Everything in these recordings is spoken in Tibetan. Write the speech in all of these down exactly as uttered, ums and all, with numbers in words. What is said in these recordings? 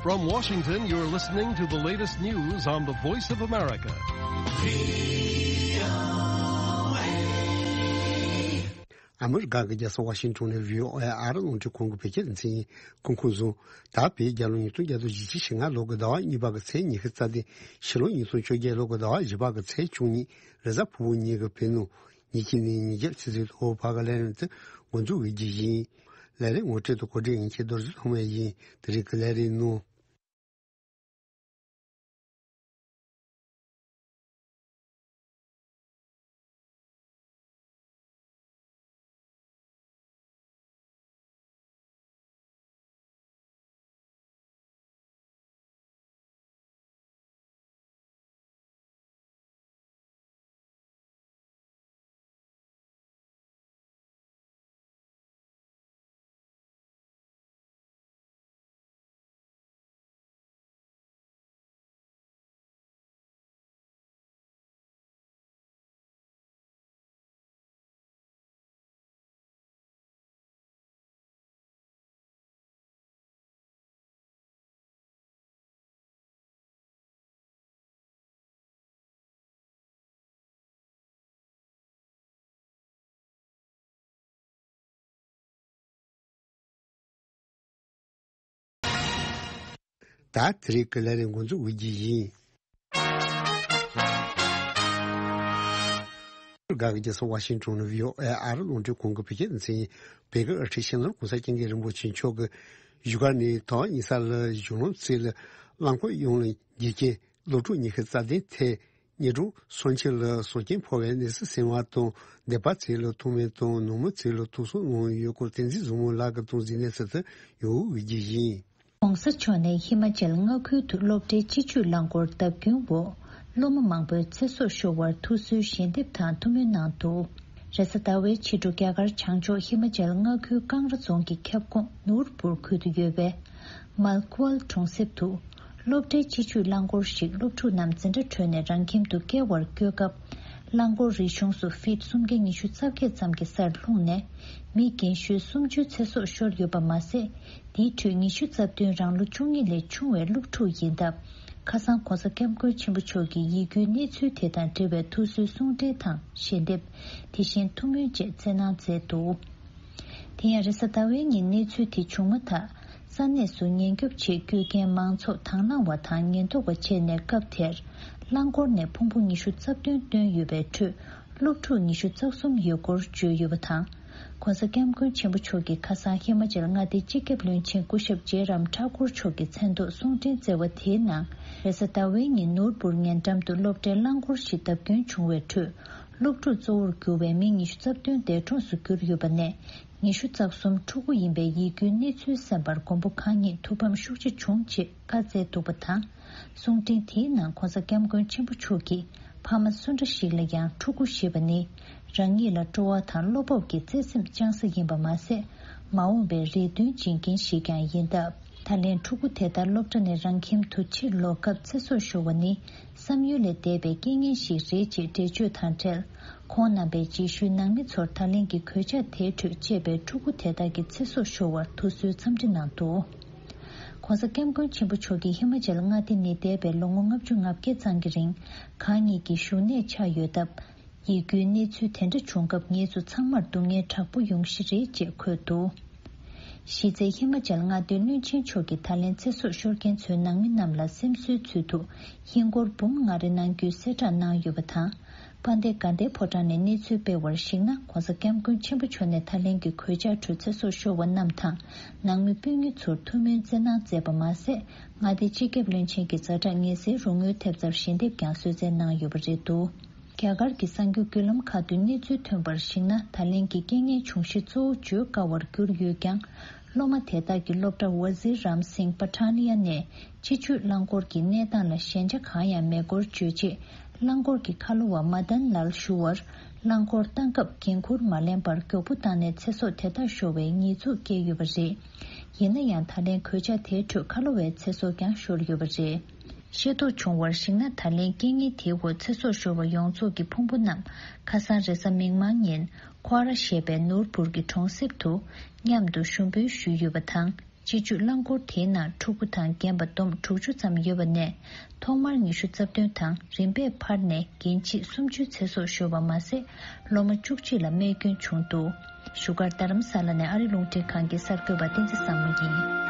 From Washington, you're listening to the latest news on the Voice of America. ཨ་མི་རི་ཀ་གི་རྒྱལ་ས་ཝ་ཤིང་ཊོན་ནས་བྷི་ཨོ་ཨེ་ཨ་རི་རླུང་འཕྲིན་ཁང་གི་བོད་སྐད་སྡེ་ཚན་ཡིན། སྐུ་ཁམས་བཟང་། ད་བོད་རྒྱལ་ལོ་ཉིས་སྟོང་བརྒྱ་དང་བཞི་བཅུ་ཞེ་ལྔ་ལོ་གི་ཟླ་བ་གཉིས་པ་གི་ཚེས་ཉི་ཤུ་རྩ་བདུན། ཕྱི་ལོ་ཉིས་སྟོང་བཅོ་བརྒྱད་ལོ་གི་ཟླ་བ་བཞི་པ་གི་ཚེས་བཅུ་གཉིས། རེས་གཟའ་ཕུར་བུ་ཉིན་གྱི་བོད་ནང་ཉིན་གཅིག་ནས་ཉིན་བརྒྱད་ཆུ་ཚོད་ལྷག་བར་གྱི་ལས་རིམ་དེ་འགོ་འཛུགས་ཀྱི་རྒྱུ་ཡིན། ལས་རིམ་ངོ་སྤྲོད་དང་གོ་སྒྲིག་ཡིན་ཁྱེད་རྡོ་རྗེ་ལྷ་མོ་ཡིན། དེ་རིང་གི་ལས་རིམ་ནང་། ད་དེ་རིང་གི་ལས་རིམ་འགོ་འཛུགས་འོས་རྒྱུ་ཡིན། འགག་རྒྱལ་ས་ཝ་ཤིང་ཊོན་ནས་བྷི་ཨོ་ཨེ་ཨ་རི་རླུང་འཕྲིན་ཁང་གི་བོད་སྐད་སྡེ་ཚན་ཡིན། བོད་ཀྱི་དབུ་ཁྲིད་སྤྱི་ནོར་༸གོང་ས་༸སྐྱབས་མགོན་རིན་པོ་ཆེ་མཆོག་གིས་བཞུགས་སྒར་ནས་དོན་ཡིན་ས་ལ་གཞུང་ལམ་རྩེ་ལ་རླངས་འཁོར་གཡུག་ལ་འགྱེལ་རྐྱེན་སློབ་ཕྲུག་ཉི་ཤུ་རྩ་བདུན་ཐེ། ཉིན་གྲངས་སུམ་ཅུ་ལ་གསོད་རྐྱེན་ཕོག་པའི་གནས་ཚུལ་གསན་པ་དང་། སྡེ་པ་ཚོ་ལ་ཐུགས་སྨོན་དང་ནང་མི་ཚོ་ལ་ཐུགས་གསོ་གནང་ཡོད་སྐོར་བསྟན་འཛིན་བཟང་མོ་ལགས་ཀྱིས་གཏོང་གཟིགས་གནས་ཚུལ་དེ་ཡོང་འོས་ཀྱི་ཡིན། ༸གོང་ས་མཆོག་ནས་ཧི་མ་ཅལ་མངའ་ཁུལ་དུ་སློབ་གྲྭའི་སྤྱི་སྤྱོད་རླངས་འཁོར་བརྡབ་སྐྱོན་འོག་སློབ་མ་མང་པོའི་ཚེ་སྲོག་ཤོར་བར་ཐུགས་གསོའི་ཞལ་འདེབས་དང་ཐུགས་སྨོན་གནང་འདུག་རེས་གཟའ་ཟླ་བའི་ཕྱི་དྲོ་རྒྱ་གར་བྱང་ཕྱོགས་ཧི་མ་ཅལ་མངའ་ཁུལ་ཀང་ར་རྫོང་གི་ཁྱབ་ཁོངས་ནུར་པུར་ཁུལ་དུ་ཡོད་པའི་མལ་ཀུ་ཝལ་གྲོང་གསེབ་ཏུ། སློབ་གྲྭའི་སྤྱི་སྤྱོད་རླངས་འཁོར་ཞིག་སློབ་ཕྲུག་རྣམས་འཛིན་གྲྭ་གྲོལ་ནས་རང་ཁྱིམ་དུ་བསྐྱལ་བར་བསྐྱོད་སྐབས། རླངས་འཁོར་རིག་གཞུང་སུ་ཕིད་སུམ་བརྒྱ་ཉི་ཤུ་རྩ་བརྒྱད་ཙམ་གྱི་སར་ལྷུང་ནས། མི་རྒན་ཤོས་སུམ་ཅུ་ཚེ་སྲོག་ཤོར་ཡོད་པ་མ་ཟད། དེའི་ཁྲོད་ཉི་ཤུ་རྩ་བདུན་རང་ལོ་བཅུ་གཉིས་ལས་ཆུང་བའི་སློབ་ཕྲུག་ཡིན་སྟབས། ཁ་སང་༸གོང་ས་༸སྐྱབས་མགོན་ཆེན་པོ་མཆོག་གིས་ཡིད་སྐྱོའི་གནས་ཚུལ་དེ་དང་འབྲེལ་བའི་ཐུགས་གསོའི་གསུང་འཕྲིན་དང་ཞལ་འདེབས། དེ་བཞིན་ཐུགས་སྨོན་བཅས་སྩལ་གནང་མཛད་འདུག་དེ་ཡང་རེས་གཟའ་ཟླ་བའི་ཉིན་གནས་ཚུལ་དེ་བྱུང་མ་ཐག་ས་གནས་སུ་ཉེན་སྐྱོབ་ཆེད་བསྐྱོད་མཁན་མང་ཚོགས་དང་བླངས་པ་དང་ཉེན་རྟོག་པ་བྱས་ནས་སྐབས་དེར་རླངས་འཁོར་ནས་ཕུང་པོ་ཉི་ཤུ་རྩ་བདུན་བཏོན་ཡོད་པའི་ཁྲོད་སློབ་ཕྲུག་ཉི་ཤུ་རྩ་གསུམ་ཡོད་སྐོར་བརྗོད་ཡོད་པ་དང་། ༸གོང་ས་༸སྐྱབས་མགོན་ཆེན་པོ་མཆོག་གིས་ཁ་སང་ཧི་མ་ཅལ་མངའ་སྡེའི་སྤྱི་ཁྱབ་བློན་ཆེན་སྐུ་ཞབས་ཇེ་རམ་ཐཱ་ཀུར་མཆོག་གི་མཚན་ཐོག་གསུང་འཕྲིན་བསྩལ་བ་དེའི་ནང་། རེས་གཟའ་ཟླ་བའི་ཉིན་ནོར་བུར་ཉེ་འགྲམ་དུ་སློབ་གྲྭའི་རླངས་འཁོར་ཞིག་བརྡབ་སྐྱོན་བྱུང་བའི་ཁྲོད། སློབ་ཕྲུག་གཙོ་བོར་གྱུར་བའི་མི་ཉི་ཤུ་རྩ་བདུན་འདས་གྲོངས་སུ་གྱུར་ཡོད་པ་ནས། ཉི་ཤུ་རྩ་གསུམ་ཕྲུ་གུ་ཡིན་པའི་ཡིད་སྐྱོའི་གནས་ཚུལ་གསན་པར་མགོན་པོ་གང་ཉིད་ཐུགས་ཕམ་ཤུགས་ཆེ་བྱུང་ཅེས་བཀའ་སྩལ་འདུག་པ་དང་། གསུང་འཕྲིན་དེའི་ནང་༸གོང་ས་༸སྐྱབས་མགོན་ཆེན་པོ་མཆོག་གིས་ཕ་མ་སུ་འདྲ་ཞིག་ལ་ཡང་ཕྲུ་གུ་ཞེས་པ་ནི་རང་ཉིད་ལ་སྤྲོ་བ་དང་བློ་སྤོབས་ཀྱི་བརྩེ་སེམས་བཅངས་ས་ཡིན་པ་མ་ཟད། མ་འོངས་པའི་རེ་འདུན་བྱིན་མཁན་ཞིག་ཀྱང་ཡིན་སྟབས། ད་ལན་ཕྲུ་གུ་དེ་ལྟར་སློབ་གྲྭ་ནས་རང་ཁྱིམ་དུ་ཕྱིར་ལོག་སྐབས་ཚེ་སྲོག་ཤོར་བ་ནི། བསམ་ཡུལ་ལས་འདས་པའི་རྐྱེན་ངན་ཞིག་རེད་ཅེས་འགྲེལ་བརྗོད་དང་འབྲེལ། ཁོང་རྣམ་པའི་རྗེས་ཤུལ་ནང་མི་ཚོར་ད་ལན་གྱི་གོད་ཆག་དེའི་ཁྲོད་གཅེས་པའི་ཕྲུ་གུ་དེ་དག་གི་ཚེ་སྲོག་ཤོར་བར་ཐུགས་གསོའི་འཚམས་འདྲི་གནང་འདུག ༸གོང་ས་༸སྐྱབས་མགོན་ཆེན་པོ་མཆོག་གིས་ཧི་མ་ཅལ་མངའ་སྡེ་ནས་འདས་པའི་ལོ་ངོ་ལྔ་བཅུ་ང་བརྒྱད་ཙམ་གྱི་རིང་། གང་ཉིད་ཀྱི་བཞུགས་གནས་ཆགས་ཡོད་སྟབས། ཡིད་སྐྱོའི་གནས་ཚུལ་དེ་འདྲ་བྱུང་སྐབས་ངེད་ཚོ་ཚང་མར་སྡུག་བསྔལ་དྲག་པོ་ཡོང་གཞི་རེད་ཅེས་འཁོད་འདུག་གཞི་རྩའི་ཧི་མ་ཅལ་མངའ་སྡེའི་བློན་ཆེན་མཆོག་གིས་ད་ལན་ཚེ་སྲོག་ཤོར་མཁན་ཚོའི་ནང་མི་རྣམས་ལ་སེམས་གསོའི་ཚུལ་དུ་ཧིན་སྒོར་འབུམ་ལྔ་རེ་གནང་རྒྱུའི་གསལ་བསྒྲགས་གནང་ཡོད་པ་དང་། དཔལ་ལྡན་དགའ་ལྡན་ཕོ་བྲང་ནས་གནས་ཚུལ་སྤེལ་བར་གཞིགས་ན། ༸གོང་ས་༸སྐྱབས་མགོན་ཆེན་པོ་མཆོག་ནས་ད་ལན་གྱི་གོད་ཆག་ཁྲོད་ཚེ་སྲོག་ཤོར་བ་རྣམས་དང་། ནང་མི་སྤུན་ཉེ་ཚོར་ཐུགས་སྨོན་བསྩལ་གནང་མཛད་པ་མ་ཟད། མངའ་སྡེའི་སྤྱི་ཁྱབ་བློན་ཆེན་གྱི་ཛ་དྲག་ངལ་སེལ་རོགས་དངུལ་ཐེབས་རྩར་ཞལ་འདེབས་ཀྱང་གསོལ་སྩལ་གནང་ཡོད་པ་རེད་འདུག་རྒྱ་གར་གྱི་གསར་འགྱུར་བརྒྱུད་ལམ་ཁག་ཏུ་གནས་ཚུལ་ཐོན་པར་གཞིགས་ན། ད་ལན་གྱི་རྐྱེན་ངན་བྱུང་གཞི་གཙོ་བོ་བརྗོད་དཀའ་བར་གྱུར་ཡོད་ཀྱང་། སློབ་མ་དེ་དག་གིས་སློབ་གྲྭ་ཝ་ཟིར་རམ་སིང་པ་ཐ་ནི་ཡ་ནས་སྤྱི་སྤྱོད་རླངས་འཁོར་གྱི་གནས་སྟངས་ལ་ཞན་ཆ་གང་ཡང་མེད་སྐོར་བརྗོད་རྗེས། རླངས་འཁོར་གྱི་ཁ་ལོ་བ་མ་དན་ལལ་ཞུ་བར། རླངས་འཁོར་བཏང་སྐབས་འགན་འཁུར་མ་ལེན་པར་མགྱོགས་པོ་བཏང་ནས་ཚེ་སྲོག་དེ་དག་ཤོར་བའི་ཉེས་འཛུགས་བཀལ་ཡོད་པ་རེད། ཡིན་ན་ཡང་། ད་ལན་གོད་ཆག་དེའི་ཁྲོད་ཁ་ལོ་བའི་ཚེ་སྲོག་ཀྱང་ཤོར་ཡོད་པ་རེད། ཤེས་རྟོགས་བྱུང་བར་གཞིགས་ན། ད་ལན་རྐྱེན་ངན་དེའི་འོག་ཚེ་སྲོག་ཤོར་བ་ཡོངས་རྫོགས་ཀྱི་ཕུང་པོ་རྣམས་ཁ་སང་རེས་གཟའ་མིག་དམར་ཉིན་ཁོ་ར་ཞེས་པའི་ནོར་བུར་གྱི་གྲོང་གསེབ་ཏུ་མཉམ་དུ་ཞུགས་འབུལ་ཞུས་ཡོད་པ་དང་། སྤྱི་སྤྱོད་རླངས་འཁོར་དེའི་ནང་ཕྲུ་གུ་དང་རྒན་པ་བསྡོམས་དྲུག་ཅུ་ཙམ་ཡོད་པ་ནས། ཐོག་མར་ཉི་ཤུ་རྩ་བདུན་དང་རིམ་པས་འཕར་ནས་རྒན་བྱིས་སུམ་ཅུའི་ཚེ་སྲོག་ཤོར་བ་མ་ཟད། སློབ་མ་བཅུ་གཅིག་ལ་རྨས་སྐྱོན་བྱུང་འདུག་བཞུགས་སྒར་རྡ་རམ་ས་ལ་ནས་ཨ་རི་རླུང་འཕྲིན་ཁང་གི་གསར་འགོད་པ་བསྟན་འཛིན་བཟང་མོ་ཡིན།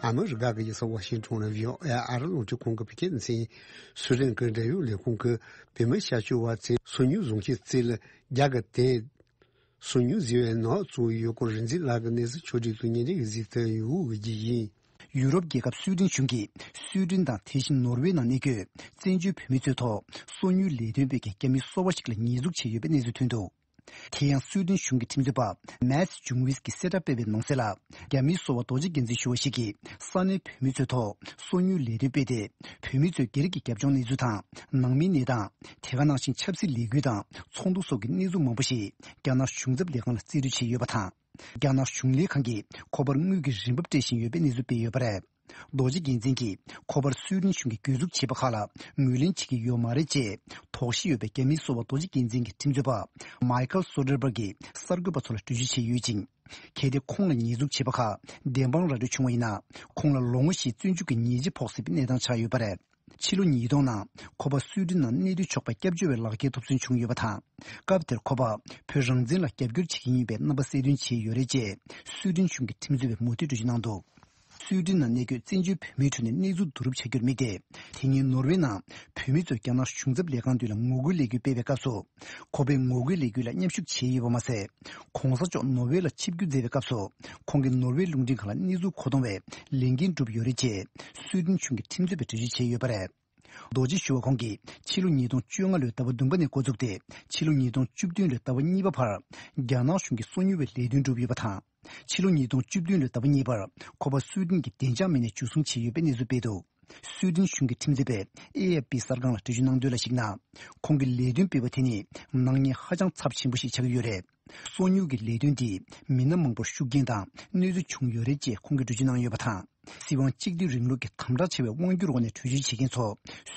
ཨ་མི་རི་ཀ་གི་རྒྱལ་ས་ཝ་ཤིང་ཊོན་ལ་བྷི་ཨོ་ཨེ་ཨ་རི་རླུང་འཕྲིན་ཁང་གི་བོད་སྐད་སྡེ་ཚན། སུའེ་ཏེན་གྱི་འབྲེལ་ཡོད་ལས་ཁུངས་ཀྱིས་བོད་མི་ཤར་ཕྱོགས་བ་ཚོས་སོ་ཉུལ་བཟུང་བྱས་རྩིས་ལ་རྒྱ་གར་དེ། སོ་ཉུལ་ཟེར་བའི་ནང་བཙུགས་ཡོད་སྐོར་རིག་འཛིན་ལགས་ཀྱིས་གནས་ཚུལ་ཕྱོགས་སྒྲིག་ཏུ་ཉེ་འབྲེལ་གྱི་གཟིགས་ཐོན་ཡུ་གུ་གི་ཡིན། ཡུ་རོབ་རྒྱལ་ཁབ་སུའེ་ཏེན་གཞུང་གིས་སུའེ་ཏེན་དང་དེ་བཞིན་ནོར་ཝེ་ནང་གནས་འཁོད་བཙན་བྱོལ་བོད་མི་ཚོའི་ཐོག་སོ་ཉུལ་ལས་དོན་སྤེལ་མཁན་རྒྱ་མི་སོ་པ་ཞིག་ལ་ཉེས་འཛུགས་བྱས་ཡོད་པའི་གནས་ཚུལ་ཐོན་འདུག་དེ་ཡང་སུའེ་ཏེན་གཞུང་གི་ཁྲིམས་རྩོད་པ་མཱས་ཇུང་ཝིས་ཀྱིས་གསལ་བསྒྲགས་སྤེལ་བའི་ནང་གསལ་ལ། རྒྱ་མིའི་སོ་པ་རྡོ་རྗེ་རྒྱལ་མཚན་ཞུ་བ་ཞིག་གིས་ས་གནས་བོད་མི་ཚོའི་ཐོག་སོ་ཉུལ་ལས་དོན་སྤེལ་ཏེ། བོད་མི་ཚོའི་སྒེར་གྱི་རྒྱབ་ལྗོངས་གནས་ཚུལ་དང་། ནང་མིའི་གནས་སྟངས། དེ་ག་ནང་བཞིན་ཆབ་སྲིད་ལས་འགུལ་དང་ཚོགས་འདུ་སོགས་ཀྱི་གནས་ཚུལ་མང་པོ་ཞིག་རྒྱ་ནག་གཞུང་ཚབ་ལས་ཁང་ལ་རྩིས་སྤྲོད་བྱས་ཡོད་པ་དང་། རྒྱ་ནག་གཞུང་ལས་ཁང་གིས་ཁོ་པར་དངུལ་གྱི་རིན་འབབ་སྤྲད་བཞིན་ཡོད་པའི་གནས་ཚུལ་སྤེལ་ཡོད་པ་རེད། རྡོ་རྗེ་རྒྱལ་མཚན་གྱིས་ཁོ་པར་སུའེ་ཏེན་གཞུང་གིས་གྱོད་འཛུགས་བྱས་པ་ཁག་ལ་ངོས་ལེན་བྱེད་ཀྱི་ཡོད་མ་རེད་ཅེས་དོགས་གཞི་ཡོད་པའི་རྒྱ་མིའི་སོ་པ་རྡོ་རྗེ་རྒྱལ་མཚན་གྱི་ཁྲིམས་རྩོད་པ་མའི་ཁལ་སོ་ཌར་བྷར་གྱིས་གསར་འགོད་པ་ཚོ་ལ་འགྲེལ་བརྗོད་བྱས་ཡོད་ཅིང་། གལ་ཏེ་ཁོང་ལ་ཉེས་འཛུགས་བྱས་པ་ཁག་བདེན་དཔང་ར་སྤྲོད་བྱུང་བ་ཡིན་ན། ཁོང་ལ་ལོ་ངོ་བཞིའི་བཙོན་འཇུག་གི་ཉེས་ཆད་ཕོག་སྲིད་པའི་གནས་སྟངས་ཆགས་ཡོད་པ་རེད། ཕྱི་ལོ་ཉིས་སྟོང་ནང་ཁོ་པ་སུའེ་ཏེན་ནང་གནས་སྡོད་ཆོག་པའི་སྐྱབས་བཅོལ་བའི་ལག་འཁྱེར་ཐོབ་ཚུན་བྱུང་ཡོད་པ་དང་། སྐབས་དེར་ཁོ་པ་བོད་རང་བཙན་ལ་རྒྱབ་སྐྱོར་བྱེད་ཀྱི་ཡིན་པའི་རྣམ་པ་གསལ་སྟོན་བྱས་ཡོད་རེད་ཅེས་སུའེ་ཏེན་གཞུང་གི་ཁྲིམས་རྩོད་པས་མུ་མཐུད་འགྲེལ་བརྗོད་གནང་འདུག་སུའེ་ཏེན་ནང་གནས་འཁོད་བཙན་བྱོལ་བོད་མིའི་ཁྲོད་ནས་གནས་ཚུལ་བསྡུ་རུབ་བྱ་རྒྱུར་དམིགས་ཏེ། དེ་སྔའི་ནོར་ཝེ་ནང་བོད་མི་ཚོས་རྒྱ་ནག་གཞུང་ཚབ་ལས་ཁང་མདུན་ལ་ངོ་རྒོལ་ལས་འགུལ་སྤེལ་བའི་སྐབས་སུ། ཁོ་པས་ངོ་རྒོལ་ལས་འགུལ་ལ་མཉམ་ཞུགས་བྱས་ཡོད་པ་མ་ཟད། གོང་ས་མཆོག་ནོར་ཝེ་ལ་ཆིབས་བསྒྱུར་མཛད་པའི་སྐབས་སུ། ཁོང་གིས་ནོར་ཝེ་རླུང་འཕྲིན་ཁང་ལ་གནས་ཚུལ་མཁོ་གཏོང་བའི་ལས་འགན་བསྒྲུབས་ཡོད་རེད་ཅེས་སུའེ་ཏེན་གཞུང་གི་ཁྲིམས་རྩོད་པས་འགྲེལ་བརྗོད་བྱས་ཡོད་པ་རེད། རྡོ་རྗེ་ཞུ་བ་ཁོང་གིས་ཕྱི་ལོ་ཉིས་སྟོང་བཅོ་ལྔ་ལོའི་ཟླ་བ་བདུན་པ་ནས་འགོ་བཙུགས་ཏེ། ཕྱི་ལོ་ཉིས་སྟོང་བཅུ་བདུན་ལོའི་ཟླ་བ་གཉིས་པ་བར་རྒྱ་ནག་གཞུང་གིས་སོ་ཉུལ་བའི་ལས་དོན་བསྒྲུབས་ཡོད་པ་དང་། ཕྱི་ལོ་ཉིས་སྟོང་བཅུ་བདུན་ལོའི་ཟླ་བ་གཉིས་པར་ཁོ་པ་སུའེ་ཏེན་གྱི་བདེ་འཇགས་མི་སྣས་འཇུ་བཟུང་བྱས་ཡོད་པའི་གནས་ཚུལ་སྤེལ་འདུག་སུའེ་ཏེན་གཞུང་གི་ཁྲིམས་རྩོད་པས་ཨེ་ཨེཕ་པི་གསར་ཁང་ལ་འགྲེལ་བརྗོད་གནང་དོན་ལ་གཞིགས་ན། ཁོང་གིས་ལས་དོན་སྤེལ་བ་དེ་ནི་ནག་ཉེས་ཧ་ཅང་ཚབས་ཆེན་པོ་ཞིག་ཆགས་ཀྱི་ཡོད་རེད། སོ་ཉུལ་གྱི་ལས་དོན་འདིས་མི་སྣ་མང་པོར་ཤུགས་རྐྱེན་དང་གནོད་འཚེ་བྱུང་ཡོད་རེད་ཅེས་ཁོང་གིས་འགྲེལ་བརྗོད་གནང་ཡོད་པ་དང་། སྲིད་དབང་གཅིག་སྡུད་རིང་ལུགས་ཀྱི་དམ་དྲག་ཆེ་བའི་དབང་སྒྱུར་འོག་ནས་བྲོས་བྱོལ་བྱེད་མཁན་ཚོ་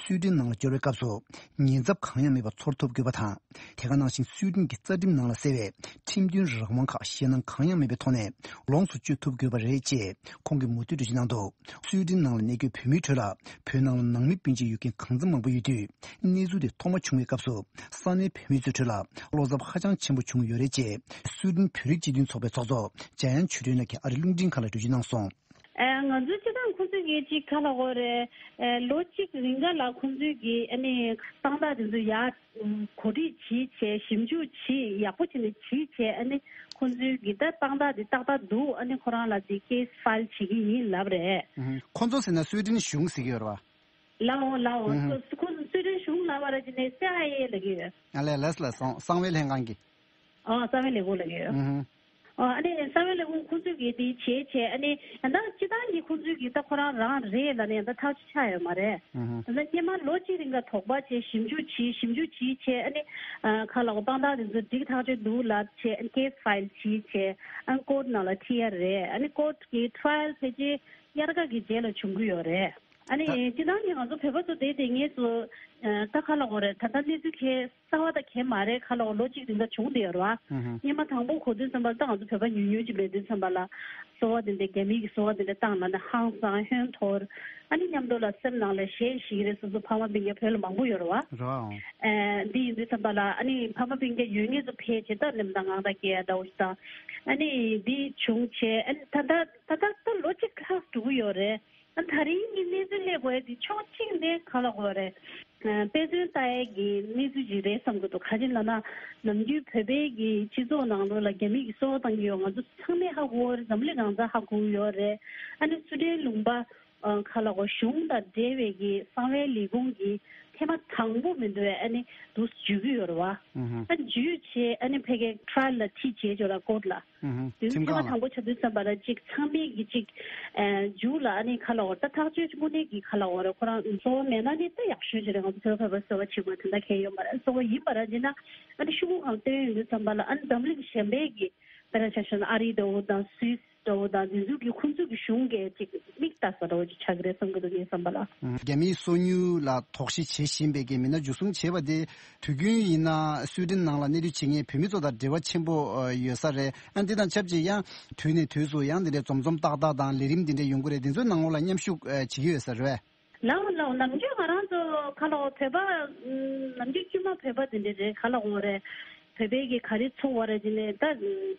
སུའེ་ཏེན་ནང་ལ་འབྱོར་བའི་སྐབས་སུ་ཉེན་ཚབས་གང་ཡང་མེད་པར་ཚོར་ཐུབ་དགོས་པ་དང་། དེ་ག་ནང་བཞིན་སུའེ་ཏེན་གྱི་རྩ་ཁྲིམས་ནང་ལ་གསལ་བའི་ཁྲིམས་མཐུན་རང་དབང་ཁག་ཞེད་སྣང་གང་ཡང་མེད་པའི་ཐོག་ནས་ལོངས་སུ་སྤྱོད་ཐུབ་དགོས་པ་རེད་ཅེས་ཁོང་གིས་མུ་མཐུད་འགྲེལ་བརྗོད་གནང་འདུག་སུའེ་ཏེན་ནང་ལ་གནས་འཁོད་བོད་མིའི་ཁྲོད་ལ་བོད་ནང་ལ་ནང་མི་སྤུན་མཆེད་ཡོད་མཁན་གང་འཚམ་མང་པོ་ཡོད་དུས། གནས་ཚུལ་དེ་ཐོག་མ་བྱུང་བའི་སྐབས་སུ་ས་གནས་བོད་མི་ཚོའི་ཁྲོད་ལ་བློ་འཚབ་ཧ་ཅང་ཆེན་པོ་བྱུང་ཡོད་རེད་ཅེས་སུའེ་ཏེན་བོད་རིགས་སྤྱི་མཐུན་ཚོགས་པའི་ཚོགས་གཙོ་འཇམ་དབྱངས་ཆོས་སྒྲོན་ལགས་ཀྱིས་ཨ་རིའི་རླུང་འཕྲིན་ཁང་ལ་འགྲེལ་བརྗོད་གནང་སོང་། ཨ། ང་ཚོའི་སྤྱི་བཏང་ཁོང་ཚོས་ཀྱིས་ཅིག་ག་ལབ་དགོས་རེད། ཨ། ལོ་གཅིག་རིང་ག་ལ་ཁོང་ཚོས་ཀྱིས་ཨ་ནི་དཔང་རྟགས་དེ་ཚོ་ཡར་གོ་སྒྲིག་བྱེད་བྱས་ཞིབ་འཇུག་བྱེད་ཡག་པོ་བྱས་ནས་བྱེད་བྱས། ཨ་ནི་ཁོང་ཚོའི་གི་ད་དཔང་རྟགས་དེ་ཏག་ཏག་འདུག་ཨ་ནི་ཁོ་རང་ལ་དེ་ཀེ་སི་ཕའིལ་བྱེད་ཀྱི་ཡིན་ལབ་རེད། ཁོང་ཚོ་ཟེར་ན་སུའེ་ཏེན་གཞུང་ཟེར་གྱི་ཡོད་རེད་བ། ལའོ་ལའོ། ཨུ་ཧུ། སུ་ཁོ་སུའེ་ཏེན་གཞུང་ལབ་པ་ར་ཅི་ནས་སི་ཨའི་ཨེ་ལབ་ཀྱི་ཡོད། ཨ་ལས་ལས་ལ་གསང་གསང་བའི་ལྷན་ཁང་གི། ཨ། གསང་བའི་ལས་ཁུངས་ལབ་ཀྱི་ཡོད། ཨུ་ཧུ། ཨ་ནི་གསང་བའི་ལས་ཁུངས་ཁོང་ཚོས་ཀྱིས་དེ་བྱས་བྱས། ཨ་ནི་ཡང་ད་སྤྱི་བཏང་གི་ཁོང་ཚོས་ཀྱིས་ད་ཁོ་རང་རང་རེད་ལབ་ནས་ཡང་ད་ཐག་གཅོད་ཆགས་ཡོད་མ་རེད། ཨུ་ཧུ། ད་སྔོན་མ་ལོ་གཅིག་རིང་ག་དོགས་པ་བྱས་ཞིབ་འཇུག་བྱས་ཞིབ་འཇུག་བྱས་བྱས། ཨ་ནི་ཨ་ཁ་ལ་གོ་དཔང་རྟགས་དེ་ཚོ་འགྲིག་ཐག་ཆོད་འདུག་ལབ་བྱས། ཨ་ནི་ཀེ་སི་ཕའིལ་བྱས་བྱས། ཨ་ནི་ཀོར་ཊི་ནང་ལ་ཁྲིད་ཡ་རེད། ཨ་ནི་ཀོར་ཊི་གི་ཊ་ར་ཡལ་ཕལ་ཆེར་དབྱར་ཁ་གི་རྗེས་ལ་བྱུང་གི་ཡོད་རེད། ཨ་ནི་ད་སྤྱི་བཏང་གི་ང་ཚོ་བོད་པ་ཚོ་དེ་དེ་ངེས་སུ་ད་ག་ལབ་དགོས་རེད། ད་ལྟ་གནས་ཚུལ་གས་གསར་བ་ད་གས་མ་རེད། ག་ལབ་དགོས། ལོ་གཅིག་རིང་ད་བྱུང་བསྡད་ཡོད་རེད་བ། ཧུམ་ཧུམ། སྔོན་མ་དང་པོ་གོ་དུས་ཙམ་པ་ལ་ད་ང་ཚོ་བོད་པ་ཉུང་ཉུང་ཅིག་མེད་དུས་ཙམ་པ་ལ་གསོལ་བ་དེ་འདྲ་རྒྱ་མིའི་གི་གསོལ་བ་དེ་འདྲ་བཏང་ན་ནི་ཧང་སང་ཧོན་འཐོར། ཨ་ནི་མཉམ་དུ་ལ་སེམས་ནང་ལ་ཞེད་ཞིག་རེད། སོ་སོ་ཕ་མ་སྤུན་ཀྱག་བོད་ལ་མང་པོ་ཡོད་རེད་བ། རེད་བ། ཨེ། འདི་ཡིན་དུས་ཙམ་པ་ལ་ཨ་ནི་ཕ་མ་སྤུན་ཀྱག་ཡོད་ངེས་སུ་ཕལ་ཆེར་ད་ནེམ་དང་ངང་ད་སྐྱེ་ཡ་འདྲ་བོ་ཞིག་དང་། ཨ་ནི་འདི་བྱུང་བྱས། ཨ་ནི་ད་ལྟ་ད་ལྟ་ད་ལོ་གཅིག་ལྷག་འགྲོ་གི་ཡོད་རེད། ཨ་ད་རིང་གི་གནས་ཚུལ་སླེབས་དགོས་ཡ་དེ་ཕྱོགས་གཅིག་ནས་ག་ལབ་དགོས་རེད། ཨ་དཔེ་མཚོན་ལྟ་ཡ་གི་གནས་ཚུལ་ཅིག་རེད་བསམ་གྱི་འདུག་ག་རེ་ལབ་ན། ནམ་རྒྱུན་བོད་པའི་གི་སྤྱི་ཚོགས་ནང་ལོགས་ལ་རྒྱ་མི་གི་གསོལ་བ་བཏང་གི་ཡོད། ང་ཚོ་ཚང་མས་ཧ་གོ་གི་རེད། འཛམ་གླིང་གང་ས་ཧ་གོ་གི་ཡོད་རེད། ཨ་ནི་སུ་ཌེན་ལུང་པ་ཨ་ག་ལབ་དགོས། གཞུང་དང་འབྲེལ་བའི་གི་གསང་བའི་ལས་ཁུངས་ཀྱི་ཐེངས་མ་དང་པོ་མི་འདུག་གས། ཨ་ནི་འདུག་འཇུས་ཀྱི་ཡོད་རེད་བ། ཨ་འཇུས་བྱས་ཨ་ནི་ཕ་གིའི་ཊ་ར་ཡལ་ལ་ཁྲིད་བྱས་ཅོག་ལ་ཀོར་ཊི་ལ། དེ་ཚོ་ཐེངས་མ་དང་པོ་ཆགས་དུས་ཙམ་པ་ལ་ཅིག་ཚང་མས་ཀྱི་ཅིག་ཨ་མཇུག་ལ་ཨ་ནི་ག་ལབ་དགོས། ད་ཐག་གཅོད་དངོས་གནས་ཀྱི་ག་ལབ་དགོས་རེད། ཁོ་རང་གསོལ་བ་མེད་ན་ནི་ད་ཡག་ཤོས་ཅིག་རེད། ང་ཚོ་བོད་པ་གསོལ་བ་བྱེད་དགོས་དེ་འདྲ་གང་ཡོད་མ་རེད། གསོལ་བ་ཡིན་པ་ར་བྱས་ན་ཨ་ནི་ཤོག་གུ་གང་བཏོན་ཡོང་དུས་ཙམ་པ་ལ་ཨ་ནི་འཛམ་གླིང་གཞན་པའི་གི་ དཔེར་ན་ཆ་བཞག་ན་ཨ་རི་འདྲ་བོ་དང་སུད་སི་འདྲ་བོ་དང་འདི་ཚོ་གི་ཁོང་ཚོ་གི་གཞུང་གིས་ཅིག་མིག་ལྟ་ས་འདྲ་བོ་ཅིག་ཆགས་ཀྱི་རེད་བསམ་གྱི་འདུག་ངའི་བསམ་པ་ལ། རྒྱ་མིའི་སོ་ཉུལ་ལ་དོགས་གཞི་བྱེད་བཞིན་པའི་གི་མི་སྣ་འཇུ་བཟུང་བྱས་པ་དེ་དུས་རྒྱུན་ཡིན་ན་སུའེ་ཏེན་ནང་ལ་གནས་སྡོད་བྱེད་མཁན་བོད་མི་ཚོ་དང་འབྲེལ་བ་ཆེན་པོ་ཡོད་ས་རེད། ཨ་འདི་དང་ཆབས་ཅིག་ཡང་དུས་ནས་དུས་སུ་ཡང་འདི་འདྲའི་འཛོམས་འཛོམས་ཏག་ཏག་དང་ལས་རིམ་འདི་འདྲའི་ཡོང་གི་རེད། འདི་ཚོའི་ནང་ལོགས་ལ་མཉམ་ཞུགས་བྱེད་ཀྱི་ཡོད་ས་རེད། ལའོ་ལའོ། ནམ་རྒྱུན་ང་རང་ཚོ་ག་ལ་འོ་བོད་པ། ནམ་རྒྱུན་དཀྱུས་མ་བོད་པ་དེ་འདྲ་རེད། ག་ལ་འོ་རེད། བོད་པའི་གི་ག་རེ་ཚོགས་པ་རེད་དེ་ནས་ད་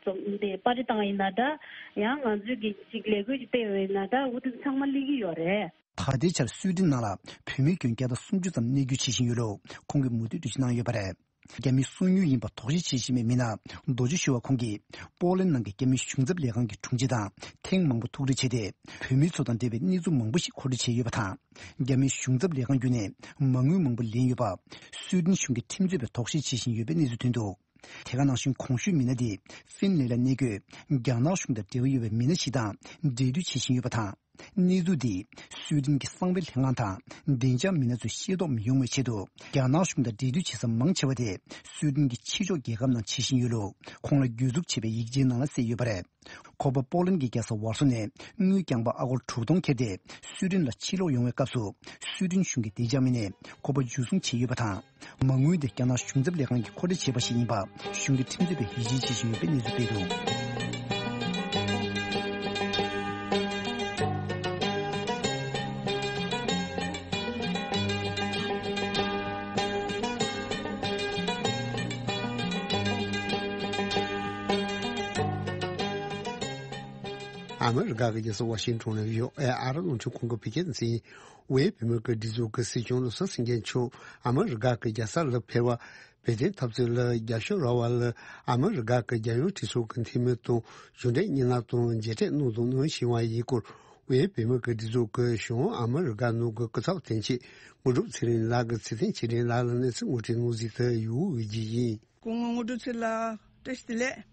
འཛོམས་དེ་པར་ཊི་བཏང་ཡིན་ན་འདྲ། ཡང་ང་ཚོའི་གི་ཅིག་ལས་འགུལ་ཅིག་སྤེལ་བ་ཡིན་ན་འདྲ། འུ་དེ་ཚང་མ་སླེབས་ཀྱི་ཡོད་རེད། ད་ལྟའི་ཆར་སུའེ་ཏེན་ནང་ལ་བོད་མི་ཁྱོན་བརྒྱ་དང་སུམ་ཅུ་ཙམ་གནས་སྡོད་བྱེད་བཞིན་ཡོད་ལུགས་ཁོང་གིས་མུ་མཐུད་འགྲེལ་བརྗོད་གནང་ཡོད་པ་རེད། རྒྱ་མིའི་སོ་ཉུལ་ཡིན་པ་དོགས་གཞི་བྱེད་བཞིན་པའི་མི་སྣ་རྡོ་རྗེ་ཞུ་བ་ཁོང་གིས་པོ་ལན་ནང་གི་རྒྱ་མིའི་གཞུང་ཚབ་ལས་ཁང་གི་དྲུང་ཆེ་དང་ཐེངས་མང་པོ་ཐུག་འཕྲད་བྱས་ཏེ། བོད་མི་ཚོ་དང་འབྲེལ་བའི་གནས་ཚུལ་མང་པོ་ཞིག་མཁོ་སྤྲོད་བྱས་ཡོད་པ་དང་། རྒྱ་མིའི་གཞུང་ཚབ་ལས་ཁང་བརྒྱུད་ནས་མ་དངུལ་མང་པོ་ལེན་ཡོད་པ་སུའེ་ཏེན་གཞུང་གིས་ཁྲིམས་རྩོད་པའི་དོགས་གཞི་བྱེད་བཞིན་ཡོད་པའི་གནས་ཚུལ་ཐོན་འདུག་དེ་ག་ནང་བཞིན་གོང་ཞུས་མི་སྣ་དེ་ཧྥིན་ལན་ལ་གནས་འཁོད་རྒྱ་ནག་གཞུང་དང་འབྲེལ་བ་ཡོད་པའི་མི་སྣ་ཞིག་དང་འབྲེལ་མཐུད་བྱེད་བཞིན་ཡོད་པ་དང་། གནས་ཚུལ་འདིས་སུའེ་ཏེན་གྱི་གསང་བའི་ལྷན་ཁང་དང་བདེ་འཇགས་མི་སྣ་ཚོས་ཤེས་རྟོགས་མི་ཡོང་བའི་ཆེད་དུ་རྒྱ་ནག་གཞུང་དང་འབྲེལ་མཐུད་བྱེད་ས་མང་ཆེ་བ་དེ་སུའེ་ཏེན་གྱི་ཕྱི་ཕྱོགས་རྒྱལ་ཁབ་ནང་བྱེད་བཞིན་ཡོད་ལུགས་ཁོང་ལ་གྱོད་འཛུགས་བྱས་པའི་ཡིག་ཆའི་ནང་ལ་གསལ་ཡོད་པ་རེད། ཁོ་པ་པོ་ལན་གྱི་རྒྱལ་ས་ཝར་སོ་ནས་དངུལ་རྐྱང་པ་ཨ་སྒོར་དྲུག་སྟོང་ཁྱེར་ཏེ་སུའེ་ཏེན་ལ་ཕྱིར་ལོག་ཡོང་བའི་སྐབས་སུ་སུའེ་ཏེན་གཞུང་གི་བདེ་འཇགས་མི་སྣས་ཁོ་པ་འཇུ་བཟུང་བྱས་ཡོད་པ་དང་། མ་དངུལ་དེ་རྒྱ་ནག་གཞུང་ཚབ་ལས་ཁང་གིས་མཁོ་སྤྲོད་བྱས་པ་ཞིག་ཡིན་པ་གཞུང་གིས་ཁྲིམས་རྩོད་པས་ཡིད་ཆེས་བྱེད་བཞིན་ཡོད་པའི་གནས་ཚུལ་སྤེལ་འདུག་ཨ་མི་རི་ཀ་གི་རྒྱལ་ས་ཝ་ཤིང་ཊོན་ནས་ཡོ་ཨེ་ཨར་རླུང་འཕྲིན་ཁང་གི་བོད་སྐད་སྡེ་ཚན་ཡིན། ཝེ་བོད་མི་གི་སྒྲིག་འཛུགས་ཀྱི་སྲིད་སྐྱོང་བློ་བཟང་སེང་གེ་མཆོག་ཨ་མི་རི་ཀ་གི་རྒྱལ་ས་ལ་ཕེབས་པ། བོད་དོན་འཐབ་རྩོད་ལ་རྒྱབ་སྐྱོར་རག་པ་ལ་ཨ་མི་རི་ཀ་གི་རྒྱལ་ཡོངས་སྒྲིག་འཛུགས་ཀྱི་འཐུས་མི་དང་གཞུང་འབྲེལ་བརྙན་ལམ་དུ་མཇལ་འཕྲད་གནང་དང་གནང་བཞིན་པ་ཡིན་སྐོར། ཝེ་བོད་མི་གི་སྒྲིག་འཛུགས་ཀྱི་གཞུང་ཨ་མི་རི་ཀ་ནང་གི་སྐུ་ཚབ་དོན་གཅོད་དངོས་གྲུབ་ཚེ་རིང་ལགས་ཀྱིས་ཚེ་བརྟན་ཆོས་སྒྲོན་ལགས་ལ་གནས་ཚུལ་ངོ་སྤྲོད་གནང་གཟིགས་ཏེ་ཡོད་ཀྱི་ཡིན། སྐུ་ངོ་དངོས་གྲུབ་ཚེ་ལགས། བཀྲ་ཤིས་བདེ་ལེགས།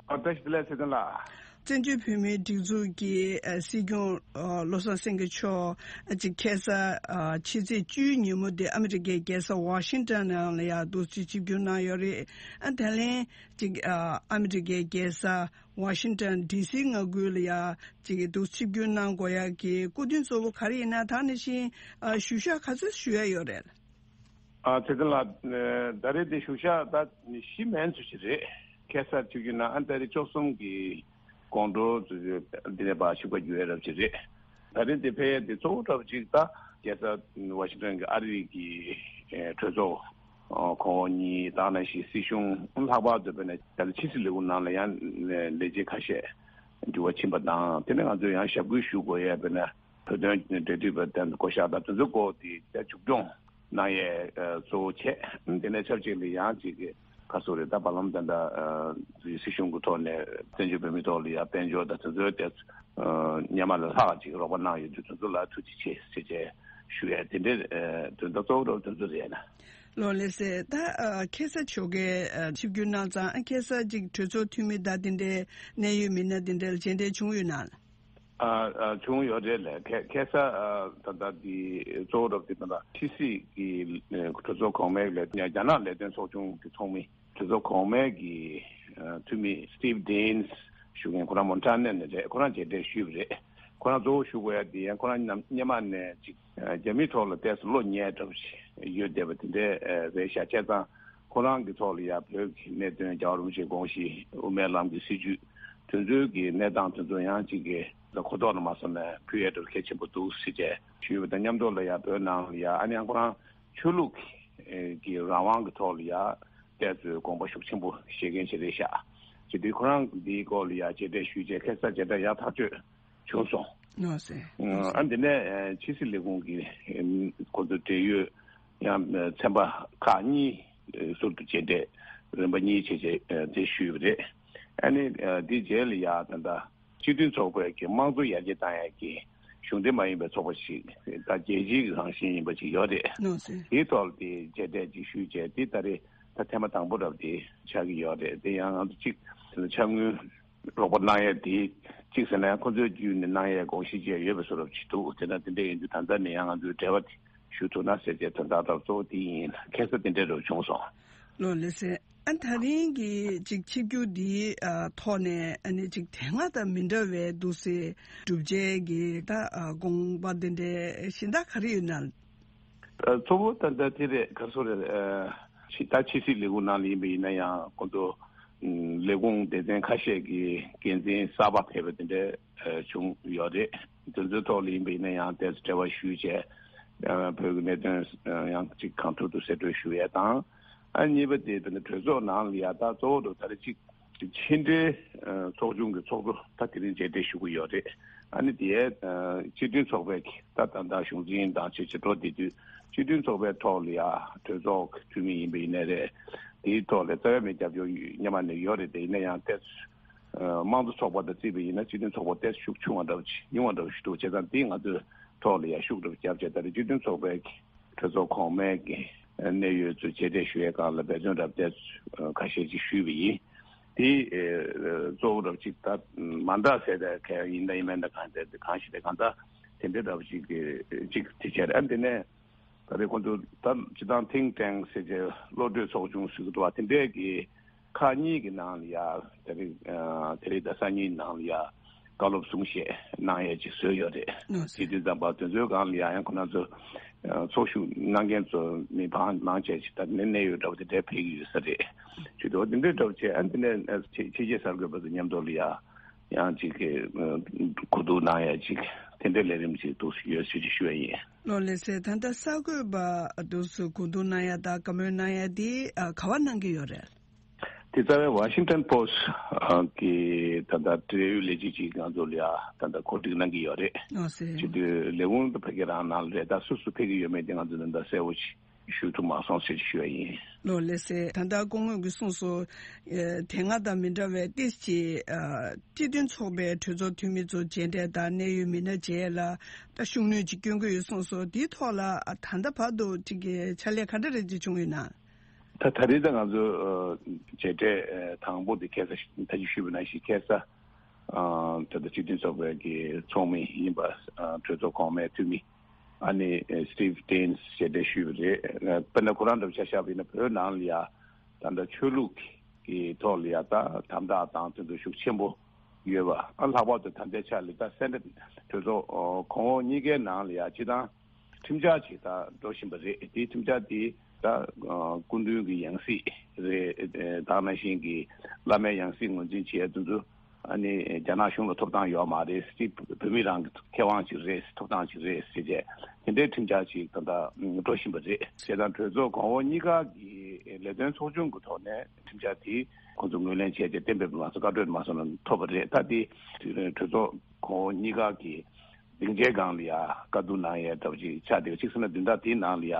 ཨ། བཀྲ་ཤིས་བདེ་ལེགས་ཚེ་བརྟན་ལགས། བཙན་བྱོལ་བོད་མིའི་སྒྲིག་འཛུགས་ཀྱི་ཨ་སྲིད་སྐྱོང་ཨ་བློ་བཟང་སེང་གེ་མཆོག་ཨ་ཅིག་ཁ་སང་ཨ་ཕྱི་ཚེས་བཅུའི་ཉིན་མོ་དེ་ཨ་མི་རི་ཀའི་རྒྱལ་ས་ཝ་ཤིང་ཊོན་ནང་ལ་ཡང་འདུག་སེ་ཆིབས་བསྒྱུར་གནང་ཡོད་རེད། ཨ་ད་ལན་ཅིག་ཨ་ཨ་མི་རི་ཀའི་རྒྱལ་ས་ཝ་ཤིང་ཊོན་ཌི་སི་མངའ་ཁུལ་ལ་ཡང་ཅིག་འདུག་ཆིབས་བསྒྱུར་གནང་དགོས་ཡག་གི་སྐུ་དོན་གཙོ་བོ་ག་རེ་ཡིན་ན། ད་ནང་བཞིན་ཨ་ཞུ་བཞག་ག་ཚོད་ཞུ་ཡ་ཡོད་རེད། ཨ་ཚེ་བརྟན་ལགས། ཨ་ད་རེས་དེ་ཞུ་བཞག་ད་བཞི་མན་ཙམ་ཞིག་རེད། ཁ་སང་ཆིབས་བསྒྱུར་གནང་ཨ་ད་རེས་བཅུ་གསུམ་གྱི་དགོང་དྲོ་ཙམ་ཞིག་འདི་ནས་ཕར་ཆིབས་ཁ་བསྒྱུར་ཡ་རབ་ཅིག་རེད། ད་རེས་དེ་ཕེབས་ཡ་དེ་གཙོ་བོ་འདྲ་པོ་ཅིག་ད་རྒྱལ་ས་ཝ་ཤིང་ཊོན་གྱི་ཨ་རི་གི་ཨེ་གྲོས་ཚོགས་ཨ་གོང་འོག་གཉིས་དང་ནང་བཞིན་སྲིད་གཞུང་ལྷག་པར་དུ་དཔེར་ན་ད་ལྟ་ཕྱི་སྲིད་ལས་ཁུངས་ནང་ལ་ཡང་ལས་བྱེད་ཁ་ཤས་འགྱུར་བ་ཕྱིན་པ་དང་། དེ་ནས་ང་ཚོས་ཡང་ཞབས་སྐུལ་ཞུ་དགོས་ཡ་དཔེར་ན། བོད་དོན་འབྲེལ་མཐུད་པ་དང་བསྐོ་བཞག་དང་དེ་ཚོའི་སྐོར་དེ་མཇུག་སྐྱོང་གནང་ཡས་གཙོ་བོ་བྱས། དེ་ནས་ཆབས་ཅིག་ལ་ཡང་ཅིག་ག་སོ་རེད། ད་བར་ལམ་ད་ལྟ་སྲིད་གཞུང་གི་ཐོག་ནས་བཙན་བྱོལ་བོད་མིའི་ཐོག་ལ་ཡང་དཔལ་འབྱོར་དང་དེ་ཚོའི་ཐད་སྔོན་མ་ལས་ལྷག་ཅིག་རོགས་པ་གནང་ཡོད་དུས་དེ་ཚོ་ལ་ཐུགས་རྗེ་ཆེ་ཟེར་བྱས་ཞུ་ཡས་དེ་འདྲའི་དོན་དག་གཙོ་བོ་རོགས་དེ་ཚོ་རེད་ན། ལགས་ལགས་སེ། ད་ཁ་སང་ཕྱོགས་ཀས་ཆིབས་བསྒྱུར་གནང་ཙང་ཁ་སང་ཅིག་གྲོས་ཚོགས་འཐུས་མི་ད་དེ་འདྲའི་གནད་ཡོད་མི་སྣ་དེ་འདྲ་ལ་མཇལ་འཕྲད་བྱུང་ཡོད་ན། ཨ་ཨ་བྱུང་ཡོད་རེད་ལགས། ཁ་ཁ་སང་ཨ་ད་ལྟ་འདི་གཙོ་བོ་རབ་འདི་ད་ལྟ་ཕྱི་སྲིད་ཀྱི་ཨ་གྲོས་ཚོགས་གོང་མའི་ལས་རྒྱ་ནག་ལས་དོན་ཚོགས་ཆུང་གི་ཚོགས་མི་གྲོས་ཚོགས་གོང་མའི་གི་ཨ་འཐུས་མི་Steve Daines་ཞུ་མཁན་ཁོ་རང་མོན་ཊ་ནའི་ནས་རེད། ཁོ་རང་མཇལ་འཕྲད་ཞུས་པ་རེད། ཁོ་རང་གཙོ་བོ་ཞུ་དགོས་ཡ་འདི་ཡང་ཁོ་རང་ནམ་སྔོན་མ་ནས་ཅིག་ཨ་རྒྱ་མིའི་ཐོག་ལ་ཏོག་ཙམ་བློ་ཉེ་དྲགས་ཤིག་ཡོད་བསྡད་པ་དེ་འདྲ་ཨ་རེད་ཤག་བྱས་ཙང་། ཁོ་རང་གི་ཐོག་ལ་ཡ་བོད་ཀྱི་གནད་དོན་རྒྱལ་བ་རིན་པོ་ཆེའི་དགོངས་གཞི་དབུ་མའི་ལམ་གྱི་སྲིད་བྱུས་དེ་ཚོའི་གི་གནས་སྟངས་དེ་ཚོ་ཡང་གཅིག་གི་གོ་རྟོགས་ལ་མ་སོང་ནས་ཕུལ་ཡས་འདྲ་གལ་ཆེན་པོ་འདུག་ཟེར་བྱས་ཞུས་པ་དང་མཉམ་དུ་ལ་ཡ་བོད་ནང་ལ་ཡ་ཨ་ནི་ཡང་ཁོ་རང་ཆོས་ལུགས་ཀྱི་རང་དབང་གི་ཐོག་ལ་ཡ་ཏོག་ཙམ་དགོངས་པ་ཤུགས་ཆེན་པོ་བཞེས་མཁན་ཞིག་རེད་ཤག་བྱས་དུས་ཁོ་རང་འདིའི་སྐོར་ལ་ཡ་མཇལ་འཕྲད་ཞུས་བྱས་ཁ་སང་མཇལ་འཕྲད་ཡག་ཐག་ཆོད་བྱུང་སོང་། ལགས་སེ། ཨ་འདི་ནས་ཕྱི་སྲིད་ལས་ཁུངས་ཀྱི་ཁོ་ཚོ་འབྲེལ་ཡོད་ཡང་ཚན་པ་ཁག་གཉིས་ཟུར་དུ་མཇལ་འཕྲད་རིམ་པ་གཉིས་བྱས་བྱས་དེ་ཞུས་པ་རེད། ཨ་ནི་འདི་རྗེས་ལ་ཡང་ད་ལྟ་སྤྱི་མཐུན་ཚོགས་པའི་གི་དམངས་གཙོ་ཡར་རྒྱས་བཏང་ཡག་གི་གཞུང་འབྲེལ་མ་ཡིན་པའི་ཚོགས་པ་ཞིག་ད་རྒྱལ་སྤྱིའི་རང་བཞིན་ཡིན་པ་ཞིག་ཡོད་རེད། ལགས་སེ། དེའི་ཐོག་ལ་དེ་མཇལ་འཕྲད་ཅིག་ཞུས་བྱས་དེ་ད་རེས་ད་ཐེངས་མ་དང་པོ་རབ་དེ་ཆགས་ཀྱི་ཡོད་རེད། དེ་ཡང་ང་ཚོ་གཅིག་ཕྱག་དངུལ་རོགས་པ་གནང་ཡས་དེ་གཅིག་ཟེར་ན་ཡང་ཁོ་ཚོའི་བརྒྱུད་ནས་གནང་ཡས་དགོངས་གཞི་བཅས་ཡོད་པའི་བཟོ་འདྲ་ཅིག་འདུག་དེ་ན་དེ་འདྲ་ཡིན་དུས་ད་ལྟ་ནས་ཡང་ང་ཚོའི་འབྲེལ་བ་དེ་ཞུ་ཐུབ་ན་ཟེར་བྱས་དོན་དག་རབ་གཙོ་བོ་དེ་ཡིན། ཁ་སང་དེ་འདྲ་རུ་བྱུང་སོང་། ལགས་ལགས་སེ། ཨ་ད་རིང་གི་ཅིག་ཆིབས་བསྒྱུར་འདིའི་ཨ་ཐོག་ནས་ཨ་ནི་ཅིག་དེ་སྔ་དང་མི་འདྲ་བའི་འདུག་སེ་གྲུབ་ཆའི་གི་ད་ཨ་དགོངས་པ་འདི་འདྲའི་གཞན་དག་ག་རེ་ཡོད་ན། ཨ་གཙོ་བོ་ད་ལྟ་དེ་རེད། ག་རེ་ཟེར་རེད། ཨ་ཕྱི་ད་ཕྱི་སྲིད་ལས་ཁུངས་ནང་ལ་ཡིན་པ་ཡིན་ན་ཡང་ཁོང་ཚོ་ཨམ་ལས་ཁུངས་སྡེ་ཚན་ཁ་ཤས་ཀྱི་འགན་འཛིན་གསར་པ་ཕེབས་པ་དེ་འདྲ་ཨ་བྱུང་ཡོད་རེད། དེ་ཚོའི་ཐོག་ལ་ཡིན་པ་ཡིན་ན་ཡང་ཏོག་ཙམ་འབྲེལ་བ་ཞུས་བྱས་ཨ་བོད་ཀྱི་གནད་དོན་ཨ་ཡང་ཅིག་གང་ཐུབ་ཐུབ་གསལ་སྟོན་ཞུ་ཡས་དང་། ཨ་གཉིས་པ་དེ་དེ་འདྲ་གྲོས་ཚོགས་ནང་ལ་ཡ་ད་གཙོ་བོ་དུ་ད་རེས་ཅིག་ཕྱི་འབྲེལ་ཚོགས་ཆུང་གི་ཚོགས་གཙོ་ད་དེ་རིང་མཇལ་འཕྲད་ཞུ་གི་ཡོད་རེད། ཨ་ནི་དེའི་སྤྱི་མཐུན་ཚོགས་པའི་ད་ད་ལྟ་གཞུང་འཛིན་དང་ཆེད་ཆེད་འགྲོ་བསྡད་དུས་སྤྱི་མཐུན་ཚོགས་པའི་ཐོག་ལ་ཡ་གྲོས་ཚོགས་ཀྱི་འཐུས་མི་ཡིན་པ་ཡིན་ནའི་རེད། དེའི་ཐོག་ལ་རྩ་བའི་མི་རྒྱབ་སྐྱོར་སྔོན་མ་ནས་ཡོད་རེད། དེ་ཡིན་ན་ཡང་ཏོག་ཙམ་དམངས་གཙོ་ཚོགས་པ་དང་བརྩིས་པ་ཡིན་ན་སྤྱི་མཐུན་ཚོགས་པ་ཏོག་ཙམ་ཤུགས་ཆུང་བ་འདྲ་བོ་ཅིག་ཉུང་བ་འདྲ་བོ་ཞིག་འདུག་བྱས་ཙང་དེ་ང་ཚོའི་ཐོག་ལ་ཡ་ཤུགས་འདྲ་བོ་བརྒྱབ་བྱས་ད་རེས་སྤྱི་མཐུན་ཚོགས་པའི་གྲོས་ཚོགས་གོང་མའི་གི་གནད་ཡོད་ཚོས་མཇལ་འཕྲད་ཞུ་ཡས་སྒང་ལ་འབད་བརྩོན་རབ་བསྟན་ཁ་ཤས་ཅིག་ཞུས་པ་ཡིན། དེ་གཙོ་བོ་རབ་ཅིག་ད་མ་འདྲ་ཟེར་ད་ག་ཡིན་ད་ཡིན་མིན་ད་གང་ཟེར་ད་གང་ཞིག་ད་གང་ད་དེ་འདྲའི་རབ་ཅིག་ཅིག་དེ་བྱས་རེད། ཨ་དེ་ནས་ད་རེས་ཁོང་ཚོ་ད་སྤྱི་བཏང་think tank ཟེར་བྱས་བློ་གྲོས་ཚོགས་ཆུང་ཟེར་གི་འདུག་བ། དེ་འདྲའི་གི་ཁག་གཉིས་ཀྱི་ནང་ལ་ཡ་དེ་རིང་དེ་རིང་ད་སང་ཉིན་ནང་ལ་ཡ་བཀའ་སློབ་གསུང་བཤད་གནང་ཡས་ཅིག་བཟོས་ཡོད་རེད། ཨོ་ཟེར། དེ་དུས་ཙམ་པ་དེ་ཚོའི་སྒང་ལ་ཡ་ཡང་ཁོ་ན་ཚོ་ཚོགས་ཞུགས་གནང་མཁན་ཚོ་མི་བང་མང་ཆེ་ཅིག་ད་ནས་གནད་ཡོད་འདྲ་བོ་དེ་འདྲའི་ཕེབས་ཀྱི་ཡོད་ས་རེད། ཅིག་དོ་དེ་འདྲའི་འདྲ་བོ་བྱས། ཨ་དེ་ནས་ཕྱི་ཕྱི་རྒྱལ་གསར་འགོད་པ་ཚོ་མཉམ་དུ་ལ་ཡ་ཡང་ཅིག་གི་གོ་བསྡུར་གནང་ཡས་ཅིག་དེ་འདྲའི་ལས་རིམ་ཅིག་འདུག་ཡོད་ཟེར་ཅིག་ཞུ་ཡས་ཡིན། ལགས་ལགས་སེ། ད་ལྟ་གསར་འགོད་པ་འདུག་སེ་གོ་བསྡུར་གནང་ཡ་དང་བཀའ་མོལ་གནང་ཡ་དེ་ཨ་ག་བ་གནང་གི་ཡོད་རེད། དེ་རྩ་བའི་Washington Post་གི་ད་ལྟ་འབྲེལ་ཡོད་ལས་བྱེད་ཅིག་ང་ཚོ་ལ་ཡ་ད་ལྟ་གོ་སྒྲིག་གནང་གི་ཡོད་རེད། ཨོ་ཟེར། བྱེད་དུས་ལས་ཁུངས་དང་ཕ་གི་རང་ནང་ལ་རེད། ད་སུ་སུ་ཕེབས་ཀྱི་ཡོད་མེད་དེ་ང་ཚོ་ད་ལྟ་གསལ་བོ་ཞིག་ཞུ་ཐུབ་མ་སོང་ཟེར་ཞུ་ཡ་ཡིན། ལགས་ལགས་སེ། ད་ལྟ་སྐུ་ངོ་གིས་གསུངས་སོང་། ཨེ་དེ་སྔ་དང་མི་འདྲ་བའི་ཏོག་ཙམ་ཨ་སྤྱི་མཐུན་ཚོགས་པའི་གྲོས་ཚོགས་འཐུས་མི་ཚོ་མཇལ་འཕྲད་དང་གནད་ཡོད་མི་སྣ་མཇལ་ཡ་ལ་ད་ཤུགས་སྣོན་ཅིག་སྐྱོན་གྱི་ཡོད་གསུངས་སོང་། དེའི་ཐོག་ལ་ཨ་ད་ལྟ་བར་དུ་ཅིག་གི་ཕྱག་ལས་ག་འདྲ་རེ་ཅིག་བྱུང་ཡོད་ན། ད་ད་རེས་ད་ང་ཚོ་ཨ་མཇལ་འཕྲད་ཨ་དང་པོ་དེ་ཁ་སང་ད་ཅི་ཞུས་པ་ནང་བཞིན་ཁ་སང་ཨ་ད་ལྟ་སྤྱི་མཐུན་ཚོགས་པའི་གི་ཚོགས་མི་ཡིན་པ་ཨ་གྲོས་ཚོགས་གོང་མའི་འཐུས་མི་ཨ་ནི་ཨ་Steve Daines་ཞེས་དེ་ཞུས་པ་རེད། ཨ་དཔེར་ན་ཁོ་རང་འདྲ་བོ་ཆ་བཞག་པ་ཡིན་ན་བོད་ནང་ལ་ཡ་ད་ལྟ་ཆོས་ལུགས་ཀྱི་ཐོག་ལ་ཡ་ད་དམ་དྲག་དང་དེ་ཚོ་ཤུགས་ཆེན་པོ་ཡོད་པ། ཨ་ལྷག་པར་དུ་ད་ལྟའི་ཆ་ལ་ད་སེ་ནེ་ཊི་གྲོས་ཚོགས་ཨ་གོང་འོག་གཉིས་ཀའི་ནང་ལ་ཡ་སྤྱི་བཏང་ཁྲིམས་འཆར་ཅིག་ད་འགྲོ་བཞིན་པ་རེད། དེའི་ཁྲིམས་འཆར་དེ་ད་ཨ་སྐུ་མདུན་གྱི་ཡང་སྲིད་རེད། ད་ག་ནང་བཞིན་གྱི་བླ་མའི་ཡང་སྲིད་ངོས་འཛིན་བྱེད་ཡ་དེ་ཚོ་ཨ་ནི་རྒྱ་ནག་གཞུང་ལ་ཐོབ་ཐང་ཡོད་མ་རེད། སྤྱི་བོད་མི་རང་གི་ཁེ་དབང་ཅིག་རེད། ཐོབ་ཐང་ཅིག་རེད་ཟེར་བྱས་དེ་འདྲའི་ཁྲིམས་འཆར་ཅིག་ད་ལྟ་འགྲོ་བཞིན་པ་རེད། བྱས་ཙང་གྲོས་ཚོགས་གོང་འོག་གཉིས་ཀ་གི་ལས་དོན་ཚོགས་ཆུང་གི་ཐོག་ནས་ཁྲིམས་འཆར་དེ་ཁོང་ཚོ་ངོས་ལེན་བྱས་ཏེ་གཏན་འབེབས་མ་སོང་། བཀའ་འཁྲོལ་མ་སོང་ན་ཐོབ་པ་རེད། ད་དེ་གྲོས་ཚོགས་གོང་འོག་གཉིས་ཀ་གི་སྡིངས་ཆའི་སྒང་ལ་ཡ་བཀའ་བསྡུར་གནང་ཡས་འདྲ་བོ་ཅིག་ཆགས་བསྡད་པ་ཅིག་ཟེར་ན་བདུན་ཕྲག་དེའི་ནང་ལ་ཡ་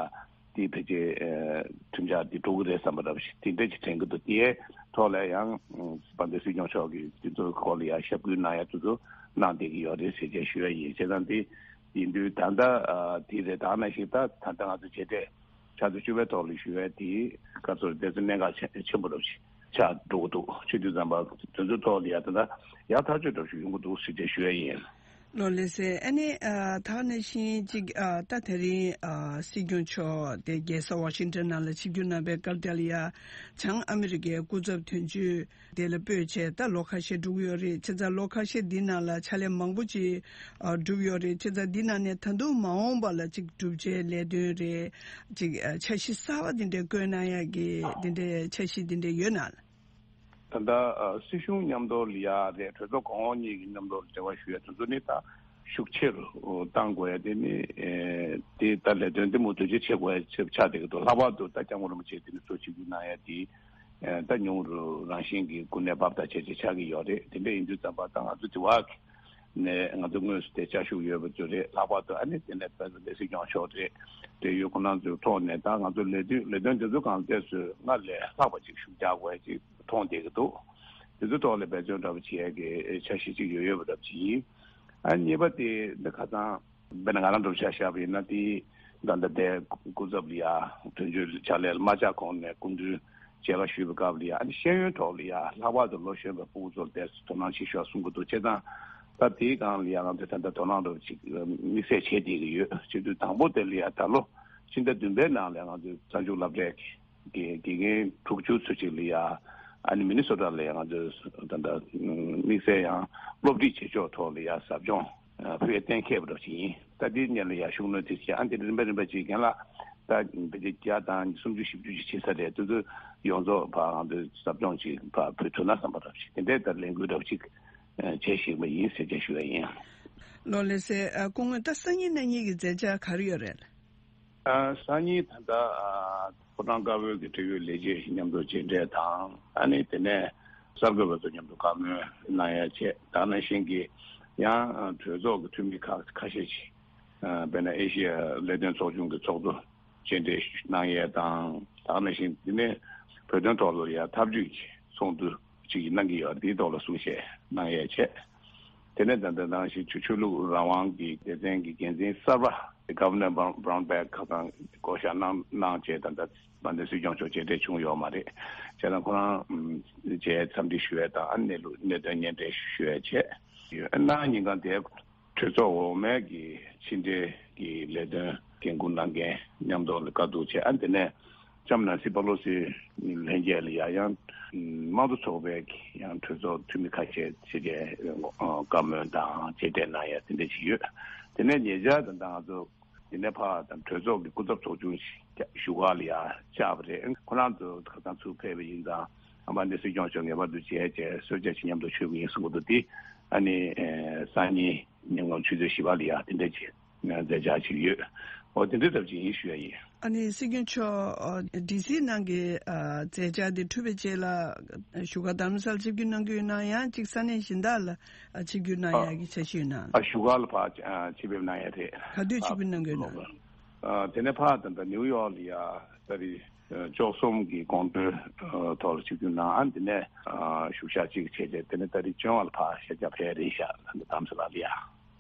དེ་ཕལ་ཆེར་ཨ་ཁྲིམས་འཆར་དེ་འགྲོ་གི་རེད་བསམ་པ་འདྲ་བོ་ཞིག་དེ་འདྲ་ཅིག་དྲན་གྱི་འདུག་དེའི་ཐོག་ལ་ཡང་དཔལ་ལྡན་སྲིད་སྐྱོང་མཆོག་གིས་དེ་ཚོའི་སྐོར་ལ་ཡ་ཞབས་སྐུལ་གནང་ཡ་དེ་ཚོ་གནང་བསྡད་ཀྱི་ཡོད་རེད་ཟེར་བྱས་ཞུ་ཡ་ཡིན། བྱས་ཙང་དེ་ཡིན་དུས་ད་ལྟ་ཨ་དེ་རེད། ད་ག་ནང་བཞིན་ད་ད་ལྟ་ང་ཚོ་མཇལ་འཕྲད་ཆུ་ཚོད་བཅུ་པའི་ཐོག་ལ་ཞུ་ཡས་དེ་སྐབས་སུ་དེ་ཚོ་གནད་འགག་ཆེ་ཆེན་པོ་འདྲ་བོ་ཞིག་ཆགས་འགྲོ་གི་འདུག་ཆུ་དུས་ཙམ་པ་དེ་ཚོའི་ཐོག་ལ་ཡ་ད་ལྟ་ཡག་ཐག་ཆོད་འདྲ་བོ་ཞིག་ཡོང་གི་འདུག་ཟེར་བྱས་ཞུ་ཡས་ཡིན། ལགས་ལགས་སེ། ཨ་ནི་ཨ་ད་ག་ནང་བཞིན་ཅིག་ཨ་ད་དེ་རིང་ཨ་སྲིད་སྐྱོང་མཆོག་དེ་རྒྱལ་ས་ཝ་ཤིང་ཊོན་ནང་ལ་ཆིབས་བསྒྱུར་གནང་བའི་སྐབས་དེ་ལ་ཡ་བྱང་ཨ་མི་རི་ཀའི་སྐུ་ཚབ་དོན་གཅོད་དེ་ལ་སྤོས་བྱས་ད་ལོ་ཁ་ཤས་འགྲོ་གི་ཡོད་རེད། བྱས་ཙང་ལོ་ཁ་ཤས་འདི་ནང་ལ་ཕྱག་ལས་མང་པོ་ཅིག་ཨ་བསྒྲུབས་ཡོད་རེད། བྱས་ཙང་འདི་ནང་ནས་ད་དུང་མ་འོངས་པ་ལ་ཅིག་བསྒྲུབ་བྱའི་ལས་དོན་རེད། ཅིག་ཨ་འཆར་གཞི་གསར་པ་འདི་འདྲའི་བཀོད་གནང་ཡག་གི་འདི་འདྲའི་འཆར་གཞི་འདི་འདྲ་ཡོད་ན། ད་ལྟ་ཨ་སྲིད་གཞུང་མཉམ་དུ་ལ་ཡ་རེད། གྲོས་ཚོགས་གོང་འོག་གཉིས་ཀྱི་མཉམ་དུ་འབྲེལ་བ་ཞུ་ཡ་དེ་ཚོ་ནི་ད་ཤུགས་ཆེ་རུ་གཏང་དགོས་ཡ་དེ་ནི་ཨེ་དེ་ད་ལས་དོན་དེ་མུ་མཐུད་ཅིག་བྱེད་དགོས་ཡ་ཆེ་ཆགས་བསྡད་ཀྱི་འདུག་ལྷག་པར་དུ་ད་སྐྱབས་མགོན་རིན་པོ་ཆེ་དེ་ནི་གཙོ་ཆིབས་བསྒྱུར་གནང་ཡ་དེ་ཨེ་ད་ཉུང་རུ་རང་བཞིན་གྱིས་འགོ་ནས་བབས་དང་བྱས་བྱས་ཆགས་ཀྱི་ཡོད་རེད། དེ་འདྲ་ཡིན་དུས་ཙམ་པ་ད་ང་ཚོ་དེ་བ་གི་ནས་ང་ཚོ་དངོས་སུ་དེ་བཅའ་བཞུགས་ཡོད་པ་ཚོ་རེད། ལྷག་པར་དུ་ཨ་ནི་དེ་ནས་བོད་ཀྱི་སྲིད་སྐྱོང་མཆོག་རེད། དེ་ཡོད་ཁོ་ན་ཚོའི་ཐོག་ནས་ད་ང་ཚོ་ལས་དོན་ལས་དོན་དེ་ཚོ་གང་ལྟས་སུ་སྔར་ལས་ལྷག་པ་ཅིག་ཤུགས་རྒྱག་དགོས་ཅིག་མཐོང་བསྡད་ཀྱི་འདུག་དེ་ཚོའི་ཐོག་ལ་འབད་བརྩོན་འདྲ་པོ་བྱེད་ཡས་ཀྱི་འཆར་གཞི་ཅིག་ཡོད་ཡོད་པ་འདྲ་པོ་ཅིག་ཡིན། ཨ་གཉིས་པ་དེ་འདི་ཁ་སང་དཔེར་ན་ང་རང་འདྲ་པོ་ཆ་བཞག་པ་ཡིན་ན་དེ་ད་ལྟ་དེ་སྐུ་ཚབ་ལ་ཡ་དོན་གཅོད་ཕྱག་ལས་ལ་མ་བཅར་གོང་ནས་སྐུ་མདུན་མཇལ་ཁ་ཞུས་པའི་སྐབས་ལ་ཡ་ཨ་ནི་ཤེས་ཡོན་ཐོག་ལ་ཡ་ལྷག་པར་དུ་ལོ་གཞོན་པའི་ཕྲུ་གུ་ཚོར་དེ་དོ་སྣང་ཆེ་ཤོས་གསུང་གི་འདུག་བྱས་ཙང་ད་དེའི་སྒང་ལ་ཡ་ང་ཚོས་ད་ལྟ་དོ་སྣང་འདྲ་པོ་ཅིག་དམིགས་བསལ་བྱས་བསྡད་ཀྱི་ཡོད། བྱེད་དུས་དང་པོ་དེ་ལ་ཡ་ད་ལོ་ཕྱི་ཟླ་བདུན་པའི་ནང་ལ་ང་ཚོས་རྩ་འཛུགས་སློབ་གྲྭའི་ དགེ་དགེ་རྒན་དྲུག་ཅུ་ཚོད་ཅིག་ལ་ཡ་ཨ་ནི་མི་ནི་སོ་ཊ་ལ་ཡ་ང་ཚོས་ད་ལྟ་དམིགས་བསལ་ཡང་སློབ་ཁྲིད་བྱེད་ཕྱོགས་ཐོག་ལ་ཡ་ཟབ་སྦྱོང་ཕུལ་གཏན་འཁེལ་བ་འདྲ་ཞིག་ཡིན། ད་དེའི་སྔོན་ལ་ཡ་ཤུགས་སྣོན་དེ་བྱས་ཨ་འདི་རིམ་པ་རིམ་པ་ཅིག་རྒན་ལགས་ད་བེད་སྤྱོད་བརྒྱ་དང་སུམ་ཅུ་བཞི་བཅུ་ཅིག་བྱེད་ས་རེད། དེ་ཚོ་ཡོངས་རྫོགས་ཕར་ང་ཚོས་ཟབ་སྦྱོང་ཅིག་ཕར་ཕུལ་ཐུབ་ན་བསམ་པ་འདྲ་ཞིག་དེ་འདྲའི་ད་ལས་འགུལ་འདྲ་ཅིག་བྱེད་བཞིན་པ་ཡིན་ཟེར་ཅིག་ཞུ་ཡ་ཡིན། ལགས་ལགས་སེ། སྐུ་ངོ་ད་སང་ཉིན་གནངས་ཉིན་གྱི་མཛད་འཆར་ག་རེ་ཡོད་རེད། ཨ། སང་ཉིན་ད་ལྟ་ཨ། ཕོ་བྲང་དཀར་པོའི་གི་འབྲེལ་ཡོད་ལས་བྱེད་མཉམ་དུ་མཇལ་འཕྲད་དང་ཨ་ནི་དེ་ནས་གསར་འགོད་པ་ཚོ་མཉམ་དུ་བཀའ་མོལ་གནང་ཡ་བྱས། ད་ག་ནང་བཞིན་གྱི་ཡང་གྲོས་ཚོགས་ཀྱི་འཐུས་མི་ཁག་ཁ་ཤས་ཤིག་ཨ། དཔེར་ན་ཨེ་ཤི་ཡ་ལས་དོན་ཚོགས་ཆུང་གི་ཚོགས་འདུ་མཇལ་འཕྲད་གནང་ཡས་དང་། ད་ག་ནང་བཞིན་དེ་ནས་བོད་དོན་ཐོག་ལ་ཡ་ཐབས་ཇུས་ཀྱི་ཚོགས་འདུ་ཅིག་གནང་གི་ཡོད། དེའི་ཐོག་ལ་གསུང་བཤད་གནང་ཡས་བྱས། དེ་ནས་ད་ལྟ་ནང་བཞིན་ཆོས་ཆོས་ལུགས་རང་དབང་གི་སྡེ་ཚན་གྱི་འགན་འཛིན་གསར་པ་Governor Brown- Brownback ཁ་སང་བསྐོ་བཞག་གནང་གནང་བྱས། ད་ལྟ་དཔལ་ལྡན་སྲིད་སྐྱོང་མཆོག་མཇལ་འཕྲད་བྱུང་ཡོད་མ་རེད། བྱས་ཙང་ཁོ་རང་ཨམ་མཇལ་འཚམས་འདྲི་ཞུ་ཡས་དང་ཨ་གནས་ལུགས་གནད་དོན་སྙན་སྒྲོན་ཞུ་ཡས་བྱས་ཡོད། ཨ་གནངས་ཉིན་གང་དེ་གྲོས་ཚོགས་འོག་མའི་གི་ཕྱི་འབྲེལ་གྱི་ལས་དོན་འགན་འཁུར་གནང་མཁན་མཉམ་དུ་ལ་བཀའ་བསྡུར་བྱས། ཨ་དེ་ནས་ལྕམ་ནན་སི་པ་ལོ་སི་ལྷན་རྒྱས་ལ་ཡ་ཡང་དམངས་གཙོ་ཚོགས་པའི་ཡང་གྲོས་ཚོགས་འཐུས་མི་ཁ་ཤས་ཕྱི་རྒྱལ་བཀའ་མོལ་དང་མཇལ་འཕྲད་གནང་ཡ་དེ་འདྲ་ཞིག་ཡོད། དེ་ནས་ཉེ་ཆར་དང་ད་ང་ཚོ་དེ་ནས་ཕར་དང་གྲོས་ཚོགས་ཀྱི་སྐུ་ཚབ་ཚོགས་ཆུང་ཞིག་བཞུགས་སྒར་ལ་ཡ་བཅར་བ་རེད། ཁོ་རང་ཚོ་ཁ་སང་ཚུར་ཕེབས་པ་ཡིན་ཙང་ཨ་མ་འདི་སྲིད་སྐྱོང་མཆོག་ངེས་པར་དུ་མཇལ་བྱས་གསོལ་ཇ་ཞིག་མཉམ་དུ་མཆོད་ཀྱི་ཡིན་གསུང་གི་འདུག་དེ་ཨ་ནི་སང་ཉིན་ཉིན་གུང་ཆུ་ཚོད་བཞི་པ་ལ་ཡ་དེ་འདྲ་ཅིག་མཛད་འཆར་ཅིག་ཡོད། འོ་དེ་འདྲའི་ཐབས་ཅིག་ཡིན་ཞུ་ཡ་ཡིན། ཨ་ནི་སྲིད་སྐྱོང་མཆོག་ཨ་ཌི་སི་ནང་གི་ཨ་མཛད་འཆར་དེ་གྲུབ་པའི་རྗེས་ལ་བཞུགས་སྒར་རྡ་རམ་ས་ལ་ཆིབས་བསྒྱུར་གནང་གི་ཡོད་ན། ཡང་གཅིག་ས་གནས་གཞན་དག་ལ་ཨ་ཆིབས་བསྒྱུར་གནང་ཡ་གི་འཆར་གཞི་ཡོད་ན། ཨ་བཞུགས་སྒར་ལ་ཕར་ཨ་ཆིབས་ཕེབས་གནང་ཡ་རེད། ག་དུས་ཆིབས་བསྒྱུར་གནང་གི་ཡོད་ན། ཨ་དེ་ནས་ཕར་ད་ལྟ་ནིའུ་ཡོག་ལ་ཡ་ད་རེས་ཨ་བཅུ་གསུམ་གྱི་དགོང་དྲོའི་ཨ་ཐོག་ལ་ཆིབས་བསྒྱུར་གནང་། ཨ་དེ་ནས་ཨ་བཞུགས་ཞག་གཅིག་བྱས་རྗེས་དེ་ནས་ད་རེས་བཅོ་ལྔ་ལ་ཕར་ཤར་རྒྱག་ཕེབས་རེད་ཤག་ད་ལྟ་རྡ་རམ་ས་ལ་ལ་ཡ།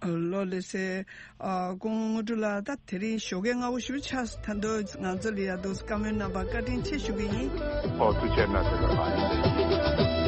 ལགས་ལགས་སེ། ཨ་སྐུ་ངོ་དངོས་གྲུབ་ལགས། ད་དེ་རིང་ཞོགས་ཀས་སྔ་པོ་ཞེ་པོ་ཆགས་སོང་། ད་དུང་ང་ཚོ་ལ་ཡ་འདུག་བཀའ་མོལ་གནང་བར་བཀའ་དྲིན་ཆེ་ཞུ་གི་ཡིན། ཨོ་ཐུགས་རྗེ་གནང་། དེ་ལ་ཕར་ཡིན།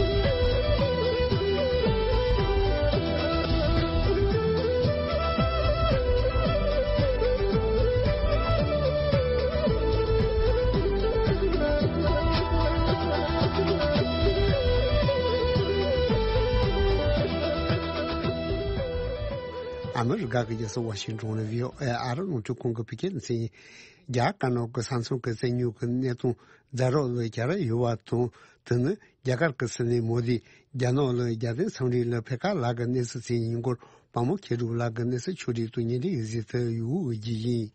ཨ་མི་རི་ཀ་གི་རྒྱལ་ས་ཝ་ཤིང་ཊོན་ལ་བྷི་ཨོ་ཨེ་ཨ་རི་རླུང་འཕྲིན་ཁང་གི་བོད་སྐད་སྡེ་ཚན་ཡིན། རྒྱ་དཀར་ནག་གི་ས་མཚམས་ཀྱི་བཙན་ཉུལ་གྱི་གནས་སྟངས་ཛ་དྲག་ལ་གྱར་ཡོད་པ་དང་། དེ་ནི་རྒྱ་གར་གྱི་སྲིད་བློན་མོ་དིས་རྒྱ་ནག་ལ་རྒྱལ་བསྟན་འཚམས་འདྲི་ལ་ཕེབས་ཁ་ལག་གི་གནས་ཚུལ་ཅན་ཡིན་སྐོར་བ་མོ་མཁས་གྲུབ་ལགས་ཀྱི་གནས་ཚུལ་ཕྱོགས་སྒྲིག་ཏུ་ཉན་འདྲི་ཡོད་ཟེར་དུ་ཡོད་ཀྱི་ཡིན།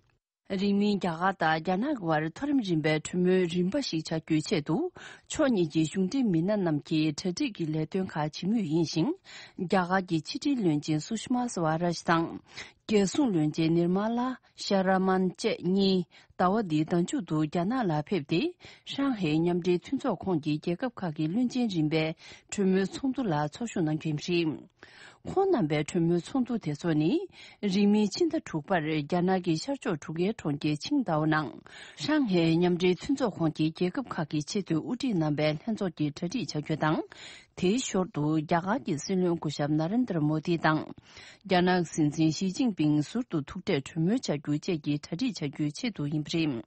རིང་མིན་རྒྱ་གར་དང་རྒྱ་ནག་གི་བར་མཐོ་རིམ་རིམ་པའི་གྲོས་མོལ་རིམ་པ་ཞིག་བྱ་རྒྱུའི་ཆེད་དུ། ཕྱོགས་གཉིས་ཀྱི་གཞུང་འབྲེལ་མི་སྣ་རྣམས་ཀྱིས་གྲ་སྒྲིག་གི་ལས་དོན་ཁག་བྱེད་མུས་ཡིན་ཞིང་། རྒྱ་གར་གྱི་ཕྱི་དྲིལ་བློན་ཆེན་སུ་ཤི་མ་སི་ཝ་རཱཇ་དང་། རྒྱལ་སྲུང་བློན་ཆེན་ནིར་མ་ལ་ཤེ་ར་མན་བཅས་གཉིས་ཟླ་བ་འདིའི་ཟླ་མཇུག་ཏུ་རྒྱ་ནག་ལ་ཕེབས་ཏེ། ཧྲང་ཧའེ་མཉམ་འབྲེལ་མཐུན་ཚོགས་ཁོངས་ཀྱི་རྒྱལ་ཁབ་ཁག་གི་བློན་ཆེན་རིམ་པའི་གྲོས་མོལ་ཚོགས་འདུ་ལ་ཚོགས་ཞུགས་གནང་རྒྱུ་ཡིན་པ་རེད། ཁོང་རྣམ་པའི་གྲོས་མོལ་ཚོགས་འདུ་དེ་ཚོ་ནི། རིང་མིན་ཕྱི་ཟླ་དྲུག་པར་རྒྱ་ནག་གི་ཤར་ཕྱོགས་གྲུ་ཁའི་གྲོང་ཁྱེར་ཆིང་ཏའོ་ནང་། ཧྲང་ཧའེ་མཉམ་འབྲེལ་མཐུན་ཚོགས་ཁོངས་ཀྱི་རྒྱལ་ཁབ་ཁག་གི་ཆེས་མཐོའི་དབུ་ཁྲིད་རྣམ་པའི་ལྷན་ཚོགས་ཀྱི་གྲ་སྒྲིག་བྱ་རྒྱུ་དང་། དེའི་ཞོར་དུ་རྒྱ་གར་གྱི་སྲིད་བློན་སྐུ་ཞབས་ན་རེན་དར་མོ་དི་དང་། རྒྱ་ནག་སྲིད་འཛིན་ཞི་ཅིན་ཕིང་ཟུར་དུ་ཐུག་འཕྲད་གྲོས་མོལ་བྱ་རྒྱུ་བཅས་ཀྱི་གྲ་སྒྲིག་བྱ་རྒྱུའི་ཆེད་དུ་ཡིན་པ་རེད།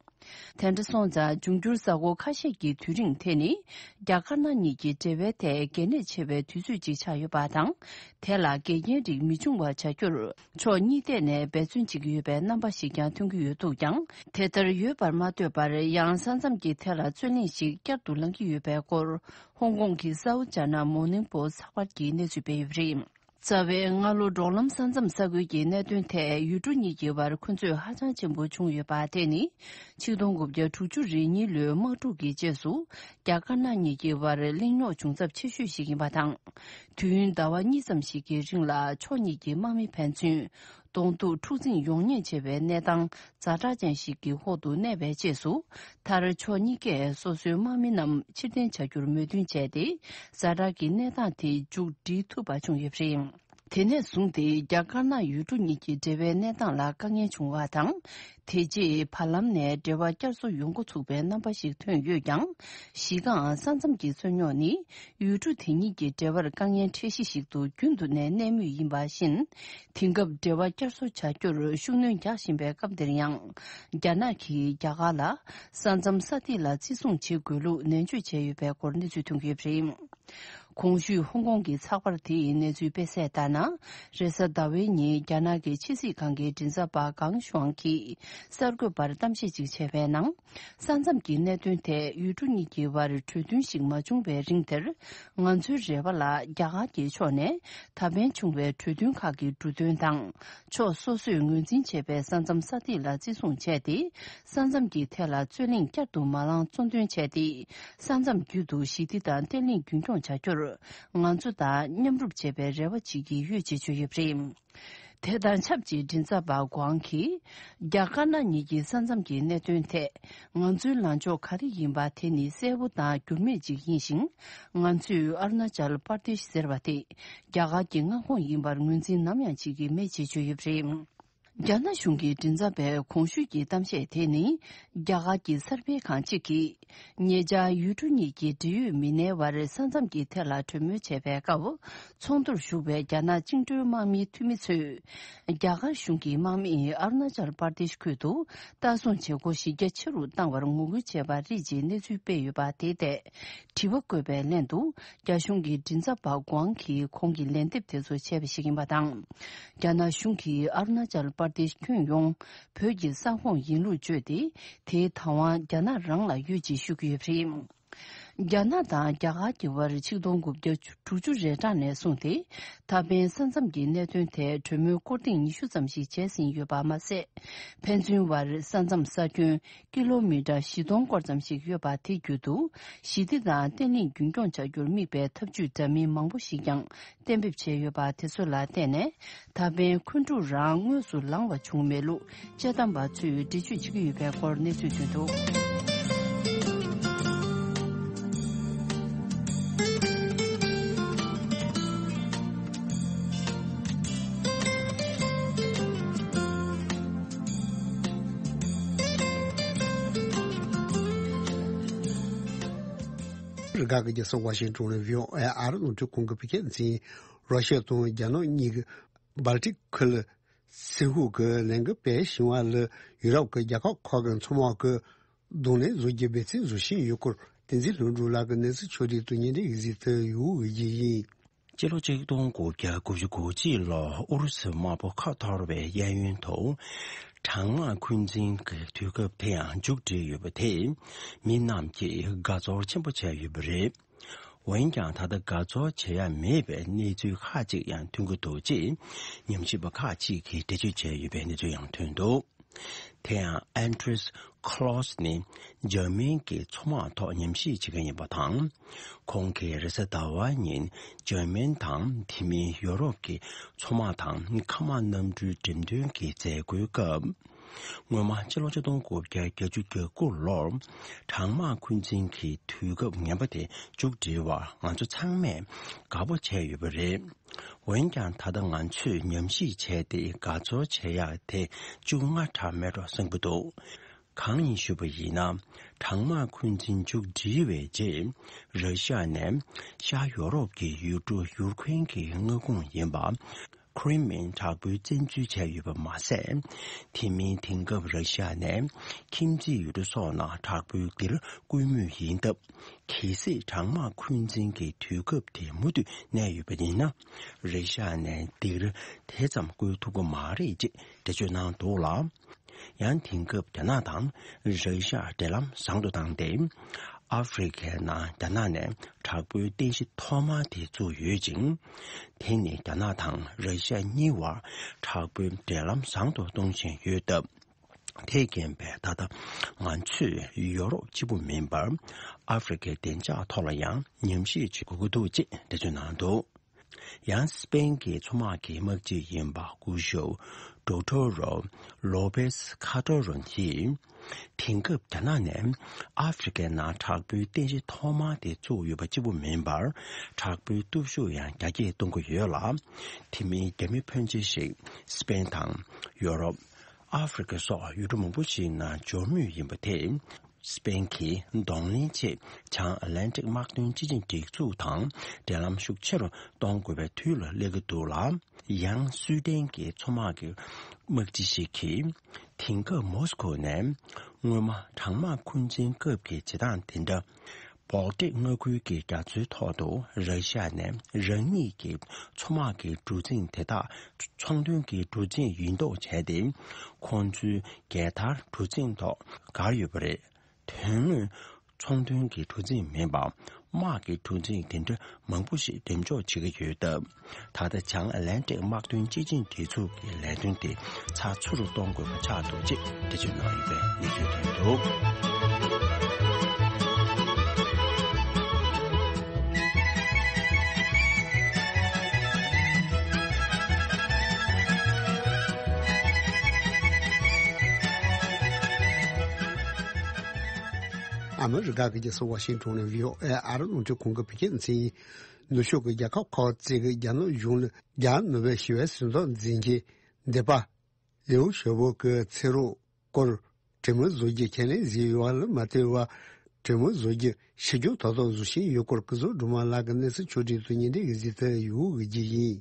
དེ་འདྲ་སོང་ཙང་། འབྱུང་འགྱུར་གཟའ་འཁོར་ཁ་ཤས་ཀྱི་དུས་རིང་དེ་ནི། རྒྱ་དཀར་ནག་གཉིས་ཀྱི་འབྲེལ་བའི་ཐད་གལ་གནད་ཆེ་བའི་དུས་ཚོད་ཅིག་ཆགས་ཡོད་པ་དང་། དེ་ལ་འགལ་རྐྱེན་རིགས་མི་འབྱུང་བ་བྱ་རྒྱུར། ཕྱོགས་གཉིས་ཐད་ནས་འབད་བརྩོན་བྱེད་ཀྱི་ཡོད་པའི་རྣམ་པ་ཞིག་ཀྱང་ཐོན་གྱི་ཡོད་འདུག་ཀྱང་། དེ་ལྟར་ཡོད་པར་མ་ལྟོས་པར། ཡང་ས་མཚམས་ཀྱི་ཐད་ལ་རྩོད་གླེང་ཞིག་བསྐྱར་དུ་ལངས་ཀྱི་ཡོད་པའི་སྐོར། ཧོང་ཀོང་གི་South China Morning Post ཚགས་པར་གྱིས་གནས་ཚུལ་སྤེལ་ཡོད་པ་རེད། རྩ་བའི་སྔ་ལོ་འབྲོག་ལམ་ས་མཚམས་ས་ཁུལ་གྱི་གནད་དོན་ཐད་ཡུལ་གྲུ་གཉིས་ཀྱི་བར་འཁོན་རྩོད་ཧ་ཅང་ཆེན་པོ་བྱུང་ཡོད་པ་དེ་ནི། ཆིག་སྟོང་དགུ་བརྒྱ་དྲུག་ཅུ་རེ་གཉིས་ལོའི་དམག་འཁྲུག་གི་རྗེས་སུ། རྒྱ་དཀར་ནག་གཉིས་ཀྱི་བར་གླེང་རྙོག་བྱུང་ཚབས་ཆེ་ཤོས་ཤིག་ཡིན་པ་དང་། དུས་ཡུན་ཟླ་བ་གཉིས་ཙམ་ཞིག་གི་རིང་ལ་ཕྱོགས་གཉིས་ཀྱི་དམག་མི་ཕན་ཚུན་གདོང་ཐུག་འཁྲུག་འཛིང་ཡོང་ཉེན་ཆེ་བའི་གནས་སྟངས་ཛ་དྲག་ཅན་ཞིག་གི་འོག་ཏུ་གནས་པའི་རྗེས་སུ། མཐར་ཕྱོགས་གཉིས་ཀས་སོ་སོའི་དམག་མི་རྣམས་ཕྱིར་འཐེན་བྱ་རྒྱུར་མོས་མཐུན་བྱས་ཏེ། ཛ་དྲག་གི་གནས་སྟངས་དེ་མཇུག་སྒྲིལ་ཐུབ་པ་བྱུང་ཡོད་པ་རེད། དེ་ནས་བཟུང་སྟེ་རྒྱ་དཀར་ནག་ཡུལ་གྲུ་གཉིས་ཀྱི་འབྲེལ་བའི་གནས་སྟངས་ལ་དཀའ་ངལ་བྱུང་བ་དང་། དེ་རྗེས་བར་ལམ་ནས་འབྲེལ་བ་བསྐྱར་གསོ་ཡོང་འགོ་ཚུགས་པའི་རྣམ་པ་ཞིག་ཐོན་ཡོད་ཀྱང་། གཞི་རྐང་ས་མཚམས་ཀྱི་རྩོད་རྙོག་ནི་ཡུལ་གྲུ་དེ་གཉིས་ཀྱི་འབྲེལ་བར་དཀའ་ངལ་འཕྲད་གཞི་ཞིག་ཏུ་རྒྱུན་དུ་ནས་གནས་མུས་ཡིན་པ་བཞིན། དེང་སྐབས་འབྲེལ་བ་བསྐྱར་གསོ་བྱ་རྒྱུར་ཤུགས་སྣོན་རྒྱག་བཞིན་པའི་སྐབས་འདིར་ཡང་། རྒྱ་ནག་གིས་རྒྱ་གར་ལ་ས་མཚམས་ས་ཐིག་ལ་བརྩི་སྲུང་བྱེད་དགོས་ལུགས་ནན་བརྗོད་བྱས་ཡོད་པའི་སྐོར་གནས་ཚུལ་ཐོན་གྱི་ཡོད་པ་རེད། གོང་ཞུས་ཧོང་ཀོང་གི་ཚགས་པར་དེའི་གནས་ཚུལ་སྤེལ་གསལ་ལྟར་ན། རེས་གཟའ་ཟླ་བའི་ཉིན་རྒྱ་ནག་གི་ཕྱི་སྲིད་ཁང་གི་མགྲིན་ཚབ་པ་ཀང་ཤུའང་གིས་གསར་འགོད་པར་གཏམ་བཤད་ཅིག་བྱས་པའི་ནང་། ས་མཚམས་ཀྱི་གནད་དོན་ཐད་ཡུལ་གྲུ་གཉིས་ཀྱི་བར་གྲོས་མཐུན་ཞིག་མ་བྱུང་བའི་རིང་དེར། ང་ཚོའི་རེ་བ་ལ་རྒྱ་གར་གྱི་ཕྱོགས་ནས་ད་ཕན་བྱུང་བའི་གྲོས་མཐུན་ཁག་གི་འབྲུ་དོན་དང་། ཕྱོགས་སོ་སོས་ངོས་འཛིན་བྱས་པའི་ས་མཚམས་ས་ཐིག་ལ་བརྩི་སྲུང་བྱས་ཏེ། ས་མཚམས་ཀྱི་ཐད་ལ་རྩོད་གླེང་བསྐྱར་དུ་མ་ལངས་གཙོ་འདོན་བྱས་ཏེ། ས་མཚམས་བརྒྱུད་དུ་ཞི་བདེ་དང་བརྟན་ལྷིང་རྒྱུན་འཁྱོངས་བྱ་རྒྱུར། ང་ཚོ་དང་མཉམ་རུབ་བྱེད་པའི་རེ་བ་བྱེད་ཀྱི་ཡོད་ཅེས་བརྗོད་ཡོད་པ་རེད། དེ་དང་ཆབས་ཅིག་མགྲིན་ཚབ་པ་གོ་ཨང་གིས། རྒྱ་དཀར་ནག་གཉིས་ཀྱི་ས་མཚམས་ཀྱི་གནད་དོན་ཐད། ང་ཚོའི་ལངས་ཕྱོགས་ག་རེ་ཡིན་པ་དེ་ནི་གསལ་པོ་དང་འགྱུར་མེད་ཅིག་ཡིན་ཞིང་། ང་ཚོས་ཨ་རུ་ན་ཅལ་པར་དེཤ་ཟེར་བ་དེ། རྒྱ་གར་གྱི་མངའ་ཁོངས་ཡིན་པར་ངོས་འཛིན་ནམ་ཡང་བྱེད་ཀྱི་མེད་ཅེས་བརྗོད་ཡོད་པ་རེད། རྒྱ་ནག་གཞུང་གི་མགྲིན་ཚབ་པའི་གོང་ཞུས་ཀྱི་གཏམ་བཤད་དེ་ནི། རྒྱ་གར་གྱི་གསར་སྤེལ་ཁང་གཅིག་གིས། ཉེ་ཆར་ཡུལ་གྲུ་གཉིས་ཀྱི་འབྲེལ་ཡོད་མི་སྣའི་བར་ས་མཚམས་ཀྱི་ཐད་ལ་གྲོས་མོལ་བྱས་པའི་སྐབས། ཚོགས་འདུར་ཞུགས་པའི་རྒྱ་ནག་བཅིངས་འགྲོལ་དམག་མིའི་འཐུས་མི་ཚོས། རྒྱ་གར་གཞུང་གི་དམག་མིས་ཨ་རུ་ན་ཅལ་པར་དེཤ་ཁུལ་དུ་ལྟ་སྲུང་བྱེད་སྒོ་གཞི་རྒྱ་ཆེ་རུ་བཏང་བར་ངོ་རྒོལ་བྱས་པ་རེད་ཅེས་གནས་ཚུལ་སྤེལ་ཡོད་པ་དེ་ཐད། དྲི་བ་བཀོད་པའི་ལན་དུ། རྒྱ་གཞུང་གི་མགྲིན་ཚབ་པ་གོང་གིས་ཁོང་གི་ལན་འདེབས་དེ་ཚོ་བྱས་པ་ཞིག་ཡིན་པ་དང་། རྒྱ་ནག་གཞུང་གིས་ཨ་རུ་ན་ཅལ་པར་དེཤ་ཁྱོན་ཡོངས་བོད་ཀྱི་ས་ཁོངས་ཡིན་ལུགས་བརྗོད་དེ། དེའི་བདག་དབང་རྒྱ་ནག་རང་ལ་ཡོད་ཅེས་ཞུ་གི་ཡོད་པ་རེད། རྒྱ་ནག་དང་རྒྱ་གར་གྱི་བར་ཆིག་སྟོང་དགུ་བརྒྱ་དྲུག་ཅུ་རེ་གྲངས་ནས་བཟུང་སྟེ། ད་ཕན་ས་མཚམས་ཀྱི་གནད་དོན་ཐད་གྲོས་མོལ་སྐོར་ཐེངས་ཉི་ཤུ་ཙམ་ཞིག་བྱས་ཟིན་ཡོད་པ་མ་ཟད། ཕན་ཚུན་བར་ས་མཚམས་ས་ཁྱོན་ཀི་ལོ་མི་ཊར་བཞི་སྟོང་སྐོར་ཙམ་ཞིག་ཡོད་པ་དེ་བརྒྱུད་དུ། ཞི་བདེ་དང་བརྟན་ལྷིང་རྒྱུན་འཁྱོངས་བྱ་རྒྱུར་དམིགས་པའི་ཐབས་ཇུས་འདྲ་མིན་མང་པོ་ཞིག་ཀྱང་གཏན་འབེབས་བྱས་ཡོད་པ་དེ་ཚོ་ལ་བརྟེན་ནས། ད་ཕན་འཁོན་འཁྲུག་རང་དངོས་སུ་ལངས་པ་བྱུང་མེད་ལུགས་དཔྱད་གཏམ་པ་ཚོས་འགྲེལ་བརྗོད་བྱེད་ཀྱི་ཡོད་པའི་སྐོར་གནས་ཚུལ་ཐོན་འདུག་རི་ག་གི་རྒྱལ་ས་ཝ་ཤིང་ཏོན་ནས་བྷི་ཨོ་ཨེ་ཨ་རི་རླུང་འཕྲིན་ཁང་གི་བོད་སྐད་སྡེ་ཚན། རོ་ཤི་ཡ་དང་རྒྱ་ནག་གཉིས་ཀྱིས་སྦལ་ཏིག་ཁུལ་སིལ་ཧུ་གི་ལས་འགུལ་སྤེལ་བཞིན་པ་ལ་ཡུ་རོབ་ཀྱི་རྒྱལ་ཁབ་ཁག་གི་མཚོ་དམག་གིས་གདོང་ལེན་བཟོ་རྒྱུའི་འབད་བརྩོན་བཟོ་བཞིན་ཡོད་སྐོར། བསྟན་འཛིན་ལྷུན་གྲུབ་ལགས་ཀྱིས་གནས་ཚུལ་ཕྱོགས་བསྒྲིགས་དང་སྙན་སྒྲོན་ཡིག་གཟིགས་དེ་ཡུ་གུ་ཡིན། སྤྱི་ལོ་ཆིག་སྟོང་དགུ་བརྒྱ་དགུ་བཅུ་གོ་གཅིག་ལོར་ཨུ་རུ་སུའི་དམག་དཔུང་ཁ་འཐོར་བའི་གཡས་གཡོན་དུ། གྲང་དམག་འཁོན་འཛིན་གྱི་དུས་སྐབས་དེ་ཡང་མཇུག་བསྒྲིལ་ཡོད་པ་དེས། མི་རྣམས་ཀྱིས་དགའ་ཚོར་ཆེན་པོ་བྱས་ཡོད་པ་རེད། འོན་ཀྱང་། ད་ལྟ་དགའ་ཚོར་བྱེད་ཡ་མེད་པའི་གནས་ཚུལ་ཁག་ཅིག་ཡང་ཐོན་གྱི་འདུག་ཅེས་ཉམས་ཞིབ་པ་ཁག་ཅིག་གིས་འགྲེལ་བརྗོད་བྱས་ཡོད་པའི་གནས་ཚུལ་ཡང་ཐོན་འདུག་དེ་ཡང་། ཨན་ཏྲེས་ཁ་ལོས་ནི་འཇར་མན་གྱི་མཚོ་དམག་ཐོག་ཉམས་ཞིབ་བྱེད་མཁན་ཡིན་པ་དང་། ཁོང་གིས་རེས་གཟའ་ཟླ་བ་ཉིན་འཇར་མན་དང་དེ་མིན་ཡོ་རོབ་ཀྱི་མཚོ་དམག་དང་མཁའ་དམག་གནམ་གྲུའི་འགྲེམས་སྟོན་གྱི་མཛད་སྒོའི་སྐབས། སྔོན་མ་ཕྱི་ལོ་ཆིག་སྟོང་དགུ་བརྒྱ་བརྒྱད་ཅུ་གྱ་དགུ་ལོར་གྲང་དམག་འཁོན་འཛིན་གྱི་དུས་སྐབས་ངན་པ་དེ་མཇུག་བསྒྲིལ་བར་ང་ཚོ་ཚང་མས་དགའ་པོ་བྱས་ཡོད་པ་རེད། འོན་ཀྱང་། ད་ལྟ་ང་ཚོས་ཉམས་ཞིབ་བྱས་ཏེ་དགའ་ཚོར་བྱེད་ཡག་དེ་བཅུ་ལྔ་གྲངས་མེད་འགྲོ་བསམ་གྱི་འདུག་གང་ཡིན་ཞུས་པ་ཡིན་ན། གྲང་དམག་འཁོན་འཛིན་མཇུག་བསྒྲིལ་བའི་རྗེས། ར་ཤི་ཡ་ནས་ཤར་ཡོ་རོབ་ཀྱི་ཡུལ་གྲུ་ཡུར་ཁུན་གྱི་མངའ་ཁོངས་ཡིན་པ། ཁི་རི་མིའི་དྲག་པོའི་བཙན་འཛུལ་བྱས་ཡོད་པ་མ་ཟད། དེ་མིན་དེང་སྐབས་ར་ཤི་ཡ་ནས་ཁྱིམ་མཚེས་ཡུལ་གྲུ་སོགས་ནང་དྲག་པོའི་སྒེར་བསྐུལ་མུས་ཡིན་སྟབས། གལ་སྲིད་གྲང་དམག་འཁོན་འཛིན་གྱི་དུས་སྐབས་དེ་མུ་མཐུད་གནས་ཡོད་པ་ཡིན་ན། ར་ཤི་ཡ་ནས་སྒེར་དེ་ཙམ་བསྐུལ་ཐུབ་ཀྱི་མ་རེད་ཅེས་འགྲེལ་བརྗོད་གནང་འདུག་ལ། ཡང་དེང་སྐབས་རྒྱ་ནག་དང་ར་ཤི་ཡ་འབྲེལ་ལམ་བཟང་དུ་བཏང་སྟེ། ཨ་ཧྥེ་རི་ཁའི་ནང་རྒྱ་ནག་ནས་དྲག་པོའི་རྟེན་གཞི་ཐོག་མ་དེ་བཙུགས་ཡོད་ཅིང་། དེ་ནི་རྒྱ་ནག་དང་ར་ཤི་ཡ་གཉིས་བར་དྲག་པོའི་འབྲེལ་ལམ་བཟང་དུ་གཏོང་བཞིན་ཡོད་སྟབས། དེས་རྐྱེན་པས། ད་ལྟ་ང་ཚོས་ཡོ་རོབ་གཅིག་པུ་མིན་པར་ཨ་ཧྥེ་རི་ཁའི་བདེ་འཇགས་ཐོག་ལ་ཡང་ཉམས་ཞིབ་བྱེད་དགོས་ཀྱི་འདུག་ཅེས་འགྲེལ་བརྗོད་གནང་འདུག་ཡང་སི་པེན་གྱི་མཚོ་དམག་གི་དམག་སྤྱི་ཡིན་པ་སྐུ་ཞབས་ཌོག་ཊར་ལོ་པེས་ཁ་ཏོ་རོན་གྱིས། དེང་སྐབས་རྒྱ་ནག་ནས་ཨ་ཧྥེ་རི་ཁའི་ནང་དྲག་པོའི་རྟེན་གཞི་ཐོག་མ་དེ་བཙུགས་ཡོད་པ་གཅིག་པུ་མིན་པར། དྲག་པོའི་སྟོབས་ཤུགས་ཡང་རྒྱ་སྐྱེད་གཏོང་གི་ཡོད་ལ། དེ་མིན་རྒྱ་མི་ཕོན་ཆེ་ཞིག་སི་པེན་དང་ཡོ་རོབ། ཨ་ཧྥེ་རི་ཁ་སོགས་ཡུལ་གྲུ་མང་པོ་ཞིག་ནང་འབྱོར་མུས་ཡིན་པ་དེས། སི་པེན་གྱིས་གདོང་ལེན་ཆེད་བྱང་ཨེ་ལན་ཀྲིག་དམག་དོན་སྤྱི་ཆིངས་སྒྲིག་འཛུགས་དང་འབྲེལ་ལམ་ཤུགས་ཆེ་རུ་གཏོང་དགོས་པའི་དུས་ལ་སླེབས་ཀྱི་འདུག་ལ། ཡང་སུའེ་ཏེན་གྱི་མཚོ་དམག་གི་དམག་སྤྱི་ཞིག་གིས། དེང་སྐབས་མོ་སི་ཁོ་ནས་སྔོན་མ་གྲང་དམག་འཁོན་འཛིན་སྐབས་ཀྱི་བྱེད་སྟངས་དེ་འདྲ། སྦོག་ཏིག་མངའ་ཁུལ་གྱི་རྒྱ་མཚོའི་ཐོག་ཏུ་ར་ཤི་ཡ་ནས་རང་ཉིད་ཀྱི་མཚོ་དམག་གི་གྲུ་གཟིངས་དེ་དག་ཚོང་དོན་གྱི་གྲུ་གཟིངས་ཡིན་མདོག་བྱས་ཏེ། ཁོང་ཚོའི་རྒྱལ་དར་གྲུ་གཟིངས་ཐོག་བཀར་ཡོད་པ་རེད། དོན་དངོས་ཚོང་དོན་གྱི་གྲུ་གཟིངས་མིན་པར་དམག་གི་གྲུ་གཟིངས་དེ་འདྲ་མང་པོ་ཞིག་འགྲེམས་འཇོག་བྱེད་ཀྱི་ཡོད་སྟབས། ད་ལྟ་བྱང་ཨེ་ལན་ཀྲིག་དམག་དོན་སྤྱི་ཆིངས་སྒྲིག་འཛུགས་ཀྱི་ལས་དོན་དེ་ཚགས་ཚུད་དུ་གཏོང་དགོས་པ་ཆགས་འདུག་ཅེས་འགྲེལ་བརྗོད་གནང་ཡོད་པའི་གནས་ཚུལ་ཐོན་འདུག། ཨ་མི་རི་ཀ་གི་རྒྱལ་ས་ཝ་ཤིང་ཊོན་ནས་བྷི་ཨོ་ཨེ་ཨ་རི་རླུང་འཕྲིན་ཁང་གི་བོད་སྐད་སྡེ་ཚན་ཡིན། ནུབ་ཕྱོགས་ཀྱི་རྒྱལ་ཁབ་ཁག་ཅིག་གིས་རྒྱ་ནག་གཞུང་ལ་རྒྱ་ནོ་བེལ་ཞི་བའི་གཟེངས་རྟགས་འཛིན་མཁན་སྡེ་པ་ལིའུ་ཞའོ་པོ་གི་ཚེ་སྲོག་སྐོར་གྲོས་མོལ་བཟོ་རྒྱུ་ཁས་ལེན་བཟོས་ཡོད་པ་ལ་མ་ལྟོས་པར། གྲོས་མོལ་བཟོ་རྒྱུ་ཕྱིར་འགྱངས་ཏག་ཏག་བཟོ་བཞིན་ཡོད་སྐོར་སྐུ་ཚབ་སྒྲོལ་མ་ལགས་ཀྱིས་གནས་ཚུལ་ཕྱོགས་བསྒྲིགས་སུ་ཉིན་དེ་གའི་གཟིགས་ཚུལ་ཡོད་དགོས་ཀྱི་ཡིན།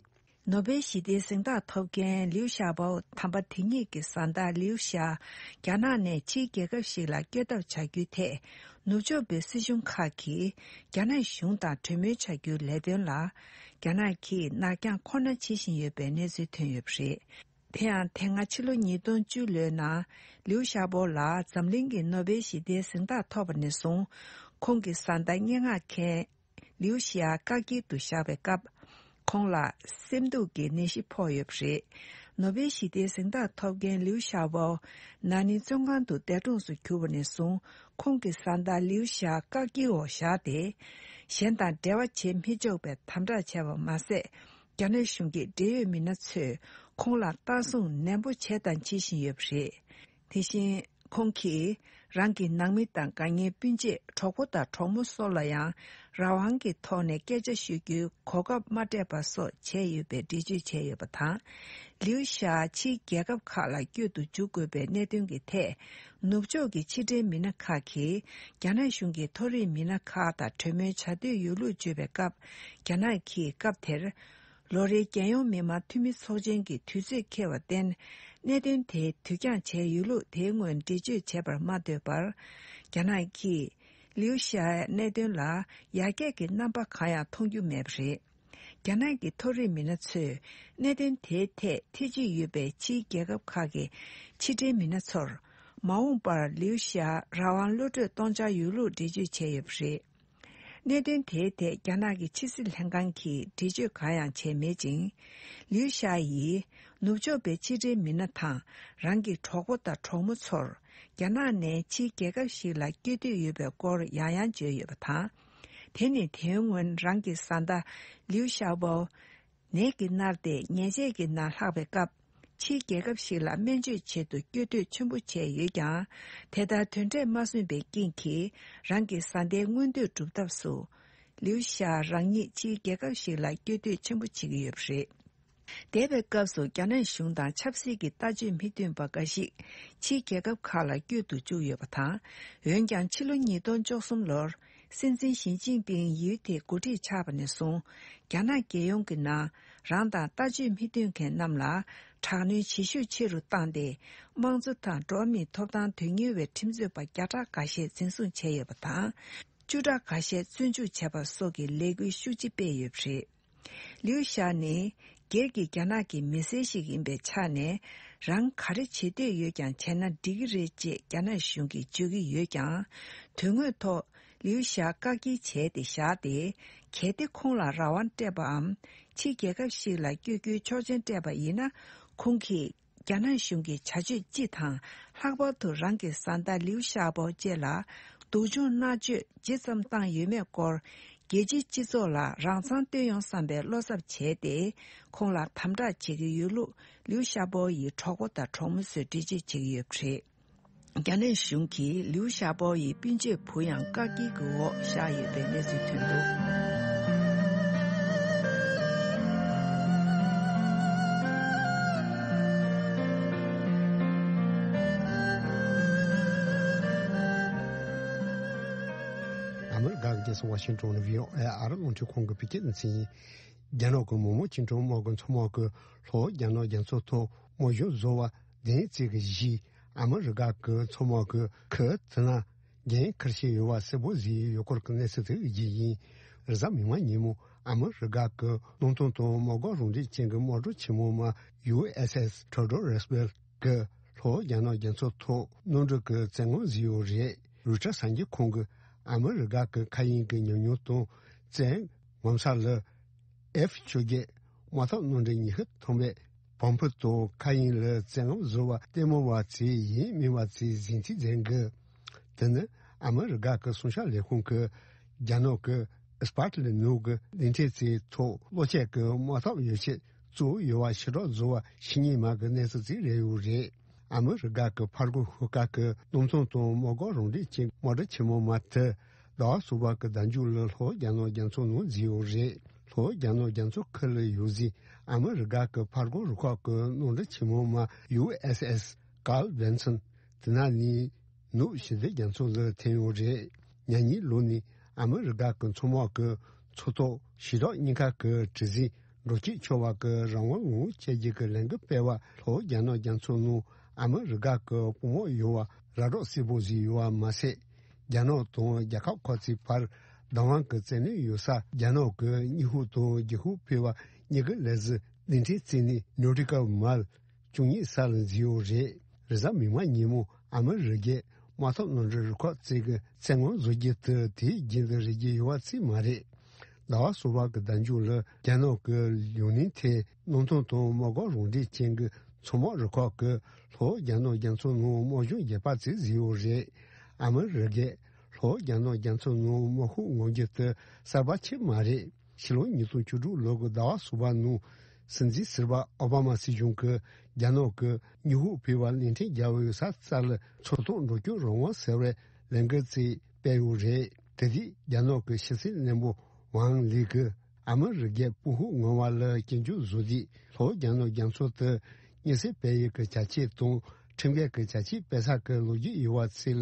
ནོ་བེལ་ཞི་བདེའི་གཟེངས་རྟགས་ཐོབ་མཁན་ལིའུ་ཞའོ་པོ་དམ་པ་དེ་ཉིད་ཀྱི་བཟའ་ཟླ་ལིའུ་ཞའོ་རྒྱ་ནག་ནས་ཕྱིའི་རྒྱལ་ཁབ་ཞིག་ལ་བསྐྱོད་ཐབས་བྱ་རྒྱུའི་ཐད། ནུབ་ཕྱོགས་པའི་སྲིད་གཞུང་ཁག་གིས་རྒྱ་ནག་གཞུང་དང་གྲོས་མོལ་བྱ་རྒྱུའི་ལས་དོན་ལ། རྒྱ་ནག་གིས་ནར་འགྱངས་ཁོ་ན་བྱེད་བཞིན་ཡོད་པའི་གནས་ཚུལ་ཐོན་ཡོད་པ་རེད། དེ་ཡང་དེ་སྔ་ཕྱི་ལོ་ཉིས་སྟོང་བཅུ་ལོའི་ནང་ལིའུ་ཞའོ་པོ་ལ་འཛམ་གླིང་གི་ནོ་བེལ་ཞི་བདེའི་གཟེངས་རྟགས་ཐོབ་པ་ནས་བཟུང་ཁོང་གི་བཟའ་ཟླ་སྙན་ངག་མཁན་ལིའུ་ཞའོ་བཀག་སྐྱིལ་དུ་བཞག་པའི་སྐབས། ཁོང་ལ་སེམས་སྡུག་གི་ནད་གཞི་ཕོག་ཡོད་པ་རེད། ནོ་བེལ་ཞི་བདེའི་གཟེངས་རྟགས་ཐོབ་མཁན་ལིའུ་ཞའོ་པོ་ན་ནིང་བཙོན་ཁང་དུ་འདས་གྲོངས་སུ་གྱུར་པ་ནས་བཟུང་ཁོང་གི་བཟའ་ཟླ་ལིའུ་ཞའོ་བཀག་སྐྱིལ་འོག་བཞག་སྟེ། གཞན་དང་འབྲེལ་བ་བྱེད་མི་ཆོག་པའི་དམ་དྲག་བྱས་པ་མ་ཟད། རྒྱ་ནག་གཞུང་གི་འབྲེལ་ཡོད་མི་སྣ་ཚོས་ཁོང་ལ་ལྟ་སྲུང་ནན་པོ་བྱས་དང་བྱེད་བཞིན་ཡོད་པ་རེད། དེ་བཞིན་ཁོང་གིས་རང་གི་ནང་མི་དང་དགའ་ཉེ་སྤུན་མཆེད་གྲོགས་པོ་དང་གྲོགས་མོ་སོགས་ལ་ཡང་རང་དབང་གི་ཐོག་ནས་སྐད་ཆ་ཤོད་རྒྱུའི་གོ་སྐབས་མ་སྤྲད་པ་སོགས་བྱས་ཡོད་པའི་འགྲེལ་བརྗོད་བྱས་ཡོད་པ་དང་། ལིའུ་ཞའོ་ཕྱིའི་རྒྱལ་ཁབ་ཁག་ལ་བསྐྱོད་དུ་འཇུག་དགོས་པའི་གནད་དོན་གྱི་ཐད། ནུབ་ཕྱོགས་ཀྱི་ཕྱི་འབྲེལ་མི་སྣ་ཁག་གིས་རྒྱ་ནག་གཞུང་གི་མཐོ་རིམ་མི་སྣ་ཁག་དང་གྲོས་མོལ་བྱ་འདོད་ཡོད་ལུགས་བརྗོད་པའི་སྐབས། རྒྱ་ནག་གིས་སྐབས་དེར། ལོ་རེའི་རྒྱལ་ཡོངས་མི་དམངས་འཐུས་མི་ཚོགས་ཆེན་གྱི་དུས་ཚོད་འཁེལ་བར་བརྟེན། གནད་དོན་དེ་དུས་འགྱངས་བྱས་ཡོད་ལུགས་དེའི་སྔོན་འགྲེལ་བརྗོད་བྱས་པར་མ་ལྟོས་པར། རྒྱ་ནག་གིས་ལིའུ་ཞའོའི་གནད་དོན་ལ་ཡར་རྒྱས་ཀྱི་རྣམ་པ་གང་ཡང་མཐོང་རྒྱུ་མེད་པ་རེད། རྒྱ་ནག་གི་མཐོ་རིམ་མི་སྣ་ཚོས་གནད་དོན་དེའི་ཐད་ཐེ་བྱུས་ཡོད་པའི་ཕྱིའི་རྒྱལ་ཁབ་ཁག་གི་ཕྱི་འབྲེལ་མི་སྣ་ཚོར། མ་འོངས་པར་ལིའུ་ཞའོ་རང་དབང་གློད་གྲོལ་གཏོང་འཆར་ཡོད་ལུགས་འགྲེལ་བརྗོད་བྱས་ཡོད་པ་རེད། གནད་དོན་དེའི་ཐད་རྒྱ་ནག་གི་ཕྱི་སྲིད་ལྷན་ཁང་གིས་འགྲེལ་བརྗོད་གང་ཡང་བྱས་མེད་ཅིང་། ལིའུ་ཞའོ་ཡིས་ནུབ་ཕྱོགས་པའི་ཕྱི་འབྲེལ་མི་སྣ་དང་རང་གི་གྲོགས་པོ་དང་གྲོགས་མོ་ཚོར་རྒྱ་ནག་ནས་ཕྱིའི་རྒྱལ་ཁབ་ཞིག་ལ་བསྐྱོད་འདོད་ཡོད་པའི་སྐོར་ཡང་ཡང་བརྗོད་ཡོད་པ་དང་། དེ་ནི་དེའི་སྔོན་རང་གི་བཟའ་ཟླ་ལིའུ་ཞའོ་པོ། ནད་ཀྱིས་མནར་ཏེ་ཉལ་ཆས་ཀྱི་ནང་ལྷག་པའི་སྐབས། ཕྱིའི་རྒྱལ་ཁབ་ཞིག་ལ་སྨན་བཅོས་ཆེད་དུ་སྐྱོད་འདོད་ཆེན་པོ་བྱས་ཡོད་ཀྱང་། དེ་ལྟར་དོན་འབྲས་མ་སོན་པའི་རྐྱེན་གྱིས། རང་གི་བཟའ་ཟླའི་མངོན་འདོད་སྒྲུབ་ཐབས་སུ། ལིའུ་ཞའོ་རང་ཉིད་ཕྱིའི་རྒྱལ་ཁབ་ཞིག་ལ་སྐྱོད་འདོད་ཆེན་པོ་བྱེད་ཀྱི་ཡོད་པ་རེད། འདས་པའི་སྐབས་སུ་རྒྱ་ནག་གཞུང་དང་ཆབ་སྲིད་ཀྱི་ལྟ་སྤྱོད་མི་མཐུན་པ་འགའ་ཞིག་ཕྱིའི་རྒྱལ་ཁབ་ཁག་ལ་བསྐྱོད་དུ་བཅུག་ཡོད་པ་དང་། འོན་ཀྱང་ཕྱི་ལོ་ཉིས་སྟོང་བཅུ་གསུམ་ལོར། སྲིད་འཛིན་ཞི་ཅིན་ཕིང་ཡུལ་དེའི་འགོ་ཁྲིད་ཆགས་པ་ནས་བཟུང་། རྒྱ་ནག་རྒྱལ་ཡོངས་ཀྱི་ནང་རང་དང་ལྟ་སྤྱོད་མི་མཐུན་མཁན་རྣམས་ལ་དྲག་གནོན་བྱེད་ཤུགས་ཆེ་རུ་བཏང་སྟེ། དམངས་གཙོ་དང་འགྲོ་བ་མིའི་ཐོབ་ཐང་དོན་གཉེར་བའི་ཁྲིམས་རྩོད་པ་བརྒྱ་ཕྲག་འགའ་ཤས་འཛིན་བཟུང་བྱས་ཡོད་པ་དང་། བཅུ་ཕྲག་འགའ་ཤས་བཙོན་འཇུག་བྱས་པ་སོགས་ཀྱི་ལས་འགུལ་ཤུགས་ཆེ་སྤེལ་ཡོད་པ་རེད། ལིའུ་ཞའོ་ནི་སྒེར་གྱི་རྒྱ་ནག་གི་མི་སེར་ཞིག་ཡིན་པའི་ཆ་ནས། རང་ག་རེ་བྱེད་འདོད་ཡོད་ཀྱང་བྱས་ན་འགྲིག་གི་རེད་ཅེས་རྒྱ་ནག་གཞུང་གིས་བརྗོད་ཀྱི་ཡོད་ཀྱང་། དོན་དངོས་ཐོག་ལིའུ་ཞའོ་བཀག་སྐྱིལ་བྱས་ཏེ་བཞག་སྟེ། གལ་ཏེ་ཁོང་ལ་རང་དབང་སྤྲད་པའམ། ཕྱིའི་རྒྱལ་ཁབ་ཞིག་ལ་བསྐྱོད་རྒྱུའི་ཆོག་མཆན་སྤྲད་པ་ཡིན་ན། ཁོང་གིས། རྒྱ་ནག་གཞུང་གི་བྱ་སྤྱོད་སྤྱི་དང་། ལྷག་པར་དུ་རང་གི་བཟའ་ཟླ་ལིའུ་ཞའོ་པོ་བཅས་ལ་སྡུག་སྦྱོང་མནར་གཅོད་ཇི་ཙམ་བཏང་ཡོད་མེད་སྐོར། རྒྱལ་སྤྱིའི་སྤྱི་ཚོགས་ལ་རང་མཚང་སྟོན་ཡོང་བསམ་པའི་བློ་འཚབ་བྱས་ཏེ། ཁོང་ལ་དམ་དྲག་བྱེད་ཀྱི་ཡོད་ལུགས་ལིའུ་ཞའོ་པོ་ཡི་གྲོགས་པོ་དང་གྲོགས་མོ་ཚོས་འགྲེལ་བརྗོད་བྱེད་ཀྱི་ཡོད་པ་རེད། རྒྱ་ནག་གཞུང་གིས་ལིའུ་ཞའོ་པོ་ཡི་སྤུན་མཆེད་བུ་ཡང་བཀག་སྐྱིལ་གྱི་འོག་བཞག་ཡོད་པའི་གནས་ཚུལ་ཐོན་འདུག། རྒྱལ་ས་ཝ་ཤིང་ཏོན་ནས་བྷི་ཨོ་ཨེ་ཨ་རི་རླུང་འཕྲིན་ཁང་གི་བོད་སྐད་སྡེ་ཚན་ཡིན། རྒྱ་ནག་གི་མི་དམངས་བཅིངས་འགྲོལ་དམག་གི་མཚོ་དམག་གིས་ལྷོ་རྒྱ་ནག་རྒྱ་མཚོ་ཐོག་དམག་སྦྱོང་བཟོ་བ་བདུན་བཅས་ཀྱི་གཞི་ཨ་མི་རི་ཀ་གི་མཚོ་དམག་གི་ཁུལ་དེ་ན་འགན་འཁུར་བཞིན་ཡོད་པ་གསལ་པོ་བཟོས་ཡོད་སྐོར་གྱི་གནས་ཚུལ་དེ་རྒྱས་ཡིན། རེས་གཟའ་མིག་དམར་ཉིན་མོ་ཨ་མི་རི་ཀ་གི་གནམ་ཐང་དང་དམག་སྒར་རང་འགྲེལ་ཅན་གྱི་དམག་གྲུ་ཆེན་མོ་མ་ཡུ་ཨེས་ཨེས་ཐེའོ་ཌོ་རོ་རུ་སི་ཝེལ་གྱིས་ལྷོ་རྒྱ་ནག་རྒྱ་མཚོ་ཐོག་གནམ་གྲུ་གི་བཙན་དབང་བཟོས་ཡོད་རེད། རོའི་ཊར་གསར་འགྱུར་ཁང་གིས་ཨ་མི་རི་ཀ་གི་མཁའ་དབྱིངས་ཀྱི་ཉམས་མྱོང་དང་བཙན་ངོ་མཚར་ལ། ཨེཕ་བཅོ་བརྒྱད་དམག་འཐབ་གནམ་གྲུ་ཉི་ཤུ་ཐམ་པའི་བོམ་ཕུ་དང་མཁའ་དབྱིངས་ལ་བཙན་དབང་བཟོ་བ་ལྟད་མོ་བ་ཚོས་ཡིན་མིན་བ་ཚོས་གཟིགས་འཛིན་མཛད་འགུལ། དེ་ནི་ཨ་མི་རི་ཀ་གི་སྲུང་སྐྱོབ་ལས་ཁུངས་ཀྱིས་རྒྱ་ནག་གི་ཨི་སྤར་ལི་ནུག་གི་གླིང་ཕྲན་ཚོའི་ཐོག་གློག་ཆས་ཀྱི་དམག་འཐབ་ཡོ་བྱད་བཙུགས་ཡོད་པ་ཞེ་དྲག་བཟོ་བ་ཤེས་ཉེན་མང་གི་གནས་ཚུལ་ཅིག་རེད་ཡོད་རེད། ཨ་མི་རི་ཀ་གི་ཕར་རྒོལ་ཤོག་ཁག་གི་གནམ་ཐང་དང་དམག་སྒར་རང་འགྲེལ་ཅན་དམག་གྲུ་ཆེན་མོ་མ་དེ་ཟླ་བ་གསུམ་པ་གི་ཟླ་མཇུག་ལ་ལྷོ་རྒྱ་ནག་རྒྱ་མཚོ་ནང་འཛུལ་ཡོད་རེད། ལྷོ་རྒྱ་ནག་རྒྱ་མཚོ་ཁུལ་ལ་ཡོད་སའི་ཨ་མི་རི་ཀ་གི་ཕར་རྒོལ་རུ་ཁག་གི་གནམ་གྲུ་ཆེན་མོ་མ་ཡུ་ཨེས་ཨེས་ཀཱརལ་བྷན་སོན་དེ་ན་ནས་ནུབ་ཞི་བདེ་རྒྱ་མཚོ་ལ་ཐོན་ཡོད་རེད། ཉེ་གཉིས་ལོ་ནས་ཨ་མི་རི་ཀ་གི་མཚོ་དམག་གི་མཚོ་ཐོག་ཞི་དྲག་གཉིས་ཀ་གི་གྲུ་གཟིངས་འགྲོ་སྐྱོད་ཆེ་བ་གི་རང་དབང་ལོངས་སྤྱད་རྒྱུ་གི་ལས་འགུལ་སྤེལ་བ་ལྷོ་རྒྱ་ནག་རྒྱ་མཚོ་ནང་ཨ་མི་རི་ཀ་གི་དཔུང་དམག་ཡོད་པ་ར་སྤྲོད་གསལ་པོ་བཟོས་ཡོད་པ་མ་ཟད། རྒྱ་ནག་དང་རྒྱལ་ཁབ་ཁག་ཚོའི་བར་བདག་དབང་གི་བཙན་གནོན་ཡོད་ས་རྒྱ་ནག་གི་སྙན་ཞུ་དང་ཇུས་ཤུགས་སྤེལ་བ་གཉིས་ཀྱི་ལས་གཞི་གླིང་ཕྲན་རྩེ་ནས་ནོ་ཊི་ཀལ་མལ་བཅུ་གཉིས་ས་ལ་འཛུལ་ཡོད་རེད། རེས་གཟའ་མིག་དམར་ཉིན་མོ་ཨ་མི་རི་ཀའི་དམག་འཐབ་གནམ་གྲུ་རུ་ཁག་བཅས་ཀྱི་བཙན་དབང་བཟོ་རྒྱུ་དེ་དེའི་རྒྱུན་དུ་རེ་རྒྱུ་ཡོད་པ་ཅིག་མ་རེད། ཟླ་བ་གསུམ་པ་གི་ཟླ་མཇུག་ལ་རྒྱ་ནག་གི་ཡུན་ནན་ཐའེ་གནམ་ཐང་དང་དམག་སྒར་རང་འགྲེལ་ཅན་གྱི་མཚོ་དམག་རུ་ཁག་གིས་ལྷོ་རྒྱ་ནག་རྒྱ་མཚོ་ནང་དམག་སྦྱོང་རྒྱས་པ་ཅིག་བཟོས་ཡོད་རེད། ཨ་མི་རི་ཀས་ལྷོ་རྒྱ་ནག་རྒྱ་མཚོ་ནང་དམག་ཤུགས་མངོན་འགྱུར་དེ་གསར་པ་ཅིག་མ་རེད། ཕྱི་ལོ་ཉིས་སྟོང་བཅུ་དྲུག་ལོ་གི་ཟླ་བ་གསུམ་པ་ནང་སྲིད་འཛིན་ཟུར་པ་ཨོ་བྷ་མ་སྲིད་གཞུང་གིས་རྒྱ་ནག་གི་སྙན་ཞུ་ཕུལ་བ་གླིང་ཕྲན་རྒྱལ་པོའི་ས་ཚ་ལ་མཚོ་ཐོག་འགྲོ་སྐྱོད་རང་དབང་ཟེར་བའི་ལས་འགུལ་ཅིག་སྤེལ་ཡོད་རེད། དེ་དུས་རྒྱ་ནག་གི་ཕྱི་སྲིད་བློན་པོ་ཝང་ལི་གིས་ཨ་མི་རི་ཀས་དཔུང་ཤུགས་མངོན་པ་ལ་སྐྱོན་བརྗོད་བཟོ་དུས་ལྷོ་རྒྱ་ནག་རྒྱ་མཚོ་དེ་མཉེན་ཆས་སྤེལ་ཡུལ་གྱི་བྱ་སྤྱོད་དང་ཁྲིམས་འགལ་གྱི་བྱ་སྤྱོད་སྤེལ་ས་གི་ལོ་རྒྱུས་ཡོད་པ་ཚོ་ལ་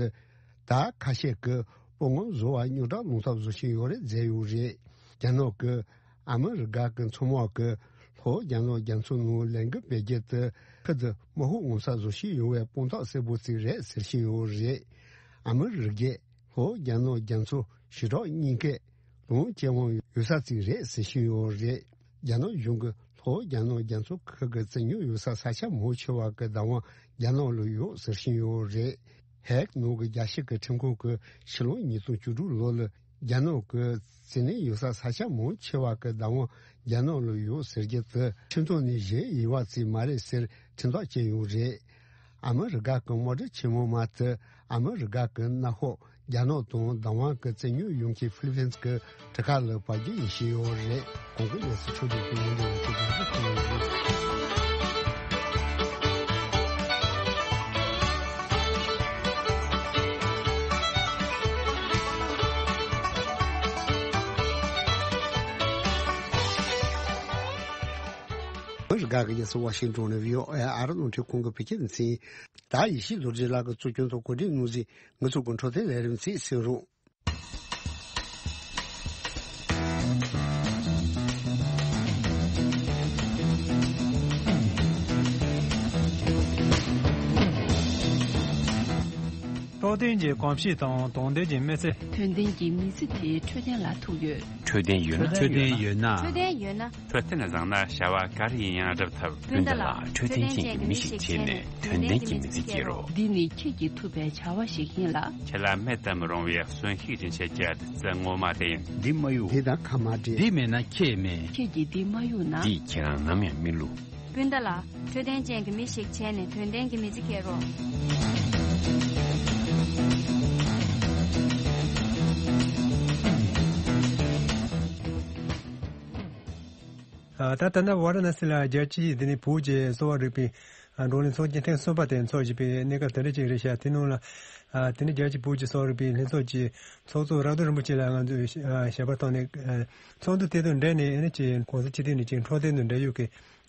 ད་ཁ་ཤས་ཀྱིས་དཔུང་ངོམ་བཟོ་བ་རྙོག་དྲ་སློང་ཐབས་བཟོ་བཞིན་ཡོད་རེད་བརྗོད་ཡོད་རེད། རྒྱ་ནག་གིས་ཨ་མི་རི་ཀ་གི་མཚོ་དམག་གིས་ལྷོ་རྒྱ་ནག་རྒྱ་མཚོ་ནང་ལས་འགུལ་སྤེལ་རྒྱུ་དེ་ཁུལ་དུ་དམག་ཤུགས་མངོན་གསལ་བཟོ་བཞིན་ཡོད་པའི་དཔང་རྟགས་གསལ་པོ་ཅིག་རེད་ཟེར་བཞིན་ཡོད་རེད། ཨ་མི་རི་ཀས་ལྷོ་རྒྱ་ནག་རྒྱ་མཚོ་ཞི་དྲག་གཉིས་ཀའི་ལོངས་སྤྱོད་དབང་ཡོད་ས་ཅིག་རེད་ཟེར་བཞིན་ཡོད་རེད། རྒྱ་ནག་གཞུང་གིས་ལྷོ་རྒྱ་ནག་རྒྱ་མཚོ་ཁུལ་གྱི་བཙན་ཉུང་ཡོད་ས་ས་ཆ་མང་ཆེ་བ་གི་བདག་དབང་རྒྱ་ནག་ལ་ཡོད་ཟེར་བཞིན་ཡོད་རེད། ཧེག་ནང་གི་རྒྱལ་སྤྱི་གི་ཁྲིམས་ཁང་གིས་ཕྱི་ལོ་ཉིས་སྟོང་བཅུ་དྲུག་ལོ་ལ་རྒྱ་ནག་གི་བཙན་གནོན་ཡོད་ས་ས་ཆ་མང་ཆེ་བ་གི་བདག་དབང་རྒྱ་ནག་ལ་ཡོད་ཟེར་རྒྱུ་དེ་ཁྲིམས་ཐོག་ནས་བཞེས་ཡོད་པ་ཅིག་མ་རེད་ཟེར་ཁྲིམས་ཐག་བཅད་ཡོད་རེད། ཨ་མི་རི་ཀ་གི་དམག་གྲུ་ཆེན་མོ་མ་དེ་ཨ་མི་རི་ཀ་གི་མནའ་འཁོར་རྒྱ་ནག་དང་བདག་དབང་གི་བཙན་ཉུང་ཡོང་མཁན་ཧྥི་ལི་ཕིན་གྱི་གྲུ་ཁ་ལ་བབས་རྒྱུ་ཡིན་བཞིན་ཡོད་རེད། གོང་གི་གནས་ཚུལ་ཕྱོགས་བསྒྲིགས་པའི་ཡིན་ལུགས་ཀྱི་འདུག་ཟེར་གྱི་ཡོད། ཨ་མི་རི་ཀ་གི་རྒྱལ་ས་ཝ་ཤིང་ཏོན་ནས་བྷི་ཨོ་ཨེ་ཨ་རི་རླུང་འཕྲིན་ཁང་གི་བོད་སྐད་སྡེ་ཚན། ད་ཡེ་ཤེས་རྡོ་རྗེ་ལགས་ཀྱིས་གཙོ་སྐྱོང་དང་གོ་སྒྲིག་གནང་མཛད་ང་ཚོ་གི་འཕྲོད་བསྟེན་ལས་རིམ་ཚིག་གསན་རོགས། རྟོགས་ལྡན་གྱི་གོམས་གཤིས་དང་དོན་ལྡན་གྱི་མི་ཚེ། དོན་ལྡན་གྱི་མི་ཚེ་དེའི་འཕྲོད་བསྟེན་ལ་ཐུག་ཡོད། འཕྲོད་བསྟེན་ཡོད་ན། འཕྲོད་བསྟེན་ཡོད་ན། འཕྲོད་བསྟེན་བཟང་ན་བྱ་བ་ག་རེ་ཡིན་ཡང་འགྲུབ་ཐུབ། སྤུན་ཟླ་ལགས། འཕྲོད་བསྟེན་ཅན་གྱི་མི་ཞིག་བྱས་ནས་དོན་ལྡན་གྱི་མི་ཚེ་སྐྱེལ་རོགས། འདི་ནི་ཁྱེད་ཀྱིས་ཐུབ་པའི་བྱ་བ་ཞིག་ཡིན་ལ། ཁྱེད་ལ་མེད་དུ་མི་རུང་བའི་གསོན་ཤུགས་སྦྱིན་བྱེད་ཀྱི་བདུད་རྩི་ངོ་མ་དེ་ཡིན། འདི་མ་གཡུག་འདི་དང་ཁ་མ་འབྲལ། འདི་མེད་ན་ཁྱེད་མེད། ཁྱེད་ཀྱིས་འདི་མ་གཡུག་ན། འདིས་ཁྱེད་རང་ནམ་ཡང་མི་བསླུ། སྤུན་ཟླ་ལགས། འཕྲོད་བསྟེན་ཅན་གྱི་མི་ཞིག་བྱས་ནས་དོན་ལྡན་གྱི་མི་ཚེ་སྐྱེལ་རོགས། ཨ། ད་ལྟ་ན་ཝཱ་ར་ཎ་སི་ལ་རྒྱལ་སྤྱིའི་འདི་ནི་བོད་ཀྱི་གསོ་བ་རིག་པའི་ཨ་བགྲོ་གླེང་ཚོགས་ཆེན་ཐེངས་གསུམ་པ་དེ་འཚོགས་བཞིན་པའི་གནས་སྐབས་དེ་འདྲ་ཅིག་རེད་ཤག་དེ་ནང་ལ་ཨ་དེ་ནི་རྒྱལ་སྤྱིའི་བོད་ཀྱི་གསོ་བ་རིག་པའི་ལྷན་ཚོགས་ཀྱི་ཚོགས་གཙོ་རག་རྡོར་རིན་པོ་ཆེ་ལགས་ང་ཚོས་ཨ་ཞལ་པར་བཏང་ནས་ཨ་ཚོགས་འདུ་དེ་དང་འབྲེལ་ནས་ཨ་ནི་ཅིག་གོང་ས་སྤྱི་འཐུས་ནས་ཅིག་འཕྲོད་བསྟེན་དང་འབྲེལ་ཡོད་ཀྱི་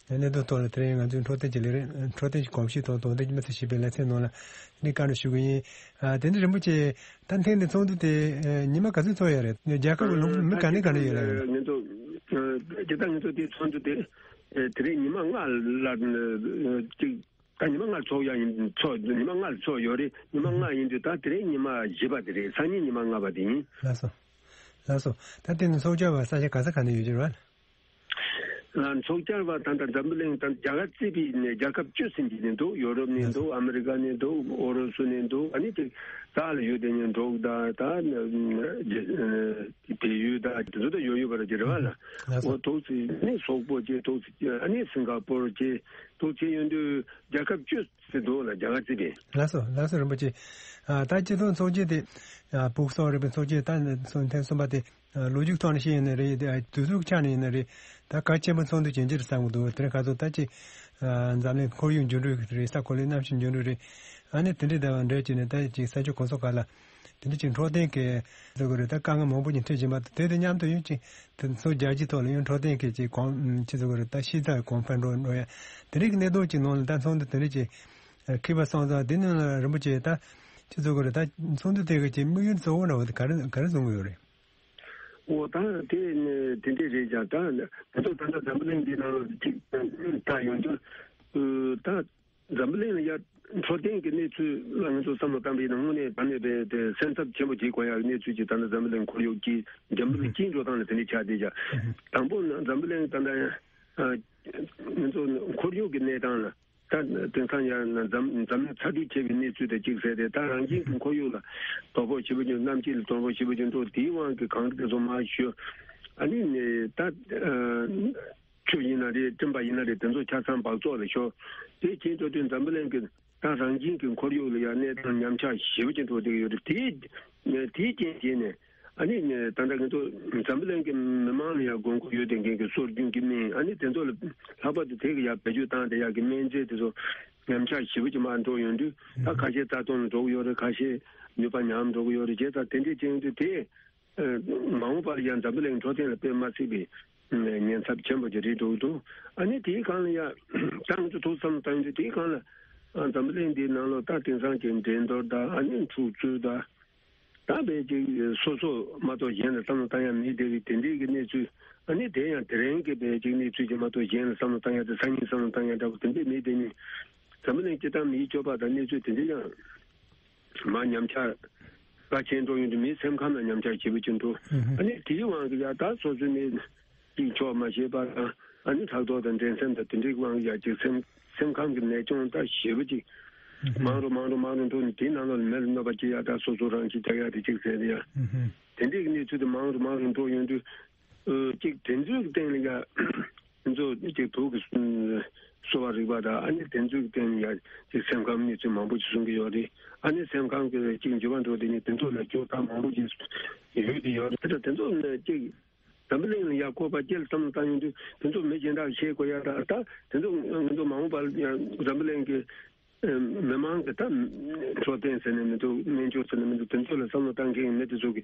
གནད་དོན་ཐོག་ལ་དེ་རིང་ང་ཚོའི་འཕྲོད་བསྟེན་གྱི་ལས་རིམ། འཕྲོད་བསྟེན་གྱི་གོམས་གཤིས་ཐོག་དོ་སྣང་མུ་མཐུད་བྱེད་པའི་ལེ་ཚན་ནང་ལ་ནི་བཀའ་འདྲི་ཞུ་གི་ཡིན། ཨ། དེ་འདྲ་རིན་པོ་ཆེ། ད་ཐེངས་འདི་ཚོགས་འདུ་དེ་ཨ་ཉི་མ་ག་ཚོད་ཚོགས་ཡ་རེད། རྒྱལ་ཁབ་ཀྱི་ལུང་མི་ག་ནས་ག་ནས་ཡོད་ལ་ཡོད་ལ། ངེད་ཚོ་ཨ་ད་ལྟ་ངེད་ཚོ་དེ་ཚོགས་འདུ་དེ་ཨ་དེ་རིང་ཉི་མ་ལྔ་ལ་ཨ་ཅིག་ད་ཉི་མ་ལྔ་ཚོགས་ཡ་ཡིན། ཚོགས་ཉི་མ་ལྔ་ཚོགས་ཡོད་རེད། ཉི་མ་ལྔ་ཡིན་དུས་ད་དེ་རིང་ཉི་མ་བཞི་པ་དེ་རེད། སང་ཉིན་ཉི་མ་ལྔ་པ་དེ་ཡིན། ལགས་སོ། ལགས་སོ། ད་དེ་ནི་ཚོགས་བཅར་བ་ས་ཆ་ག་ས་ག་ནས་ཡོད་ཀྱི་རེད་བ། ལ་ཚོགས་བཅར་བ་ད་ལྟ་འཛམ་བུ་གླིང་ད་རྒྱ་གར་རྩིས་པའི་ནས་རྒྱལ་ཁབ་བཅུ་ཟིན་གྱི་ནས་འདུག་ཡོ་རོབ་ནས་འདུག་ཨ་མི་རི་ཀ་ནས་འདུག་ཨོ་རོ་སུ་ནས་འདུག་ཨ་ནི་དེ་ས་ལ་ཡོད་དེ་ནས་འབྲོག་དང་ད་བལ་ཡུལ་དང་དེ་ཚོ་ད་ཡོད་ཡོད་པ་རེད་ཀྱི་རེད་བ་ལ། ལགས་སོ། འོ་ཐུག་ཚེ་ནི་སོག་པོ་བཅས་ཐུག་ཚེ་ཨ་ནི་སིང་ག་པོར་བཅས་ཐུག་ཚེ་ཡོད་དུས་རྒྱལ་ཁབ་བཅུ་ཟིན་འདུག་ལ་རྒྱ་གར་རྩིས་པའི། ལགས་སོ། ལགས་སོ་རིན་པོ་ཆེ། ཨ་ད་སྤྱི་ཚོགས་ཚོགས་སྐྱིད་དེ་ཨ་ཕུགས་གསོག་རིག་པའི་ཚོགས་སྐྱིད་ད་ཚོ་ཐེངས་གསུམ་པ་དེ། ལོ་རྒྱུས་ཐོག་ནས་བཤད་ཡིན་ན་རེད། དུས་ཚོད་ཆ་ནས་ཡིན་ན་རེད། ད་གལ་ཆེན་པོ་ཚོགས་འདུ་ཇི་འདྲ་བསམ་གྱི་འདུག་དེ་རིང་ཁ་སང་ད་ཅིག་འཛམ་གླིང་ཁོར་ཡུག་འགྱུར་འགྲོས་རེད། ས་གོ་ལའི་གནམ་གཤིས་འགྱུར་འགྲོས་རེད། ཨ་ནི་དེ་འདྲའི་དང་འབྲེལ་བྱས་ནས་ད་ཅིག་ས་ཕྱོགས་གང་ས་ག་ལ་དེ་འདྲ་ཅིག་འཕྲོད་བསྟེན་གྱི་ཟེར་དགོས་རེད། ད་དཀའ་ངལ་མང་པོ་ཅིག་འཕྲད་བཞིན་པ་དང་། དེ་དང་མཉམ་དུ་ཡང་ཅིག་དེ་ཚོ་རྒྱལ་སྤྱིའི་ཐོག་ལ་ཡང་འཕྲོད་བསྟེན་གྱི་ཅིག་གོང་ཅི་ཟེར་དགོས་རེད། ད་ཤེས་ཚད་གོང་འཕེལ་འགྲོ་འགྲོ་ཡ་དེ་འདྲའི་གི་གནད་དོན་ཅིག་ནང་ལ་ད་ཚོགས་འདུ་དེ་འདྲ་ཅིག་འཁེལ་བ་སོང་ཙང་། དེ་ནི་རིན་པོ་ཆེ་ད་ཅི་ཟེར་དགོས་རེད། ད་ཚོགས་འདུ་དེ་གི་ཅིག་དམིགས་ཡུལ་གཙོ་བོ་འདྲ་བོ་དེ་ག་རེ་ག་རེ་བཟུང་གི་ཡོད་རེད། འོ་ད་དེ་ནི་དེ་འདྲས་རེད་ཀྱང་། ད་ང་ཚོ་ད་ལྟ་འཛམ་བུ་གླིང་འདི་ནང་ལ་གཅིག་ལྟ་ཡོང་དུས་ད་འཛམ་བུ་གླིང་ལ་ཡ་འཕྲོད་བསྟེན་གྱི་གནས་ཚུལ་ལ་ང་ཚོ་བསམ་བློ་བཏང་པ་ཡིན་ན་དངོས་གནས་ད་ནས་རྦད་དེ་སེམས་འཚབ་ཆེན་པོ་བྱེད་དགོས་ཡག་གནས་ཚུལ་ཅིག་ད་ལྟ་འཛམ་བུ་གླིང་ཁོར་ཡུག་གི་འཛམ་བུ་གླིང་སྤྱིའི་འགྲོ་སྟངས་ལ་དེ་འདྲས་ཆགས་བསྡད་ཀྱང་། དང་པོ་ནི་འཛམ་བུ་གླིང་ད་ལྟ་ཡ་ང་ཚོ་ཁོར་ཡུག་གི་གནས་སྟངས་ལ། ད་དེང་སང་ཡང་ན་འཛམ་འཛམ་གླིང་ཚ་དྲོད་ཆེ་བའི་གནས་ཚུལ་དེ་གཅིག་ཟེར་ཏེ། ད་རང་བཞིན་གྱི་ཁོར་ཡུག་ལ་དོ་ཕོག་ཞེ་པོ་ཅིག་གནམ་དཀྱིལ་ལ་དོ་ཕོག་ཞེ་པོ་ཅིག་འགྲོ་དེའི་དབང་གིས་གངས་རི་དེ་ཚོ་མར་ཞུ། ཨ་ནི་ནི་ད་ཆུ་ཡིན་ན་རེད། སྤྲིན་པ་ཡིན་ན་རེད། དེ་ཚོ་ཆ་ཚང་འབག་བཙོག་ལ་ཤོར། དེ་བྱེད་འགྲོ་དུས་འཛམ་བུ་གླིང་གི་ད་རང་བཞིན་གྱི་ཁོར་ཡུག་ལ་ཡང་གནས་སྟངས་ཉམས་ཆག་ཞེ་པོ་ཅིག་འགྲོ་བསྡད་ཀྱི་ཡོད་རེད། དེའི་དེའི་རྐྱེན་བྱས་ནས། ཨ་ནི་ནི་ད་ལྟ་ང་ཚོ་འཛམ་བུ་གླིང་གི་མི་མང་ལ་ཡང་དགོས་མཁོ་ཡོད་བསྡད་མཁན་གྱི་སྲོལ་རྒྱུན་གྱི་སྨན། ཨ་ནི་དེ་ཚོ་ལ་ལྷག་པར་དུ་དེ་གི་ཡང་བེད་སྤྱོད་བཏང་བསྡད་ཡག་གི་སྨན་རྫས་དེ་ཚོ་ཉམས་ཆག་ཞེ་པོ་ཅིག་མར་འགྲོ་ཡོང་དུས། ད་ཁ་ཤས་རྩ་སྟོངས་ལ་འགྲོ་གི་ཡོད་རེད། ཁ་ཤས་ནུས་པ་ཉམས་འགྲོ་གི་ཡོད་རེད། བྱས་ཙང་དེ་འདྲས་བྱས་ཡོང་དུས་དེ་མ་འོངས་པར་ཡང་འཛམ་བུ་གླིང་འཕྲོད་བསྟེན་ལ་དཔེ་མ་སྲིད་པའི་ཉེན་ཚབས་ཆེན་པོ་ཅིག་རེད་འགྲོ་གི་འདུག་ཨ་ནི་དེའི་སྒང་ལ་ཡང་ད་ང་ཚོ་ཐུགས་བསམ་བཏང་ཡོང་དུས་དེའི་སྒང་ལ་འཛམ་བུ་གླིང་འདིའི་ནང་ལོགས་ད་དེང་སང་གི་འགྲན་བསྡུར་དང་། ཨ་ནི་འཁྲུག་རྩོད་དང་། ད་བས་ཅིག་སོ་སོ་མ་གཏོགས་གཞན་ལ་བསམ་བློ་བཏང་ཡ་མེད་བསྡད་པའི་དེ་འདྲའི་གི་གནས་ཚུལ། ཨ་ནི་དེ་ཡང་དེ་རིང་གི་བས་ཅིག་གནས་ཚུལ་ཅིག་མ་གཏོགས་གཞན་ལ་བསམ་བློ་བཏང་ཡ་དེ། སང་ཉིན་བསམ་བློ་བཏང་ཡ་འདྲ་པོ་དེ་འདྲས་མེད་དེ་ནི། འཛམ་བུ་གླིང་སྤྱི་བཏང་མིའི་སྤྱོད་པ་དང་གནས་ཚུལ་དེ་འདྲ་ཡང་མར་ཉམས་ཆག་ག་ཆེན་འགྲོ་ཡོང་དུས་མིའི་སེམས་ཁམས་ལ་ཉམས་ཆག་ཞེ་པོ་ཅིག་འགྲོ། ཨ་ནི་དེའི་དབང་གིས་ཡ་ད་སོ་སོའི་ནི་ཅིག་ཆོག་མ་ཤེས་པ་དང་། ཨ་ནི་ཕྲག་དོག་དང་འགྲན་སེམས་དང་དེ་འདྲའི་དབང་གིས་ཡ་ཅིག་སེམས་སེམས་ཁམས་ཀྱི་ནད་གཅོང་ད་ཞེ་པོ་ཅིག་མང་རུ་མང་རུ་མང་རུ་འགྲོ་ནས། དེའི་ནང་ལོགས་ལ་མི་ལ་གནོད་པ་སྐྱེལ་ཡ་དང་སོ་སོ་རང་ཤི་རྒྱག་ཡ་དེ་གཅིག་ཟེར་ཡ། དེ་འདྲའི་གི་གནས་ཚུལ་དེ་མང་རུ་མང་རུ་འགྲོ་ཡོང་དུས། ཨ་གཅིག་དེ་ཚོའི་སྟེང་ལ་ཡ་ང་ཚོ་གཅིག་བོད་ཀྱི་གསོ་བ་རིག་པ་དང་། ཨ་ནི་དེ་ཚོའི་སྟེང་ལ་ཡ་གཅིག་སེམས་ཁམས་གནས་ཚུལ་མང་པོ་ཞིག་གསུང་གི་ཡོད་རེད། ཨ་ནི་སེམས་ཁམས་ཀྱི་གཅིག་འགྱུར་བ་འགྲོ་དེ་ནི་དེ་ཚོ་ལ་སྐྱོ་ཐག་མང་པོ་ཞིག་ཡོད་དེ་ཡོད་རེད། དེ་ཚོ་ནི་གཅིག་འཛམ་བུ་གླིང་ལ་ཡ་བཀོད་པ་སྤྱིར་བསམ་བློ་བཏང་ཡོང་དུས། དེ་ཚོ་མི་གཞན་དག་ཤེས་དགོས་ཡ་དང་། ད་དེ་ཚོ་ང་ཚོ་མ་འོངས་པར་ཡང་འཛམ་བུ་གླིང་གི་མི་མང་གི་ད་འཕྲོད་བསྟེན་ཟེར་ནས་མི་འདུག་སྨན་བཅོས་ཟེར་ནས་མི་འདུག་དེ་ཚོ་ལ་བསམ་བློ་བཏང་མཁན་མི་དེ་ཚོ་གི་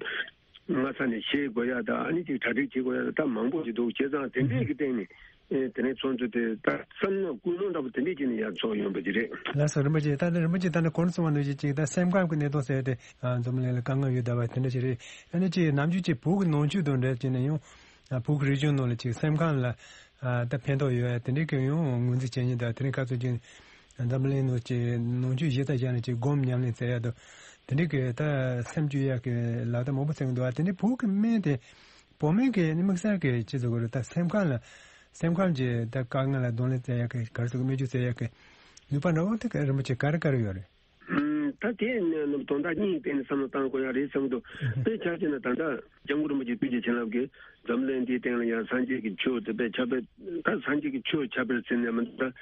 སྔ་ས་ནས་ཤེས་དགོས་ཡ་དང་། ཨ་ནི་ཅིག་གྲ་སྒྲིག་བྱེད་དགོས་ཡ་ད་མང་པོ་ཞིག་འདུག་བྱས་ཙང་དེ་འདྲས་ཀྱི་སྟེང་ནས་ཨེ་དེ་ནས་ཚོགས་འདུ་དེ་ད་བསམ་མནོ་ཀུན་སློང་འདྲ་པོ་དེ་འདྲས་ཀྱི་ནས་ཡར་ཚོགས་ཡོང་པ་ཅིག་རེད། ལགས་སོ། རིན་པོ་ཆེ། ད་ནི་རིན་པོ་ཆེ་ད་ནི་གོང་གསུངས་པ་ནང་བཞིན་ཅིག་ད་སེམས་ཁམས་ཀྱི་གནད་དོན་ཟེར་ཏེ། ཨ་འཛམ་གླིང་ལ་དཀའ་ངལ་ཡོད་བསྡད་པ་དེ་འདྲ་ཞིག་རེད། ཨ་ནི་ཅིག་ནམ་རྒྱུན་ཅིག་བོད་ཀྱི་ནང་ཆོས་དང་འབྲེལ་བྱས་ནས་ཡང་། ཨ་བོད་ཀྱི་རིག་གཞུང་ནང་ལ་ཅིག་སེམས་ཁམས་ལ་ཨ་ད་ཕན་ཐོགས་ཡོད་ཡ་དེ་འདྲའི་གི་ཡང་ངོས་འཛིན་བྱེད་མཁན་དང་། དེ་རིང་ཁ་སང་ཅིག་འཛམ་བུ་གླིང་ནང་ཅིག་ནང་ཆོས་གཞི་རྩ་བཞག་ནས་ཅིག་སྒོམ་ཉམས་ལེན་བྱེད་ཡ་དང་། དེ་འདྲའི་གི་ད་སེམས་བཅོས་ཡ་གི་ལག་བརྡ་མང་པོ་བྱེད་ཀྱི་འདུག་ཨ་དེ་འདྲའི་བོད་ཀྱི་སྨན་དེ། བོད་སྨན་གི་ནི་དམིགས་བསལ་གི་ཅི་ཟེར་དགོས་རེད། ད་སེམས་ཁམས་ལ། སེམས་ཁམས་ཀྱི་ད་དཀའ་ངལ་ལ་གདོང་ལེན་བྱེད་ཡ་གི་ག་རེ་ཟེར་དགོས། སྨན་བཅོས་བྱེད་ཡ་གི་ནུས་པ་འདྲ་བོ་དེ་ག་རིན་པོ་ཆེ་ག་རེ་ག་རེ་ཡོད་རེད། ཨུམ། ད་དེ་ནི་དོན་དག་གཉིས་སྟེང་ནས་བསམ་བློ་བཏང་དགོས་ཡ་རེད་བསམ་གྱི་འདུག་དཔེ་ཆ་བཞག་ན་ད་ལྟ་སྐྱབས་མགོན་རིན་པོ་ཆེ་ཐུགས་རྗེ་བྱིན་རླབས་ཀྱིས་འཛམ་གླིང་འདིའི་སྟེང་ལ་ཡང་སངས་རྒྱས་ཀྱི་ཆོས་དེ་དཔེ་ཁྱབ་སྤེལ། ད་སངས་རྒྱས་ཀྱི་ཆོས་ཁྱབ་སྤེལ་ཟེར་ནས་མི་འདུག་ད་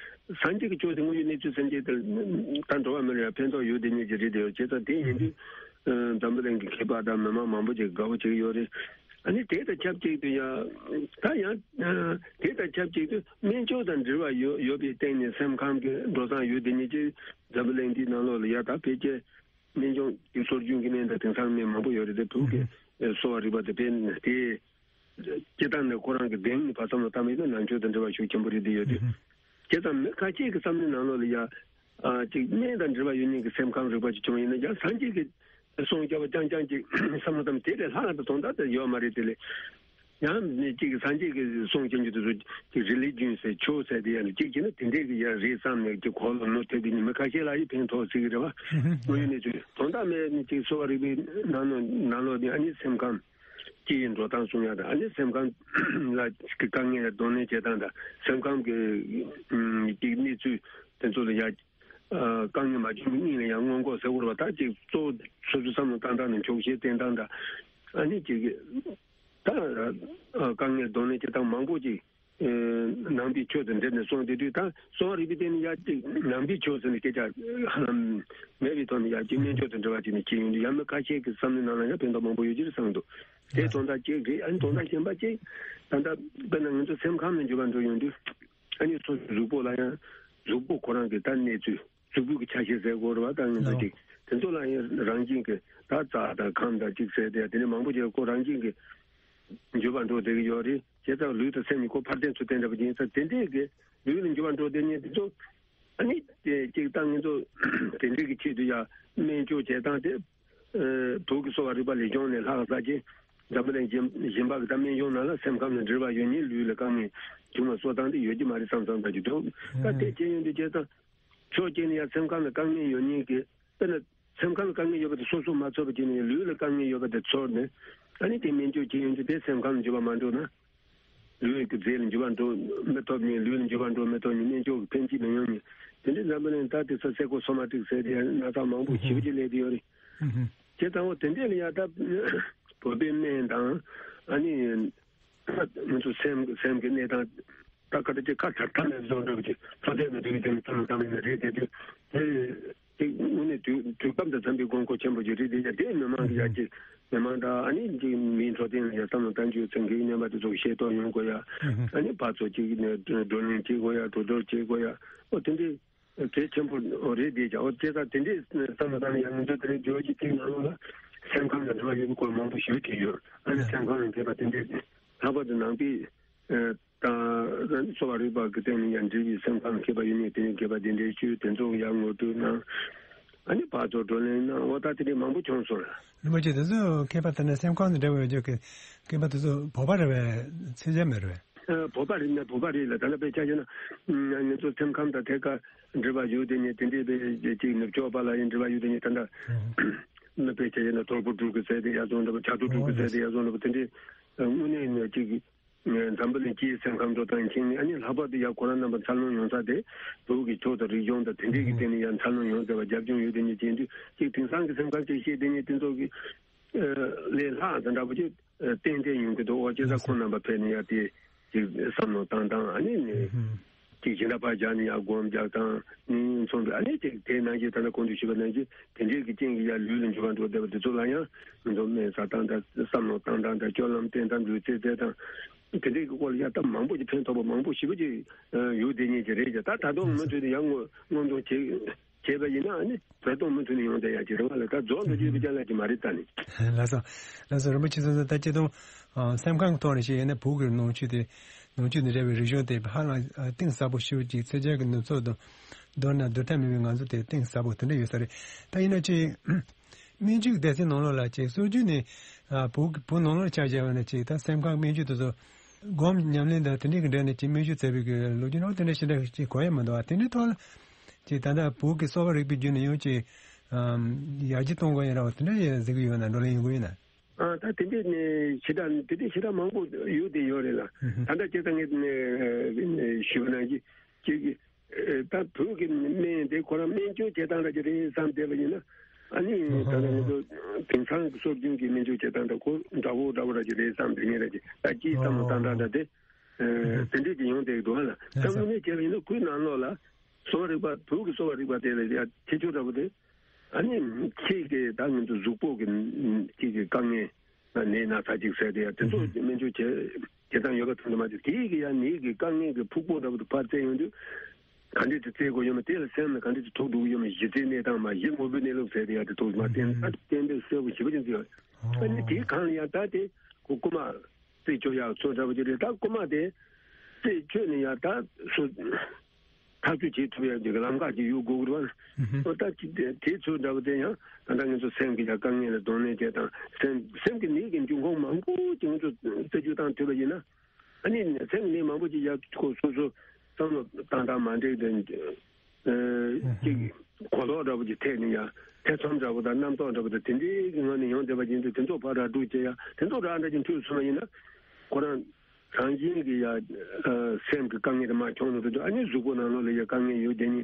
སངས་རྒྱས་ཀྱི་ཆོས་དེ་དངོས་ཡོད་གནས་ཚུལ་ཟེར་མཁན་དེ་ད་འགྲོ་བ་མི་ལ་ཡང་ཕན་ཐོགས་ཡོད་དེ་ཉིད་ཀྱི་རེད་དེ། བྱས་ཙང་དེ་ཡིན་དུས་འཛམ་བུ་གླིང་གི་མཁས་པ་དང་མི་མང་མང་པོ་ཅིག་དགའ་པོ་བྱེད་ཀྱི་ཡོད་རེད། ཨ་ནི་དེ་དང་ཆབས་ཅིག་ཏུ་ཡང་ད་ཡང་དེ་དང་ཆབས་ཅིག་ཏུ་སྨན་བཅོས་དང་འབྲེལ་བ་ཡོད་ཡོད་པའི་སྟེང་ནས་སེམས་ཁམས་ཀྱི་འགྲོ་སྟངས་ཡོད་དེ་ཉིད་ཀྱི་འཛམ་བུ་གླིང་འདིའི་ནང་ལོགས་ལ་ཡ་ད་ཕལ་ཆེར་སྨན་ལྗོངས་ཀྱི་སྲོལ་རྒྱུན་གྱི་སྨན་དང་དེང་སང་སྨན་མང་པོ་ཡོད་རེད་དེ། བོད་ཀྱི་གསོ་བ་རིག་པ་དེ་དཔེ་དེ་ སྐྱེ་སྟངས་ནས་ཁོ་རང་གི་གདེང་ནས་ཕར་བསམ་བློ་བཏང་བ་ཡིན་ན་ནང་ཆོས་དང་འབྲེལ་བ་ཤུགས་ཆེན་པོ་རེད་བསྡད་ཡོད་དུས། བྱས་ཙང་མི་ཁ་ཤས་ཀྱི་བསམ་བློའི་ནང་ལོགས་ལ་ཡ། ཨ་ཅིག་སྨན་དང་འབྲེལ་བ་ཡོད་མཁན་གྱི་སེམས་ཁམས་རིག་པ་ཅིག་བྱུང་བ་ཡིན་ན་ཡང་སངས་རྒྱས་ཀྱི་གསུང་རྐྱང་པ་རྐྱང་རྐྱང་ཅིག་བསམ་བློ་བཏང་དེ་ལས་ལྷག་ཏུ་དོན་དག་དེ་ཡོད་མ་རེད་དེ་ལས། ཡང་ནི་གཅིག་གི་སངས་རྒྱས་ཀྱི་གསུང་ཅན་གྱི་དེ་ཚོ་གཅིག་རི་ལི་ཇན་ཟེར་ཆོས་ཟེར་དེ་ཡང་ནི་གཅིག་བྱས་ན་དེ་འདྲས་ཀྱི་ཡང་རེད་བསམ་ནས་ཀྱི་གོ་ལ་ནོར་ཐེབས་ཀྱི་ནི་མི་ཁ་ཤས་ལ་ཡི་ཕན་ཐོགས་སྲིད་ཀྱི་རེད་བ། དངོས་ཡོད་གནས་ཚུལ་དོན་དག་མེད་ནི་གཅིག་གསོ་བ་རིག་པའི་ནང་ལོགས་ནང་ལོགས་ནི་ཨ་ནི་སེམས་ཁམས་སྤྱི་ཡི་འགྲོ་སྟངས་གསུང་ཡག་དང་ཨ་ནི་སེམས་ཁམས་ལ་གི་དཀའ་ངལ་གདོང་ལེན་བྱེད་སྟངས་དང་སེམས་ཁམས་ཀྱི་གཅིག་གནས་ཚུལ་དེ་ཚོ་ལ་ཡང་དཀའ་ངལ་མ་བྱུང་གི་སྙིང་ལ་ཡང་སྔོན་འགོག་ཟེར་དགོས་རེད་བ། ད་གཅིག་གཙོ་བོ་སོ་སོའི་བསམ་བློ་བཏང་སྟངས་ནས་འཁྱོག་བཤད་བསྟན་སྟངས་དང་ཨ་ནི་གཅིག་གི་ད་དཀའ་ངལ་གདོང་ལེན་བྱེད་སྟངས་མང་པོ་ཅིག་ནང་པའི་ཆོས་དང་འབྲེལ་ནས་གསུངས་བསྡད་དུས་ད་གསོ་བ་རིག་པའི་སྟེང་ནས་ཡར་གཅིག་ནང་པའི་ཆོས་ཟེར་ནས་སྐད་ཆ་ཧ་ལམ་མེད་པའི་ཐོག་ནས་ཡར་གཅིག་སྨན་བཅོས་དང་འབྲེལ་བ་བྱས་ནས་བྱས་ཡོང་དུས་ཡང་མི་ཁ་ཤས་ཀྱི་བསམ་བློའི་ནང་ལ་ཡང་ཕན་ཐོགས་མང་པོ་ཡོད་ཀྱི་རེད་བསམ་འདུག་དེ་དོན་དག་གཅིག་རེད། ཨ་ནི་དོན་དག་གཞན་པ་གཅིག་ད་ལྟ་དཔེར་ན་ང་ཚོ་སེམས་ཁམས་ནས་འགྱུར་བ་འགྲོ་ཡོང་དུས་ཨ་ནི་སོ་སོའི་གཟུགས་པོ་ལ་ཡང་གཟུགས་པོ་ཁོ་རང་གི་ད་གནས་ཚུལ། གཟུགས་པོ་གི་ཆ་ཤས་ཟེར་དགོས་རེད་བ། ད་ང་ཚོ་ལའོ། ཅིག་དེ་ཚོ་ལ་ཡང་རང་བཞིན་གྱི་ད་རྩ་དང་ཁམས་དང་ཅིག་ཟེར་དེ་དེ་ནས་མང་པོ་ཅིག་ཁོ་རང་བཞིན་གྱི་འགྱུར་བ་འགྲོ་བསྡད་ཀྱི་ཡོད་རེད། བྱས་ཙང་ལུས་དང་སེམས་གཉིས་ཁོ་ཕར་བརྟེན་ཚུར་བརྟེན་འདྲ་པོ་ཅིག་ཡིན་ཙང་དེ་འདྲས་ཀྱི་ལུས་ལ་འགྱུར་བ་འགྲོ་བསྡད་མཁན་དེ་ཚོ་ཨ་ནི་དེ་ཅིག་ད་ང་ཚོ་དེ་འདྲས་ཀྱི་ཆེད་དུ་ཡང་སྨན་བཅོས་བྱེད་སྟངས་དེ་བོད་ཀྱི་གསོ་བ་རིག་པ་ལས་སྦྱོང་ནས་ལྷག་ས་ཅིག་འཛམ་བུ་གླིང་གཞན་གཞན་པ་གི་ད་སྨན་གཞུང་ནང་ལ་སེམས་ཁམས་ལ་འབྲེལ་བ་ཡོད་མཁན་ལུས་ལ་དཀའ་ངལ་བྱུང་བ་གསོ་སྟངས་དེ་ཡོད་ཀྱི་མ་རེད་བསམ་བསམ་ད་ཅིག་འདུག་ད་དེ་བྱས་ཡོང་དུས་བྱས་ཙང་། ཕྱོགས་གཅིག་ནས་ཡང་སེམས་ཁམས་ལ་དཀའ་ངལ་ཡོད་མཁན་གྱི་དཔེར་ན་སེམས་ཁམས་ལ་དཀའ་ངལ་ཡོད་པ་དེ་སོ་སོ་མ་ཚོར་བ་བྱས་ནས་ལུས་ལ་དཀའ་ངལ་ཡོད་པ་དེ་ཚོར་ནས་ཨ་ནི་དེ་སྨན་བཅོས་བྱེད་ཡོང་དུས་དེ་སེམས་ཁམས་ལ་འགྱུར་བ་མ་འགྲོ་ན། ལུས་ཀྱི་རྫས་ལ་འགྱུར་བ་འགྲོ་མི་ཐུབ་མཁན་ལུས་ལ་འགྱུར་བ་འགྲོ་མི་ཐུབ་མཁན་སྨན་བཅོས་ཀྱི་ཕན་ཅི་མི་ཡོང་མཁན་དེ་འདྲའི་འཛམ་བུ་གླིང་ད་དེ་ཚོ་སེ་ཀོ་སོ་མ་ཏིག་ཟེར་དེ་ཡང་ན་ཚ་མང་པོ་ཞེ་པོ་ཅིག་སླེབས་ཀྱི་ཡོད་རེད། བྱས་ཙང་འོ་དེ་འདྲས་ལ་ཡང་ད་བོད་པའི་སྨན་དང་ཨ་ནི། ང་ཚོ་སེམས་སེམས་ཀྱི་གནས་སྟངས་ད་ག་དེ་ཅིག་ཁ་ཐར་ཐར་ནས་བཟོ་འདྲ་བ་ཅིག་ཚོ་དེ་ནས་དུས་དེ་ནས་ཚང་ཚང་ནས་རེད་དེ་དུས་དེ་དེ་དངོས་གནས་དུས་དུས་སྐབས་དང་འཚམ་པའི་དགོས་མཁོ་ཆེན་པོ་ཅིག་རེད་དེ་ཡ་དེ་མི་མང་གི་ཡ་ཅིག་མི་མང་དང་ཨ་ནི་ཅིག་མིའི་འཕྲོད་བསྟེན་ལ་ཡ་བསམ་བློ་གཏང་རྒྱུ་ཚན་གྱི་རྣམ་པ་དེ་ཚོ་ཤེས་རྟོགས་ཡོང་དགོས་ཡ་ཨ་ནི་ཕར་ཚུར་ཅིག་ནས་བགྲོ་གླེང་བྱེད་དགོས་ཡ་གྲོས་བསྡུར་བྱེད་དགོས་ཡ་ཨོ་དེ་འདྲའི། གལ་ཆེན་པོ་རེད་དེ་ཀྱང་ཨོ་དེ་ལྟར་དེ་འདྲའི་བསམ་བློ་བཏང་ཡང་ང་ཚོ་དེ་རིང་བརྗོད་ཀྱི་དེའི་ནང་ལོགས་ལ་སེམས་ཁམས་དང་འབྲེལ་བ་ཡོད་པའི་སྐོར་མང་པོ་ཞིག་བྲིས་ཡོད། ཨ་ནི་སེམས་ཁམས་ལ་འབྲེལ་བ་དེ་འདྲའི་ལྷག་པར་དུ་ནང་པའི་དང་གསོ་བ་རིག་པ་གི་སྟེང་ནས་ཡང་འབྲེལ་བའི་སེམས་ཁམས་མཁས་པ་ཡོད་མཁན་དེ་ནས་མཁས་པ་དེ་འདྲའི་ཞུས་དེ་ཚོ་ཡང་ངོ་སྤྲོད་གནང་། ཨ་ནི་ཕར་ཚུར་བགྲོ་གླེང་གནང་ཨོ་ད་དེ་འདྲའི་མང་པོ་བྱུང་སོང་ལ། རིན་པོ་ཆེ་དེ་ཚོ་མཁས་པ་དེ་ནས་སེམས་ཁམས་དང་འབྲེལ་བ་ཡོད་རྒྱུ་གི་མཁས་པ་དེ་ཚོ་བོད་པ་རེད་པས་ཚད་གཞི་མེད་རེད་པས། བོད་པ་རེད་ན་བོད་པ་རེད་ལ་ད་ལྟ་དཔེ་ཆ་བཞག་ན་ང་ཚོ་སེམས་ཁམས་དང་ཐད་ཀར་འབྲེལ་བ་ཡོད་དེ་ནས་དེ་འདྲའི་དཔེ་ཅིག་ནུབ་ཕྱོགས་པ་ལ་ཡང་འབྲེལ་བ་ཡོད་དེ་ནས་ད་ལྟ་ན་དཔེ་ཆ་བཞག་ན་དོལ་པོ་འབྲུག་གི་ཟེར་དེ་ཡ་བཟོ་འདྲ་པོ་བྱ་དུ་འབྲུག་གི་ཟེར་དེ་ཡ་བཟོ་འདྲ་པོ་དེ་འདྲའི་དངོས་གནས་ནས་ཅིག་འཛམ་བུ་གླིང་སྤྱིའི་སེམས་ཁམས་འགྲོ་སྟངས་མཁྱེན་ནས་ཨ་ནི་ལྷག་པར་དུ་ཡ་ཁོ་རང་རྣམ་པ་འཚར་ལོངས་ཡོང་ས་དེ་བོད་ཀྱི་ཆོས་དང་རིག་གཞུང་དང་དེ་འདྲའི་གི་སྟེང་ནས་ཡ་འཚར་ལོངས་ཡོང་བསྡད་པ་རྒྱབ་ལྗོངས་ཡོད་དེ་ནས་བྱས་དུས་ཅིག་དེང་སང་གི་སེམས་ཁམས་ཅིག་བཤད་དེ་ནས་དེ་ཚོ་གི་ལས་ལྷག་ཙམ་འདྲ་པོ་ཅིག་ཏན་ཏན་ཡོང་གི་འདུག་འོ་བྱས་ཙང་ཁོང་རྣམ་པ་ཕེབས་ནས་ཡ་དེ་ཅིག་བསམ་བློ་བཏང་སྟངས་ཨ་ནི་ནི་ཅིག་གཞན་དག་པ་བཞག་ནས་ཡ་སྒོམ་རྒྱག་སྟངས་ནི་མཚུངས་པའི་ཨ་ནི་ཅིག་དེ་ནང་བཞིན་ད་ལྟ་གོང་དུ་ཞུས་པ་ནང་བཞིན་དེ་འདྲའི་གི་རྐྱེན་གྱིས་ཡ་ལུས་ལ་འགྱུར་བ་འགྲོ་བསྡད་པ་དེ་ཚོ་ལ་ཡང་ང་ཚོ་སྨན་ཟ་སྟངས་དང་བསམ་བློ་བཏང་སྟངས་དང་སྤྱོད་ལམ་བསྟེན་སྟངས་ལུས་རྩལ་རྩེད་སྟངས་དེ་འདྲའི་གི་སྐོར་ལ་ཡ་ད་མང་པོ་ཅིག་ཕན་ཐོགས་པ་མང་པོ་ཞེ་པོ་ཅིག་ཡོད་བསྡད་མཁན་ཅིག་རེད་ཀྱང་ད་ད་དུང་མུ་མཐུད་དུ་ཡང་སྔོན་སྔོན་འདོན་བྱེད། བྱས་པ་ཡིན་ན་ཨ་ནི་བར་སྟོང་མུ་མཐུད་ནས་ཡོང་བསྡད་ཡག་ཅིག་རེད་བ་ལ། ད་རྫོགས་འགྲོ་རྒྱུ་ཡོད་པའི་ཅ་ལག་ཅིག་མ་རེད་ད་ནི། ལགས་སོ། ལགས་སོ། རིན་པོ་ཆེ་ཚོ་ད་སྤྱིར་བཏང་སེམས་ཁམས་ཀྱི་ཐོག་ནས་བཤད་ཡོད་ན་བོད་ཀྱི་ནང་ཆོས་དེ་ནང་ཆོས་དང་འབྲེལ་བའི་རིག་གཞུང་དེ་ཧ་ལམ་གཏིང་ཟབ་པོ་ཞེ་པོ་ཅིག་ཚད་འཇལ་གྱི་ནུབ་ཕྱོགས་དང་མདོར་ན་བསྡུར་ཐབས་མེད་པའི་ང་ཚོ་དེ་གཏིང་ཟབ་པོ་དེ་འདྲ་ཡོད་ས་རེད། ད་ཡིན་ན་ཅིག་སྨན་བཅོས་ཀྱི་སྡེ་ཚན་ནང་ལོགས་ལ་ཅིག་སྲོལ་རྒྱུན་ནས་བོད་ཀྱི་བོད་ནང་ལོགས་ཆ་བཞག་པ་ན་ཅིག་ད་སེམས་ཁམས་སྨན་བཅོས་དེ་ཚོ། སྒོམ་ཉམས་ལེན་དང་དེ་འདྲའི་གི་འབྲེལ་ནས་ཅིག་སྨན་བཅོས་མཛད་པའི་གི་ལོ་རྒྱུས་ནང་དེ་འདྲ་ཞེ་དྲག་ཅིག་གོ་ཡ་མི་འདུག་ཨ། དེ་འདྲའི་ཐོག་ལ་ཅིག་ད་ལྟ་བོད་ཀྱི་གསོ་བ་རིག་པའི་བརྒྱུད་ནས་ཡང་ཅིག་ཡར་རྒྱས་གཏོང་དགོས་ཡ་ར་བ་དེ་འདྲ་ཡ་གཟིགས་ཀྱི་ཡོད་ན་བགྲོ་གླེང་ཡོང་གི་ཡོད་ན། ཨ་ད་དེ་འདྲའི་ནས་ཞེ་དྲག་དེ་འདྲའི་ཞེ་དྲག་མང་པོ་ཡོད་དེ་ཡོད་རེད་ལ། ད་ལྟ་ཅིག་ད་ངས་ཞུས་པ་ནང་བཞིན་ཅིག་ད་བོད་ཀྱི་སྨན་དེ་ཁོ་རང་སྨན་བཅོས་བྱེད་སྟངས་ར་ཅིག་རེད་བསམ་བསྡད་པ་ཡིན་ན། ཨ་ནི་ད་ལྟ་ང་ཚོ་དེང་སང་གི་སྲོལ་རྒྱུན་གྱི་སྨན་བཅོས་བྱེད་སྟངས་དང་ཁོ་འདྲ་བོ་འདྲ་བོ་ར་ཅིག་རེད་བསམ་བསྡད་མཁན་ར་ཅིག་ད་སྤྱིའི་བསམ་བློ་བཏང་སྟངས་འདྲ་དེ་དེ་འདྲས་ཅིག་ཡོང་བསྡད་འདུག་ཨ་ལ། ད་དངོས་གནས་བྱས་པ་ཡིན་ན་ཁོའི་ནང་ལོགས་ལ་གསོ་བ་རིག་པ་བོད་ཀྱི་གསོ་བ་རིག་པ་དེ་ལ་ཡ་ཁྱད་ཆོས་འདྲ་བོ་དེ་ཨ་ནི་ཁྱེད་ཀྱི་ད་ང་ཚོ་གཟུགས་པོ་གི་ཁྱེད་ཀྱི་དཀའ་ངལ། ནད་ན་ཚ་ཅིག་ཟེར་དེ་ཡང་དེ་ཚོ་སྨན་བཅོས་བྱེད་བྱེད་སྟངས་ཡོད་པ་ཚང་མ་དེ་དེའི་གི་ཡང་ནད་ཀྱི་དཀའ་ངལ་གྱི་ཕུག་པོ་འདྲ་པོ་དེ་ཕར་བཙལ་ཡོང་དུས་ག་འདྲས་དེ་བཙལ་དགོས་ཡོད་མེད་དེ་ལ་སེམས་ལ་ག་འདྲས་དེ་ཐུག་འགྲོ་གི་ཡོད་མེད་གཞི་རྩའི་གནས་སྟངས་མ་གཞི་དངོས་པོའི་གནས་ལུགས་ཟེར་དེ་ཡང་དེ་ཐུག་མ་བསྟན་ཨ་གཏན་འབེབས་གསལ་པོ་ཞེ་པོ་ཅིག་མཛད་ཡོད། ཨ་ནི་དེའི་སྒང་ལ་ཡང་ད་དེ་ཁོ་རྐུ་མ་ རྩད་གཅོད་ཡག་ཚོ་འདྲ་པོ་ཅིག་རེད། ད་རྐུ་མ་དེ་རྩད་གཅོད་ནས་ཡང་ད་སུ་ཐག་གཅོད་བྱེད་ཐུབ་ཡག་ཅིག་ལམ་ཁ་ཅིག་ཡོད་དགོས་ཀྱི་རེད་བ། ཨོ་ད་ཅིག་དེ་དེ་ཚོ་འདྲ་པོ་དེ་ཡང་ད་ལྟ་ང་ཚོ་སེམས་ཀྱི་ཡང་དཀའ་ངལ་ལ་གདོང་ལེན་བྱེད་དང་སེམས་སེམས་ཀྱི་ནད་ཀྱི་འབྱུང་ཁུངས་མང་པོ་ཅིག་ང་ཚོ་རྩད་གཅོད་བཏང་ཐུབ་པ་ཡིན་ན། ཨ་ནི་སེམས་ཀྱི་ནད་མང་པོ་ཅིག་ཡག་ཁོ་སོ་སོ་བསམ་བློ་བཏང་སྟངས་མ་འགྲིག་དེ། ཨ་ཅིག་གོ་ལོག་འདྲ་པོ་ཅིག་ཐེབས་ནས་ཡ་ཐེ་ཚོམ་འདྲ་པོ་དང་རྣམ་རྟོག་འདྲ་པོ་དང་དེ་འདྲའི་གི་ངང་ནས་ཡོང་བསྡད་པ་ཡིན་དུས་དེ་ཚོ་ཕར་ར་སྤྲོད་བྱེད་ཡ་དེ་ཚོ་ར་འདྲ་ཅིག་འཐུས་སོང་བ་ཡིན་ན་ཁོ་རང་རང་བཞིན་གྱི་ཡ་སེམས་ཀྱི་དཀའ་ངལ་དེ་མར་བྱུང་ནས་འགྲོ་དུས་ཨ་ནི་གཟུགས་པོ་ནང་ལོགས་ལ་ཡ་དཀའ་ངལ་ཡོད་དེ་ནི་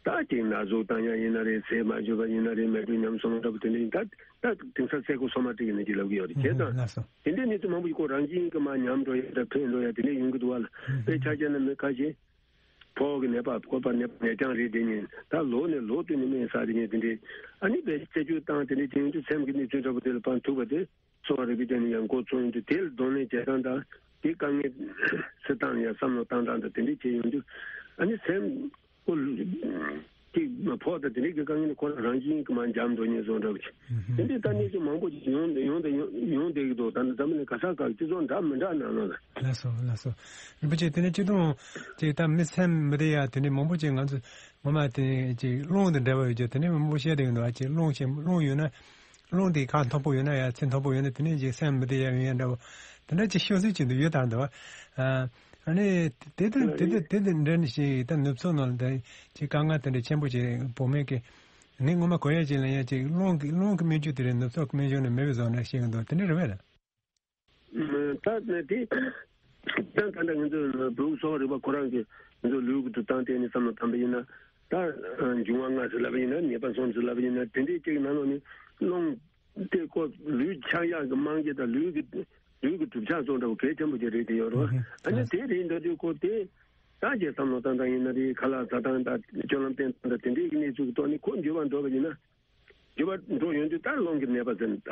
ད་ཅིག་ན་ཟུག་བཏང་ཡ་ཡིན་ན་རེད། ཟས་མ་འཇུ་བ་ཡིན་ན་རེད། མེ་དྲོད་ཉམས་སོང་འདྲ་པོ་དེ་འདྲ་ཡིན་ད་ད་དེང་སང་སེ་གོ་སོ་མ་ཏིག་ཡིན་ན་ཅིག་ལབ་གི་ཡོད་རེད་བྱས་ཙང་དེ་འདྲའི་གནས་ཚུལ་མང་པོ་ཞིག་ཁོ་རང་བཞིན་གྱི་མར་ཉམས་འགྲོ་ཡ་ད་འཕེལ་འགྲོ་ཡ་དེ་འདྲ་ཡོང་གི་འདུག་བ་ལ་དཔེ་ཆ་བཞག་ན་མི་ཁ་ཤས། ཕོ་བ་གི་ནད་པ་ཕོ་བ་ནད་པ་ནད་རྐྱང་རེད་དེ་ཉིན་ད་ལོ་ནས་ལོ་བསྟུད་ནས་སྨན་ཟ་དེ་ཉིན་དེ་འདྲའི་ཨ་ནི་བས་རྩད་གཅོད་བཏང་དེ་འདྲའི་དེ་ཡིན་དུས་སེམས་ཀྱི་གནས་ཚུལ་འདྲ་པོ་དེ་ལ་ཕན་ཐུག་པ་དེ་གསོ་བ་རིག་པའི་སྟེང་ནས་ཡང་འགོ་ཚུགས་ཡིན་དུས་དེ་ལ་གདོང་ལེན་བྱེད་སྟངས་དང་དེ་དཀའ་ངལ་སེལ་སྟངས་ལ་ཡང་བསམ་བློ་བཏང་སྟངས་དང་དེ་འདྲའི་བྱས་ཡོང་དུས་ཨ་ནི་སེམས་ཁོ་ཅིག་ཕོག་དང་དེ་འདྲའི་གི་དཀའ་ངལ་ནི་ཁོ་རང་རང་བཞིན་གྱི་མར་འཇམ་འགྲོ་ཉེན་བཟོ་འདྲ་བ་ཅིག་དེ་འདྲའི་ལྟ་གནས་ཚུལ་མང་པོ་ཅིག་ཡོང་ཡོང་དང་ཡོང་ཡོང་བསྡད་ཀྱི་འདུག་ད་ནི་འཛམ་གླིང་ག་ས་ག་སྤྱི་ཚོགས་འདྲ་མི་འདྲ་ནང་ལོགས་ལ། ལགས་སོ་ལགས་སོ། རིན་པོ་ཆེ་དེ་ནས་སྤྱི་དོན་ཅིག་ད་མི་སེམས་མི་བདེ་ཡ་དེ་འདྲའི་མང་པོ་ཅིག་ང་ཚོ་ངོ་མ་དེ་ཅིག་རླུང་དང་འདྲ་བ་ཡོད་ཀྱང་དེ་འདྲའི་མང་པོ་བཤད་བསྡད་ཀྱི་འདུག་ཨ་ཅིག་རླུང་ཆེན་རླུང་ཡོད་ན་རླུང་དེ་ཁ་མཐོན་པོ་ཡོད་ན་ཡ་ཚད་མཐོན་པོ་ཡོད་ན་དེ་ནས་ཅིག་སེམས་མི་བདེ་ཡ་ཡོང་ཡ་འདྲ་བོ་དེ་འདྲ་ཅིག་ཤོད་སྲིད་ཅིག་འདུག་ཡོད་དང་འདུག་ཨ་ཨ་ནི་དེ་དེ་དེ་དེ་དེ་དེ་འདྲ་ནི་ཞིག་ད་ནུབ་ཕྱོགས་ནང་ལ་ད་ཅིག་དཀའ་ངལ་དེ་འདྲ་ཆེན་པོ་ཅིག་བོད་སྨན་གྱི་ངས་ངོ་མ་གོ་ཡ་ཅིག་ལ་ཡ་ཅིག་རླུང་གི་རླུང་གི་སྨན་བཅོས་དེ་རེད་ནུབ་ཕྱོགས་ཀྱི་སྨན་བཅོས་ནི་མེད་པའི་བཟོ་འདྲ་ཞིག་འདུག་དེ་འདྲ་རེད་བས་ལ། ད་ནི་དེ་ད་ད་ལྟ་ང་ཚོ་བོད་གསོ་བ་རིག་པ་ཁོ་རང་གི་ང་ཚོ་ལུས་ཀྱི་གྲུབ་སྟངས་ཐད་ནས་བསམ་བློ་བཏང་པ་ཡིན་ན་ད་འབྱུང་བ་ལྔ་ཟེར་ལབ་པ་ཡིན་ན་ནད་པ་གསུམ་ཟེར་ལབ་པ་ཡིན་ན་དེ་འདྲའི་གཅིག་ནང་ལོགས་ནས་རླུང་དེ་ཀོ་ལུས་ཆགས་ཡག་གི་རྨང་གཞི་དང་ལུས་ཀྱི་ལུས་ཀྱི་གྲུབ་ཆ་སོགས་འདྲ་བོ་གལ་ཆེན་པོ་ཅིག་རེད་དེ་ཡོད་རེད་བ། ཨ་ནི་དེ་རེད་འདྲ་དུས་ཀོ་དེ་ད་ཅིག་བསམ་བློ་བཏང་སྟངས་ཡིན་ན་རེད། ཁ་ལག་ཟ་སྟངས་དང་སྤྱོད་ལམ་བསྟེན་སྟངས་དང་དེ་འདྲའི་གི་གནས་ཚུལ་གྱི་ཐོག་ནས་ཁོ་འགྱུར་བ་འགྲོ་བ་ཡིན་ན། རྒྱུ་བ་འགྲོ་ཡོང་དུས་ད་རླུང་གི་ནད་པ་ཟེར་ནས་ད་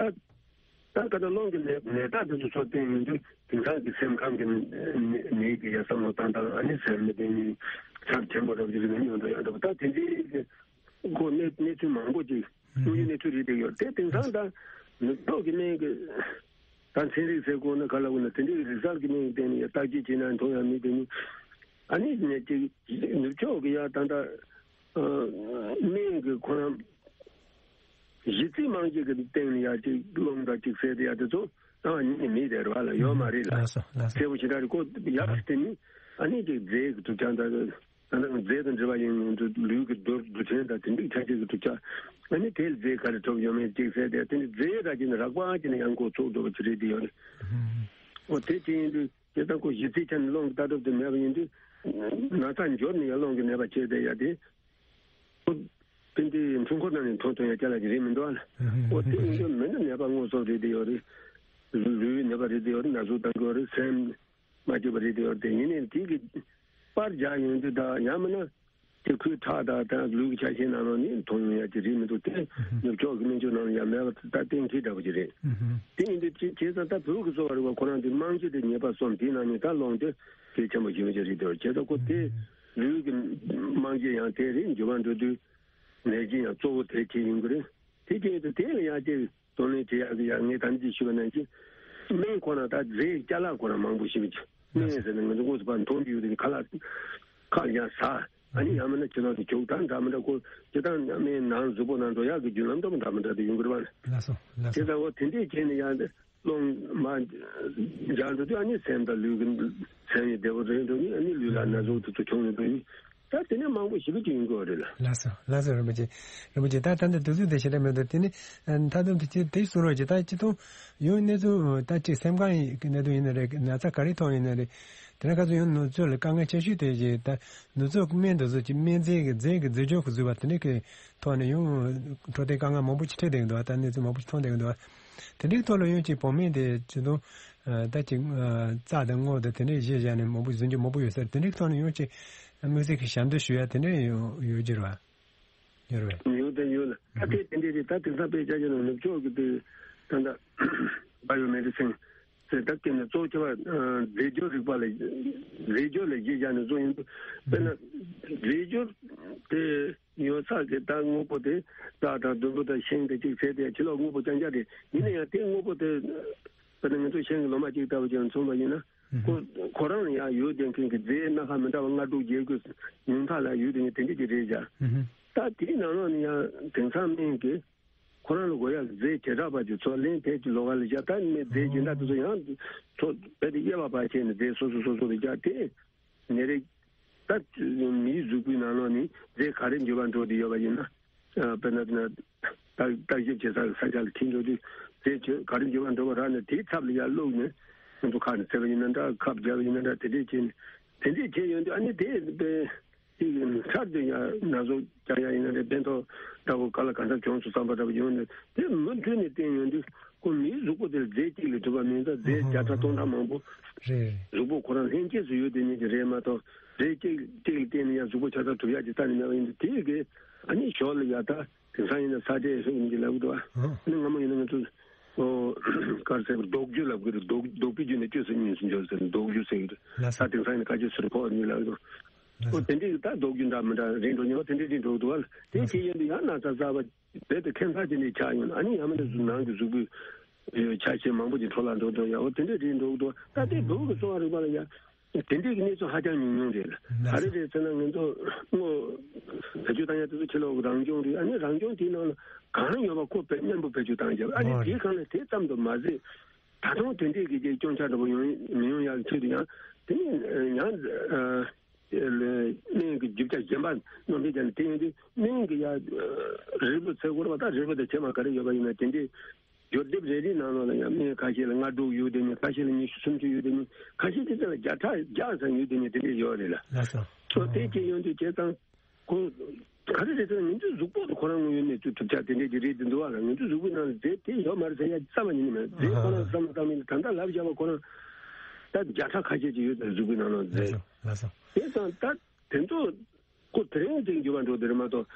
ད་ད་ལྟ་རླུང་གི་ནད་ནད་རྟགས་དེ་ཚོ་ཚོ་བསྟན་ཡོང་དུས་དེང་སང་གི་སེམས་ཁམས་ཀྱི་ནད་ནད་ཀྱི་ཡ་བསམ་བློ་བཏང་སྟངས་ཨ་ནི་སེམས་མི་བདེ་ནི་ཚབས་ཆེན་པོ་རབ་ཀྱི་རིགས་ནད་ཡོང་དུ་ཡོང་དུ་ད་དེ་འདྲའི་གི་ཁོ་གནས་གནས་ཚུལ་མང་པོ་ཅིག་དངོས་ཡོད་གནས་ཚུལ་རེད་དེ་ཡོད་དེ་དེང་སང་ད་ནུབ་ཕྱོགས་ཀྱི་སྨན་གྱི་ད་ཚན་རིག་ཟེར་དགོས་ན་ག་ལ་དགོས་ན་དེ་འདྲའི་རིག་གསར་གྱི་སྨན་གྱི་སྟེང་ནས་ཡ་བརྟག་དཔྱད་བྱས་ན་མཐོང་ཡ་མི་བདེ་ནི་ཨ་ནི་ནད་ཅིག་ནུབ་ཕྱོགས་ཀྱི་ཡ་ད་ད་སྨན་གྱི་ཁོ་རང་། གཞི་རྩའི་རྨང་གཞི་གི་སྟེང་ནས་ཡར་ཅིག་རླུང་དང་ཅིག་ཟེར་དེ་ཡར་དེ་ཚོ་ཨ་ནི་མི་དེ་རེད་བ་ལ་ཡོད་མ་རེད་ལ། ལགས་སོ་ལགས་སོ། གསལ་པོ་ཞེ་དྲག་རེད་ཁོ་ཡག་ཞིག་དེ་ནི་ཨ་ནི་ཅིག་རྫས་ཀྱི་གྲུབ་ཆ་འདྲ་ད་ལྟ་རྫས་དང་འབྲེལ་བ་ཡིན་ཡོང་དུས་ལུས་ཀྱི་རྡུལ་རྡུལ་ཕྲན་དང་དེ་འདྲའི་ཆ་ཤས་ཀྱི་གྲུབ་ཆ་ཨ་ནི་དེ་ལ་རྫས་ག་རེ་ཐོབ་ཡོད་མེད་ཅིག་ཟེར་དེ་དེ་ནི་རྫས་ར་ཅིག་ནི་རགས་པ་ཅིག་ནི་ཡང་ཁོ་ཚོགས་འགྲོ་བ་ཅིག་རེད་དེ་ཡོད་རེད། འོ་དེ་ཅི་ཡིན་དུས་དེ་ལྟར་ཁོ་གཞི་རྩའི་ཆ་ནས་རླུང་གི་ལྟ་གྲུབ་དེ་མེད་པ་ཡིན་དུས་ན་ཚ་འབྱོར་ནས་ཡང་རླུང་གི་ནད་པ་བྱས་བསྡད་ཡ་དེ། ཨོ། དེ་འདྲའི་འཁྲུལ་འཁོར་ནང་ནས་མཐོང་ཐུབ་ཡ་ཅ་ལག་ཅིག་རེད་མི་འདུག་ཨ་ལ། ཨོ་དེ་ཡིན་དུས་མི་ནི་ནད་པ་དངོས་སུ་རེད་དེ་ཡོད་རེད། ལུས་ནད་པ་རེད་དེ་ཡོད་རེད། ན་ཟུག་བཏང་གི་ཡོད་རེད། སེམས་མ་སྐྱིད་པ་རེད་དེ་ཡོད་རེད། དེ་ཡིན་ནའི་དེ་གི་པར་རྒྱག་ཡོང་དུས་ད་ཡང་མིན་ན་དེ་ཁོའི་ཁྲག་དང་ད་ལུས་ཀྱི་ཆ་ཤས་ནང་ལོགས་ནས་མཐོང་ཡོང་ཡ་ཅིག་རེད་མི་འདུག་དེ་ནུབ་ཕྱོགས་ཀྱི་སྨན་བཅོས་ནང་ལ་ཡང་མེད་པ་ད་གཏན་འཁེལ་འདྲ་པོ་ཅིག་རེད། དེ་ཡིན་དུས་ཅི་བྱས་ཙང་ད་བོད་ཀྱི་གསོ་བ་རིག་པ་ཁོ་རང་དེ་རྨང་གཞི་དེ་ཉེས་པ་གསུམ་དེའི་ནང་ནས་ད་སློང་དེ་གལ་ཆེན་པོ་ཞིག་ཡོད་ཀྱི་རེད་དེ་བྱས་ཙང་ཁོ་དེ། ལུས་ཀྱི་རྨང་གཞི་ཡང་དེ་རེད། འགྱུར་བ་འགྲོ་དུས་ནད་གཞི་ཡང་གཙོ་བོ་དེ་གཅིག་ཡིན་གྱི་རེད། དེ་གཅིག་ཡིན་དུས་དེ་ལ་ཡང་ཅིག་གདོང་ལེན་བྱེད་ཡག་གི་ཡང་ངས་ད་ནི་ཅིག་ཞུས་པ་ནང་བཞིན་སྨན་ཁོ་ན་ད་རྫས་ཅ་ལག་ཁོ་ན་མང་པོ་ཞིག་སྨན་ཟེར་ན་ང་ཚོ་དངོས་སུ་ཕར་མཐོང་རྒྱུ་ཡོད་དེ་ཁ་ལག་ཁ་ཡང་ཟ་ཨ་ནི་ཡང་མིན་ན་ཁྱི་ནང་དུ་བྱུག་ད་འདྲ་མི་འདྲ་ཁོ་ཇི་ལྟར་སྨན་ནང་གཟུགས་པོ་ནང་འགྲོ་ཡག་གི་རྒྱུ་ལམ་འདྲ་མི་འདྲ་མི་འདྲ་དེ་ཡོང་གི་རེད་བ། ལགས་སོ་ལགས་སོ། དེ་ལྟ་བུ་དེ་འདྲས་བྱས་ནས་ཡང་རླུང་མ་འཇགས་འགྲོ་དུས་ཨ་ནི་སེམས་དང་ལུས་ཀྱི་སེམས་ཡི་བདེ་བོ་རེད་འགྲོ་ནི་ཨ་ནི་ལུས་ལ་ན་ཟུག་དེ་ཚོ་བྱུང་ནས་འགྲོ་ནི་ད་དེ་ནས་མང་པོ་ཞེ་པོ་ཅིག་ཡོང་གི་ཡོད་རེད་ལ། ལགས་སོ་ལགས་སོ་རིན་པོ་ཆེ། རིན་པོ་ཆེ་ད་ད་ལྟ་དུས་ཚོད་དེ་ཞེ་དྲག་མེད་འདུག་དེ་ནི་མཐའ་སྡོམ་དེ་ཅི་དེ་གསུང་རོགས་གྱིས། ད་སྤྱི་ཚོགས་ཡོང་གནས་ཚུལ་ད་ཅིག་སེམས་ཁམས་ཀྱི་གནད་དོན་ཡིན་ན་རེད། ན་ཚ་ག་རེ་ཐོག་ཡིན་ན་རེད། དེ་ནས་ཁ་སང་ཡང་ནུབ་ཕྱོགས་ལ་དཀའ་ངལ་ཆེ་ཤོས་དེ་ཅིག་ད་ནུབ་ཕྱོགས་ཀྱི་སྨན་དེ་ཚོ་ཅིག་སྨན་རྫས་ཀྱི་རྫས་ཀྱི་རྫས་སྦྱོར་གྱི་བཟོས་པ་དེ་འདྲ་གི་ཐོག་ནས་ཡང་འཕྲོད་བསྟེན་དཀའ་ངལ་མང་པོ་ཅིག་འཕྲད་བསྡད་ཀྱི་འདུག་ད་གནས་ཚུལ་མང་པོ་ཅིག་མཐོང་བསྡད་ཀྱི་འདུག་དེ་འདྲའི་ཐོག་ལ་ཡང་ཅིག་བོད་སྨན་དེ་ཅི་དང་ད་ཅིག་རྩ་དང་རྔོ་དང་དེ་འདྲའི་གཞི་བཞག་ནས་མང་པོ་ཟིན་རྒྱུ་མང་པོ་ཡོད་ས་རེད། དེ་འདྲའི་ཐོག་ནས་ཡང་ཅིག་དམིགས་བསལ་གྱི་ཞབས་འདེགས་ཞུ་ཡ་དེ་འདྲ་ཡང་ཡོད་ཀྱི་རེད་བ། ཡོད་རེད་བས། ཡོད་དེ་ཡོད་ལ་ད་དེ་དེ་འདྲའི་རེད། ད་དེང་སང་དཔེ་ཆ་བཞག་ན་ནུབ་ཕྱོགས་ཀྱི་དེ་ད་ལྟ་བ་ཡོ་མེ་ཌི་སིན་ཟེར་ད་སྐད་ནས་གཙོ་ཆེ་བ་རྫས་སྦྱོར་རིག་པ་ལ་རྫས་སྦྱོར་ལ་གཞི་བཞག་ནས་བཟོ་ཡོང་དུས་དཔེར་ན་རྫས་སྦྱོར་དེ་ཡོད་ས་གི་ད་དངོས་པོ་དེ་རྩྭ་དང་ལྡུམ་བུ་དང་ཤིང་དེ་གཅིག་བྱས་ཏེ་ཕྱི་ལོགས་དངོས་པོ་རྐྱང་རྐྱང་རེད། ཡིན་ན་ཡང་དེ་དངོས་པོ་དེ་ དཔེར་ན་ང་ཚོ་ཤིང་གི་ལོ་མ་གཅིག་ལྟ་བུ་ཅིག་མཚོན་པ་ཡིན་ན། ཁོ་ཁོ་རང་ལ་ཡང་ཡོད་བསྡད་མཁན་གྱི་རྫས་སྣ་ཁ་མི་འདྲ་བ་ལྔ་དྲུག་བརྒྱད་དགུ་ཉུང་མཐའ་ལ་ཡོད་བསྡད་མཁན་དེ་འདྲ་ཅིག་རེད་བཞག་ད་དེའི་ནང་ལོགས་ནས་ཡང་དེང་སང་སྨན་གྱིས་ཁོ་རང་ལ་དགོས་ཡག་རྫས་བྱེ་བྲག་པ་ཅིག་ཚོ་ལན་དེ་ཅིག་ལོགས་ཀ་ལ་བཞག་ད་ནས་རྫས་སྦྱིན་བདག་དེ་ཚོ་ཡང་ཚོ་རྦད་དེ་དབྱེ་བ་ཕར་ཕྱེ་ནས་རྫས་སོ་སོ་སོ་སོ་ལ་བཞག་དེ། ནད་རིགས། ད་མིའི་གཟུགས་པོའི་ནང་ལོགས་ནས་རྫས་ག་རེ་འགྱུར་བ་འགྲོ་བསྡད་ཡོད་པ་ཡིན་ན། ཨ་དཔེར་ན་དེ་ན་བརྟག་བརྟག་ཞིབ་བྱེད་ས་ས་ཆ་ལ་ཁྲིད་འགྲོ་དུས་རྫས་ག་རེ་འགྱུར་བ་འགྲོ་བ་རག་ནས་དེའི་ཚབ་ལ་ཡར་བླུགས་ནས་ང་ཚོ་ཁ་ནས་བཙལ་བ་ཡིན་ན་འདྲ་ཁབ་བརྒྱབ་པ་ཡིན་ན་འདྲ་དེ་འདྲས་བྱས་ནས་དེ་འདྲས་བྱས་ཡོང་དུས་ཨ་ནི་དེ་དཔེ་གཅིག་ཡིན་ཚར་དུ་ཡང་ན་ཟུག་རྒྱག་ཡ་ཡིན་ན་རེད་ཕན་ཐོགས་འདྲ་བོ་ག་ལ་ག་འདྲ་བྱུང་སོང་བསམ་པ་འདྲ་བོ་ཡོང་ནས་དེ་མུ་མཐུད་ནས་བསྟན་ཡོང་དུས་ཁོ་མིའི་གཟུགས་པོ་དེར་རྫས་གཅིག་ལས་གྲུབ་པ་མིན་ཙང་རྫས་བརྒྱ་ཕྲག་སྟོང་ཕྲག་མང་པོ། རེད་རེད། གཟུགས་པོ་ཁོ་རང་ལྷན་སྐྱེས་སུ་ཡོད་དེ་ཉིད་ཀྱི་རེད་མ་གཏོགས་རྫས་གཅིག་གཅིག་ལ་བརྟེན་ནས་ཡང་གཟུགས་པོ་ཆ་ཚང་གྲུབ་ཡག་ཅིག་རྩ་ནས་མེད་པ་ཡིན་དུས་དེ་གི་ཨ་ནི་ཞོར་ལ་ཡ་ད་དེང་སང་ཡིན་ན་ས་ཏྲས་ཧྲིག་ཡིན་གྱི་ལབ་གི་འདུག་ཨ། ཨ་ནི་སྔ་མོ་ཡིན་ན་ང་ཚོ་ཨོ་གར་ཟེར་བ་རྡོག་རྒྱུ་ལབ་གི་རེད། རྡོག་རྡོག་པའི་རྒྱུ་ནས་བཅོས་སུ་གཉིས་སུ་འཇོག་ཟེར་རྡོག་རྒྱུ་ཟེར་གི་རེད། ལགས་ད་སོ། དེང་སང་ཡིན་ན་ཁ་ཆེ་སུ་རེ་ཕོག་གཉིས་ལབ་གི་འདུག་ལགས་ཨོ་སོ། དེ་འདྲའི་ད་རྡོག་རྒྱུ་འདྲ་མི་འདྲ་རིང་འགྲོ་ཉོ་དེ་འདྲའི་རིང་འགྲོ་གི་འདུག་ཨ། དེ་ལགས་སོ། བྱེད་ཡོང་དུས་ཡང་ན་ཚ་ཚ་བ། རྦད་དེ་ཁྱད་མཚར་ཅན་ནས་ཆགས་ཡོང་ཨ་ནི་ཡང་མིན་ན་གཟུགས་ནང་གི་གཟུགས་པོའི་ཆ་ཤས་མང་པོ་ཅིག་འཕྲོ་བརླག་འགྲོ་འགྲོ་ཡ་འོ་དེ་འདྲས་རེད་འགྲོ་གི་འདུག་ད་ལྟའི་བོད་ཀྱི་གསོ་བ་རིག་པ་ལ་ཡ་དེ་འདྲས་ཀྱི་གནས་ཚུལ་ཧ་ཅང་ཉུང་ཉུང་རེད་ལ། ག་རེ་རེད་ཟེར་ན་ང་ཚོ་སྔོ་བེད་སྤྱོད་བཏང་ཡ་དེ་ཚོ་ཕྱི་ལོགས་ཀྱི་རང་སྐྱོང་རེད། ཨ་ནི་རང་སྐྱོང་དེའི་ནང་ལ་གང་ཡོད་པ་ཁོ་བེད་མཉམ་པོ་བེད་སྤྱོད་བཏང་རྒྱབ་ཨ་ནི་དེའི་སྒང་ལ་དེ་ཙམ་དུ་མ་ཟད་ད་དུང་དེ་འདྲས་ཀྱི་སྐྱོན་ཆ་འདྲ་པོ་ཡོང་མི་ཡོང་ཡ་གི་ཆེད་དུ་ཡང་དེ་ནི་ཡང་། སྨན་གྱི་རྒྱུ་ཆ་གཞན་པ་སྣོན་པའི་ཆ་ནས་དེ་ཡིན་དུས་སྨན་གྱི་ཡ་རིལ་བུ་ཚེ་འཁོར་བ་དང་རིལ་བུ་དང་ཕྱེ་མ་ག་རེ་ཡོད་པ་ཡིན་ན་དེ་འདྲའི་སྦྱོར་སྡེབ་རེ་རེའི་ནང་ལོགས་ལ་ཡང་སྨན་ཁ་ཤས་ལ་ལྔ་དྲུག་ཡོད་དེ་ནི་ཁ་ཤས་ལ་ཉི་ཤུ་སུམ་ཅུ་ཡོད་དེ་ནི་ཁ་ཤས་དེ་ཚོ་ལ་བརྒྱ་ཕྲག་བརྒྱ་ཙམ་ཡོད་དེ་ནི་དེ་འདྲའི་ཡོད་རེད་ལ། ལགས་སོ། སོ་དེ་སྐྱེ་ཡོང་དུས་བྱས་ཙང་ཁོ་ག་རེ་རེད་ཟེར་ན་ང་ཚོའི་གཟུགས་པོ་དང་ཁོ་རང་དངོས་ཡོད་གནས་ཚུལ་གྲུབ་ཆ་དེ་འདྲའི་ཅིག་རེད་དེ་འདུག་བ་ལ་ང་ཚོའི་གཟུགས་པོའི་ནང་ལ་རྫས་དེ་ཡོད་མ་རེད་ཟེར་ཡ་རྩ་བ་ཉིད་ནས་མེད། རྫས་ཁོ་རང་བསམ་བློ་བཏང་མིན་ད་ལྟ་ལབ་བཞག་པ་ཁོ་རང་ད་བརྒྱ་ཕྲག་ཁ་ཤས་ཅིག་ཡོད་དེ་གཟུགས་པོའི་ནང་ལ་རྫས། ལགས་སོ། དེ་ཙང་ད་དེ་ཚོ་ཁོ་དེ་རིང་ཅིག་འགྱུར་བ་འགྲོ་དེ་རེད་མ་གཏོགས།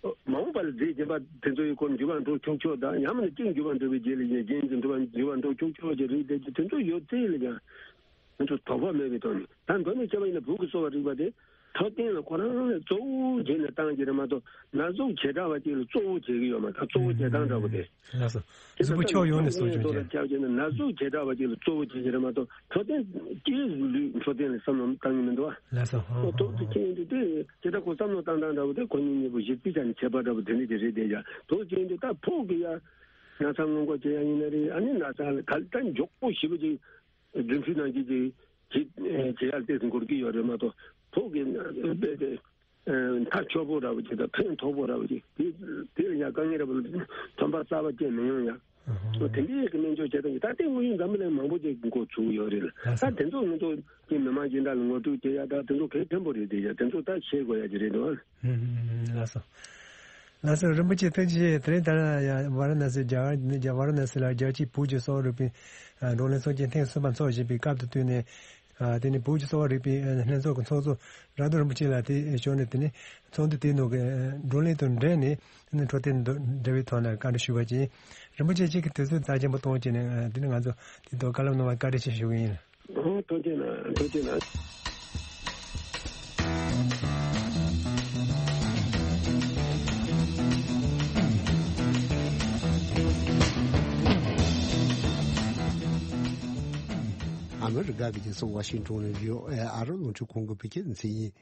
མ་འོངས་པ་ལ་རྫས་གཞན་པ་དེ་ཚོའི་སྐོར་འགྱུར་བ་འགྲོ་ཆོག་ཆོག་དང་ཡང་མིན་ན་གཅིག་འགྱུར་བ་འགྲོ་བའི་རྗེས་ལ་གཞན་གྱི་འགྱུར་བ་འགྱུར་བ་འགྲོ་ཆོག་ཆོག་ཅིག་རེད་དེ་དེ་ཚོ་ཡོད་ཚད་ལ་ཀྱང་ང་ཚོ་དོགས་པ་མེད་པའི་ཐོག་ནས་ད་མདོ་ནས་བཤད་པ་ཡིན་ན་བོད་ཀྱི་གསོ་བ་རིག་པ་དེ་འཕྲོད་བསྟེན་ལ་ཁོ་རང་ལ་གཙོ་བོ་བྱས་ནས་བཏང་རྒྱུ་རེད་མ་གཏོགས་ན་ཟུག་བྱེ་བྲག་པ་ཅིག་ལ་གཙོ་བོ་བྱེད་ཀྱི་ཡོད་མ་རེད། གཙོ་བོ་བྱེད་སྟངས་འདྲ་པོ་དེ། ལགས་སོ། གཟུགས་པོ་ཕྱོགས་ཡོངས་ནས་གསོ་སྐྱོང་བྱེད། ལ་བྱས་ན་ན་ཟུག་བྱེ་བྲག་པ་ཅིག་ལ་གཙོ་བོ་བྱེད་ཀྱི་རེད་མ་གཏོགས་འཕྲོད་བསྟེན་སྤྱིའི་ལུས་འཕྲོད་བསྟེན་ལ་བསམ་བློ་བཏང་གི་མི་འདུག་ཨ། ལགས་སོ། ཧོ་ཨོ་ཏོག་ཙི་ཅན་དུ་དེ་ཇི་ལྟར་ཁོ་བསམ་བློ་བཏང་སྟངས་འདྲ་བོ་དེ་ཁོ་གཉིས་གཉིས་པོ་གཞི་རྩིས་བྱས་ནས་བྱས་པ་འདྲ་བོ་དེ་འདྲ་ཅིག་རེད་དེ་ཡ་ཏོག་ཙི་ཅན་དུ་ད་ཕོག་གི་ཡ་ན་ཚ་སྔོན་འགོག་བྱེད་ཡ་ཡིན་ན་རེད། ཨ་ནི་ན་ཚ་ལ་ག་ལ་ད་མགྱོགས་པོ་ཞེ་པོ་ཅིག་རྫུན་ཕྲུག་ནང་གི་ཅིག་ཅིག་བྱེད་ཡ་ལ་ཏོག་ཙི་འགོར་གི་ཡོད་རེད་མ་གཏོགས་ཕོག་གི་ན་རྦད་དེ། མཐའ་འཁྱོལ་པོ་འདྲ་བོ་ཅིག་དང་ཕན་ཐོགས་པོ་འདྲ་བོ་ཅིག་དེ་དེ་ལ་ཡང་དཀའ་ངལ་འདྲ་བོ་ཐོན་པ་གསར་པ་སྐྱེས་མི་ཡོང་ཡ། དེ་འདྲའི་གི་སྨན་བཅོས་བྱེད་སྟངས་ཀྱི་ད་ལྟའི་དངོས་ཡོད་འཛམ་བུ་གླིང་མང་པོ་ཅིག་འགོ་ཚུགས་ཡོད་རེད་ལ། ད་དེ་ཚོ་ང་ཚོ་གི་མི་མང་སྦྱིན་བདག་ལ་ངོ་སྤྲོད་བྱེད་ཡ་ད་དེ་ཚོ་གལ་ཆེན་པོ་རེད་དེ་ཡ་དེ་ཚོ་ད་ཤེས་དགོས་ཡ་ཅིག་རེད་འདུག་ཨ། ལགས་སོ། ལགས་སོ། རིན་པོ་ཆེ་ཐུགས་རྗེ་ཆེ། དེ་རིང་ད་ལྟ་ཡ་ཝཱ་ར་ཎ་སི་རྒྱ་གར་རྒྱ་ཝཱ་ར་ཎ་སི་ལ་རྒྱལ་སྤྱིའི་བོད་ཀྱི་གསོ་བ་རིག་པའི་བགྲོ་གླེང་ཚོགས་ཆེན་ཐེངས་གསུམ་པ་འཚོགས་བཞིན་པའི་སྐབས་དང་བསྟུན་ནས། ཨ། དེ་ནས་བོད་ཀྱི་གསོ་བ་རིག་པའི་ལྷན་ཚོགས་ཀྱི་ཚོགས་གཙོ་ར་དོ་རིན་པོ་ཆེ་ལགས་དེ་ཞུས་ནས། དེ་ནས་ཚོགས་འདུ་དེའི་ནང་གི་བགྲོ་གླེང་དང་འབྲེལ་ནས་འཕྲོད་བསྟེན་དང་འབྲེལ་བའི་ཐོག་ནས་བཀའ་འདྲི་ཞུས་པ་བྱས། རིན་པོ་ཆེ་གཅིག་གི་དུས་ཚོད་རྩ་ཆེན་པོ་གཏོང་བྱས་ནས། ཨ། དེ་ནས་ང་ཚོ་དེ་ཐོག་བཀའ་སློབ་གནང་བར་བཀའ་དྲིན་ཆེ་ཞུ་གི་ཡིན། ཨོ་ཐུགས་རྗེ་གནང་། ཐུགས་རྗེ་གནང་། ཨ་མི་རི་ཀ་གི་རྒྱལ་ས་ཝ་ཤིང་ཏོན་ནས་བྷི་ཨོ་ཨེ་ཨ་རི་རླུང་འཕྲིན་ཁང་གི་བོད་སྐད་སྡེ་ཚན་ཡིན།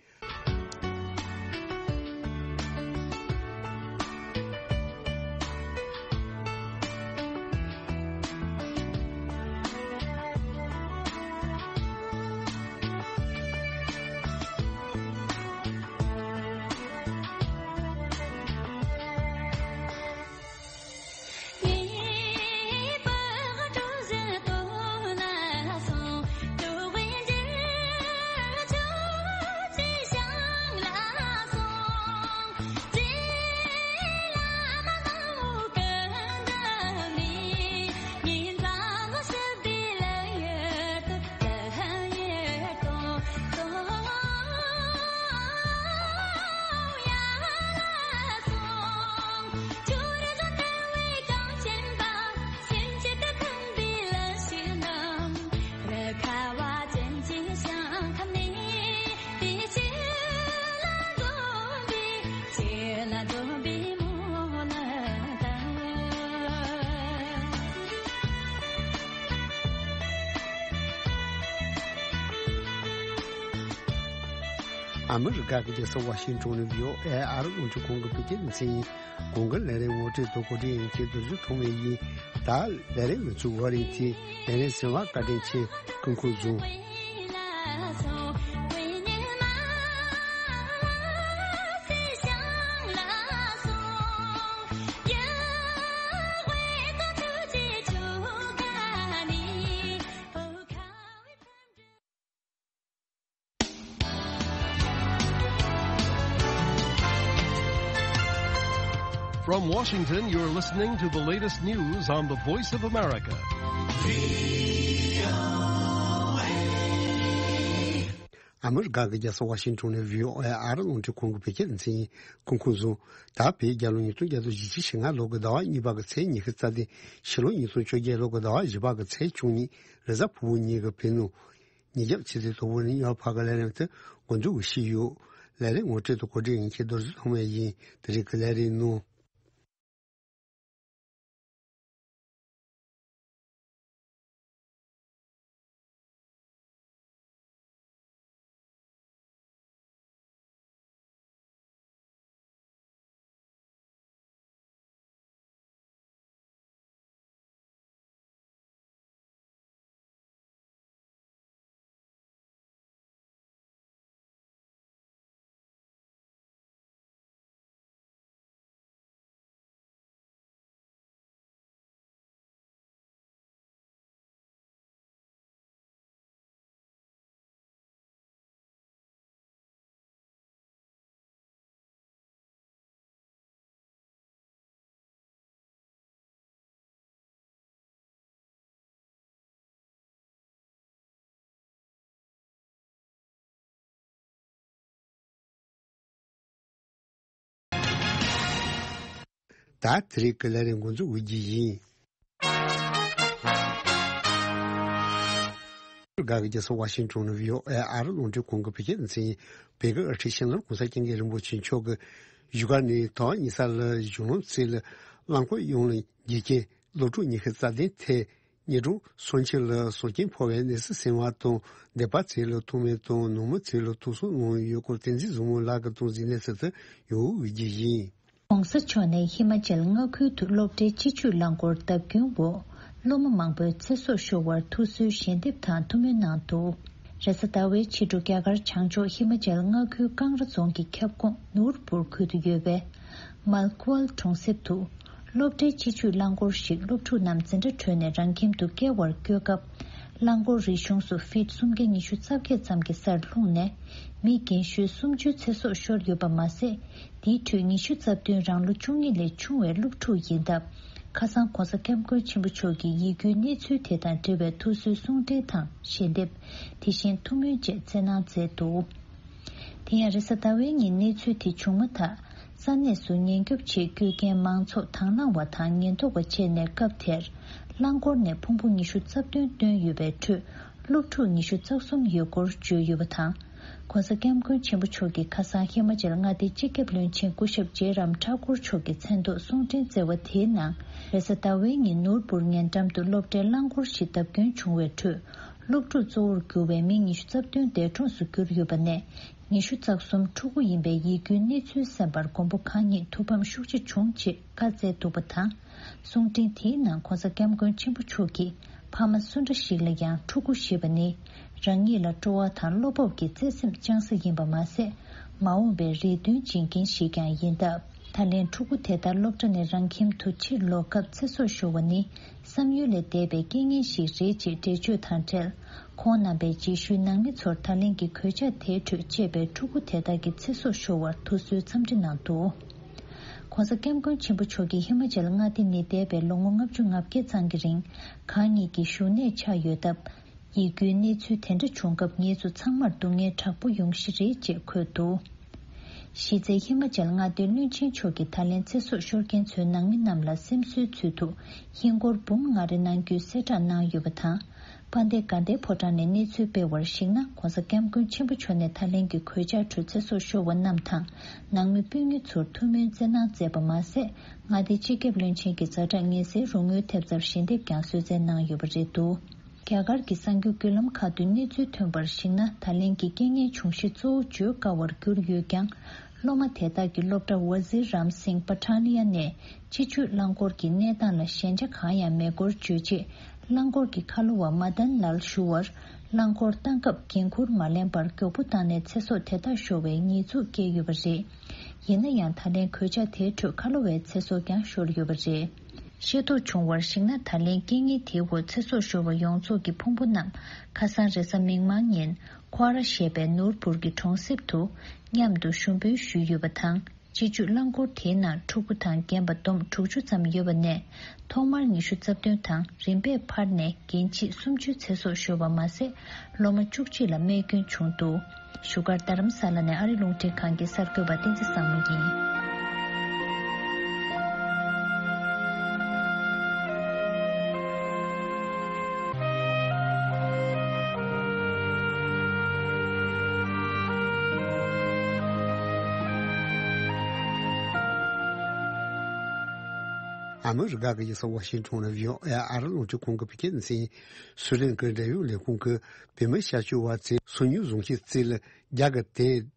ཨ་མི་རི་ཀ་གི་རྒྱལ་ས་ཝ་ཤིང་ཊོན་ནས་བྷི་ཨོ་ཨེ་ཨ་རི་རླུང་འཕྲིན་ཁང་གི་བོད་སྐད་སྡེ་ཚན་ཡིན། གོང་གི་ལས་རིམ་ངོ་སྤྲོད་དང་གོ་སྒྲིག་ཡིན་གྱི་རྡོ་རྗེ་ཐོགས་མེད་ཡིན། ད་ལས་རིམ་མི་ཚུགས་བར་ཡིན་གྱི་ལས་རིམ་གསན་པར་བཀའ་དྲིན་ཆེ། སྐུ་ཁམས་བཟང་། From Washington, you're listening to the latest news on the Voice of America. ཨ་མི་རི་ཀ་གི་རྒྱལ་ས་ཝ་ཤིང་ཊོན་ནས་བྷི་ཨོ་ཨེ་ཨ་རི་རླུང་འཕྲིན་ཁང་གི་བོད་སྐད་སྡེ་ཚན་ཡིན། སྐུ་ཁམས་བཟང་། ད་བོད་རྒྱལ་ལོ་ཉིས་སྟོང་བརྒྱ་དང་བཞི་བཅུ་ཞེ་ལྔ་ལོ་གི་ཟླ་བ་གཉིས་པ་གི་ཚེས་ཉི་ཤུ་རྩ་བདུན། ཕྱི་ལོ་ཉིས་སྟོང་བཅོ་བརྒྱད་ལོ་གི་ཟླ་བ་བཞི་པ་གི་ཚེས་བཅུ་གཉིས། རེས་གཟའ་ཕུར་བུ་ཉིན་གྱི་བོད་ནང་ཉིན་རྒྱབ་ཕྱི་ཚེས་དང་པོ་ནས་ཉི་མ་བར་གྱི་ལས་རིམ་དེ་འགོ་འཛུགས་ཞུས་ཡོད། ལས་རིམ་ངོ་སྤྲོད་དང་གོ་སྒྲིག་ཡིན་གྱི་རྡོ་རྗེ་ཐོགས་མེད་ཡིན། དེ་རིང་གི་ལས་རིམ་ནང་། ད་དེ་རིང་གི་ལས་རིམ་འགོ་འཛུགས་འོས་ཀྱི་ཡིན། འགག་རྒྱལ་ས་ཝ་ཤིང་ཊོན་ནས་བྷི་ཨོ་ཨེ་ཨ་རི་རླུང་འཕྲིན་ཁང་གི་བོད་སྐད་སྡེ་ཚན་ཡིན། བོད་ཀྱི་ཨ་ཁྲིད་ཤེས་ལོར་གོང་ས་སྐྱབས་མགོན་རིན་པོ་ཆེ་མཆོག་གིས་བཞུགས་སྒར་ནས་དོན་ཉི་ས་ལ་གཞུང་ལམ་རྩེ་ལ་རླངས་འཁོར་གཡུག་ལམ་བརྒྱུད་སྐྱེལ་སློབ་ཕྲུག་ཉི་ཤུ་རྩ་བདུན་ཐད་ཉིན་དྲུག་སང་ཕྱི་ལ་ཟོག་གོན་ཕོག་པའི་གནས་ཚུལ་གསན་པ་དང་སྡེ་པ་ཚོ་ལ་ཐུགས་སྨོན་དང་ནང་མི་ཚོ་ལ་ཐུགས་གསོ་གནང་ཡོད་སྐོར་བསྟན་འཛིན་བཟང་མོ་ལགས་ཀྱིས་གཏོང་གཟིགས་གནས་ཚུལ་དུ་ཡོང་འོས་ཀྱི་ཡིན། ༸གོང་ས་མཆོག་ནས་ཧི་མ་ཅལ་མངའ་ཁུལ་དུ་སློབ་གྲྭའི་སྤྱི་སྤྱོད་རླངས་འཁོར་བརྡབ་སྐྱོན་འོག་སློབ་མ་མང་པོའི་ཚེ་སྲོག་ཤོར་བར་ཐུགས་གསོའི་ཞལ་འདེབས་དང་ཐུགས་སྨོན་གནང་འདུག་རེས་གཟའ་ཟླ་བའི་ཕྱི་དྲོ་རྒྱ་གར་བྱང་ཕྱོགས་ཧི་མ་ཅལ་མངའ་ཁུལ་ཀང་ར་རྫོང་གི་ཁྱབ་ཁོངས་ནུར་པུར་ཁུལ་དུ་ཡོད་པའི་མལ་ཀུ་ཝལ་གྲོང་གསེབ་ཏུ། སློབ་གྲྭའི་སྤྱི་སྤྱོད་རླངས་འཁོར་ཞིག་སློབ་ཕྲུག་རྣམས་འཛིན་གྲྭ་གྲོལ་ནས་རང་ཁྱིམ་དུ་བསྐྱལ་བར་བསྐྱོད་སྐབས། རླངས་འཁོར་རིག་གཞུང་སུ་ཕིད་སུམ་བརྒྱ་ཉི་ཤུ་རྩ་བརྒྱད་ཙམ་གྱི་སར་ལྷུང་ནས། མི་རྒན་ཤོས་སུམ་ཅུ་ཚེ་སྲོག་ཤོར་ཡོད་པ་མ་ཟད། དེའི་ཁྲོད་ཉི་ཤུ་རྩ་བདུན་རང་ལོ་བཅུ་གཉིས་ལས་ཆུང་བའི་སློབ་ཕྲུག་ཡིན་སྟབས། ཁ་སང་༸གོང་ས་༸སྐྱབས་མགོན་ཆེན་པོ་མཆོག་གིས་ཡིད་སྐྱོའི་གནས་ཚུལ་དེ་དང་འབྲེལ་བའི་ཐུགས་གསོའི་གསུང་འཕྲིན་དང་ཞལ་འདེབས། དེ་བཞིན་ཐུགས་སྨོན་བཅས་སྩལ་གནང་མཛད་འདུག་དེ་ཡང་རེས་གཟའ་ཟླ་བའི་ཉིན་གནས་ཚུལ་དེ་བྱུང་མ་ཐག་ས་གནས་སུ་ཉེན་སྐྱོབ་ཆེད་བསྐྱོད་མཁན་མང་ཚོགས་དང་བླངས་པ་དང་ཉེན་རྟོག་པ་བཅས་ནས་སྐབས་དེར་རླངས་འཁོར་ནས་ཕུང་པོ་ཉི་ཤུ་རྩ་བདུན་བཏོན་ཡོད་པའི་ཁྲོད་སློབ་ཕྲུག་ཉི་ཤུ་རྩ་གསུམ་ཡོད་སྐོར་བརྗོད་ཡོད་པ་དང་། ༸གོང་ས་༸སྐྱབས་མགོན་ཆེན་པོ་མཆོག་གིས་ཁ་སང་ཧི་མ་ཅལ་མངའ་སྡེའི་སྤྱི་ཁྱབ་བློན་ཆེན་སྐུ་ཞབས་ཇེ་རམ་ཐ་ཀུར་མཆོག་གི་མཚན་ཐོག་གསུང་འཕྲིན་བསྩལ་བ་དེའི་ནང་། རེས་གཟའ་ཟླ་བའི་ཉིན་ནུར་པུར་ཉེ་འགྲམ་དུ་སློབ་གྲྭའི་རླངས་འཁོར་ཞིག་བརྡབ་སྐྱོན་བྱུང་བའི་ཁྲོད། སློབ་ཕྲུག་གཙོ་བོར་གྱུར་བའི་མི་ཉི་ཤུ་རྩ་བདུན་འདས་གྲོངས་སུ་གྱུར་ཡོད་པ་ནས། ཉི་ཤུ་རྩ་གསུམ་ཕྲུ་གུ་ཡིན་པའི་ཡིད་སྐྱོའི་གནས་ཚུལ་གསན་པར་མགོན་པོ་གང་ཉིད་ཐུགས་ཕམ་ཤུགས་ཆེ་བྱུང་ཅེས་བཀའ་སྩལ་འདུག་པ་དང་། གསུང་འཕྲིན་དེའི་ནང་༸གོང་ས་༸སྐྱབས་མགོན་ཆེན་པོ་མཆོག་གིས་ཕ་མ་སུ་འདྲ་ཞིག་ལ་ཡང་ཕྲུ་གུ་ཞེས་པ་ནི་རང་ཉིད་ལ་སྤྲོ་བ་དང་བློ་སྤོབས་ཀྱི་བརྩེ་སེམས་བཅངས་ས་ཡིན་པ་མ་ཟད། མ་འོངས་པའི་རེ་འདུན་འབྱིན་མཁན་ཞིག་ཀྱང་ཡིན་སྟབས། ད་ལན་ཕྲུ་གུ་དེ་དག་སློབ་གྲྭ་ནས་རང་ཁྱིམ་དུ་ཕྱིར་ལོག་སྐབས་ཚེ་སྲོག་ཤོར་བ་ནི། བསམ་ཡུལ་ལས་འདས་པའི་རྐྱེན་ངན་ཞིག་རེད་ཅེས་འགྲེལ་བརྗོད་དང་འབྲེལ། ཁོང་རྣམ་པས་རྗེས་ཤུལ་ནང་མི་ཚོར་ད་ལན་གྱི་གོད་ཆག་དེའི་ཁྲོད་སྐྱེས་པའི་ཕྲུ་གུ་དེ་དག་གི་ཚེ་སྲོག་ཤོར་བར་ཐུགས་གསོའི་འཚམས་འདྲི་གནང་འདུག ༸གོང་ས་༸སྐྱབས་མགོན་ཆེན་པོ་མཆོག་གིས་ཧི་མ་ཅལ་མངའ་སྡེ་ནི་འདས་པའི་ལོ་ངོ་ལྔ་བཅུ་ང་བརྒྱད་ཙམ་གྱི་རིང་གང་ཉིད་ཀྱི་བཞུགས་གནས་ཆགས་ཡོད་སྟབས། ཡིད་སྐྱོའི་གནས་ཚུལ་དེ་འདྲ་བྱུང་སྐབས་ངེད་ཚོ་ཚང་མར་སྡུག་བསྔལ་དྲག་པོ་ཡོང་གཞི་རེད་ཅེས་འཁོད་འདུག་གཞི་རྩའི་ཧི་མ་ཅལ་མངའ་སྡེའི་བློན་ཆེན་མཆོག་གིས་ད་ལན་ཚེ་སྲོག་ཤོར་མཁན་ཚོའི་ནང་མི་རྣམས་ལ་སེམས་གསོའི་ཚུལ་དུ་ཧིན་སྒོར་འབུམ་ལྔ་རེ་གནང་རྒྱུའི་གསལ་བསྒྲགས་གནང་ཡོད་པ་དང་། དཔལ་ལྡན་དགའ་ལྡན་ཕོ་བྲང་ནས་གནས་ཚུལ་སྤེལ་བར་གཞིགས་ན། ༸གོང་ས་༸སྐྱབས་མགོན་ཆེན་པོ་མཆོག་ནས་ད་ལན་གྱི་གོད་ཆག་ཁྲོད་ཚེ་སྲོག་ཤོར་བ་རྣམས་དང་ནང་མི་སྤུན་ཉེ་ཚོར་ཐུགས་སྨོན་སྩལ་གནང་མཛད་པ་མ་ཟད། མངའ་སྡེའི་སྤྱི་ཁྱབ་བློན་ཆེན་གྱི་ཛ་དྲག་ངལ་སེལ་རོགས་དངུལ་ཐེབས་རྩར་ཞལ་འདེབས་ཀྱང་གསོལ་སྩལ་གནང་ཡོད་པ་རེད་འདུག་རྒྱ་གར་གྱི་གསར་འགྱུར་བརྒྱུད་ལམ་ཁག་ཏུ་གནས་ཚུལ་ཐོན་པར་གཞིགས་ན། ད་ལན་གྱི་རྐྱེན་ངན་འབྱུང་གཞི་གཙོ་བོ་བརྗོད་དཀའ་བར་གྱུར་ཡོད་ཀྱང་། སློབ་མ་དེ་དག་གིས་སློབ་གྲྭ་ཝ་ཛི་རམ་སིང་པ་ཐ་ལི་ཡ་ནས་སྤྱི་སྤྱོད་རླངས་འཁོར་གྱི་གནས་སྟངས་ལ་ཞན་ཆ་གང་ཡང་མེད་སྐོར་བརྗོད་རྗེས། རླངས་འཁོར་གྱི་ཁ་ལོ་བ་མ་དན་ལལ་ཞུ་བར། རླངས་འཁོར་བཏང་སྐབས་འགན་འཁུར་མ་ལེན་པར་མགྱོགས་པོ་བཏང་ནས་ཚེ་སྲོག་དེ་དག་ཤོར་བའི་ཉེས་འཛུགས་བཀལ་ཡོད་པ་རེད། ཡིན་ན་ཡང་། ད་ལན་གོད་ཆག་དེའི་ཁྲོད་ཁ་ལོ་བའི་ཚེ་སྲོག་ཀྱང་ཤོར་ཡོད་པ་རེད། ཤེས་རྟོགས་བྱུང་བར་གཞིགས་ན། ད་ལན་རྐྱེན་ངན་དེའི་འོག་ཚེ་སྲོག་ཤོར་བ་ཡོངས་རྫོགས་ཀྱི་ཕུང་པོ་རྣམས། ཁ་སང་རེས་གཟའ་མིག་དམར་ཉིན། ཁོ་ར་ཞེས་པའི་ནོར་བུར་གྱི་གྲོང་གསེབ་ཏུ། མཉམ་དུ་ཞུགས་འབུལ་ཞུས་ཡོད་པ་དང་། སྤྱི་སྤྱོད་རླངས་འཁོར་དེའི་ནང་ཕྲུ་གུ་དང་རྒན་པ་བསྡོམས་དྲུག་ཅུ་ཙམ་ཡོད་པ་ནས། ཐོག་མར་ཉི་ཤུ་རྩ་བདུན་དང་། རིམ་པས་འཕར་ནས་རྒན་བྱིས་སུམ་ཅུའི་ཚེ་སྲོག་ཤོར་བ་མ་ཟད། སློབ་མ་བཅུ་གཅིག་ལ་རྨས་སྐྱོན་བྱུང་འདུག་བཞུགས་སྒར་རྡ་རམ་ས་ལ་ནས་ཨ་རི་རླུང་འཕྲིན་ཁང་གི་གསར་འགོད་པ་བསྟན་འཛིན་བཟང་མོ་ཡིན། ཨ་མི་རི་ཀ་གི་རྒྱལ་ས་ཝ་ཤིང་ཊོན་ལ་བྷི་ཨོ་ཨེ་ཨ་རི་རླུང་འཕྲིན་ཁང་གི་བོད་སྐད་སྡེ་ཚན། སུའེ་ཏེན་གྱི་འབྲེལ་ཡོད་ལས་ཁུངས་ཀྱིས་བོད་མི་ཤ་སྐྱོ་བ་ཚོས་སོ་ཉུལ་བཟུང་བྱས་རྩིས་ལ་རྒྱ་གི་དེ།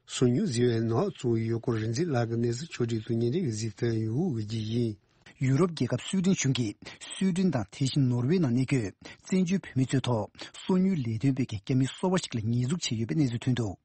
སོ་ཉུལ་བཟོས་པའི་ནག་བཙུགས་ཡོད་སྐོར་རིག་འཛིན་ལགས་ཀྱིས་གནས་ཚུལ་ཕྱོགས་སྒྲིག་ཏུ་ཉེ་འབྲེལ་གྱིས་གཟིགས་གནང་ཡོད་པ་ཡིན། ཡུ་རོབ་རྒྱལ་ཁབ་སུའེ་ཏེན་གཞུང་གིས་སུའེ་ཏེན་དང་དེ་བཞིན་ནོར་ཝེ་ནང་གནས་འཁོད་བཙན་བྱོལ་བོད་མི་ཚོའི་ཐོག་སོ་ཉུལ་ལས་དོན་སྤེལ་མཁན་རྒྱ་མིའི་སོ་པ་ཞིག་ལ་ཉེས་འཛུགས་བྱས་ཡོད་པའི་གནས་ཚུལ་ཐོན་འདུག་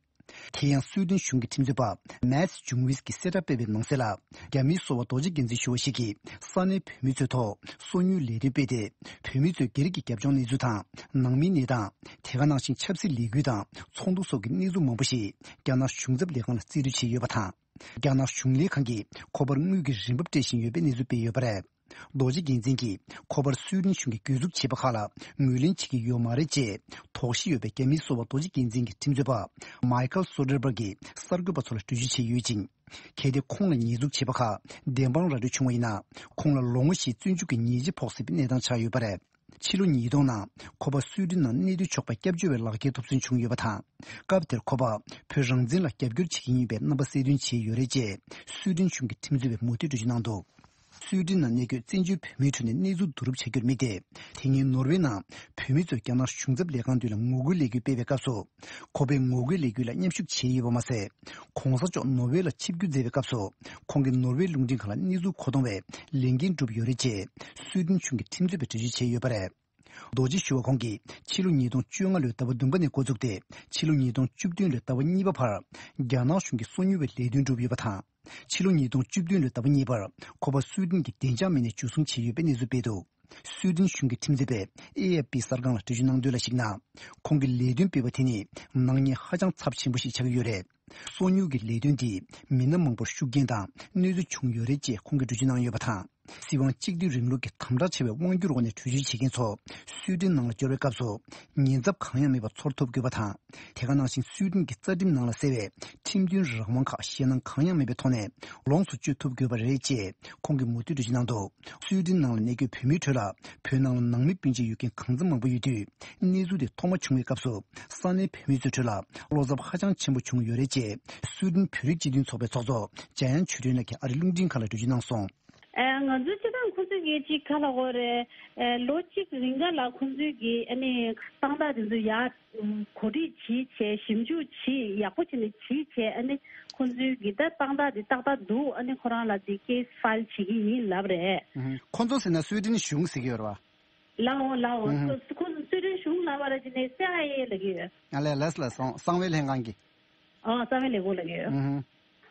དེ་ཡང་སུའེ་ཏེན་གཞུང་གི་ཁྲིམས་རྩོད་པ་མཱ་ཏི་ཇུང་ཝིས་ཀྱིས་གསལ་བསྒྲགས་སྤེལ་བའི་ནང་གསལ་ལ། རྒྱ་མིའི་སོ་པ་རྡོ་རྗེ་རྒྱལ་མཚན་ཞུ་བ་ཞིག་གིས་ས་གནས་བོད་མི་ཚོའི་ཐོག་སོ་ཉུལ་ལས་དོན་སྤེལ་ཏེ། བོད་མི་ཚོའི་སྒེར་གྱི་རྒྱབ་ལྗོངས་གནས་ཚུལ་དང་། ནང་མིའི་གནས་སྟངས། དེ་ག་ནང་བཞིན་ཆབ་སྲིད་ལས་འགུལ་དང་ཚོགས་འདུ་སོགས་ཀྱི་གནས་ཚུལ་མང་པོ་ཞིག་རྒྱ་ནག་གཞུང་ཚབ་ལས་ཁང་ལ་རྩིས་སྤྲོད་བྱས་ཡོད་པ་དང་། རྒྱ་ནག་གཞུང་ལས་ཁང་གིས་ཁོ་པར་དངུལ་གྱི་རིན་འབབ་སྤྲད་བཞིན་ཡོད་པའི་གནས་ཚུལ་སྤེལ་ཡོད་པ་རེད། རྡོ་རྗེ་རྒྱལ་མཚན་གྱིས་ཁོ་པར་སུའེ་ཏེན་གཞུང་གིས་གྱོད་འཛུགས་བྱས་པ་ཁག་ལ་ངོས་ལེན་བྱེད་ཀྱི་ཡོད་མ་རེད་ཅེས། དོགས་གཞི་ཡོད་པའི་རྒྱ་མིའི་སོ་པ་རྡོ་རྗེ་རྒྱལ་མཚན་གྱི་ཁྲིམས་རྩོད་པ་མའི་ཁལ་སོ་ཌར་བྷར་གྱིས་གསར་འགོད་པ་ཚོ་ལ་འགྲེལ་བརྗོད་བྱས་ཡོད་ཅིང་། གལ་ཏེ་ཁོང་ལ་ཉེས་འཛུགས་བྱས་པ་ཁག་བདེན་དཔང་ར་སྤྲོད་བྱུང་བ་ཡིན་ན། ཁོང་ལ་ལོ་ངོ་བཞིའི་བཙོན་འཇུག་གི་ཉེས་ཆད་ཕོག་སྲིད་པའི་གནས་སྟངས་ཆགས་ཡོད་པ་རེད། ཕྱི་ལོ་ཉིས་སྟོང་ནང་ཁོ་པ་སུའེ་ཏེན་ནང་གནས་སྡོད་ཆོག་པའི་སྐྱབས་བཅོལ་བའི་ལག་འཁྱེར་ཐོབ་ཚུལ་བྱུང་ཡོད་པ་དང་། སྐབས་དེར་ཁོ་པ་བོད་རང་བཙན་ལ་རྒྱབ་སྐྱོར་བྱེད་ཀྱི་ཡིན་པའི་རྣམ་པ་གསལ་སྟོན་བྱས་ཡོད་རེད་ཅེས་སུའེ་ཏེན་གཞུང་གི་ཁྲིམས་རྩོད་པས་མུ་མཐུད་འགྲེལ་བརྗོད་གནང་འདུག་སུའེ་ཏེན་ནང་གནས་འཁོད་བཙན་བྱོལ་བོད་མིའི་ཁྲོད་ནས་གནས་ཚུལ་བསྡུ་རུབ་བྱ་རྒྱུར་དམིགས་ཏེ། དེ་སྔའི་ནོར་ཝེ་ནང་བོད་མི་ཚོས་རྒྱ་ནག་གཞུང་ཚབ་ལས་ཁང་མདུན་ལ་ངོ་རྒོལ་ལས་འགུལ་སྤེལ་བའི་སྐབས་སུ། ཁོ་པའི་ངོ་རྒོལ་ལས་འགུལ་ལ་མཉམ་ཞུགས་བྱས་ཡོད་པ་མ་ཟད། ྋགོང་ས་མཆོག་ནོར་ཝེ་ལ་ཆིབས་བསྒྱུར་མཛད་པའི་སྐབས་སུ། ཁོང་གིས་ནོར་ཝེ་རླུང་འཕྲིན་ཁང་ལ་གནས་ཚུལ་མཁོ་གཏོང་བའི་ལས་འགན་བསྒྲུབས་ཡོད་རེད་ཅེས་སུའེ་ཏེན་གཞུང་གི་ཁྲིམས་རྩོད་པས་འགྲེལ་བརྗོད་བྱས་ཡོད་པ་རེད། རྡོ་རྗེ་ཞུ་བ་ཁོང་གིས་ཕྱི་ལོ་ཉིས་སྟོང་བཅོ་ལྔ་ལོའི་ཟླ་བ་བདུན་པ་ནས་འགོ་བཙུགས་ཏེ། ཕྱི་ལོ་ཉིས་སྟོང་བཅུ་བདུན་ལོའི་ཟླ་བ་གཉིས་པ་བར། རྒྱ་ནག་གཞུང་གིས་སོ་ཉུལ་བའི་ལས་དོན་བསྒྲུབས་ཡོད་པ་དང་། ཕྱི་ལོ་ཉིས་སྟོང་བཅུ་བདུན་ལོའི་ཟླ་བ་གཉིས་པར་ཁོ་པ་སུའེ་ཏེན་གྱི་བདེ་འཇགས་མི་སྣས་འཇུ་བཟུང་བྱས་ཡོད་པའི་གནས་ཚུལ་སྤེལ་འདུག་སུའེ་ཏེན་གཞུང་གི་ཁྲིམས་རྩོད་པས་ཨེ་ཨེཕ་པི་གསར་ཁང་ལ་འགྲེལ་བརྗོད་གནང་དོན་ལ་གཞིགས་ན། ཁོང་གི་ལས་དོན་སྤེལ་བ་དེ་ནི་ནག་ཉེས་ཧ་ཅང་ཚབས་ཆེན་པོ་ཞིག་ཆགས་ཀྱི་ཡོད་རེད། སོ་ཉུལ་གྱི་ལས་དོན་འདིས་མི་སྣ་མང་པོར་ཤུགས་རྐྱེན་དང་གནོད་འཚེ་བྱུང་ཡོད་རེད་ཅེས་ཁོང་གིས་འགྲེལ་བརྗོད་གནང་ཡོད་པ་དང་། སྲིད་དབང་གཅིག་སྡུད་རིང་ལུགས་ཀྱི་དམ་དྲག་ཆེ་བའི་དབང་སྒྱུར་འོག་ནས་བྲོས་བྱོལ་བྱེད་མཁན་ཚོ་སུའེ་ཏེན་ནང་ལ་འབྱོར་བའི་སྐབས་སུ་ཉེན་ཚབས་གང་ཡང་མེད་པར་ཚོར་ཐུབ་དགོས་པ་དང་། དེ་ག་ནང་བཞིན་སུའེ་ཏེན་གྱི་རྩ་ཁྲིམས་ནང་ལ་གསལ་བའི་ཁྲིམས་མཐུན་རང་དབང་ཁག་ཞེད་སྣང་གང་ཡང་མེད་པའི་ཐོག་ནས་ལོངས་སུ་སྤྱོད་ཐུབ་དགོས་པ་རེད་ཅེས་ཁོང་གིས་མུ་མཐུད་འགྲེལ་བརྗོད་གནང་འདུག་སུའེ་ཏེན་ནང་ལ་གནས་འཁོད་བོད་མིའི་ཁྲོད་ལ་བོད་ནང་ལ་ནང་མི་སྤུན་མཆེད་ཡོད་མཁན་གང་འཚམ་མང་པོ་ཡོད་དུས། གནས་ཚུལ་དེ་ཐོག་མ་བྱུང་བའི་སྐབས་སུ་ས་གནས་བོད་མི་ཚོའི་ཁྲོད་ལ་བློ་འཚབ་ཧ་ཅང་ཆེན་པོ་བྱུང་ཡོད་རེད་ཅེས་སུའེ་ཏེན་བོད་རིགས་སྤྱི་མཐུན་ཚོགས་པའི་ཚོགས་གཙོ་འཇམ་དབྱངས་ཆོས་སྒྲོན་ལགས་ཀྱིས་ཨ་རིའི་རླུང་འཕྲིན་ཁང་ལ་འགྲེལ་བརྗོད་གནང་སོང་། ཨ། ང་ཚོའི་སྤྱི་བཏང་ཁོང་ཚོས་ཀྱི་ཅིག་ག་ལབ་དགོས་རེད། ཨ། ལོ་གཅིག་རིང་ག་ལ་ཁོང་ཚོས་ཀྱི་ཨ་ནི་དཔང་རྟགས་དེ་ཚོ་ཡར་གོ་སྒྲིག་བྱས་བྱས་ཞིབ་འཇུག་བྱས་ཡག་པོ་བྱས་ནས་བྱས་བྱས། ཨ་ནི་ཁོང་ཚོས་ཀྱི་ད་དཔང་རྟགས་དེ་ཏག་ཏག་འདུག་ཨ་ནི་ཁོ་རང་ལ་དེ་ཀེ་སི་ཕའིལ་བྱེད་ཀྱི་ཡིན་ལབ་རེད། ཨུ་ཧུ། ཁོང་ཚོ་ཟེར་ན་སུའེ་ཏེན་གཞུང་ཟེར་གྱི་ཡོད་རེད་བ། ལའོ་ལའོ། ཨུ་ཧུ། ཁོ་ཁོ་སུའེ་ཏེན་གཞུང་ལབ་པ་རེད། དེ་ནས་སི་ཨའི་ཨེ་ལབ་ཀྱི་ཡོད། ཨ་ལས་ལས་ལ་སོང་། གསང་བའི་ལྷན་ཁང་གི། ཨ། གསང་བའི་ལས་ཁུངས་ལབ་ཀྱི་ཡོད། ཨུ་ཧུ།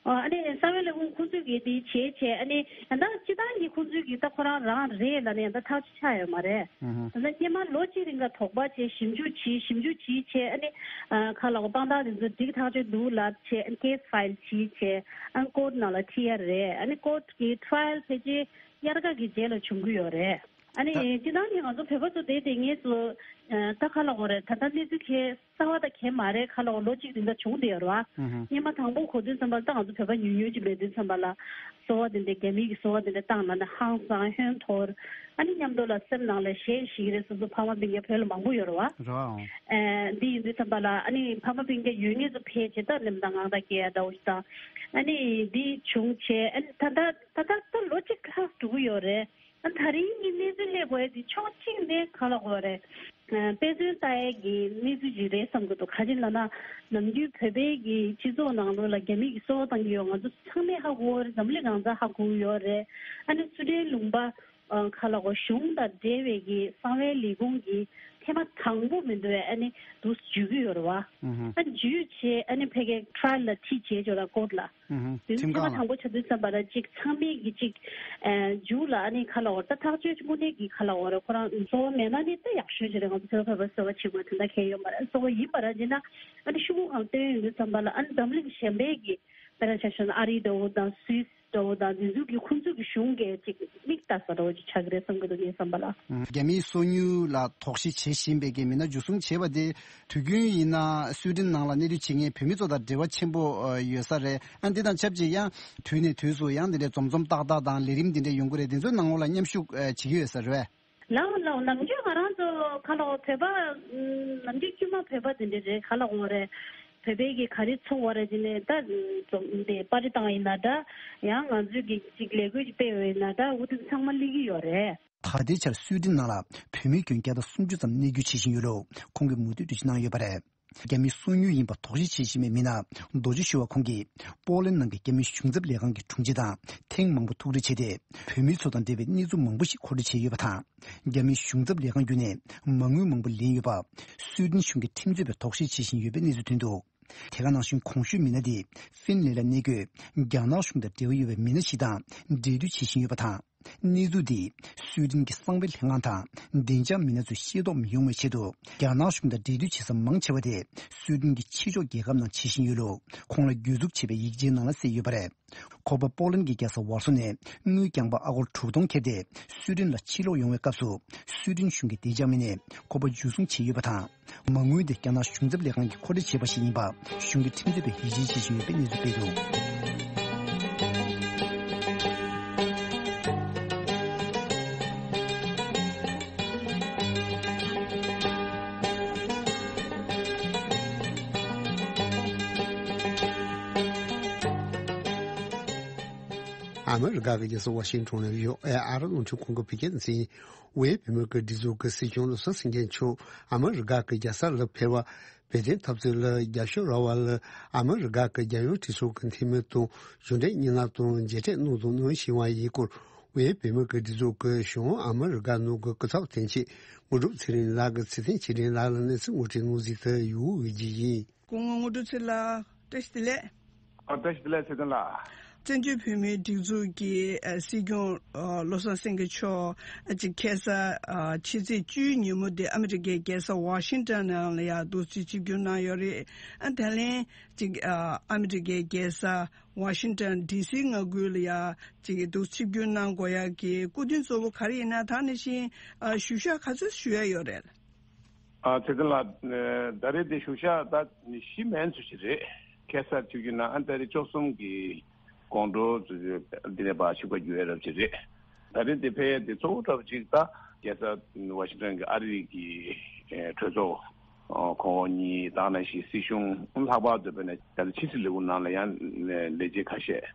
ཨ་ནི་གསང་བའི་ལས་ཁུངས་ཁོང་ཚོས་ཀྱིས་དེ་བྱས་བྱས། ཨ་ནི་ཡང་ད་སྤྱི་བཏང་གི་ཁོང་ཚོས་ཀྱིས་ད་ཁོ་རང་རང་རེད་ལབ་ནས་ཡང་ད་ཐག་གཅོད་ཆགས་ཡོད་མ་རེད། ཨུ་ཧུ། ད་སྔོན་མ་ལོ་གཅིག་རིང་ག་དོགས་པ་བྱས་ཞིབ་འཇུག་བྱས་ཞིབ་འཇུག་བྱས་བྱས། ཨ་ནི་ཨ། ག་ལབ་དགོས། དཔང་རྟགས་དེ་ཚོ་འགྲིག་ཐག་ཆོད་འདུག་ལབ་བྱས། ཨ་ནི་ཀེ་སི་ཕའིལ་བྱས་བྱས། ཨ་ནི་ཀོར་ཊི་ནང་ལ་ཁྲིད་ཡ་རེད། ཨ་ནི་ཀོར་ཊི་གི་ཊ་ར་ཡལ་ཕལ་ཆེར་དབྱར་ཁ་གི་རྗེས་ལ་བྱུང་གི་ཡོད་རེད། ཨ་ནི་ད་སྤྱི་བཏང་གི་ང་ཚོ་བོད་པ་ཚོ་དེ་དེ་ངེས་སུ་ཨ། ད་ག་ལབ་དགོས་རེད། ད་ལྟ་གནས་ཚུལ་གལ་གསར་བ་ད་གལ་མ་རེད། ག་ལབ་དགོས། ལོ་གཅིག་རིང་ད་བྱུང་བསྡད་ཡོད་རེད་བ། ཨུ་ཧུ། སྔོན་མ་དང་པོ་གོ་དུས་ཙམ་པ་ལ་ད་ང་ཚོ་བོད་པ་ཉུང་ཉུང་ཅིག་མེད་དུས་ཙམ་པ་ལ། གསོལ་བ་འདེབས་འདྲ། རྒྱ་མི་གི་གསོལ་བ་འདེབས་འདྲ་བཏང་ན་ནི་ཧང་སང་ཧོན་འཐོར། ཨ་ནི་མཉམ་དུ་ལ་སེམས་ནང་ལ་ཞེད་ཤེས་ཀྱི་རེད། སོ་སོ་ཕ་མ་སྤུན་ཀྱག་བོད་ལ་མང་པོ་ཡོད་རེད་བ། རེད་བ། ཨ། འདི་ཡིན་དུས་ཙམ་པ་ལ་ཨ་ནི་ཕ་མ་སྤུན་ཀྱག་ཡོད་མཁན་ཚོ་ཕལ་ཆེར་ད་ནམ་ད་ངང་ད་སྐྱེ་ཡ་འདྲ་བོ་ཞིག་དང་། ཨ་ནི་འདི་བྱུང་བྱས། ཨ་ནི་ད་ད་ད་ད་ད་ལོ་གཅིག་ལྷག་འགྲོ་གི་ཡོད་རེད། ད་རིང་གི་གནས་ཚུལ་སླེབས་དགོས་ཡ་དེ་ཕྱོགས་གཅིག་ནས་ག་ལ་གོ་རེད། དཔེ་མཚོན་ལྟ་ཡས་ཀྱི་གནས་ཚུལ་ཅིག་རེད་བསམ་གྱི་འདུག་ག་རེ་ལབ་ན། ནམ་རྒྱུན་བོད་པའི་གི་སྤྱི་ཚོགས་ནང་ལོགས་ལ་རྒྱ་མི་གི་སྲོག་བཏང་གི་ཡོད། ང་ཚོ་ཚང་མས་ཧ་གོ་གི་རེད། འཛམ་གླིང་གང་ས་ཧ་གོ་གི་ཡོད་རེད། ཨ་ནི་སུ་ཌན་ལུང་པ་ཨ་ག་ལ་གོ་གཞུང་དང་འབྲེལ་བའི་གི་གསང་བའི་ལས་ཁུངས་ཀྱི་ཐེངས་མ་དང་པོ་མི་འདུག་བས། ཨ་ནི་འདུག་འཇུས་ཀྱི་ཡོད་རེད་བ། ཨ་འཇུས་བྱས་ཨ་ནི་ཕ་གིའི་ཊ་ར་ཡལ་ལ་ཁྲིད་བྱས་ཆོག་ལ་ཀོར་ཊ་ལ། དེ་ཚོ་ཐེངས་མ་དང་པོ་ཆགས་དུས་ཙམ་པ་ལ་ཅིག་ཚང་མས་ཀྱི་ཅིག་ཨ་མཇུག་ལ་ཨ་ནི་ཁ་ལ་འོ་ད་ཐག་གཅོད་དངོས་གནས་ཀྱི་ཁ་ལ་འོ་རེད། ཁོ་རང་གཙོ་བོ་མེད་ན་ནི་ད་ཡག་ཤོས་ཅིག་རེད། ང་ཚོ་ཚོད་ཕེབས་པ་གསོལ་བ་བྱེད་དགོས་དེ་འདྲ་གལ་ཡོད་མ་རེད། གཙོ་བོ་ཡིན་པ་ར་ཅེ་ན་ཨ་ནི་ཤུ་གུ་གང་བཏོན་ཡོང་དུས་ཙམ་པ་ལ་ཨ་ནི་འཛམ་གླིང་གཞན་པའི་གི་དཔེར་ན་ཆ་བཞག་ན་ཨ་རི་འདྲ་བོ་དང་སུད་སི་འདྲ་བོ་དང་འདི་ཚོ་གི་ཁོང་ཚོ་གི་གཞུང་གིས་ཅིག་མིག་ལྟ་ས་འདྲ་བོ་ཅིག་ཆགས་ཀྱི་རེད་བསམ་གི་འདུག་ངའི་བསམ་པ་ལ། རྒྱ་མིའི་སོ་ཉུལ་ལ་དོགས་གཞི་བྱེད་བཞིན་པའི་གི་མི་སྣ་འཇུ་བཟུང་བྱས་པ་དེ། དུས་རྒྱུན་ཡིན་ན་སུའི་ཏན་ནང་ལ་གནས་སྡོད་བྱེད་མཁན་བོད་མི་ཚོ་དང་འབྲེལ་བ་ཆེན་པོ་ཡོད་ས་རེད། ཨ་འདི་དང་ཆབས་ཅིག་ཡང་དུས་ནས་དུས་སུ་ཡང་འདི་འདྲའི་འཛོམས་འཛོམས་ཏག་ཏག་དང་ལས་རིམ་འདི་འདྲའི་ཡོང་གི་རེད། འདི་ཚོའི་ནང་ལོགས་ལ་མཉམ་ཞུགས་བྱེད་ཀྱི་ཡོད་ས་རེད། ལའོ་ལའོ། ནམ་རྒྱུན་ང་རང་ཚོ་ཁ་ལོ་བོད་པ་ནམ་རྒྱུན་དཀྱུས་མ་བོད་པ་འདི་འདྲ་རེད། ཁ་ལོ་འོ་རེད། བོད་པའི་གི་ག་རེ་ཚོགས་བ་རེད་ཅེ་ནས་ད་འཛོམས་འདི་པར་ཊི་བཏང་ཡིན་ན་འདྲ། ཡང་ང་ཚོའི་གི་ཅིག་ལས་འགུལ་ཅིག་སྤེལ་བ་ཡིན་ན་འདྲ། འུ་དུ་ཚང་མ་སླེབས་ཀྱི་ཡོད་རེད། ད་ལྟའི་ཆར་སུའི་ཏན་ནང་ལ་བོད་མི་ཁྱོན་བརྒྱ་དང་སུམ་ཅུ་ཙམ་གནས་སྡོད་བྱེད་བཞིན་ཡོད་ལུགས་ཁོང་གིས་མུ་མཐུད་འགྲེལ་བརྗོད་གནང་ཡོད་པ་རེད། རྒྱ་མིའི་སོ་ཉུལ་ཡིན་པ་དོགས་གཞི་བྱེད་བཞིན་པའི་མི་སྣ་རྡོ་རྗེ་ཞུ་བ་ཁོང་གིས་པོ་ལན་ནང་གི་རྒྱ་མིའི་གཞུང་ཚབ་ལས་ཁང་གི་དྲུང་ཆེ་དང་ཐེངས་མང་པོ་ཐུག་འཕྲད་བྱས་ཏེ། བོད་མི་ཚོ་དང་འབྲེལ་བའི་གནས་ཚུལ་མང་པོ་ཞིག་མཁོ་སྤྲོད་བྱས་ཡོད་པ་དང་། རྒྱ་མིའི་གཞུང་ཚབ་ལས་ཁང་བརྒྱུད་ནས་མ་དངུལ་མང་པོ་ལེན་ཡོད་པ། སུའི་ཏན་གཞུང་གིས་ཁྲིམས་རྩོད་པའི་དོགས་གཞི་བྱེད་བཞིན་ཡོད་པའི་གནས་ཚུལ་ཐོན་འདུག་དེ་ག་ནང་བཞིན་གོང་ཞུས་མི་སྣ་དེ་ཧྥིན་ལན་ལ་གནས་འཁོད་རྒྱ་ནག་གཞུང་དང་འབྲེལ་བ་ཡོད་པའི་མི་སྣ་ཞིག་དང་འབྲེལ་མཐུད་བྱེད་བཞིན་ཡོད་པ་དང་། གནས་ཚུལ་འདིས་སུའི་ཏན་གྱི་གསང་བའི་ལྷན་ཁང་དང་བདེ་འཇགས་མི་སྣ་ཚོས་ཤེས་རྟོགས་མི་ཡོང་བའི་ཆེད་དུ། རྒྱ་ནག་གཞུང་དང་འབྲེལ་མཐུད་བྱེད་ས་མང་ཆེ་བ་དེ་སུའི་ཏན་གྱི་ཕྱི་ཕྱོགས་རྒྱལ་ཁབ་ནང་བྱེད་བཞིན་ཡོད་ལུགས་ཁོང་ལ་བརྒྱུད་འཛུགས་བྱས་པའི་ཡིག་ཆའི་ནང་ལ་གསལ་ཡོད་པ་རེད། ཁོ་པ་པོ་ལན་གྱི་རྒྱལ་ས་ཝར་སོ་ནས་དངུལ་རྐྱང་པ་ཨ་སྒོར་དྲུག་སྟོང་ཁྱེར་ཏེ་སུའི་ཏན་ལ་ཕྱིར་ལོག་ཡོང་བའི་སྐབས་སུ། སུའི་ཏན་གཞུང་གི་བདེ་འཇགས་མི་སྣས་ཁོ་པ་འཇུ་བཟུང་བྱས་ཡོད་པ་དང་། མ་དངུལ་དེ་རྒྱ་ནག་གཞུང་ཚབ་ལས་ཁང་གིས་མཁོ་སྤྲོད་བྱས་པ་ཞིག་ཡིན་པ་གཞུང་གི་ཁྲིམས་རྩོད་པས་ཡིད་ཆེས་བྱེད་བཞིན་ཡོད་པའི་གནས་ཚུལ་སྤེལ་འདུག་ཨ་མི་རི་ཀ་གི་རྒྱལ་ས་ཝ་ཤིང་ཊོན་ནས་ཡོ་ཨེ་ཨར་རླུང་འཕྲིན་ཁང་གི་བོད་སྐད་སྡེ་ཚན། ཝེ་བོད་མི་གི་སྒྲིག་འཛུགས་ཀྱི་སྲིད་སྐྱོང་བློ་བཟང་སེང་གེ་མཆོག་ཨ་མི་རི་ཀ་གི་རྒྱལ་ས་ལ་ཕེབས་པ། བོད་དོན་འཐབ་རྩོད་ལ་རྒྱབ་སྐྱོར་རག་པ་ལ་ཨ་མི་རི་ཀ་གི་རྒྱལ་ཡོངས་གྲོས་ཚོགས་ཀྱི་འཐུས་མི་དང་གཞུང་འབྲེལ་བརྙན་ལམ་དུ་མཇལ་འཕྲད་གནང་དང་གནང་བཞིན་པ་ཡིན་སྐོར། ཝེ་བོད་མི་གི་སྒྲིག་འཛུགས་ཀྱི་གཞུང་ཨ་མི་རི་ཀ་ནང་གི་སྐུ་ཚབ་དོན་གཅོད་དངོས་གྲུབ་ཚེ་རིང་ལགས་ཀྱིས་ཚེ་བརྟན་ཆོས་སྒྲོན་ལགས་ལ་གནས་ཚུལ་ངོ་སྤྲོད་གནང་གཟིགས་ཏེ་ཡོད་ཀྱི་ཡིན། སྐུ་ངོ་དངོས་གྲུབ་ཚེ་ལགས། བཀྲ་ཤིས་བདེ་ལེགས། ཨ། བཀྲ་ཤིས་བདེ་ལེགས་ཚེ་བརྟན་ལགས། བཙན་བྱོལ་བོད་མིའི་སྒྲིག་འཛུགས་ཀྱི་ཨ་སྲིད་སྐྱོང་ཨ་བློ་བཟང་སེང་གེ་མཆོག་ཨ་ཅིག་ཁ་སང་ཨ་ཕྱི་ཚེས་བཅུའི་ཉིན་མོ་དེ་ཨ་མི་རི་ཀའི་རྒྱལ་ས་ཝ་ཤིང་ཊོན་ནང་ལ་ཡ་འདུག་སེ་ཆིབས་བསྒྱུར་གནང་ཡོད་རེད། ཨ་ད་ལན་ཅིག་ཨ་ཨ་མི་རི་ཀའི་རྒྱལ་ས་ཝ་ཤིང་ཊོན་ཌི་སི་མངའ་ཁུལ་ལ་ཡ་ཅིག་འདུག་ཆིབས་བསྒྱུར་གནང་དགོས་ཡ་གི་སྐུ་དོན་གཙོ་བོ་ག་རེ་ཡིན་ན། ད་ནང་བཞིན་ཨ་ཞུ་བཞག་ག་ཚོད་ཞུ་ཡ་ཡོད་རེད། ཨ་ཚེ་བརྟན་ལགས། ཨ་ད་རེས་དེ་བཞུགས་ཤག་ད་བཞི་མན་ཚོད་ཅིག་རེད། ཁ་སང་ཆིབས་བསྒྱུར་གནང་། ཨ་ད་རེས་བཅུ་གསུམ་གྱི་དགོང་དྲོ་ཚོད་ཅིག་འདི་ནས་ཕར་ཆིབས་ཁ་བསྒྱུར་ཡ་རབ་ཅིག་རེད། ད་རེས་དེ་ཕེབས་ཡ་དེ་གཙོ་བོ་འདྲ་པོ་ཅིག་ད་རྒྱལ་ས་ཝ་ཤིང་ཊོན་གྱི་ཨ་རི་གི་ཨེ་གྲོས་ཚོགས་ཨ་གོང་འོག་གཉིས་དང་ནང་བཞིན་སྲིད་གཞུང་ལྷག་པར་དུ་དཔེར་ན་རྒྱལ་ས་ཕྱི་སྲིད་ལས་ཁུངས་ནང་ལ་ཡང་ལས་བྱེད་ཁ་ཤས་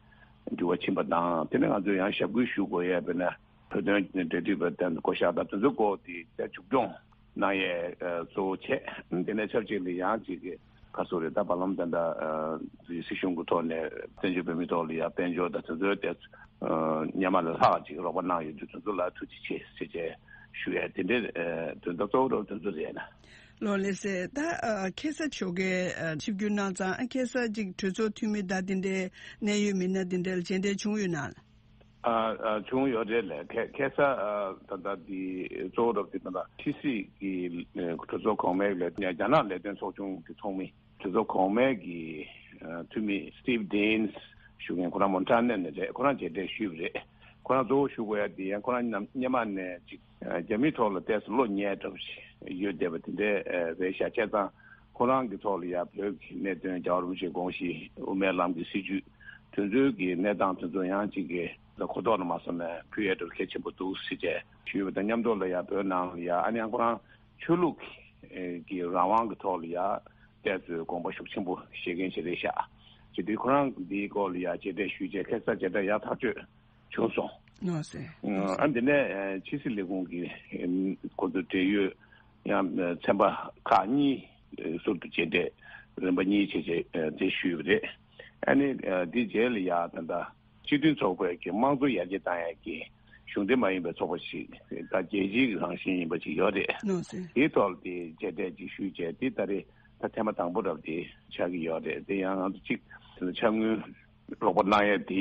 འགྱུར་བ་ཕྱིན་པ་དང་། དེ་ནས་ང་ཚོས་ཡང་ཞབས་སྐུལ་ཞུ་དགོས་ཡ་དཔེར་ན། བོད་དོན་འབྲེལ་མཐུད་པ་དང་བསྐོ་བཞག་དང་དེ་ཚོའི་སྐོར་དེ་དེ་མཇུག་སྐྱོང་གནང་ཡས་གཙོ་བོ་བྱས། དེ་ནས་ཆབས་ཅིག་ལ་ཡང་ཅིག་གི་ག་ཚོད་རེད། ད་བར་ལམ་ད་ལྟ་སྲིད་གཞུང་གི་ཐོག་ནས་བཙན་བྱོལ་བོད་མིའི་ཐོག་ལ་ཡང་དཔལ་འབྱོར་དང་དེ་ཚོའི་ཐད་སྔོན་མ་ལས་ལྷག་ཅིག་རོགས་པ་གནང་ཡོད་དུས་དེ་ཚོ་ལ་ཐུགས་རྗེ་ཆེ་ཟེར་བྱས་ཞུ་ཡས་དེ་འདྲའི་དོན་དག་གཙོ་བོ་རོགས་དེ་ཚོ་རེད་ན། ལགས་ལགས་སེ། ད་ཁ་སང་ཞོགས་ཀས་ཆིབས་བསྒྱུར་གནང་ཙང་ཁ་སང་ཅིག་གྲོས་ཚོགས་འཐུས་མི་དང་དེ་འདྲའི་གནད་ཡོད་མི་སྣ་དེ་འདྲ་ལ་མཇལ་འཕྲད་བྱུང་ཡོད་ན། ཨ་ཨ་བྱུང་ཡོད་རེད་ལགས། ཁ་ཁ་སང་ཨ་ད་ལྟ་འདི་གཙོ་བོ་རོགས་ཀྱི་ད་ལྟ་ཕྱི་སྲིད་ཀྱི་ཨ་གྲོས་ཚོགས་གོང་མའི་ལས་རྒྱ་ནག་ལས་དོན་ཚོགས་ཆུང་གི་ཚོགས་མི་གྲོས་ཚོགས་གོང་མའི་གི་ཨ་འཐུས་མི་Steve Daines་ཞུ་མཁན་ཁོ་རང་མོན་ཊ་ནའི་ནས་རེད། ཁོ་རང་མཇལ་འཕྲད་ཞུས་པ་རེད། ཁོ་རང་གཙོ་བོ་ཞུ་དགོས་ཡ་འདི་ཡང་ཁོ་རང་ནམ་སྔོན་མ་ནས་ཅིག་ཨ་རྒྱ་མིའི་ཐོག་ལ་ཏོག་ཙམ་བློ་ཉེ་དྲགས་པོ་ཞིག་ཡོད་བསྡད་པ་དེ་འདྲ་ཨ་རེད་ཤག་བྱས་ཙང་ཁོ་རང་གི་ཐོག་ལ་ཡ་བོད་ཀྱི་གནད་དོན་རྒྱལ་བ་རིན་པོ་ཆེའི་དགོངས་གཞི་དབུ་མའི་ལམ་གྱི་སྲིད་བྱུས་དེ་ཚོའི་གི་གནས་སྟངས་དེ་ཚོ་ཡང་ཅིག་གི་གོ་རྟོགས་ནང་མ་སོང་ནས་ཕུལ་ཡས་འདྲ་གལ་ཆེན་པོ་འདུག་ཟེར་བྱས་ཞུས་པ་དང་མཉམ་དུ་ལ་ཡ་བོད་ནང་ལ་ཡ་ཨ་ནི་ཡང་ཁོ་རང་ཆོས་ལུགས་ཀྱི་རང་དབང་གི་ཐོག་ལ་ཡ་ཏོག་ཙམ་དགོངས་པ་ཤུགས་ཆེན་པོ་བཞེས་མཁན་ཞིག་རེད་ཤག་བྱས་དུས་ཁོ་རང་འདིའི་སྐོར་ལ་ཡ་མཇལ་འཕྲད་ཞུས་བྱས་ཁ་སང་མཇལ་འཕྲད་ཡག་ཐག་ཆོད་བྱུང་སོང་ ནོ་སེ། ཨ་འདི་ནས་ཕྱི་སྲིད་ལས་ཁུངས་ཀྱི་ཁོ་ཚོ་འབྲེལ་ཡོད་ཡང་ཚན་པ་ཁག་གཉིས་ཟུར་དུ་མཇལ་འཕྲད་རིམ་པ་གཉིས་བྱས་རྗེས་དེ་ཞུས་པ་རེད། ཨ་ནི་འདི་རྗེས་ལ་ཡང་ད་ལྟ་སྤྱི་མཐུན་ཚོགས་པའི་གི་དམངས་གཙོ་ཡར་རྒྱས་བཏང་ཡས་ཀྱི་གཞུང་འབྲེལ་མ་ཡིན་པའི་ཚོགས་པ་ཞིག་ད་རྒྱལ་སྤྱིའི་རང་བཞིན་ཡིན་པ་ཅིག་ཡོད་རེད། ནོ་སེ། དེའི་ཐོག་ལ་དེ་མཇལ་འཕྲད་ཅིག་ཞུས་བྱས་དེ་ད་རེས་ད་ཐེངས་མ་དང་པོ་རབ་དེ་ཆགས་ཀྱི་ཡོད་རེད། དེ་ཡང་ང་ཚོ་གཅིག་ཕྱག་དངུལ་རོགས་པ་གནང་ཡས་དེ་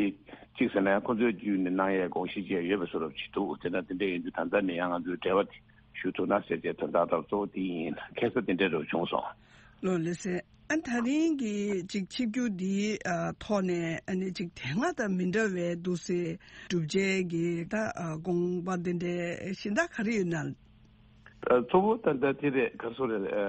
གཅིག་ཟེར་ན་ཡང་ཁོ་ཚོའི་བརྒྱུད་ནས་གནང་ཡས་དགོངས་བཞེས་བྱས་ཡོད་པའི་བཟོ་འདྲ་ཅིག་འདུག་དེ་ན་དེ་འདྲ་ཡིན་དུས་ད་ལྟ་ནས་ཡང་ང་ཚོའི་འབྲེལ་བ་དེ་ཞུ་ཐུབ་ན་ཟེར་བྱས་དོན་དག་ཐོག་གཙོ་བོ་དེ་ཡིན། ཁ་སང་དེ་འདྲ་རུ་བྱུང་སོང་། ལོ་ལེགས་སེ། ཨ་ད་རིང་གི་ཅིག་ཆིབས་བསྒྱུར་འདིའི་ཨ་ཐོག་ནས་ཨ་ནི་ཅིག་དེ་སྔ་དང་མི་འདྲ་བའི་འདུག་སེ་གྲུབ་ཆའི་གི་ད་ཨ་དགོངས་པ་འདི་འདྲའི་གཞན་དག་ག་རེ་ཡོད་ན། ཨ་གཙོ་བོ་ད་ལྟ་དེ་རེད། ག་རེ་ཟེར་དགོས་རེད། ཨ་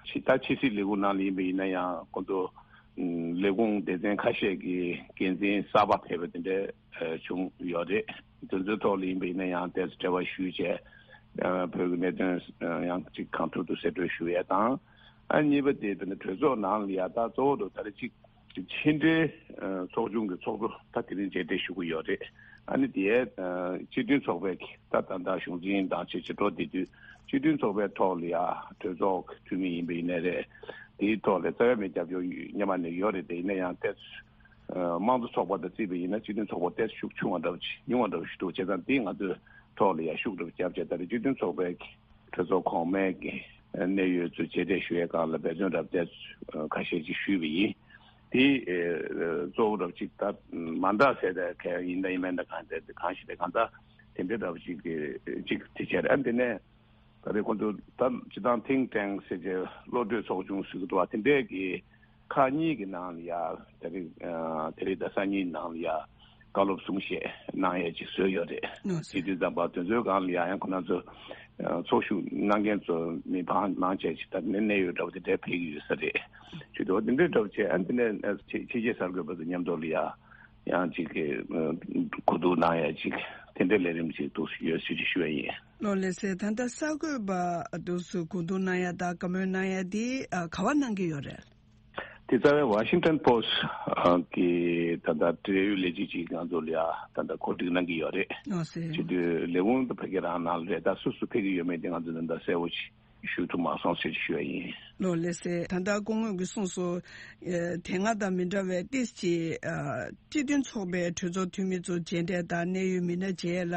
ཕྱི་ད་ཕྱི་སྲིད་ལས་ཁུངས་ནང་ལ་ཡིན་པ་ཡིན་ན་ཡང་ཁོང་ཚོ་ཨ་ལས་ཁུངས་སྡེ་ཚན་ཁ་ཤས་ཀྱི་འགན་འཛིན་གསར་པ་ཕེབས་པ་དེ་འདྲ་ཨ་བྱུང་ཡོད་རེད། དེ་ཚོའི་ཐོག་ལ་ཡིན་པ་ཡིན་ན་ཡང་ཏོག་ཙམ་འབྲེལ་བ་ཞུས་བྱས་ཨ་བོད་ཀྱི་གནད་དོན་ཨ་ཡང་ཅིག་གང་ཐུབ་ཐུབ་གསལ་སྟོན་ཞུ་ཡས་དང་། ཨ་གཉིས་པ་དེ་དེ་ནི་གྲོས་ཚོགས་ནང་ལ་ཡ་ད་གཙོ་བོ་དུ་ད་རེས་ཅིག་ཕྱི་འབྲེལ་ཚོགས་ཆུང་གི་ཚོགས་གཙོ་ད་དེ་རིང་མཇལ་འཕྲད་ཞུ་གི་ཡོད་རེད། ཨ་ནི་དེའི་སྤྱི་མཐུན་ཚོགས་པའི་ད་ད་ལྟ་གཞུང་འཛིན་དང་ཆེད་ཆེད་འགྲོ་བསྡད་དུས་སྤྱི་མཐུན་ཚོགས་པའི་ཐོག་ལ་ཡ་གྲོས་ཚོགས་འཐུས་མི་ཡིན་པ་ཡིན་ནའི་རེད། དེའི་ཐོག་ལ་རྩ་བའི་མི་རྒྱབ་སྐྱོར་སྔོན་མ་ནས་ཡོད་རེད། དེ་ཡིན་ན་ཡང་ཏོག་ཙམ་དམངས་གཙོ་ཚོགས་པ་དང་བརྩིས་པ་ཡིན་ན་སྤྱི་མཐུན་ཚོགས་པ་ཏོག་ཙམ་ཤུགས་ཆུང་བ་འདྲ་བོ་ཅིག་ཉུང་བ་འདྲ་བོ་ཞིག་འདུག་བྱས་ཙང་དེ་ང་ཚོའི་ཐོག་ལ་ཡ་ཤུགས་འདྲ་བོ་བརྒྱབ་བྱས་ད་རེས་སྤྱི་མཐུན་ཚོགས་པའི་གྲོས་ཚོགས་གོང་མའི་གི་གནད་ཡོད་ཚོ་མཇལ་འཕྲད་ཞུ་ཡས་སྒང་ལ་འབད་བརྩོན་རབ་གཏད་ཁ་ཤས་ཅིག་ཞུས་པ་ཡིན། དེ་གཙོ་བོ་རབ་ཅིག་ད་མ་འདྲ་ཟེར་ད་ག་ཡིན་ད་ཡིན་མིན་ད་གང་ཟེར་ད་གང་ཞིག་ད་གང་ད་དེ་འདྲའི་རབ་ཅིག་གི་ཅིག་དེ་བྱས་རེད། ཨ་འདི་ནས་ད་རེས་ཁོང་ཚོ་ད་སྤྱི་བཏང་think tank ཟེར་བྱས་བློ་གྲོས་ཚོགས་ཆུང་ཟེར་གི་འདུག་བ། དེ་འདྲའི་གི་ཁག་གཉིས་ཀྱི་ནང་ལ་ཡ་དེ་རིང་དེ་རིང་ད་སང་ཉིན་ནང་ལ་ཡ་བཀའ་སློབ་གསུང་བཤད་གནང་ཡས་ཅིག་བཟོས་ཡོད་རེད། ནོ་སེ། བྱེད་དུས་ཙམ་པ་དེ་ཚོའི་སྒང་ལ་ཡ་ཡང་ཁོ་ན་ཚོ་ཚོགས་ཞུགས་གནང་མཁན་ཚོ་མི་བང་མང་ཆེ་ཞིག་ད་ནས་གནད་ཡོད་འདྲ་བོ་དེ་འདྲའི་ཕེབས་ཀྱི་ཡོད་ས་རེད། བྱེད་དུས་དེ་འདྲའི་འདྲ་བོ་བྱས་ཨ་འདི་ནས་ཕྱི་རྒྱལ་གསར་འགོད་པ་ཚོ་མཉམ་དུ་ལ་ཡ་ཡང་ཅིག་གི་གོ་བསྡུར་གནང་ཡས་ཅིག་དེ་འདྲའི་ལས་རིམ་ཅིག་འདུག་ཡོད་ཞུ་ཅིག་ཞུ་ཡས་ཡིན། ལོ་ལེགས་སེ། ད་ལྟ་གསར་འགོད་པ་འདུག་སུ་གོ་བསྡུར་གནང་ཡ་དང་བཀའ་མོལ་གནང་ཡ་དེ་ག་བ་གནང་གི་ཡོད་རེད། དེ་རྩ་བའི་Washington Post་གི་ད་ལྟ་འབྲེལ་ཡོད་ལས་བྱེད་ཅིག་ང་ཚོ་ལ་ཡ་ད་ལྟ་གོ་སྒྲིག་གནང་གི་ཡོད་རེད། ཨོ་སེ། བྱེད་དུས་ལས་ཁུངས་དུ་ཕ་གི་རང་ནང་ལ་རེད། ད་སུ་སུ་ཕེབས་ཀྱི་ཡོད་མེད་དེ་ང་ཚོ་ད་ལྟ་གསལ་བོ་ཞིག་ཞུ་ཐུབ་མ་སོང་ཟེར་ཞུ་ཡ་ཡིན། ལོ་ལེགས་སེ། ད་ལྟ་སྐུ་ངོ་གིས་གསུངས་སོང་། དེ་སྔ་དང་མི་འདྲ་བའི་ཏིས་ཀྱི་སྤྱི་མཐུན་ཚོགས་པའི་གྲོས་ཚོགས་འཐུས་མི་ཚོ་མཇལ་འཕྲད་དང་གནད་ཡོད་མི་སྣ་མཇལ་ལ་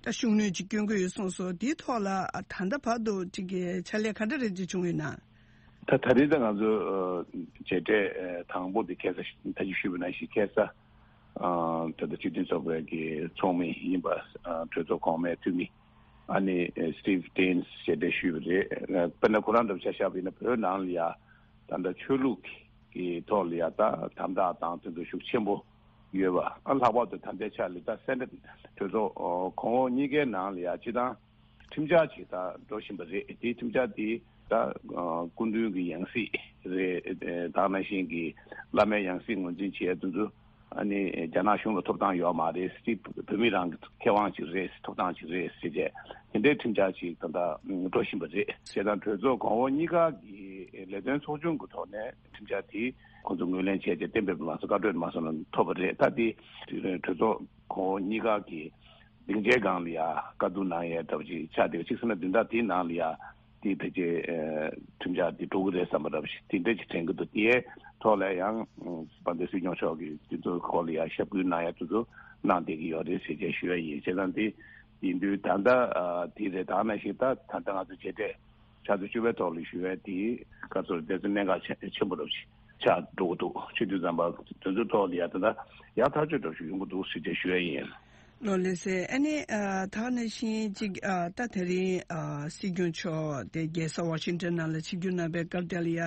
ད་ཤུགས་སྣོན་ཅིག་སྐྱོན་གྱི་ཡོད་གསུངས་སོང་། དེའི་ཐོག་ལ་ད་ལྟ་བར་དུ་ཅིག་གི་ཕྱག་ལས་ག་འདྲ་རེ་ཅིག་བྱུང་ཡོད་ན། ད་ད་རེས་ད་ང་ཚོ་མཇལ་འཕྲད་དང་པོ་དེ་ཁ་སང་ད་ཅི་ཞུས་པ་ནང་བཞིན་ཁ་སང་ད་ལྟ་སྤྱི་མཐུན་ཚོགས་པའི་གི་ཚོགས་མི་ཡིན་པ་གྲོས་ཚོགས་གོང་མའི་འཐུས་མི་ཨ་ནི་Steve Daines་ཞེས་དེ་ཞུས་པ་རེད། དཔེར་ན་ཁོ་རང་འདྲ་ཆ་བཞག་པ་ཡིན་ན་བོད་ནང་ལ་ཡ་ད་ལྟ་ཆོས་ལུགས་ཀྱི་ཐོག་ལ་ཡ་ད་དམ་དྲག་དང་དེ་ཚོ་ཤུགས་ཆེན་པོ་ཡོད་པ། ཨ་ལྷག་པར་དུ་ད་ལྟའི་ཆ་ལ་ད་སེ་ནེ་ཊི་གྲོས་ཚོགས་གོང་འོག་གཉིས་ཀའི་ནང་ལ་ཡ་སྤྱི་བཏང་ཁྲིམས་འཆར་ཅིག་ད་འགྲོ་བཞིན་པ་རེད། དེའི་ཁྲིམས་འཆར་དེ་ད་སྐུ་མདུན་གྱི་ཡང་སྲིད་རེད། ད་ནང་བཞིན་གྱི་བླ་མའི་ཡང་སྲིད་ངོས་འཛིན་བྱེད་ཡ་དེ་ཚོ་ཨ་ནི་རྒྱ་ནག་གཞུང་ལ་ཐོབ་ཐང་ཡོད་མ་རེད། སྲིད་བོད་མི་རང་གི་ཁེ་དབང་ཅིག་རེད། ཐོབ་ཐང་ཅིག་རེད་ཟེར་བྱས་དེ་འདྲའི་ཁྲིམས་འཆར་ཅིག་ད་ལྟ་འགྲོ་བཞིན་པ་རེད། བྱས་ཙང་གྲོས་ཚོགས་གོང་འོག་གཉིས་ཀ་གི་ལས་དོན་ཚོགས་ཆུང་གི་ཐོག་ནས་ཁྲིམས་འཆར་དེ་ཁོང་ཚོ་ངོས་ལེན་བྱས་བྱས་གཏན་འབེབས་མ་སོང་། བཀའ་གྲོས་མ་སོང་ལ་ཐོབ་པ་རེད། ད་དེ་གྲོས་ཚོགས་གོང་འོག་གཉིས་ཀ་གི་སྡིངས་ཆའི་སྒང་ལ་ཡ་བཀའ་བསྡུར་གནང་ཡས་འདྲ་བོ་ཅིག་ཆགས་བསྡད་པ་ཅིག་སེ་ན་བདུན་ཕྲག་དེའི་ནང་ལ་ཡ་དེ་ཕལ་ཆེར་ཁྲིམས་འཆར་དེ་འགྲོ་གི་རེད་བསམ་པ་འདྲ་བོ་ཞིག་དེ་འདྲ་ཅིག་དྲན་གྱི་འདུག་དེའི་ཐོག་ལ་ཡང་དཔལ་ལྡན་སྲིད་སྐྱོང་མཆོག་གིས་དེ་ཚོའི་སྐོར་ལ་ཡ་ཞབས་སྐུལ་གནང་ཡ་དེ་ཚོ་གནང་བསྡད་ཀྱི་ཡོད་རེད་ཟེར་བྱས་ཞུ་ཡ་ཡིན། བྱས་ཙང་དེ་ཡིན་དུས་ད་ལྟ་དེ་རེད། ད་ནང་བཞིན་ད་ད་ལྟ་ང་ཚོ་མཇལ་འཕྲད་ཆུ་ཚོད་བཅུ་པའི་ཐོག་ལ་ཞུ་ཡ་དེ་ག་ཚོད་དེ་ཚོ་གནད་འགག་ཆེན་པོ་འདྲ་བོ་ཞིག་ཆགས་འགྲོ་གི་འདུག་བྱེད་དུས་ཙམ་པ་དེ་ཚོའི་ཐོག་ལ་ཡ་ད་ལྟ་ཡག་ཐག་ཆོད་འདྲ་བོ་ཞིག་ཡོང་གི་འདུག་ཟེར་བྱས་ཞུ་ཡ་ཡིན། ལོ་ལེགས་སེ། ཨ་ནི་ད་ག་ནང་བཞིན་ཅིག་ད་དེ་རིང་སྲིད་སྐྱོང་མཆོག་དེ་རྒྱལ་ས་ཝ་ཤིང་ཊོན་ནང་ལ་ཆིབས་བསྒྱུར་གནང་བའི་སྐབས་དེ་ལ་ཡ་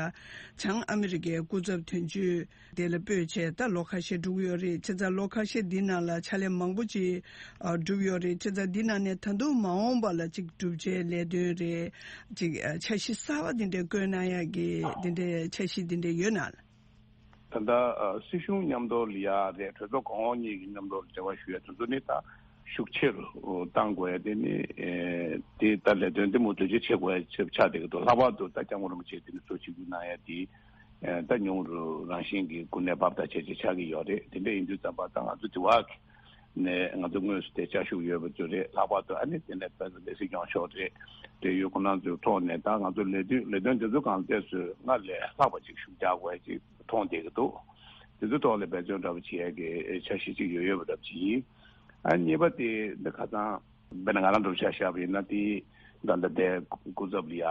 བྱང་ཨ་མི་རི་ཀའི་སྐུ་ཚབ་དོན་གཅོད་དེ་ལ་སྤོས་བྱས་ད་ལོ་ཁ་ཤས་འགྲོ་གི་ཡོད་རེད། བྱས་ཙང་ལོ་ཁ་ཤས་འདི་ནང་ལ་ཕྱག་ལས་མང་པོ་ཅིག་སྒྲུབ་ཡོད་རེད། བྱས་ཙང་འདི་ནང་ནས་ད་དུང་མ་འོངས་པ་ལ་ཅིག་སྒྲུབ་བྱའི་ལས་དོན་རེད། ཅིག་འཆར་གཞི་གསར་པ་འདི་འདྲའི་བཀོད་གནང་ཡག་གི་འདི་འདྲའི་འཆར་གཞི་འདི་འདྲའི་ཡོད་ན། ད་ལྟ་སྲིད་གཞུང་མཉམ་དུ་ལ་ཡ་རེད། གྲོས་ཚོགས་གོང་འོག་གཉིས་ཀྱི་མཉམ་དུ་འབྲེལ་བ་ཞུ་ཡ་དེ་ཚོ་ནི་ད་ཤུགས་ཆེ་རུ་གཏང་དགོས་ཡ་དེ་ནི་དེ་ད་ལས་དོན་དེ་མུ་མཐུད་ཅིག་བྱེད་དགོས་ཡ་ཆེད་ཆགས་བསྡད་ཀྱི་འདུག་ལྷག་པར་དུ་ད་སྐྱབས་མགོན་རིན་པོ་ཆེ་དེ་ནི་གཙོ་ཆིབས་བསྒྱུར་གནང་ཡ་དེ་ད་ཉུང་རུ་རང་བཞིན་གྱི་གོ་གནས་འབབ་ཐག་ཆད་ཆེ་ཆགས་ཀྱི་ཡོད་རེད། དེ་འདྲ་ཡིན་དུས་ཙམ་པ་ད་ང་ཚོ་དེ་བ་གི་ ནས་ང་ཚོ་དངོས་སུ་དེ་བཅའ་བཞུགས་ཡོད་པ་ཚོ་རེད། ལྷག་པར་དུ་ཨ་ནི་དེ་ནས་བོད་ཀྱི་སྲིད་སྐྱོང་མཆོག་རེད། འབྲེལ་ཡོད་ཁོང་རྣམ་ཚོའི་ཐོག་ནས་ད་ང་ཚོ་ལས་དོན་ལས་དོན་འདི་ཚོ་གང་ལྟར་ཚོས་སྔར་ལས་ལྷག་པ་ཅིག་ཤུགས་རྒྱག་དགོས་ཅིག་མཐོང་བསྡད་ཀྱི་འདུག་དེ་ཚོའི་ཐོག་ལ་འབད་བརྩོན་འདྲ་པོ་བྱེད་ཡས་ཀྱི་འཆར་གཞི་ཅིག་ཡོད་ཡོད་པ་འདྲ་པོ་ཅིག་ཡིན། ཨ་གཉིས་པ་དེ་འདི་ཁ་སང་དཔེར་ན་ང་རང་འདྲ་པོ་ཆ་བཞག་པ་ཡིན་ན་དེ་ད་ལྟ་དེ་སྐུ་ཚབ་ལ་ཡ་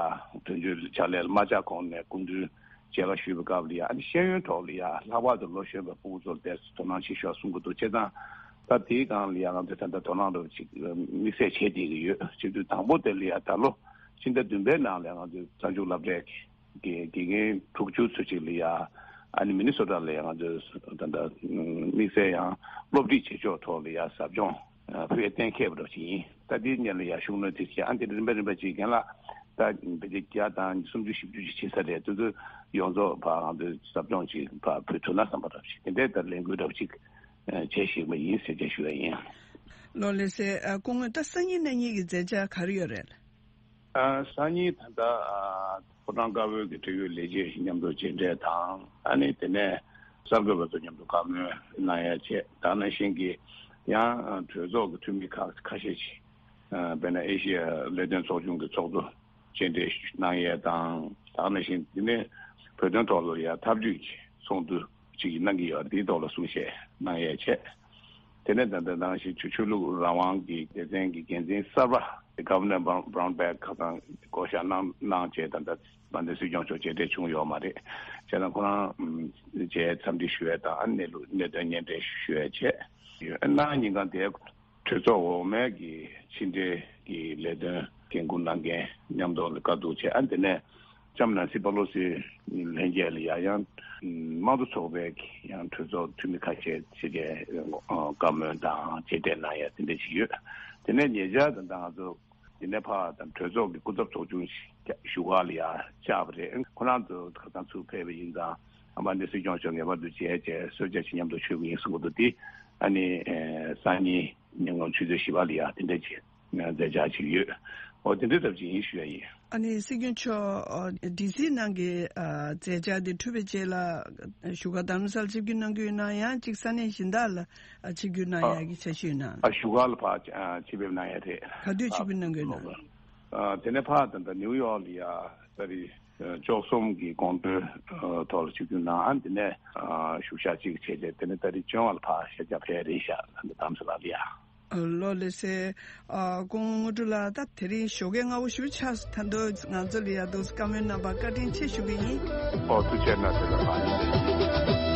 དོན་གཅོད་ཕྱག་ལས་ལ་མ་བཅར་གོང་ནས་སྐུ་མདུན་མཇལ་ཁ་ཞུས་པའི་སྐབས་ལ་ཡ་ཨ་ནི་ཤེས་ཡོན་ཐོག་ལ་ཡ་ལྷག་པར་དུ་ལོ་གཞོན་པའི་ཕྲུ་གུ་ཚོར་དེ་དོ་སྣང་ཆེ་ཤོས་གསུང་གི་འདུག་བྱས་ཙང་ད་དེའི་སྒང་ལ་ཡ་ང་ཚོས་ད་ལྟ་དོ་སྣང་རོབ་ཅིག་དམིགས་བསལ་བྱས་བསྡད་ཀྱི་ཡོད། བྱེད་དུས་དང་པོ་དེ་ལ་ཡ་ད་ལོ་ཕྱི་ཟླ་བདུན་པའི་ནང་ལ་ང་ཚོས་རྩ་འཛུགས་སློབ་གྲྭའི་དགེ་དགེ་རྒན་དྲུག་ཅུ་ཚོད་ཅིག་ལ་ཡ་ཨ་ནི་མི་ནི་སོ་ཊ་ལ་ཡ་ང་ཚོས་ད་ལྟ་དམིགས་བསལ་ཡང་སློབ་ཁྲིད་བྱེད་ཕྱོགས་ཐོག་ལ་ཡ་ཟབ་སྦྱོང་ཕུལ་ཡ་གཏན་འཁེལ་བ་འདྲ་ཞིག་ཡིན། ད་དེའི་སྔོན་ལ་ཡ་ཤུགས་སྣོན་དེ་བྱས་ཨ་འདི་རིམ་པ་རིམ་པ་ཅིག་རྒན་ལགས་ད་བོད་ཆས་བརྒྱ་དང་སུམ་ཅུ་བཞི་བཅུ་ཅིག་བྱེད་ས་རེད། དེ་ཚོ་ཡོངས་རྫོགས་ཕར་ང་ཚོས་ཟབ་སྦྱོང་ཅིག་ཕར་ཕུལ་ཐུབ་ན་བསམ་པ་འདྲ་ཞིག་དེ་འདྲའི་ད་ལས་འགུལ་འདྲ་ཅིག་བྱས་ཤིག་མ་ཡིན་ཟེར་བྱས་ཞུ་ཡ་ཡིན། ལགས་ལགས་སེ། སྐུ་ངོ་ད་སང་ཉིན་གནངས་ཉིན་གྱི་མཛད་འཆར་ག་རེ་ཡོད་རེད། ཨ་སང་ཉིན་ད་ལྟ་ཨ་ཕོ་བྲང་དཀར་པོའི་གི་འབྲེལ་ཡོད་ལས་བྱེད་མཉམ་དུ་མཇལ་འཕྲད་དང་ཨ་ནི་དེ་ནས་གསར་འགོད་པ་ཚོ་མཉམ་དུ་བཀའ་མོལ་གནང་ཡ་བྱས། ད་ག་ནང་བཞིན་གྱི་ཡང་གྲོས་ཚོགས་ཀྱི་འཐུས་མི་ཁག་ཁ་ཤས་ཤིག་ཨ་དཔེར་ན་ཨེ་ཤི་ཡ་ལས་དོན་ཚོགས་ཆུང་གི་ཚོགས་གཙོ་མཇལ་འཕྲད་གནང་ཡས་དང་། ད་ག་ནང་བཞིན་དེ་ནས་བོད་དོན་ཐོག་ལ་ཡ་ཐབས་ཇུས་ཀྱི་ཚོགས་འདུ་ཅིག་གནང་གི་ཡོད། དེའི་ཐོག་ལ་གསུང་བཤད་གནང་ཡས་བྱས། དེ་ནས་ད་ལྟ་ནང་བཞིན་ཆོས་ཆོས་ལུགས་རང་དབང་གི་སྡེ་ཚན་གྱི་འགན་འཛིན་གསར་པ་Governor Brown Brown Beck ཁ་སང་བསྐོ་བཞག་གནང་གནང་བྱས། ད་ལྟ་མ་འདི་སྲིད་སྐྱོང་མཆོག་མཇལ་འཕྲད་བྱུང་ཡོད་མ་རེད། བྱས་ཙང་ཁོ་རང་མཇལ་འཚམས་འདྲི་ཞུ་ཡས་དང་ཨ་གནས་ལུགས་གནད་དོན་སྙན་སྒྲོན་ཞུ་ཡས་བྱས་ཡོད། གནངས་ཉིན་གང་དེ་གྲོས་ཚོགས་འོག་མའི་གི་ཕྱི་འབྲེལ་གྱི་ལས་དོན་འགན་འཁུར་གནང་མཁན་མཉམ་དུ་ལ་བཀའ་བསྡུར་བྱས། ཨ་དེ་ནས་ལྕམ་ནན་སི་པ་ལོ་སི་ལྷན་རྒྱས་ལ་ཡང་ཡང་དམངས་གཙོ་ཚོགས་པའི་ཡང་གྲོས་ཚོགས་འཐུས་མི་ཁ་ཤས་ཕྱི་རྒྱལ་བཀའ་མོལ་དང་མཇལ་འཕྲད་གནང་ཡ་དེ་འདྲ་ཞིག་ཡོད། དེ་ནས་ཉེ་ཆར་དང་ད་ང་ཚོ་དེ་ནས་ཕར་དང་གྲོས་ཚོགས་ཀྱི་སྐུ་ཚབ་ཚོགས་ཆུང་ཞིག་བཞུགས་སྒར་ལ་ཡང་བཅར་བ་རེད། ཁོ་རང་ཚོ་ཁ་སང་ཚུར་ཕེབས་པ་ཡིན་ཙང་ཨ་མ་ནི་སྲིད་སྐྱོང་མཆོག་ངེས་པར་དུ་མཇལ་བྱས་གསོལ་ཇ་ཞིག་མཉམ་དུ་མཆོད་ཀྱི་ཡིན་གསུངས་པ་འདུག་དེ་ཨ་ནི་སང་ཉིན་ཉིན་གུང་ཆུ་ཚོད་བཞི་པ་ལ་ཡང་དེ་འདྲ་ཅིག་མཛད་འཆར་ཅིག་ཡོད། འོ་དེ་འདྲ་ཙམ་ཅིག་ཡིན་ཞུ་ཡ་ཡིན། ཨ་ནི་སྲིད་སྐྱོང་མཆོག་ཨ་ཌི་སི་ནང་གི་ཨ་མཛད་འཆར་དེ་གྲུབ་པའི་རྗེས་ལ་བཞུགས་སྒར་རྡ་རམ་ས་ལ་ཆིབས་བསྒྱུར་གནང་གི་ཡོད་ན། ཡང་གཅིག་ས་གནས་གཞན་དག་ལ་ཨ་ཆིབས་བསྒྱུར་གནང་ཨ་ཡག་གི་འཆར་གཞི་ཡོད་ན། ཨ་བཞུགས་སྒར་ལ་ཕར་ཨ་ཆིབས་ཕེབས་གནང་ཡ་རེད། ག་དུས་ཆིབས་བསྒྱུར་གནང་གི་ཡོད་ན། ཨ་དེ་ནས་ཕར་ད་ལྟ་ནིའུ་ཡོག་ལ་ཡ་ཏ་རིག་བཅུ་གསུམ་གྱི་དགོང་དྲོའི་ཐོག་ལ་ཆིབས་བསྒྱུར་གནང་། ཨ་དེ་ནས་ཨ་བཞུགས་ཞག་གཅིག་བྱས་རྗེས་དེ་ནས་ཏ་རིག་བཅོ་ལྔ་ལ་ཕར་ཤར་རྒྱག་ཕེབས་རེད་ཤག་ད་ལྟ་རྡ་རམ་ས་ལ་ལ་ཡ། ལགས་ལགས་སེ། ཨ་སྐུ་ངོ་དངོས་གྲུབ་ལགས། ད་དེ་རིང་ཞོགས་ཀའི་སྔ་པོ་ཞེ་པོ་ཆགས་སོང་། ད་དུང་ང་ཚོ་ལ་ཡ་འདུག་སེ་བཀའ་མོལ་གནང་བར་བཀའ་དྲིན་ཆེ་ཞུ་གི་ཡིན། ཨོ་ཐུགས་རྗེ་གནང་། དེ་ལ་ཕར།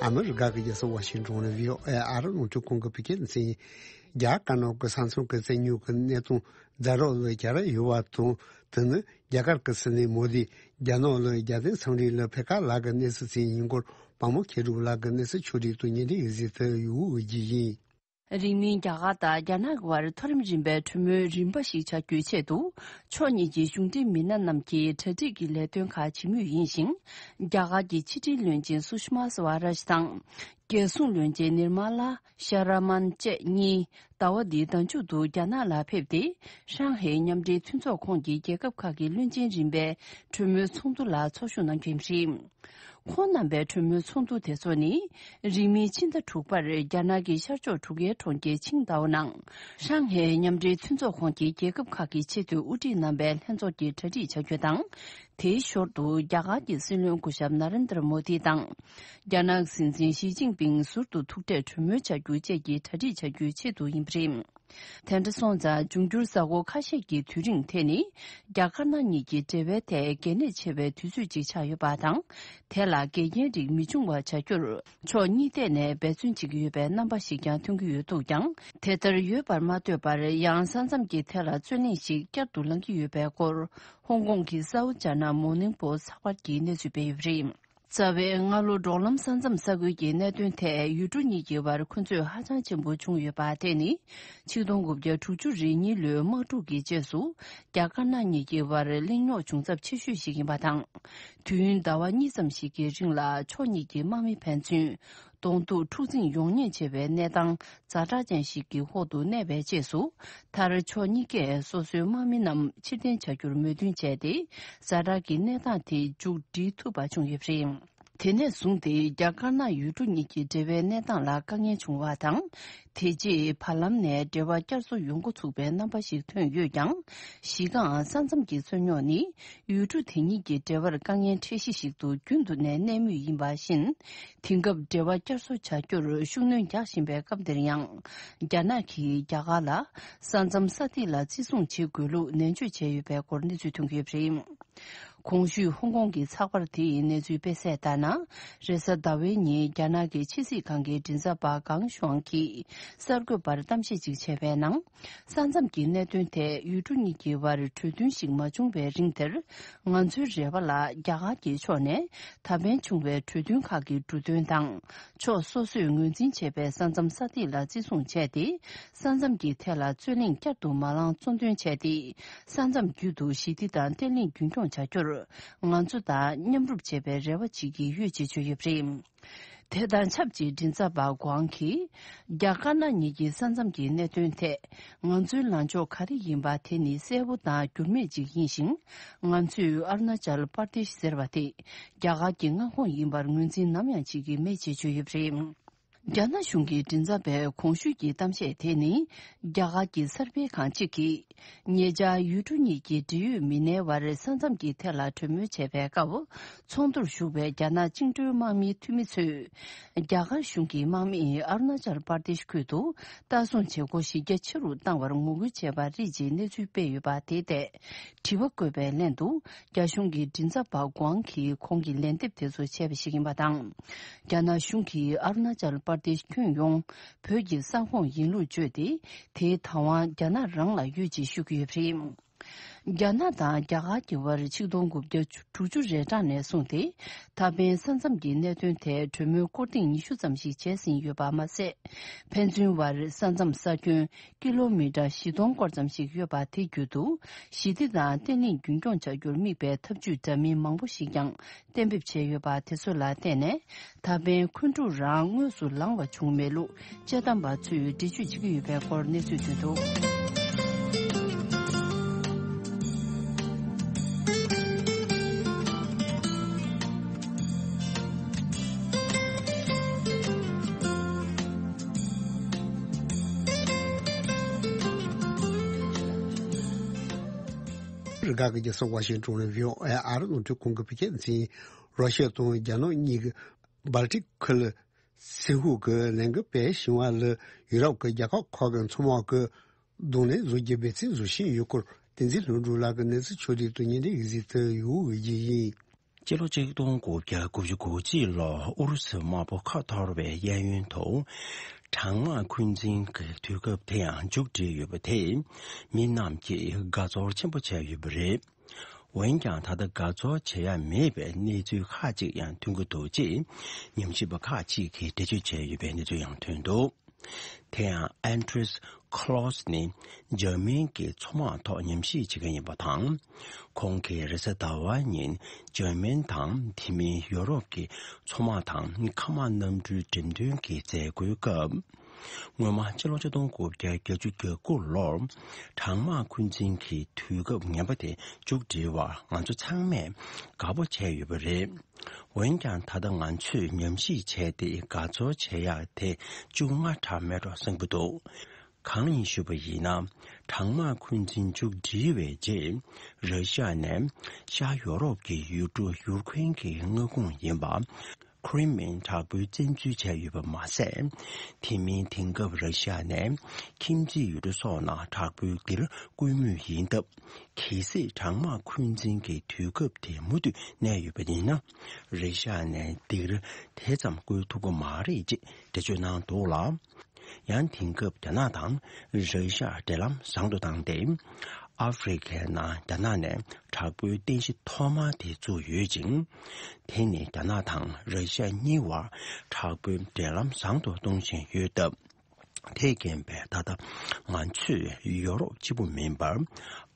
ཨ་མི་རི་ཀ་གི་རྒྱལ་ས་ཝ་ཤིང་ཏོན་ནས་བྷི་ཨོ་ཨེ་ཨ་རི་རླུང་འཕྲིན་ཁང་གི་བོད་སྐད་སྡེ་ཚན་ཡིན། རྒྱ་དཀར་ནག་གི་ས་མཚམས་ཀྱི་བཙན་ཉོ་གི་གནད་དོན་རྫ་རོག་ལ་རྒྱ་ར་ཡོད་པ་དང་། དེ་ནི་རྒྱ་གར་གྱི་སྲིད་བློན་མོ་དིས་རྒྱ་ནག་ལ་རྒྱལ་བསྟན་འཚམས་འདྲི་ལ་ཕེབས་ཁ་ལག་གི་གནས་ཚུལ་ཅིག་ཡིན་སྐོར་དཔའ་མོ་མཁས་གྲུབ་ལགས་ཀྱི་གནས་ཚུལ་ཕྱོགས་སྒྲིག་ཏུ་ཉན་འདྲི་ཡི་གཟིགས་ཏུ་ཡོད་ཀྱི་ཡིན། རིང་མིན་རྒྱ་གར་དང་རྒྱ་ནག་གི་བར་མཐོ་རིམ་རིམ་པའི་གྲོས་མོལ་རིམ་པ་ཞིག་བྱ་རྒྱུའི་ཆེད་དུ། ཕྱོགས་གཉིས་ཀྱི་གཞུང་འབྲེལ་མི་སྣ་རྣམས་ཀྱིས་གྲ་སྒྲིག་གི་ལས་དོན་ཁག་བྱེད་མུས་ཡིན་ཞིང་། རྒྱ་གར་གྱི་ཕྱི་དྲིལ་བློན་ཆེན་སུ་ཤི་མ་སི་ཝ་རཱཇ་དང་། རྒྱལ་སྲུང་བློན་ཆེན་ནིར་མ་ལ་ཤ་ར་མན་བཅས་གཉིས་ཟླ་བ་འདིའི་ཟླ་མཇུག་ཏུ་རྒྱ་ནག་ལ་ཕེབས་ཏེ། ཧྲང་ཧའེ་མཉམ་འབྲེལ་མཐུན་ཚོགས་ཁོངས་ཀྱི་རྒྱལ་ཁབ་ཁག་གི་བློན་ཆེན་རིམ་པའི་གྲོས་མོལ་ཚོགས་འདུ་ལ་ཚོགས་ཞུགས་གནང་རྒྱུ་ཡིན་པ་རེད། ཁོང་རྣམ་པའི་གྲོས་མོལ་ཚོགས་འདུ་དེ་ཚོ་ནི། རིང་མིན་ཕྱི་ཟླ་དྲུག་པར་རྒྱ་ནག་གི་ཤར་ཕྱོགས་གྲུ་ཁའི་གྲོང་ཁྱེར་ཆིང་ཏའོ་ནང་། ཧྲང་ཧའེ་མཉམ་འབྲེལ་མཐུན་ཚོགས་ཁོངས་ཀྱི་རྒྱལ་ཁབ་ཁག་གི་ཆེས་མཐོའི་དབུ་ཁྲིད་རྣམ་པའི་ལྷན་ཚོགས་ཀྱི་གྲ་སྒྲིག་བྱ་རྒྱུ་དང་། དེའི་ཞོར་དུ་རྒྱ་གར་གྱི་སྲིད་བློན་སྐུ་ཞབས་ན་རེན་དྲ་མོ་དི་དང་། རྒྱ་ནག་སྲིད་འཛིན་ཞི་ཅིན་ཕིང་ཟུར་དུ་ཐུག་འཕྲད་གྲོས་མོལ་བྱ་རྒྱུ་བཅས་ཀྱི་གྲ་སྒྲིག་བྱ་རྒྱུའི་ཆེད་དུ་ཡིན་པ་རེད། དེ་འདྲ་སོང་ཙང་། འབྱུང་འགྱུར་གཟའ་འཁོར་ཁ་ཤས་ཀྱི་དུས་རིང་དེ་ནི། རྒྱ་དཀར་ནག་གཉིས་ཀྱི་འབྲེལ་བའི་ཐད་གལ་གནད་ཆེ་བའི་དུས་ཚོད་ཅིག་ཆགས་ཡོད་པ་དང་། དེ་ལ་འགལ་རྐྱེན་རིགས་མི་འབྱུང་བ་བྱ་རྒྱུར། ཕྱོགས་གཉིས་ཐད་ནས་འབད་བརྩོན་བྱེད་ཀྱི་ཡོད་པའི་རྣམ་པ་ཞིག་ཀྱང་ཐོན་གྱི་ཡོད་འདུག་ཀྱང་། དེ་ལྟར་ཡོད་པར་མ་ལྟོས་པར། ཡང་ས་མཚམས་ཀྱི་ཐད་ལ་རྩོད་གླེང་ཞིག་བསྐྱར་དུ་ལངས་ཀྱི་ཡོད་པའི་སྐོར། ཧོང་ཀོང་གི་སའུ་ཅཱ་ན་མོ་ནིང་པོ་སི་ཚགས་པར་གྱིས་གནས་ཚུལ་སྤེལ་ཡོད་པ་རེད། རྩ་བའི་སྔ་ལོ་འབྲོག་ལམ་ས་མཚམས་ས་ཁུལ་གྱི་གནད་དོན་ཐད་ཡུལ་གྲུ་གཉིས་ཀྱི་བར་འཁོན་རྩོད་ཧ་ཅང་ཆེན་པོ་བྱུང་ཡོད་པ་དེ་ནི་ཆིག་སྟོང་དགུ་བརྒྱ་དྲུག་ཅུ་རེ་གཉིས་ལོའི་དམག་འཁྲུག་གི་རྗེས་སུ་རྒྱ་དཀར་ནག་གཉིས་ཀྱི་བར་གླེང་རྙོག་བྱུང་ཚབས་ཆེ་ཤོས་ཤིག་ཡིན་པ་དང་། དུས་ཡུན་ཟླ་བ་གཉིས་ཙམ་ཞིག་གི་རིང་ལ་ཕྱོགས་གཉིས་ཀྱི་དམག་མི་ཕན་ཚུན་གདོང་ཐུག་འཁྲུག་འཛིང་ཡོང་ཉེན་ཆེ་བའི་གནས་སྟངས་ཛ་དྲག་ཅན་ཞིག་གི་འོག་ཏུ་གནས་པའི་རྗེས་སུ། མཐར་ཕྱོགས་གཉིས་ཀས་སོ་སོའི་དམག་མི་རྣམས་ཕྱིར་འཐེན་བྱ་རྒྱུར་མོས་མཐུན་བྱས་ཏེ། ཛ་དྲག་གི་གནས་སྟངས་དེ་མཇུག་སྒྲིལ་ཐུབ་པ་བྱུང་ཡོད་པ་རེད། དེ་ནས་བཟུང་སྟེ་རྒྱ་དཀར་ནག་ཡུལ་གྲུ་གཉིས་ཀྱི་འབྲེལ་བའི་གནས་སྟངས་ལ་དཀའ་ངལ་བྱུང་བ་དང་། དེ་རྗེས་བར་ལམ་ནས་འབྲེལ་བ་བསྐྱར་གསོ་ཡོང་འགོ་ཚུགས་པའི་རྣམ་པ་ཞིག་ཐོན་ཡོད་ཀྱང་། གཞི་རྐང་ས་མཚམས་ཀྱི་རྩོད་རྙོག་ནི་ཡུལ་གྲུ་དེ་གཉིས་ཀྱི་འབྲེལ་བར་དཀའ་ངལ་འཕྲད་གཞི་ཞིག་ཏུ་རྒྱུན་དུ་ནས་གནས་མུས་ཡིན་པ་བཞིན། དེང་སྐབས་འབྲེལ་བ་བསྐྱར་གསོ་བྱ་རྒྱུར་ཤུགས་སྣོན་རྒྱག་བཞིན་པའི་སྐབས་འདིར་ཡང་། རྒྱ་ནག་གིས་རྒྱ་གར་ལ་ས་མཚམས་ས་ཐིག་ལ་བརྩི་སྲུང་བྱེད་དགོས་ལུགས་ནན་བརྗོད་བྱས་ཡོད་པའི་སྐོར་གནས་ཚུལ་ཐོན་གྱི་ཡོད་པ་རེད། གོང་ཞུས་ཧོང་ཀོང་གི་ཚགས་པར་དེའི་གནས་ཚུལ་སྤེལ་གསལ་ལྟར་ན། རེས་གཟའ་ཟླ་བའི་ཉིན་རྒྱ་ནག་གི་ཕྱི་སྲིད་ཁང་གི་མགྲིན་ཚབ་པ་ཀང་ཤུའང་གིས་གསར་འགོད་པར་གཏམ་བཤད་ཅིག་བྱས་པའི་ནང་། ས་མཚམས་ཀྱི་གནད་དོན་ཐད་ཡུལ་གྲུ་གཉིས་ཀྱི་བར་གྲོས་མཐུན་ཞིག་མ་བྱུང་བའི་རིང་དེར། ང་ཚོའི་རེ་བ་ལ་རྒྱ་གར་གྱི་ཕྱོགས་ནས་ད་ཕན་བྱུང་བའི་གྲོས་མཐུན་ཁག་གི་འབྲུ་དོན་དང་། ཕྱོགས་སོ་སོས་ངོས་འཛིན་བྱས་པའི་ས་མཚམས་ས་ཐིག་ལ་བརྩི་སྲུང་བྱས་ཏེ། ས་མཚམས་ཀྱི་ཐད་ལ་རྩོད་གླེང་བསྐྱར་དུ་མ་ལངས་གཙོ་འདོན་བྱས་ཏེ། ས་མཚམས་བརྒྱུད་དུ་ཞི་བདེ་དང་བརྟན་ལྷིང་རྒྱུན་འཁྱོངས་བྱ་རྒྱུར། ང་ཚོ་དང་མཉམ་རུབ་བྱེད་པའི་རེ་བ་བྱེད་ཀྱི་ཡོད་ཅེས་བརྗོད་ཡོད་པ་རེད། དེ་དང་ཆབས་ཅིག་མགྲིན་ཚབ་པ་ཀོང་གིས། རྒྱ་དཀར་ནག་གཉིས་ཀྱི་ས་མཚམས་ཀྱི་གནད་དོན་ཐད། ང་ཚོའི་ལངས་ཕྱོགས་ག་རེ་ཡིན་པ་དེ་ནི་གསལ་པོ་དང་འགྱུར་མེད་ཅིག་ཡིན་ཞིང་། ང་ཚོས་ཨ་རུ་ན་ཅལ་པར་དེཤ་ཟེར་བ་དེ། རྒྱ་གར་གྱི་མངའ་ཁོངས་ཡིན་པར་ངོས་འཛིན་ནམ་ཡང་བྱེད་ཀྱི་མེད་ཅེས་བརྗོད་ཡོད་པ་རེད། རྒྱ་ནག་གཞུང་གི་མགྲིན་ཚབ་པས་གོང་ཞུས་ཀྱི་གཏམ་བཤད་དེ་ནི། རྒྱ་གར་གྱི་གསར་སྤེལ་ཁང་གཅིག་གིས། ཉེ་ཆར་ཡུལ་གྲུ་གཉིས་ཀྱི་འབྲེལ་ཡོད་མི་སྣའི་བར་ས་མཚམས་ཀྱི་ཐད་ལ་གྲོས་མོལ་བྱས་པའི་སྐབས། ཚོགས་འདུར་ཞུགས་པའི་རྒྱ་ནག་བཅིངས་འགྲོལ་དམག་མིའི་འཐུས་མི་ཚོས། རྒྱ་གར་གཞུང་གི་དམག་མིས་ཨ་རུ་ན་ཅལ་པར་དེཤ་ཁུལ་དུ་ལྟ་སྲུང་བྱེད་སྒོ་གཞི་རྒྱ་ཆེ་རུ་བཏང་བར་ངོ་རྒོལ་བྱས་པ་རེད་ཅེས་གནས་ཚུལ་སྤེལ་ཡོད་པ་དེའི་ཐད། དྲི་བ་བཀོད་པའི་ལན་དུ། རྒྱ་གཞུང་གི་མགྲིན་ཚབ་པ་ཀོང་གིས་ཁོང་གི་ལན་འདེབས་དེ་ཚོ་བྱས་པ་ཞིག་ཡིན་པ་དང་། རྒྱ་ནག་གཞུང་གིས་ཨ་རུ་ན་ཅལ་པར་དེཤ་ཁྱོན་ཡོངས་བོད་ཀྱི་ས་ཁོངས་ཡིན་ལུགས་བརྗོད་དེ། དེའི་བདག་དབང་རྒྱ་ནག་རང་ལ་ཡོད་ཅེས་ཞུ་གི་ཡོད་པ་རེད། རྒྱ་ནག་དང་རྒྱ་གར་གྱི་བར་ཆིག་སྟོང་དགུ་བརྒྱ་དྲུག་ཅུ་རེ་གྲངས་ནས་བཟུང་སྟེ། ད་ཕན་ས་མཚམས་ཀྱི་གནད་དོན་ཐད་གྲོས་མོལ་སྐོར་ཐེངས་ཉི་ཤུ་ཙམ་ཞིག་བྱས་ཟིན་ཡོད་པ་མ་ཟད། ཕན་ཚུན་བར་ས་མཚམས་ས་ཁྱོན་ཀི་ལོ་མི་ཊར་བཞི་སྟོང་སྐོར་ཙམ་ཞིག་ཡོད་པ་དེ་བརྒྱུད་དུ། ཞི་བདེ་དང་བརྟན་ལྷིང་རྒྱུན་འཁྱོངས་བྱ་རྒྱུར་དམིགས་པའི་ཐབས་ཇུས་འདྲ་མིན་མང་པོ་ཞིག་ཀྱང་གཏན་འབེབས་བྱས་ཡོད་པ་དེ་ཚོ་ལ་བརྟེན་ནས། ད་ཕན་འཁོན་འཁྲུག་རང་དངོས་སུ་ལངས་པ་བྱུང་མེད་ལུགས་དཔྱད་གཏམ་པ་ཚོས་འགྲེལ་བརྗོད་བྱེད་ཀྱི་ཡོད་པའི་སྐོར་གནས་ཚུལ་ཐོན་འདུག་རྒྱ་གར་གྱི་རྒྱལ་ས་ཝ་ཤིང་ཏོན་ནས་བྷི་ཨོ་ཨེ་ཨ་རིའི་རླུང་འཕྲིན་ཁང་གི་བོད་སྐད་སྡེ་ཚན། རོ་ཤི་ཡ་དང་རྒྱ་ནག་གཉིས་ཀྱིས་སྦལ་ཏིག་ཁུལ་སིལ་ཧུ་གི་ལས་འགུལ་སྤེལ་བཞིན་པ་ལ་ཡུ་རོབ་ཀྱི་རྒྱལ་ཁབ་ཁག་གི་མཚོ་དམག་གིས་གདོང་ལེན་བཟོ་རྒྱུའི་འབད་བརྩོན་བཟོ་བཞིན་ཡོད་སྐོར། བསྟན་འཛིན་ལྷུན་གྲུབ་ལགས་ཀྱིས་གནས་ཚུལ་ཕྱོགས་བསྒྲིགས་དང་སྙན་སྒྲོན་ཡིག་གཟིགས་དུ་ཡོང་བ་ཡིན། སྤྱི་ལོ་ཆིག་སྟོང་དགུ་བརྒྱ་དགུ་བཅུ་གོ་གཅིག་ལོར་ཨུ་རུ་སུའི་དམག་དཔུང་ཁ་འཐོར་བའི་གཡས་གཡོན་དུ། གྲང་དམག་འཁོན་འཛིན་གྱི་དུས་སྐབས་དེ་ཡང་མཇུག་བསྒྲིལ་ཡོད་པ་དེས་མི་རྣམས་ཀྱིས་དགའ་ཚོར་ཆེན་པོ་བྱས་ཡོད་པ་རེད། འོན་ཀྱང་། ད་ལྟ་དགའ་ཚོར་བྱེད་ཡ་མེད་པའི་གནས་ཚུལ་ཁག་ཅིག་ཡང་ཐོན་གྱི་འདུག་ཅེས་ཉམས་ཞིབ་པ་ཁག་ཅིག་གིས་འགྲེལ་བརྗོད་བྱས་ཡོད་པའི་གནས་ཚུལ་ཡང་ཐོན་འདུག་དེ་ཡང་། ཨན་ཏྲིས་ཁ་ལོ་སི་ནི་འཇར་མན་གྱི་མཚོ་དམག་ཐོག་ཉམས་ཞིབ་བྱེད་མཁན་ཡིན་པ་དང་། ཁོང་གིས་རེས་གཟའ་ཟླ་བ་ཉིན་འཇར་མན་དང་དེ་མིན་ཡོ་རོབ་ཀྱི་མཚོ་དམག་དང་མཁའ་དམག་གནམ་གྲུའི་འགྲེམས་སྟོན་གྱི་མཛད་སྒོའི་སྐབས། སྔོན་མ་སྤྱི་ལོ་ཆིག་སྟོང་དགུ་བརྒྱ་བརྒྱད་ཅུ་གྱ་དགུ་ལོར་གྲང་དམག་འཁོན་འཛིན་གྱི་དུས་སྐབས་ངན་པ་དེ་མཇུག་སྒྲིལ་བར་ང་ཚོ་ཚང་མས་དགའ་པོ་བྱས་ཡོད་པ་རེད། འོན་ཀྱང་། ད་ལྟ་ང་ཚོས་ཉམས་ཞིབ་བྱས་ཏེ་དགའ་ཚོར་བྱེད་ཡག་དེ་ཅུང་སྔ་དྲགས་མེད་འགྲོ་བསམ་གྱི་འདུག་གང་ཡིན་ཞུས་པ་ཡིན་ན། གྲང་དམག་འཁོན་འཛིན་མཇུག་སྒྲིལ་བའི་རྗེས། ར་ཤི་ཡ་ནས་ཤར་ཡོ་རོབ་ཀྱི་ཡུལ་གྲུ་ཡུར་ཁུན་གྱི་མངའ་ཁོངས་ཡིན་པ། ཁི་རི་མིན་དྲག་པོའི་བཙན་འཛུལ་བྱས་ཡོད་པ་མ་ཟད། དེ་མིན་དེང་སྐབས་ར་ཤི་ཡ་ནས་ཁྱིམ་མཚེས་ཡུལ་གྲུ་སོགས་ནང་དྲག་པོའི་སྒེར་བསྐུལ་མུས་ཡིན་སྟབས། གལ་སྲིད་གྲང་དམག་འཁོན་འཛིན་གྱི་དུས་སྐབས་དེ་མུ་མཐུད་གནས་ཡོད་པ་ཡིན་ན། ར་ཤི་ཡ་ནས་སྒེར་དེ་ཙམ་བསྐུལ་ཐུབ་ཀྱི་མ་རེད་ཅེས་འགྲེལ་བརྗོད་གནང་འདུག་ལ། ཡང་དེང་སྐབས་རྒྱ་ནག་དང་ར་ཤི་ཡ་འབྲེལ་ལམ་བཟང་དུ་བཏང་སྟེ། ཨ་ཧྥེ་རི་ཁའི་ནང་རྒྱ་ནག་ནས་དྲག་པོའི་རྟེན་གཞི་ཐོག་མ་དེ་བཙུགས་ཡོད་ཅིང་། དེ་ནི་རྒྱ་ནག་དང་ར་ཤི་ཡ་གཉིས་བར་དྲག་པོའི་འབྲེལ་ལམ་བཟང་དུ་གཏོང་བཞིན་ཡོད་སྟབས། དེས་རྐྱེན་པས་ད་ལྟ་ང་ཚོས་ཡོ་རོབ་གཅིག་པུ་མིན་པར་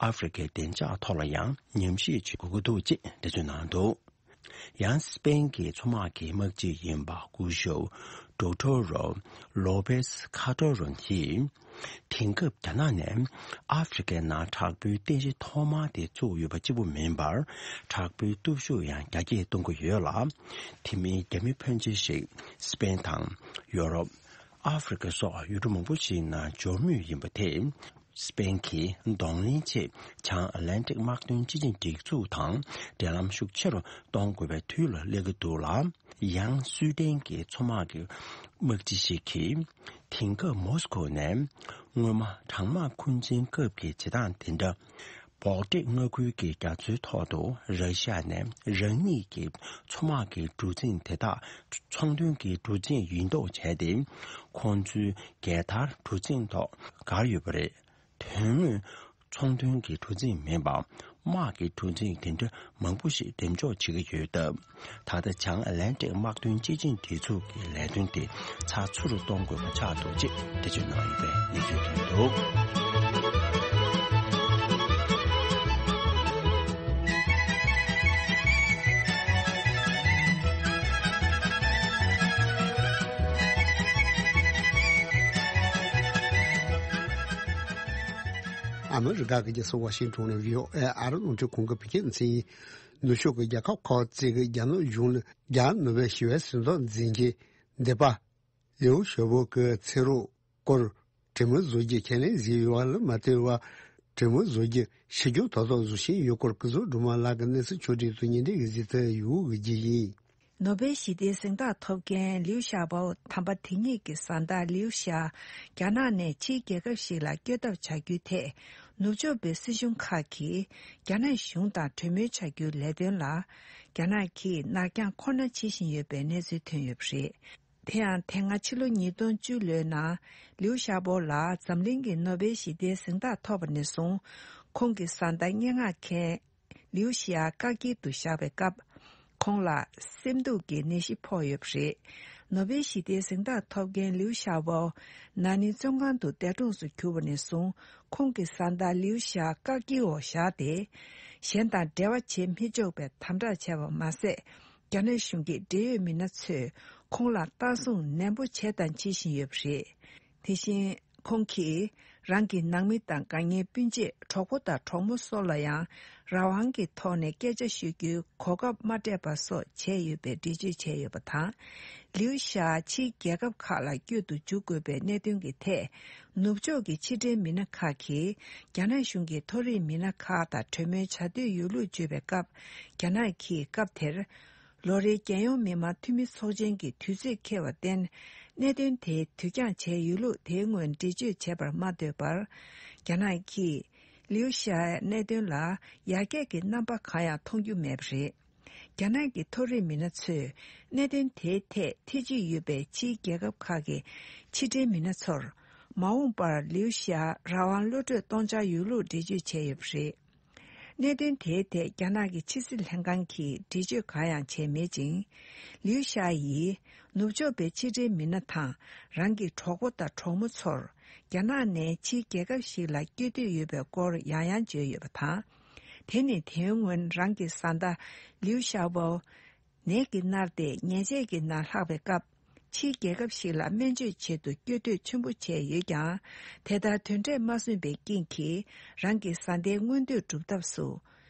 ཨ་ཧྥེ་རི་ཁའི་བདེ་འཇགས་ཐོག་ལ་ཡང་ཉམས་ཞིབ་བྱེད་དགོས་ཀྱི་འདུག་ཅེས་འགྲེལ་བརྗོད་གནང་འདུག། ཡང་སི་པེན་གྱི་མཚོ་དམག་གི་དམག་སྤྱི་ཡིན་པ་སྐུ་ཞབས་ཌོག་ཊོ་རོ་ལོ་པེས་ཁ་ཏོ་རོ་ཡིས། དེང་སྐབས་རྒྱ་ནག་ནས་ཨ་ཧྥེ་རི་ཁའི་ནང་དྲག་པོའི་རྟེན་གཞི་ཐོག་མ་དེ་བཙུགས་ཡོད་པ་གཅིག་པུ་མིན་པར། དྲག་པོའི་སྟོབས་ཤུགས་ཡང་རྒྱ་སྐྱེད་གཏོང་གི་ཡོད་ལ། དེ་མིན་རྒྱ་མི་ཕོན་ཆེ་ཞིག་སི་པེན་དང་ཡོ་རོབ། ཨ་ཧྥེ་རི་ཁ་སོགས་ཡུལ་གྲུ་མང་པོ་ཞིག་ནང་འབྱོར་མུས་ཡིན་པ་དེས། སི་པེན་གྱིས་གདོང་ལེན་ཆེད་བྱང་ཨེ་ལན་ཏིག་དམག་དོན་སྤྱི་ཆིངས་སྒྲིག་འཛུགས་དང་འབྲེལ་ལམ་ཤུགས་ཆེ་རུ་གཏོང་དགོས་པའི་དུས་ལ་སླེབས་ཀྱི་འདུག་ལ། ཡང་སུའེ་ཏེན་གྱི་མཚོ་དམག་གི་དམག་སྤྱི་ཞིག་གིས། དེང་སྐབས་མོ་སི་ཁོ་ནས་སྔོན་མ་གྲང་དམག་འཁོན་འཛིན་སྐབས་ཀྱི་བྱེད་སྟངས་དེ་འདྲ། སྦོག་ཏིག་མངའ་ཁུལ་གྱི་རྒྱ་མཚོའི་ཐོག་ཏུ་ར་ཤི་ཡ་ནས་རང་ཉིད་ཀྱི་མཚོ་དམག་གི་གྲུ་གཟིངས་དེ་དག་ཚོང་དོན་གྱི་གྲུ་གཟིངས་ཡིན་མདོག་བྱས་ཏེ། ཁོང་ཚོའི་རྒྱལ་དར་གྲུ་གཟིངས་ཐོག་བཀར་ཡོད་པ་རེད། དོན་དངོས་ཚོང་དོན་གྱི་གྲུ་གཟིངས་མིན་པ། དམག་གི་གྲུ་གཟིངས་དེ་འདྲ་མང་པོ་ཞིག་འགྲེམས་འཇོག་བྱེད་ཀྱི་ཡོད་སྟབས། ད་ལྟ་བྱང་ཨེ་ལན་ཏིག་དམག་དོན་སྤྱི་ཆིངས་སྒྲིག་འཛུགས་ཀྱི་ལས་དོན་དེ་ཚགས་ཚུད་དུ་གཏོང་དགོས་པ་ཆགས་འདུག་ཅེས་འགྲེལ་བརྗོད་གནང་ཡོད་པའི་གནས་ཚུལ་ཐོན་འདུག། ཨ་མི་རི་ཀ་གི་རྒྱལ་ས་ཝ་ཤིང་ཊོན་ནས་བྷི་ཨོ་ཨེ་ཨ་རི་རླུང་འཕྲིན་ཁང་གི་བོད་སྐད་སྡེ་ཚན་ཡིན། ནུབ་ཕྱོགས་ཀྱི་རྒྱལ་ཁབ་ཁག་ཅིག་གིས་རྒྱ་ནག་གཞུང་ལ་རྒྱ་ནོ་བེལ་ཞི་བའི་གཟེངས་རྟགས་འཛིན་མཁན་སྡེ་པ་ལིའུ་ཞའོ་པོ་གི་ཚེ་སྲོག་སྐོར་གྲོས་མོལ་བཟོ་རྒྱུའི་ཁས་ལེན་བཟོས་ཡོད་པ་ལ་མ་ལྟོས་པར། གྲོས་མོལ་བཟོ་རྒྱུ་ཕྱིར་འགྱངས་ཏག་ཏག་བཟོ་བཞིན་ཡོད་སྐོར་སྐུ་ཚབ་སྒྲོལ་མ་ལགས་ཀྱིས་གནས་ཚུལ་ཕྱོགས་སྒྲིག་ཏུ་ཉིན་དེ་གའི་གཟིགས་ཚུལ་ཡོད་དགོས་ཀྱི་ཡིན། ནོ་བེལ་ཞི་བདེའི་གཟེངས་རྟགས་ཐོབ་མཁན་ལིའུ་ཞའོ་པོ་དམ་པ་དེ་ཉིད་ཀྱི་བཟའ་ཟླ་ལིའུ་ཞའོ་རྒྱ་ནག་ནས་ཕྱིའི་རྒྱལ་ཁབ་ཞིག་ལ་བསྐྱོད་ཐབས་བྱ་རྒྱུའི་ཐད། ནུབ་ཕྱོགས་པའི་སྲིད་གཞུང་ཁག་གིས་རྒྱ་ནག་གཞུང་དང་གྲོས་མོལ་བྱ་རྒྱུའི་ལས་དོན་ལ། རྒྱ་ནག་གིས་ནར་འགྱངས་ཁོ་ན་བྱེད་བཞིན་ཡོད་པའི་གནས་ཚུལ་ཐོན་ཡོད་པ་རེད། དེ་ཡང་དེ་སྔ་ཕྱི་ལོ་ཉིས་སྟོང་བཅུ་ལོའི་ནང་ལིའུ་ཞའོ་པོ་ལ་འཛམ་གླིང་གི་ནོ་བེལ་ཞི་བདེའི་གཟེངས་རྟགས་ཐོབ་པ་ནས་བཟུང་། ཁོང་གི་བཟའ་ཟླ་སྙན་ངག་མཁན་ལིའུ་ཞི་ཡ་བཀག་སྐྱིལ་དུ་བཞག་པའི་སྐབས། ཁོང་ལ་སེམས་སྡུག་གི་ནད་གཞི་ཕོག་ཡོད་པ་རེད། ནོ་བེལ་ཞི་བདེའི་གཟེངས་རྟགས་ཐོབ་མཁན་ལིའུ་ཞའོ་པོ་ན་ནིང་བཙོན་ཁང་དུ་འདས་གྲོངས་སུ་གྱུར་པ་ནས་བཟུང་། ཁོང་གི་བཟའ་ཟླ་ལིའུ་ཞི་ཡ་བཀག་སྐྱིལ་འོག་བཞག་སྟེ། གཞན་དང་འབྲེལ་བ་བྱེད་མི་ཆོག་པའི་དམ་དྲག་བྱས་པ་མ་ཟད། རྒྱ་ནག་གཞུང་གི་འབྲེལ་ཡོད་མི་སྣ་ཚོས་ཁོང་ལ་ལྟ་སྲུང་ནན་པོ་བྱས་དང་བྱེད་བཞིན་ཡོད་པ་རེད། དེ་བཞིན། ཁོང་གིས་རང་གི་ནང་མི་དང་དགའ་ཉེ་སྤུན་མཆེད། གྲོགས་པོ་དང་གྲོགས་མོ་སོགས་ལ་ཡང་རང་དབང་གི་ཐོག་ནས་སྐད་ཆ་ཤོད་རྒྱུའི་གོ་སྐབས་མ་སྤྲད་པ་སོགས་བྱས་ཡོད་པའི་འགྲེལ་བརྗོད་བྱས་ཡོད་པ་དང་། ལིའུ་ཞའོ་ཕྱིའི་རྒྱལ་ཁབ་ཁག་ལ་བསྐྱོད་དུ་འཇུག་དགོས་པའི་གནད་དོན་གྱི་ཐད། ནུབ་ཕྱོགས་ཀྱི་ཕྱི་འབྲེལ་མི་སྣ་ཁག་གིས་རྒྱ་ནག་གཞུང་གི་མཐོ་རིམ་མི་སྣ་ཁག་དང་གྲོས་མོལ་བྱ་འདོད་ཡོད་ལུགས་བརྗོད་པའི་སྐབས། རྒྱ་ནག་གིས་སྐབས་དེར། ལོ་རེའི་རྒྱལ་ཡོངས་མི་དམངས་འཐུས་མི་ཚོགས་ཆེན་གྱི་དུས་ཚོད་འཁེལ་བར་བརྟེན། གནད་དོན་དེ་དུས་འགྱངས་བྱས་ཡོད་ལུགས་དེའི་སྔོན་འགྲེལ་བརྗོད་བྱས་པར་མ་ལྟོས་པར། རྒྱ་ནག་གིས་ལིའུ་ཞའོ་གནད་དོན་ལ་ཡར་རྒྱས་ཀྱི་རྣམ་པ་གང་ཡང་མཐོང་རྒྱུ་མེད་པ་རེད། རྒྱ་ནག་གི་མཐོ་རིམ་མི་སྣ་ཚོས་གནད་དོན་དེའི་ཐད་ཐེ་བྱུས་ཡོད་པའི་ཕྱིའི་རྒྱལ་ཁབ་ཁག་གི་ཕྱི་འབྲེལ་མི་སྣ་ཚོར། མ་འོངས་པར་ལིའུ་ཞའོ་རང་དབང་གློད་གྲོལ་གཏོང་འཆར་ཡོད་ལུགས་འགྲེལ་བརྗོད་བྱས་ཡོད་པ་རེད། གནད་དོན་དེའི་ཐད་རྒྱ་ནག་གི་ཕྱི་སྲིད་ལྷན་ཁང་གིས་འགྲེལ་བརྗོད་གང་ཡང་བྱས་མེད་ཅིང་། ལིའུ་ཞའོ་ཡིས་ནུབ་ཕྱོགས་པའི་ཕྱི་འབྲེལ་མི་སྣ་དང་རང་གི་གྲོགས་པོ་དང་གྲོགས་མོ་ཚོར་རྒྱ་ནག་ནས་ཕྱིའི་རྒྱལ་ཁབ་ཞིག་ལ་བསྐྱོད་འདོད་ཡོད་པའི་སྐོར་ཡང་ཡང་བརྗོད་ཡོད་པ་དང་། དེ་ནི་དེའི་སྔོན་རང་གི་བཟའ་ཟླ་ལིའུ་ཞའོ་པོ། ནད་ཀྱིས་མནར་ཏེ་ཉལ་ཆས་ཀྱི་ནང་ལྷག་པའི་སྐབས། ཕྱིའི་རྒྱལ་ཁབ་ཞིག་ལ་སྨན་བཅོས་ཆེད་དུ་སྐྱོད་འདོད་ཆེན་པོ་བྱས་ཡོད་ཀྱང་། དེ་ལྟར་དོན་འབྲས་མ་སོན་པའི་རྐྱེན་གྱིས། རང་གི་བཟའ་ཟླའི་མངོན་འདོད་སྒྲུབ་ཐབས་སུ།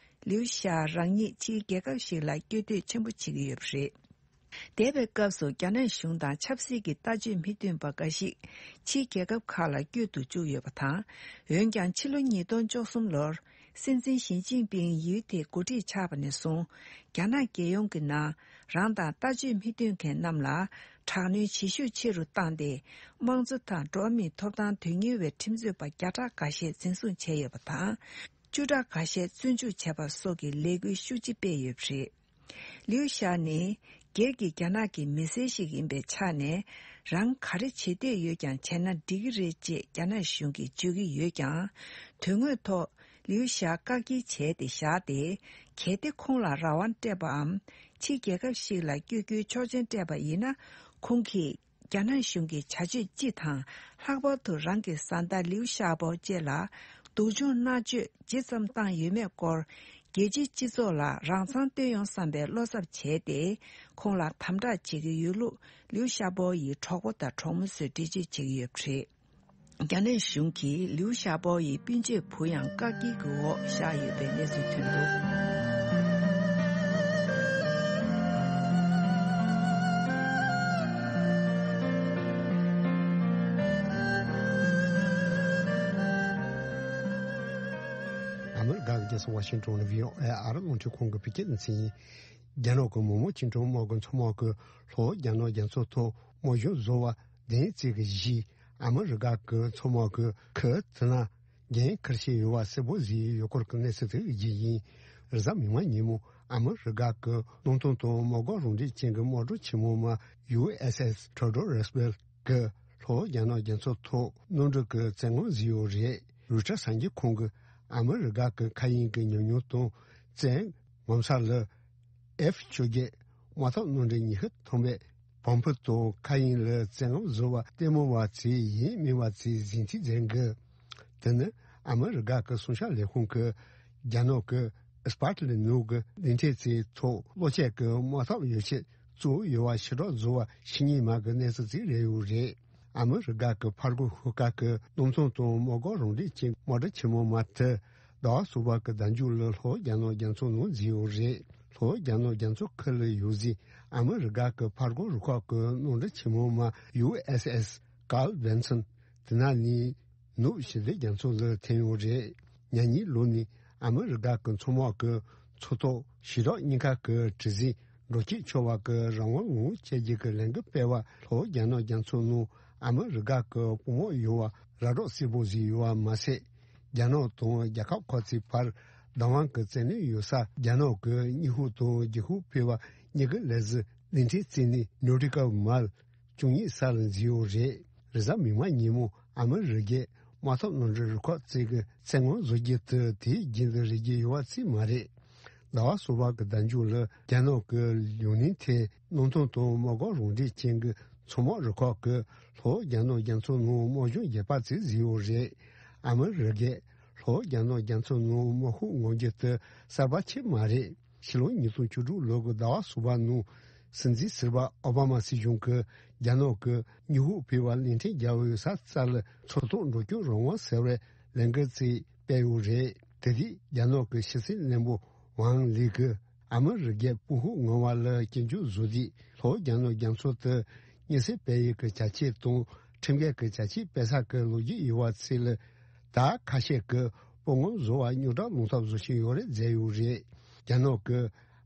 ལིའུ་ཞའོ་རང་ཉིད་ཕྱིའི་རྒྱལ་ཁབ་ཞིག་ལ་སྐྱོད་འདོད་ཆེན་པོ་བྱེད་ཀྱི་ཡོད་པ་རེད། འདས་པའི་སྐབས་སུ་རྒྱ་ནག་གཞུང་དང་ཆབ་སྲིད་ཀྱི་ལྟ་སྤྱོད་མི་མཐུན་པ་འགའ་ཞིག་ཕྱིའི་རྒྱལ་ཁབ་ཁག་ལ་བསྐྱོད་དུ་བཅུག་ཡོད་པ་དང་། འོན་ཀྱང་ཕྱི་ལོ་ཉིས་སྟོང་བཅུ་གསུམ་ལོར། སྲིད་འཛིན་ཞི་ཅིན་ཕིང་ཡུལ་དེའི་འགོ་ཁྲིད་ཆགས་པ་ནས་བཟུང་། རྒྱ་ནག་རྒྱལ་ཡོངས་ཀྱི་ནང་རང་དང་ལྟ་སྤྱོད་མི་མཐུན་མཁན་རྣམས་ལ་དྲག་གནོན་བྱེད་ཤུགས་ཆེ་རུ་བཏང་སྟེ། དམངས་གཙོ་དང་འགྲོ་བ་མིའི་ཐོབ་ཐང་དོན་གཉེར་བའི་ཁྲིམས་རྩོད་པ་བརྒྱ་ཕྲག་འགའ་ཤས་འཛིན་བཟུང་བྱས་ཡོད་པ་དང་། བཅུ་ཕྲག་འགའ་ཤས་བཙོན་འཇུག་བྱས་པ་སོགས་ཀྱི་ལས་འགུལ་ཤུགས་ཆེ་སྤེལ་ཡོད་པ་རེད། ལིའུ་ཞའོ་ནི་སྒེར་གྱི་རྒྱ་ནག་གི་མི་སེར་ཞིག་ཡིན་པའི་ཆ་ནས། རང་ག་རེ་བྱེད་འདོད་ཡོད་ཀྱང་བྱས་ན་འགྲིག་གི་རེད་ཅེས་རྒྱ་ནག་གཞུང་གིས་བརྗོད་ཀྱི་ཡོད་ཀྱང་། དོན་དངོས་ཐོག་ལིའུ་ཞའོ་བཀག་སྐྱིལ་བྱས་ཏེ་བཞག་སྟེ། གལ་ཏེ་ཁོང་ལ་རང་དབང་སྤྲད་པའམ་ཕྱིའི་རྒྱལ་ཁབ་ཞིག་ལ་བསྐྱོད་རྒྱུའི་ཆོག་མཆན་སྤྲད་པ་ཡིན་ན། ཁོང་གིས་རྒྱ་ནག་གཞུང་གི་བྱ་སྤྱོད་སྤྱི་དང་། ལྷག་པར་དུ་རང་གི་བཟའ་ཟླ་ལིའུ་ཞའོ་པོ་བཅས་ལ་སྡུག་སྦྱོང་མནར་གཅོད་ཇི་ཙམ་བཏང་ཡོད་མེད་སྐོར། རྒྱལ་སྤྱིའི་སྤྱི་ཚོགས་ལ་རང་མཚང་སྟོན་ཡོང་བསམ་པའི་བློ་འཚབ་བྱས་ཏེ། ཁོང་ལ་དམ་དྲག་བྱེད་ཀྱི་ཡོད་ལུགས་ལིའུ་ཞའོ་པོ་ཡི་གྲོགས་པོ་དང་གྲོགས་མོ་ཚོས་འགྲེལ་བརྗོད་བྱེད་ཀྱི་ཡོད་པ་རེད། རྒྱ་ནག་གཞུང་གིས་ལིའུ་ཞའོ་པོ་ཡི་སྤུན་མཆེད་བུ་ཡང་བཀག་སྐྱིལ་གྱི་འོག་བཞག་ཡོད་པའི་གནས་ཚུལ་ཐོན་འདུག། ཨ་མི་རི་ཀ་གི་རྒྱལ་ས་ཝ་ཤིང་ཏོན་ནས་བྷི་ཨོ་ཨེ་ཨ་རི་རླུང་འཕྲིན་ཁང་གི་བོད་སྐད་སྡེ་ཚན་ཡིན། རྒྱ་ནག་གི་མི་དམངས་བཅིངས་འགྲོལ་དམག་གི་མཚོ་དམག་གིས་ལྷོ་རྒྱ་ནག་རྒྱ་མཚོ་ཐོག་དམག་སྦྱོང་བཟོ་བ་བདེན་རྩིས་ཀྱི་གཞི། ཨ་མི་རི་ཀ་གི་མཚོ་དམག་གི་ཁུལ་དེ་ན་འགན་འཁུར་བཞིན་ཡོད་པ་གསལ་པོ་བཟོས་ཡོད་སྐོར་གྱི་གནས་ཚུལ་དེ་རྒྱུ་ཡིན། རེས་གཟའ་མིག་དམར་ཉིན་མོ་ཨ་མི་རི་ཀ་གི་སྣུམ་ཐོན་དང་དམག་སྒར་རང་འགྲེལ་ཅན་གྱི་དམག་གྲུ་ཆེན་མོ་མ་ཡུ་ཨེས་ཨེས་ཐི་ཡོ་ཌོར་རུ་སི་ཝེལ་གྱིས་ལྷོ་རྒྱ་ནག་རྒྱ་མཚོ་ཐོག་གནམ་གྲུ་གི་བཙན་དབང་བཟོས་ཡོད་རེད། རོའི་ཊར་གསར་འགྱུར་ཁང་གིས་ཨ་མི་རི་ཀ་གི་མཁའ་དབྱིངས་ཀྱི་ཉམས་མྱོང་དང་བཙན་ངོ་མཚར་ལ། ཨེཕ་བཅོ་བརྒྱད་དམག་འཐབ་གནམ་གྲུ་ཉི་ཤུ་ཐམ་པའི་བོམ་ཕུ་དང་མཁའ་དབྱིངས་ལ་བཙན་དབང་བཟོ་བ་ལྟད་མོ་བ་ཚོས་ཡིན་མིན་བ་ཚོས་གཟིགས་འཛིན་མཛད་འགོ། དེ་ནི་ཨ་མི་རི་ཀ་གི་སྲུང་སྐྱོབ་ལས་ཁུངས་ཀྱིས་རྒྱ་ནག་གི་ཨེ་སི་པཱ་ཊི་ལི་ནུའུ་གི་གླིང་ཕྲན་ཚོའི་ཐོག་གློག་ཆས་ཀྱི་དམག་འཐབ་ཡོ་བྱད་བཙུགས་ཡོད་པ་ཕྱིར་སྒྲོག་བཟོ་བ་ཕྱི་ཉིན་མ་གི་གནས་ཚུལ་ཅིག་རེད་ཡོད་རེད། ཨ་མི་རི་ཀ་གི་ཕར་རྒོལ་ཤོག་ཁག་གི་གནམ་ཐང་དང་དམག་སྒར་རང་འགྲེལ་ཅན་དམག་གྲུ་ཆེན་མོ་མ་དེ་ཟླ་བ་གསུམ་པ་གི་ཟླ་མཇུག་ལ་ལྷོ་རྒྱ་ནག་རྒྱ་མཚོ་ནང་འཛུལ་ཡོད་རེད། ལྷོ་རྒྱ་ནག་རྒྱ་མཚོ་ཁུལ་ལ་ཡོད་ཚེ་ཨ་མི་རི་ཀ་གི་ཕར་རྒོལ་རུ་ཁག་གི་གནམ་གྲུ་ཆེན་མོ་མ་ཡུ་ཨེས་ཨེས་ཀཱརལ་བྷེན་སོན་དེ་ན་ནས་ནུབ་ཞི་བདེ་རྒྱ་མཚོ་ལ་ཐོན་ཡོད་རེད། ཉེ་གནས་ལོ་ནས་ཨ་མི་རི་ཀ་གི་མཚོ་དམག་གི་མཚོ་ཐོག་ཞི་དྲག་གཉིས་ཀ་གི་གྲུ་གཟིངས་འགྲོ་སྐྱོད་འཁྱོག་པ་གི་རང་དབང་ངང་བྱེད་རྒྱུ་གི་ལས་འགུལ་སྤེལ་བ་ལྷོ་རྒྱ་ནག་རྒྱ་མཚོ་ནང་ཨ་མི་རི་ཀ་གི་དཔུང་དམག་ཡོད་པ་ར་སྤྲོད་གསལ་པོ་བཟོས་ཡོད་པ་མ་ཟད། རྒྱ་ནག་དང་རྒྱལ་ཁབ་ཁག་ཅིག་བར་བདག་དབང་གི་བཙན་གནོན་ཡོད་ས་རྒྱ་ནག་གི་སྙི་ཧུ་དང་ཇི་ཧུ་ཕུའེ་བ་གཉིས་ཀྱི་ལས་གཞི་གླིང་ཕྲན་བརྩིས་ནས་ནོ་ཏི་ཀལ་མལ་བཅུ་གཉིས་ས་ལ་འཛུལ་ཡོད་རེད། རེས་གཟའ་མིག་དམར་ཉིན་མོ་ཨ་མི་རི་ཀའི་དམག་འཐབ་གནམ་གྲུ་རུ་ཁག་ཅིག་གི་བཙན་དབང་བཟོ་རྒྱུ་དེ་དེའི་རྒྱུན་དུ་རེད་ཀྱི་ཡོད་པ་ཅིག་མ་རེད། ཟླ་བ་གསུམ་པ་གི་ཟླ་མཇུག་ལ་རྒྱ་ནག་གི་ཡུན་ནན་ཐའེ་གནམ་ཐང་དང་དམག་སྒར་རང་འགྲེལ་ཅན་གྱི་མཚོ་དམག་རུ་ཁག་གིས་ལྷོ་རྒྱ་ནག་རྒྱ་མཚོ་ནང་དམག་སྦྱོང་རྒྱས་པ་ཅིག་བཟོས་ཡོད་རེད། ཨ་མི་རི་ཀས་ལྷོ་རྒྱ་ནག་རྒྱ་མཚོ་ནང་དམག་ཤུགས་མངོན་འགྱུར་དེ་གསར་པ་ཅིག་མ་རེད། ཕྱི་ལོ་ཉིས་སྟོང་བཅུ་དྲུག་ལོ་གི་ཟླ་བ་གསུམ་པ་ནང་སྲིད་འཛིན་ཟུར་པ་ཨོ་བྷ་མ་སྲིད་གཞུང་གིས་རྒྱ་ནག་གི་སྙི་ཧུ་ཕུའེ་བ་གླིང་ཕྲན་རྒྱལ་པོ་ཡོད་ས་རྩ་ལ་མཚོ་ཐོག་འགྲོ་སྐྱོད་རང་དབང་ཟེར་བའི་ལས་འགུལ་ཅིག་སྤེལ་ཡོད་རེད། དེ་དུས་རྒྱ་ནག་གི་ཕྱི་སྲིད་བློན་པོ་ཝང་ལི་གིས་ཨ་མི་རི་ཀའི་དཔུང་ཤུགས་ངང་བ་ལ་སྐྱོན་བརྗོད་བཟོ་དུས་ལྷོ་རྒྱ་ནག་རྒྱ་མཚོ་དེ་མཉེན་གསོད་སྤེལ་ཡས་ཀྱི་བྱ་སྤྱོད་དང་ཁྲིམས་འགལ་གྱི་བྱ་སྤྱོད་སྤེལ་ས་ཀྱི་ལོ་རྒྱུས་ཡོད་པ་ཚོ་ལ་ད་ཁ་ཤས་ཀྱིས་དཔུང་ངོམ་བཟོ་བ་རྙོག་དྲ་སློང་ཐབས་བཟོ་བཞིན་ཡོད་རེད་བརྗོད་ཡོད་རེད། རྒྱ་ནག་གི་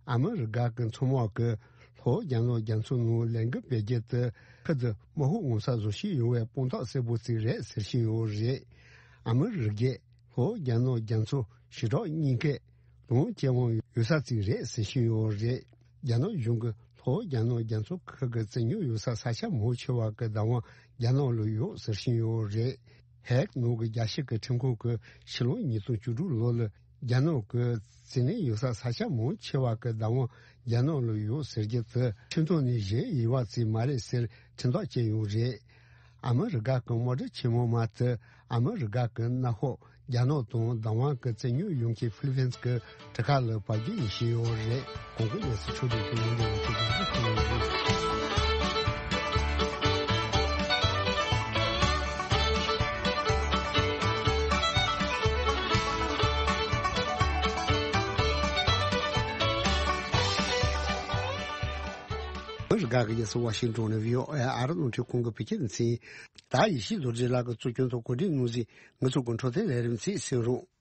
ཨ་མི་རི་ཀ་གི་མཚོ་དམག་གིས་ལྷོ་རྒྱ་ནག་རྒྱ་མཚོ་ནང་ལས་འགུལ་སྤེལ་རྒྱུ་དེ་ཁུལ་དུ་དམག་ཤུགས་ངོམ་ས་བཟོ་བཞིན་ཡོད་པའི་དཔང་རྟགས་གསལ་པོ་ཅིག་རེད་ཟེར་བཞིན་ཡོད་རེད། ཨ་མི་རི་ཀས་ལྷོ་རྒྱ་ནག་རྒྱ་མཚོ་ཞི་དྲག་གཉིས་ཀས་ལོངས་སྤྱོད་དབང་ཡོད་ས་ཅིག་རེད་ཟེར་བཞིན་ཡོད་རེད། རྒྱ་ནག་གཞུང་གིས་ལྷོ་རྒྱ་ནག་རྒྱ་མཚོ་ཁུལ་གྱི་བཙན་ཉོ་ཡོད་ས་ས་ཆ་མང་ཆེ་བ་གི་བདག་དབང་རྒྱ་ནག་ལ་ཡོད་ཟེར་བཞིན་ཡོད་རེད། ཧེག་ནང་གི་རྒྱལ་སྤྱི་གི་ཁྲིམས་ཁང་གིས་ཕྱི་ལོ་ཉིས་སྟོང་བཅུ་དྲུག་ལོ་ལ་རྒྱ་ནག་གི་བཙན་གནོན་ཡོད་ས་ས་ཆ་མང་ཆེ་བ་གི་བདག་དབང་རྒྱ་ནག་ལ་ཡོད་ཟེར་རྒྱུ་དེ་ཁྲིམས་ཐོག་ནས་བཞེས་ཡོད་པ་ཅིག་མ་རེད་ཟེར་ཁྲིམས་ཐག་བཅད་ཡོད་རེད། ཨ་མི་རི་ཀ་གི་དམག་གྲུ་ཆེན་མོ་མ་དེ་ཨ་མི་རི་ཀ་གི་མནའ་ཤོག་རྒྱ་ནག་དང་བདག་དབང་གི་བཙན་ཉོ་ཡོང་མཁན་ཧྥི་ལི་པིན་གྱི་གྲུ་ཁ་ལ་བབས་རྒྱུ་ཡིན་བཞིན་ཡོད་རེད། གོང་གི་གནས་ཚུལ་ཕྱོགས་བསྒྲིགས་ཀྱིས་ཡིན་པའི་ཡིན་གྱི་རྒྱུ་མཚན་ཐོན་ཡོད་རེད། ཨ་མི་རི་ཀ་གི་རྒྱལ་ས་ཝ་ཤིང་ཏོན་ནས་བྷི་ཨོ་ཨེ་ཨ་རི་རླུང་འཕྲིན་ཁང་གི་བོད་སྐད་སྡེ་ཚན། ད་ཡེ་ཤེས་རྡོ་རྗེ་ལགས་ཀྱིས་གཙོ་སྐྱོང་དུ་གོ་སྒྲིག་གནང་ཟིན་ང་ཚོ་གི་འཕྲོད་བསྟེན་ལས་རིམ་ཚིག་གསན་རོགས།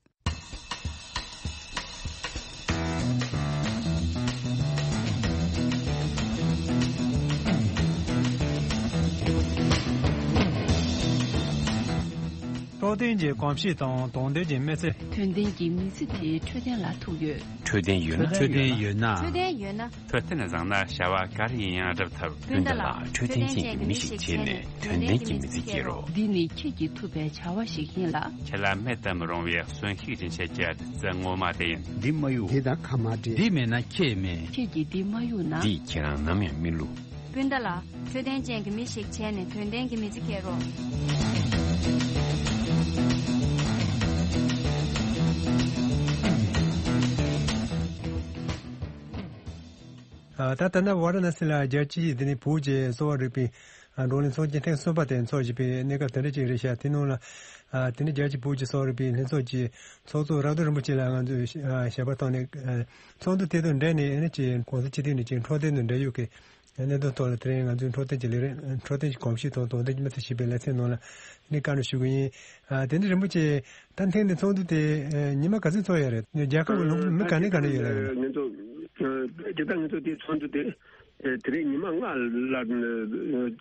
ལྷོ་ འཕྲོད་བསྟེན་གྱི་གོམས་གཤིས་དང་དོན་ལྡན་གྱི་མི་ཚེ། དོན་ལྡན་གྱི་མི་ཚེ་དེ་འཕྲོད་བསྟེན་ལ་ཐུག་ཡོད། འཕྲོད་བསྟེན་ཡོད་ན། འཕྲོད་བསྟེན་ཡོད་ན། འཕྲོད་བསྟེན་ཡོད་ན། འཕྲོད་བསྟེན་བཟང་ན་བྱ་བ་ག་རེ་ཡིན་ཡང་སྒྲུབ་ཐུབ། སྤུན་ཟླ་ལགས། འཕྲོད་བསྟེན་ཅན་གྱི་མི་ཞིག་བྱས་ནས་དོན་ལྡན་གྱི་མི་ཚེ་སྐྱེལ་རོགས། འདི་ནི་ཁྱེད་ཀྱིས་ཐུབ་པའི་བྱ་བ་ཞིག་ཡིན་ལ། ཁྱེད་ལ་མེད་དུ་མི་རུང་བའི་གསོན་ཤུགས་སྦྱིན་བྱེད་ཀྱི་བདུད་རྩི་ངོ་མ་དེ་ཡིན། འདི་མ་གཡུག་འདི་དང་ཁ་མ་འབྲལ། འདི་མེད་ན་ཁྱེད་མེད། ཁྱེད་ཀྱིས་འདི་མ་གཡུག་ན། འདིས་ཁྱེད་རང་ནམ་ཡང་མི་བསླུ། སྤུན་ཟླ་ལགས། འཕྲོད་བསྟེན་ཅན་གྱི་མི་ཞིག་བྱས་ནས་དོན་ལྡན་གྱི་མི་ཚེ་སྐྱེལ་རོགས། ཨ། ད་ལྟ་ན་ཝཱ་ར་ཎ་སི་ལ་རྒྱལ་སྤྱིའི་དེ་ནས་བོད་ཀྱི་གསོ་བ་རིག་པའི་ཨ། བགྲོ་གླེང་ཚོགས་ཆེན་ཐེངས་གསུམ་པ་དེ་འཚོགས་བཞིན་པའི་གནས་སྐབས་དེ་འདྲ་ཅིག་རེད་ཤག་དེ་ནང་ལ་ཨ། དེ་ནས་རྒྱལ་སྤྱིའི་བོད་ཀྱི་གསོ་བ་རིག་པའི་ལྷན་ཚོགས་ཀྱི་ཚོགས་གཙོ་རག་རྡོར་རིན་པོ་ཆེ་ལ་ང་ཚོས་ཨ། ཞལ་པར་བཏང་ནས་ཨ། ཚོགས་འདུ་དེ་དང་འབྲེལ་ནས་ཨ་ནི་ཅིག་གོང་ས་སྤྱི་བཏང་ནས་ཅིག་འཕྲོད་བསྟེན་དང་འབྲེལ་ཡོད་ཀྱི་གནད་དོན་ཐོག་ལ་དེ་རིང་ང་ཚོས་འཕྲོད་བསྟེན་གྱི་ལས་རིགས། འཕྲོད་བསྟེན་གྱི་གོམས་གཤིས་དང་དོན་ལྡན་གྱི་མི་ཚེ་ཞེས་པའི་ལེ་ཚན་ནང་ལ་ཨ་ནི་བཀའ་འདྲི་ཞུ་གི་ཡིན། ཨ། དེ་ནས་རིན་པོ་ཆེ། ད་ཐེངས་འདི་ཚོགས་འདུ་དེ་ཨ། ཉི་མ་ག་ཚོད་འཚོགས་ཡ་རེད། རྒྱལ་ཁབ་ཀྱི་ལུང་པ་མི་ག་ནས་ག་ནས་ཡོད་ལ་ཡོད། ང་ཚོ་ཨ། དེ་ལྟར་ང་ཚོ་དེ་ཚོགས་འདུ་དེ་ཨ། དེ་རིང་ཉི་མ་ལྔ་ལ་ཨ།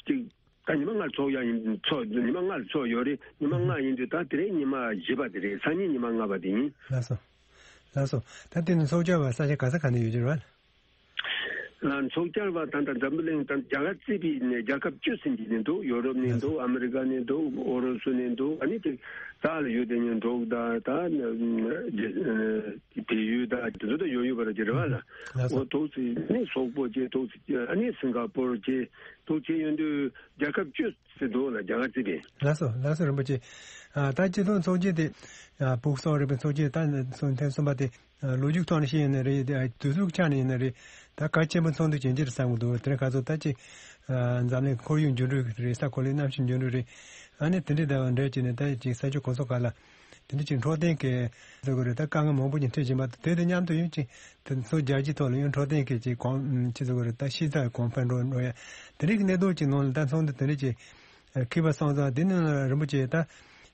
ཅིག་ད་ཉི་མ་ལྔ་ཚོགས་ཡ་ཡིན། ཚོགས་ཉི་མ་ལྔ་ཚོགས་ཡོད་རེད། ཉི་མ་ལྔ་ཡིན་དུས་ད་དེ་རིང་ཉི་མ་བཞི་པ་དེ་རེད། སང་ཉིན་ཉི་མ་ལྔ་པ་དེ་ཡིན། ལགས་སོ། ལགས་སོ། ད་དེ་ནི་ཚོགས་བཅར་བ་ས་ཆ་ག་ས་ག་ནས་ཡོད་ཀྱི་རེད་བ། ལ་ཚོགས་བཅར་བ་ད་ལྟ་འཛམ་བུ་གླིང་ད་རྒྱ་གར་རྩིས་པའི་ནས་རྒྱལ་ཁབ་བཅུ་ཟིན་གྱི་ནས་འདུག་ཡོ་རོབ་ནས་འདུག་ཨ་མི་རི་ཀ་ནས་འདུག་ཨོ་རོ་སུ་ནས་འདུག་ཨ་ནི་དེ་ད་ལ་ཡོད་དེ་ནས་འབྲོག་ད་ད་དེ་ཡུལ་ད་དེ་ཚོ་ད་ཡོད་ཡོད་པ་རེད་ཀྱི་རེད་བ་ལ། ལགས་སོ། འོ་ཐུག་ཚེ་ནི་སོག་པོ་བཅས་ཐུག་ཚེ་ཨ་ནི་སིང་ག་པོར་བཅས་ཐུག་ཚེ་ཡོད་དུས་རྒྱལ་ཁབ་བཅུ་ཟིན་འདུག་ལ་རྒྱ་གར་རྩིས་པའི། ལགས་སོ། ལགས་སོ་རིན་པོ་ཆེ། ཨ། ད་སྤྱི་ཚོགས་ཚོགས་ཆེན་དེ་ཨ། བོད་གསོ་བ་རིག་པའི་ཚོགས་ཆེན་ད་ཐེངས་གསུམ་པ་དེ། ལོ་རྒྱུས་ཐོག་ནས་བཤད་ཡིན་ན་རེད། དུས་ཚོད་ཆ་ནས་ཡིན་ན་རེད། ད་གལ་ཆེན་པོ་ཚོགས་འདུ་ཅན་ཅིག་རེད་བསམ་གྱི་འདུག་དེ་རིང་ཁ་སང་ད་ཅིག་ཨ། འཛམ་གླིང་ཁོར་ཡུག་འགྱུར་འགྲོས་རེད། ས་གོ་ལའི་གནམ་གཤིས་འགྱུར་འགྲོས་རེད། ཨ་ནི་དེ་འདྲའི་ཟླ་བ་འདྲ་བྱས་ནས་ད་ཅིག་ས་ཕྱོགས་གང་ས་གང་ལ་དེ་འདྲ་ཅིག་འཕྲོད་བསྟེན་གྱི་ཟེར་དགོས་རེད། ད་དཀའ་ངལ་མང་པོ་ཅིག་འཕྲད་བཞིན་པ་དང་། དེ་དང་མཉམ་དུ་ཡང་ཅིག་དེ་ཚོ་རྒྱལ་སྤྱིའི་ཐོག་ལ་ཡང་འཕྲོད་བསྟེན་གྱི་ཅིག་གོང་ཅི་ཟེར་དགོས་རེད། ད་ཤེས་ཚད་གོང་འཕེལ་འགྲོ་འགྲོ་ཡ་དེ་འདྲའི་གནད་དོན་ཅིག་ནང་ལ་ད་ཚོགས་འདུ་དེ་འདྲ་ཅིག་འཁེལ་བ་སོང་ཙང་། དེ་ནི་རིན་པོ་ཆེ་ད་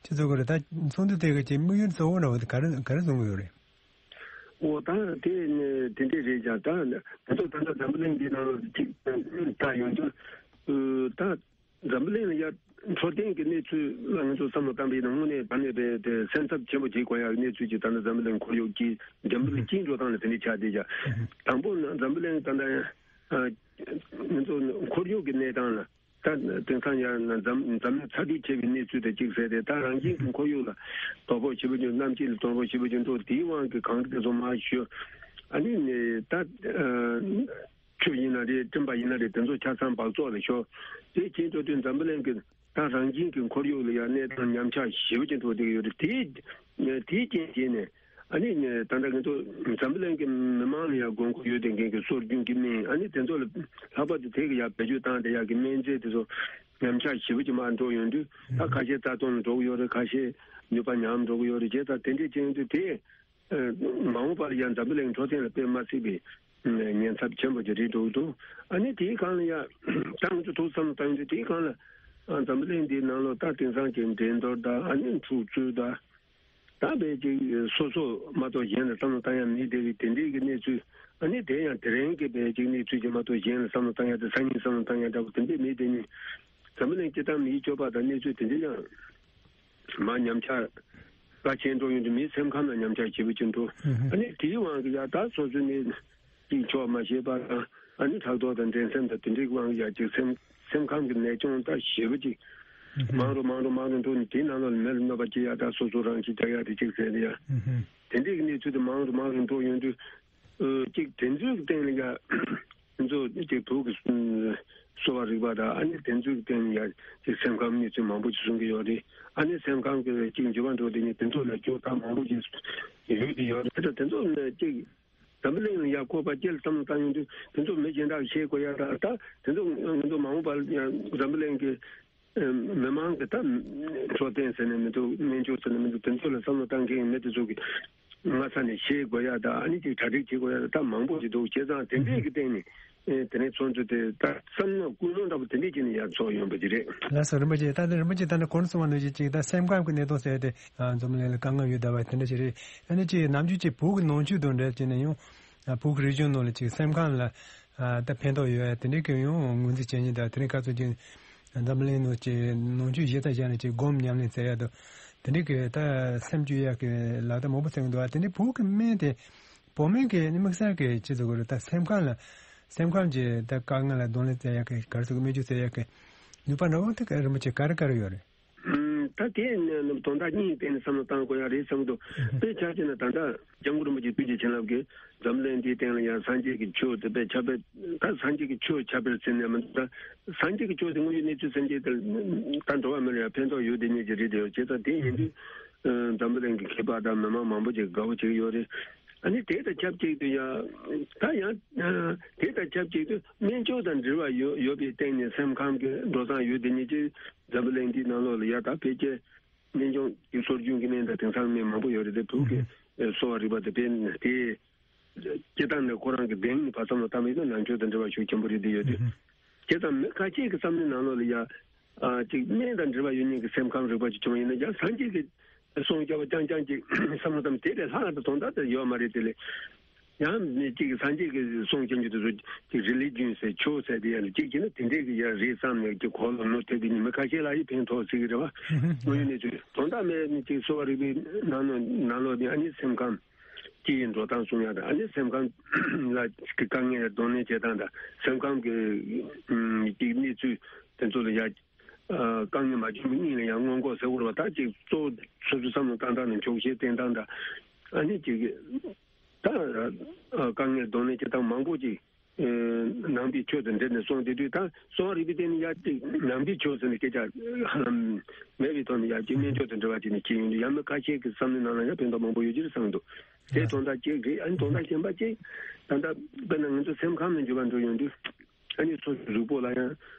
ཅི་ཟེར་དགོས་རེད། ད་ཚོགས་འདུ་དེ་གི་ཅིག་དམིགས་ཡུལ་གཙོ་བོ་འདྲ་བོ་དེ་ག་རེ་ག་རེ་བཟུང་གི་ཡོད་རེད། འོ་ད་དེ་ནི་དེ་འདྲས་རེད་ཀྱང་། ད་ང་ཚོ་ད་ལྟ་འཛམ་བུ་གླིང་འདི་ནང་ཅིག་ལྟ་ཡོང་དུས་ད་འཛམ་བུ་གླིང་ལ་ཡ་འཕྲོད་བསྟེན་གྱི་གནས་ཚུལ་ལ་ང་ཚོ་བསམ་བློ་བཏང་པ་ཡིན་ན། དངོས་གནས་དྲང་གནས་པའི་དེ་སེམས་འཚབ་ཆེན་པོ་བྱེད་དགོས་ཡ་གནས་ཚུལ་ཅིག་ད་ལྟ་འཛམ་བུ་གླིང་ཁོར་ཡུག་གི་འགྲན་བསྡུར་ལ་སྐྱིད་འགྲོ་སྟངས་ལ་དེ་འདྲས་ཆགས་བསྡད་ཀྱང་། དང་པོ་ནི་འཛམ་བུ་གླིང་ད་ལྟ་ཡ་ང་ཚོ་ཁོར་ཡུག་གི་གནས་སྟངས་ལ། ད་དེང་སང་ཡང་འཛམ་འཛམ་གླིང་ཚ་དྲོད་ཆེ་བའི་གནས་ཚུལ་དང་གཅིག་ཟེར་ཏེ། ད་རང་བཞིན་གྱི་ཁོར་ཡུག་ལ་དོ་ཕོག་ཞེ་པོ་ཅིག་གནམ་དཀྱིལ་ལ་དོ་ཕོག་ཞེ་པོ་ཅིག་འགྲོ། དེའི་དབང་གིས་གངས་རི་དེ་ཚོ་མར་ཞོ། ཨ་ནི་ནི་ད་ཆུ་ཡིན་ན་རེད། སྤྲིན་པ་ཡིན་ན་རེད། དེ་ཚོ་ཆ་ཚང་སྦགས་བཙོག་ལ་ཤོར། དེ་བྱེད་འགྲོ་དུས་འཛམ་བུ་གླིང་གི་ད་རང་བཞིན་གྱི་ཁོར་ཡུག་ལ་ཡང་གནས་སྟངས་ཉམས་ཆག་ཞེ་པོ་ཅིག་འགྲོ་བསྡད་ཀྱི་ཡོད་རེད། དེའི་དེའི་རྐྱེན་བྱས་ནས། ཨ་ནི་ནི་ད་ལྟ་ང་ཚོ་འཛམ་བུ་གླིང་གི་མི་མང་ལ་ཡང་དགོས་མཁོ་ཡོད་བསྡད་མཁན་གྱི་སྲོལ་རྒྱུན་གྱི་སྨན། ཨ་ནི་དེ་ཚོ་ལ་ལྷག་པར་དུ་དེ་གི་ཡང་བེད་སྤྱོད་བཏང་བསྡད་ཡག་གི་སྨན་རྫས་དེ་ཚོ་ཉམས་ཆག་ཞེ་པོ་ཅིག་མར་འགྲོ་ཡོང་དུས། ད་ཁ་ཤས་རྩ་སྟོངས་ལ་འགྲོ་གི་ཡོད་རེད། ཁ་ཤས་ནུས་པ་ཉམས་འགྲོ་གི་ཡོད་རེད། བྱས་ཙང་དེ་འདྲས་ཅིག་ཡོང་དུས་དེ་མ་འོངས་པར་ཡང་འཛམ་བུ་གླིང་འཕྲོད་བསྟེན་ལ་དཔེ་མ་སྲིད་པའི་ཉེན་ཚབས་ཆེན་པོ་ཅིག་རེད་འགྲོ་གི་འདུག་ཨ་ནི་དེའི་སྒང་ལ་ཡང་ད་ང་ཚོ་ཐུགས་བསམ་བཏང་དུས་དེའི་སྒང་ལ་འཛམ་བུ་གླིང་འདིའི་ནང་ལོགས་ད་དེང་སང་གི་འགྲན་བསྡུར་དང་། ཨ་ནི་འཁྲུག་རྩོད་དང་། ད་བས་ཅིག་སོ་སོ་མ་གཏོགས་གཞན་ལ་བསམ་བློ་བཏང་ཡ་མེད་བསྡད་པའི་དེ་འདྲའི་གི་གནས་ཚུལ། ཨ་ནི་དེ་ཡང་དེ་རིང་གི་བས་ཅིག་གནས་ཚུལ་གྱི་མ་གཏོགས་གཞན་ལ་བསམ་བློ་བཏང་ཡ་དེ། སང་ཉིན་བསམ་བློ་བཏང་ཡ་འདྲ་པོ་དེ་འདྲས་མེད་དེ་ནི། འཛམ་བུ་གླིང་སྤྱི་བཏང་མིའི་སྤྱོད་པ་དང་གནས་ཚུལ་དེ་འདྲས་ཡང་མར་ཉམས་ཆག་ག་ཆེན་འགྲོ་ཡོང་དུས་མིའི་སེམས་ཁམས་ལ་ཉམས་ཆག་ཞེ་པོ་ཅིག་འགྲོ། ཨ་ནི་དེའི་དབང་གིས་ཡ་ད་སོ་སོ་ནས་ཅིག་ཆོག་མ་ཤེས་པ་དང་། ཨ་ནི་ཕྲག་དོག་དང་འགྲན་སེམས་དང་དེ་འདྲའི་དབང་གིས་ཡ་ཅིག་སེམས་སེམས་ཁམས་ཀྱི་ནད་གཅོང་ད་ཞེ་པོ་ཅིག་མང་རུ་མང་རུ་མང་རུ་འགྲོ་ནས། དེའི་ནང་ལོགས་ལ་མི་ལ་གནོད་པ་སྐྱེལ་ཡ་དང་། སོ་སོ་རང་ཤི་རྒྱག་ཡ་དེ་ཅིག་ཟེར་ཡ། དེ་འདྲའི་གནས་ཚུལ་དེ་མང་རུ་མང་རུ་འགྲོ་ཡོང་དུས། ཨ། ཅིག་དེ་ཚོའི་སྟེང་ལ་ཡ་ང་ཚོ་ཅིག་བོད་ཀྱི་གསོ་བ་རིག་པ་དང་། ཨ་ནི་དེ་ཚོའི་སྟེང་ལ་ཡ་ཅིག་སེམས་ཁམས་གནས་ཚུལ་མང་པོ་ཅིག་གསུང་གི་ཡོད་རེད། ཨ་ནི་སེམས་ཁམས་ཀྱི་ཅིག་འགྱུར་བ་འགྲོ་དེ་ནི་དེ་ཚོ་ལ་སྐྱོ་ཐག་མང་པོ་ཅིག་ཡོད་དེ་ཡོད་རེད། དེ་ཚོ་ནི་ཅིག་འཛམ་བུ་གླིང་ལ་ཡ་ཁོག་པ་སྐྱེལ་བསམ་བློ་བཏང་ཡོང་དུས། དེ་ཚོ་མི་གཞན་དག་ཤེས་དགོས་ཡ་ད། ད་དེ་ཚོ་ང་ཚོ་མ་འོངས་པར་ཡང་འཛམ་བུ་གླིང་གི་མི་མང་གི་ད་འཕྲོད་བསྟེན་ཟེར་ནས་མི་འདུག་སྨན་བཅོས་ཟེར་ནས་མི་འདུག་དེ་ཚོ་ལ་བསམ་བློ་བཏང་མཁན་མི་དེ་ཚོ་གི་སྔ་ས་ནས་ཤེས་དགོས་ཡ་ད། ཨ་ནི་ཅིག་གྲ་སྒྲིག་བྱེད་དགོས་ཡ་ད། ད་མང་པོ་ཞིག་འདུག་བྱས་ཙང་དེ་འདྲས་ཀྱི་སྟེང་ནས་དེ་ནས་ཚོགས་འདུ་དེ་ད་བསམ་མནོ་ཀུན་སློང་འདྲ་པོ་དེ་འདྲས་ཀྱི་ནས་ཡར་ཚོགས་ཡོང་པ་ཅིག་རེད། ལགས་སོ། རིན་པོ་ཆེ། ད་ནི་རིན་པོ་ཆེ་ད་ནི་གོང་གསུངས་པ་ནང་བཞིན་ཅིག་ད་སེམས་ཁམས་ཀྱི་གནད་དོན་ཟེར་ཏེ། ཨ། འཛམ་གླིང་ལ་དཀའ་ངལ་ཡོད་བསྡད་པ་དེ་འདྲ་ཞིག་རེད། ཨ་ནི་ཅིག་ནམ་རྒྱུན་ཅིག་བོད་ཀྱི་ནང་ཆོས་དང་འབྲེལ་བྱས་ནས་ཡང་། ཨ། བོད་ཀྱི་རིག་གཞུང་ནང་ལ་ཅིག་སེམས་ཁམས་ལ། ཨ། ད་ཕན་ཐོགས་ཡོད་ཡ་དེ་འདྲའི་གི་ཡང་ངོས་འཛིན་བྱེད་མཁན་དང་། དེ་རིང་ཁ་སང་ཅིག་འཛམ་གླིང་ནང་ཅིག་ནང་ཆོས་གཞི་རྩ་བཞག་ནས་ཅིག་སྒོམ་ཉམས་ལེན་ཟེར་ཡ་དང་། དེ་འདྲའི་གི་ད་སེམས་སྐྱོ་ཡག་གི་ལག་བརྡ་མང་པོ་སྟོན་གྱི་འདུག་བ། དེ་འདྲའི་བོད་ཀྱི་སྨན་དེ་བོད་སྨན་གྱི་དམིགས་བསལ་གྱི་ཅི་ཟེར་དགོས་རེད། ད་སེམས་ཁམས་ལ་སེམས་ཁམས་ཀྱི་ད་དཀའ་ངལ་ལ་གདོང་ལེན་བྱེད་ཡག་གི་ག་རེ་ཟེར་དགོས། སྨན་བཅོས་བྱེད་ཡག་གི་ནུས་པ་འདྲ་བོ་དེ་ག་རིན་པོ་ཆེ་ག་རེ་ག་རེ་ཡོད་རེད། ཨུམ། ད་དེ་ནི་དོན་དག་གཉིས་སྟེང་ནས་བསམ་བློ་བཏང་དགོས་ཡག་རེད་བསམ་གྱི་འདུག་དཔེར་ཆ་བཞག་ན་ད་ལྟ་སྐྱབས་མགོན་རིན་པོ་ཆེ་ཐུགས་རྗེ་བྱིན་རླབས་ཀྱིས་འཛམ་གླིང་འདིའི་སྟེང་ལ་ཡང་སངས་རྒྱས་ཀྱི་ཆོས་དེ་དཔེ་ཁྱབ་སྤེལ། ད་སངས་རྒྱས་ཀྱི་ཆོས་ཁྱབ་སྤེལ་ཟེར་ནས་མི་འདུག་ད་སངས་རྒྱས་ཀྱི་ཆོས་དེ་དངོས་ཡོད་གནས་ཚུལ་ཟེར་མཁན་དེ་ད་འགྲོ་བ་མི་ལ་ཡང་ཕན་ཐོགས་ཡོད་བསྡད་མཁན་ཅིག་རེད་དེ། ཡོད་བྱས་ཙང་དེ་ཡིན་དུས་འཛམ་བུ་གླིང་གི་མཁས་པ་དང་མི་མང་མང་པོ་ཅིག་དགའ་བོ་བྱེད་ཀྱི་ཡོད་རེད། ཨ་ནི་དེ་དང་ཆབས་ཅིག་ཏུ་ཡང་ད་ཡང་དེ་དང་ཆབས་ཅིག་ཏུ་སྨན་བཅོས་དང་འབྲེལ་བ་ཡོད་ཡོད་པའི་སྟེང་ནས་སེམས་ཁམས་ཀྱི་འགྲོ་སྟངས་ཡོད་བསྡད་མཁན་ཅིག་འཛམ་བུ་གླིང་འདིའི་ནང་ལོགས་ལ་ཡ་ད་ཕལ་ཆེར་སྨན་ལྗོངས་ཀྱི་སྲོལ་རྒྱུན་གྱི་སྨན་དང་དེང་སང་སྨན་མང་པོ་ཡོད་རེད་དེ། བོད་ཀྱི་གསོ་བ་རིག་པ་དེ་དཔེ་དེ་སྤྱིར་བཏང་ནས་ཁོ་རང་གི་གདེང་ནས་ཕར་བསམ་བློ་བཏང་བ་ཡིན་ན་ནང་ཆོས་དང་འབྲེལ་བ་ཤུགས་ཆེན་པོ་རེད་དེ་ཡོད་དེ། བྱས་ཙང་མི་ཁ་ཤས་ཀྱི་བསམ་བློའི་ནང་ལོགས་ལ་ཡ་ཨ་ཅིག་སྨན་དང་འབྲེལ་བ་ཡོད་མཁན་གྱི་སེམས་ཁམས་རིག་པ་ཅིག་བྱུང་བ་ཡིན་ན་ཡང་སངས་རྒྱས་ཀྱི་གསུང་རྐྱང་པ་རྐྱང་རྐྱང་ཅིག་བསམ་བློ་བཏང་དེ་ལས་ལྷག་ཏུ་དོན་དག་དེ་ཡོད་མ་རེད། དེ་ལས་ཡང་མི་གཅིག་གིས་སངས་རྒྱས་ཀྱི་གསུང་རྐྱང་རྐྱང་དེ་ཚོ་ཅིག་རི་ལི་ཇན་ཟེར་ཆོས་ཟེར་དེ་ཡང་གཅིག་བྱས་ན་དེ་འདྲས་ཀྱི་ཡང་རེད་བསམ་ནས་ཀྱི་གོ་ལ་ནོར་ཐེབས་པའི་མི་ཁ་ཤས་ལ་ཡང་ཕན་ཐོགས་སྲིད་ཀྱི་རེད་བ། དངོས་ཡོད་གནས་ཚུལ་དོན་དག་མེད་ནི་ཅིག་གསོ་བ་རིག་པའི་ནང་ནང་ལོགས་ནས་ཨ་ནི་སེམས་ཁམས་སྤྱི་ཡི་འགྲོ་སྟངས་གསུང་ཡག་དང་ཨ་ནི་སེམས་ཁམས་ལ་གི་དཀའ་ངལ་གདོང་ལེན་བྱེད་སྟངས་དང་སེམས་ཁམས་ཀྱི་ཨུམ་གྱི་གནས་ཚུལ་དེ་ཚོ་ལ་ཡ་ཨ་དཀའ་ངལ་མ་བྱུང་བའི་སྙིང་ལ་ཡང་སྔོན་འགོག་ཟེར་དགོས་རེད་བ། ད་ཅིག་གཙོ་བོ་སོ་སོའི་བསམ་བློ་བཏང་སྟངས་དང་འཁྱོག་བཤད་བསྟེན་སྟངས་དང་ཨ་ནི་ཅིག་ད་ཨ་དཀའ་ངལ་གདོང་ལེན་བྱེད་སྟངས་མང་པོ་ཅིག་ཨ་ནང་པའི་ཆོས་དང་འབྲེལ་ནས་གསུངས་བསྡད་དུས་ད་གསོ་བ་རིག་པའི་སྟེང་ནས་ཡ་ཅིག་ནང་པའི་ཆོས་ཟེར་ནས་སྐད་ཆ་ཧ་ལམ་མེད་པའི་ཐོག་ནས་ཡ་ཅིག་སྨན་བཅོས་དང་འབྲེལ་བ་བྱས་ནས་བྱས་ཡོང་དུས་ཡ་མི་ཁ་ཤས་ཀྱི་བསམ་བློའི་ནང་ལ་ཡ་ཕན་ཐོགས་མང་པོ་ཡོད་ཀྱི་རེད་བསམ་འདུག་དེ་དོན་དག་གཅིག་རེད། ཨ་ནི་དོན་དག་གཞན་པ་གཅིག་ད་ལྟ་དཔེར་ན་ང་ཚོ་སེམས་ཁམས་ནས་འགྱུར་བ་འགྲོ་ཡོང་དུས་ཨ་ནི་སོ་སོའི་གཟུགས་པོ་ལ་ཡང་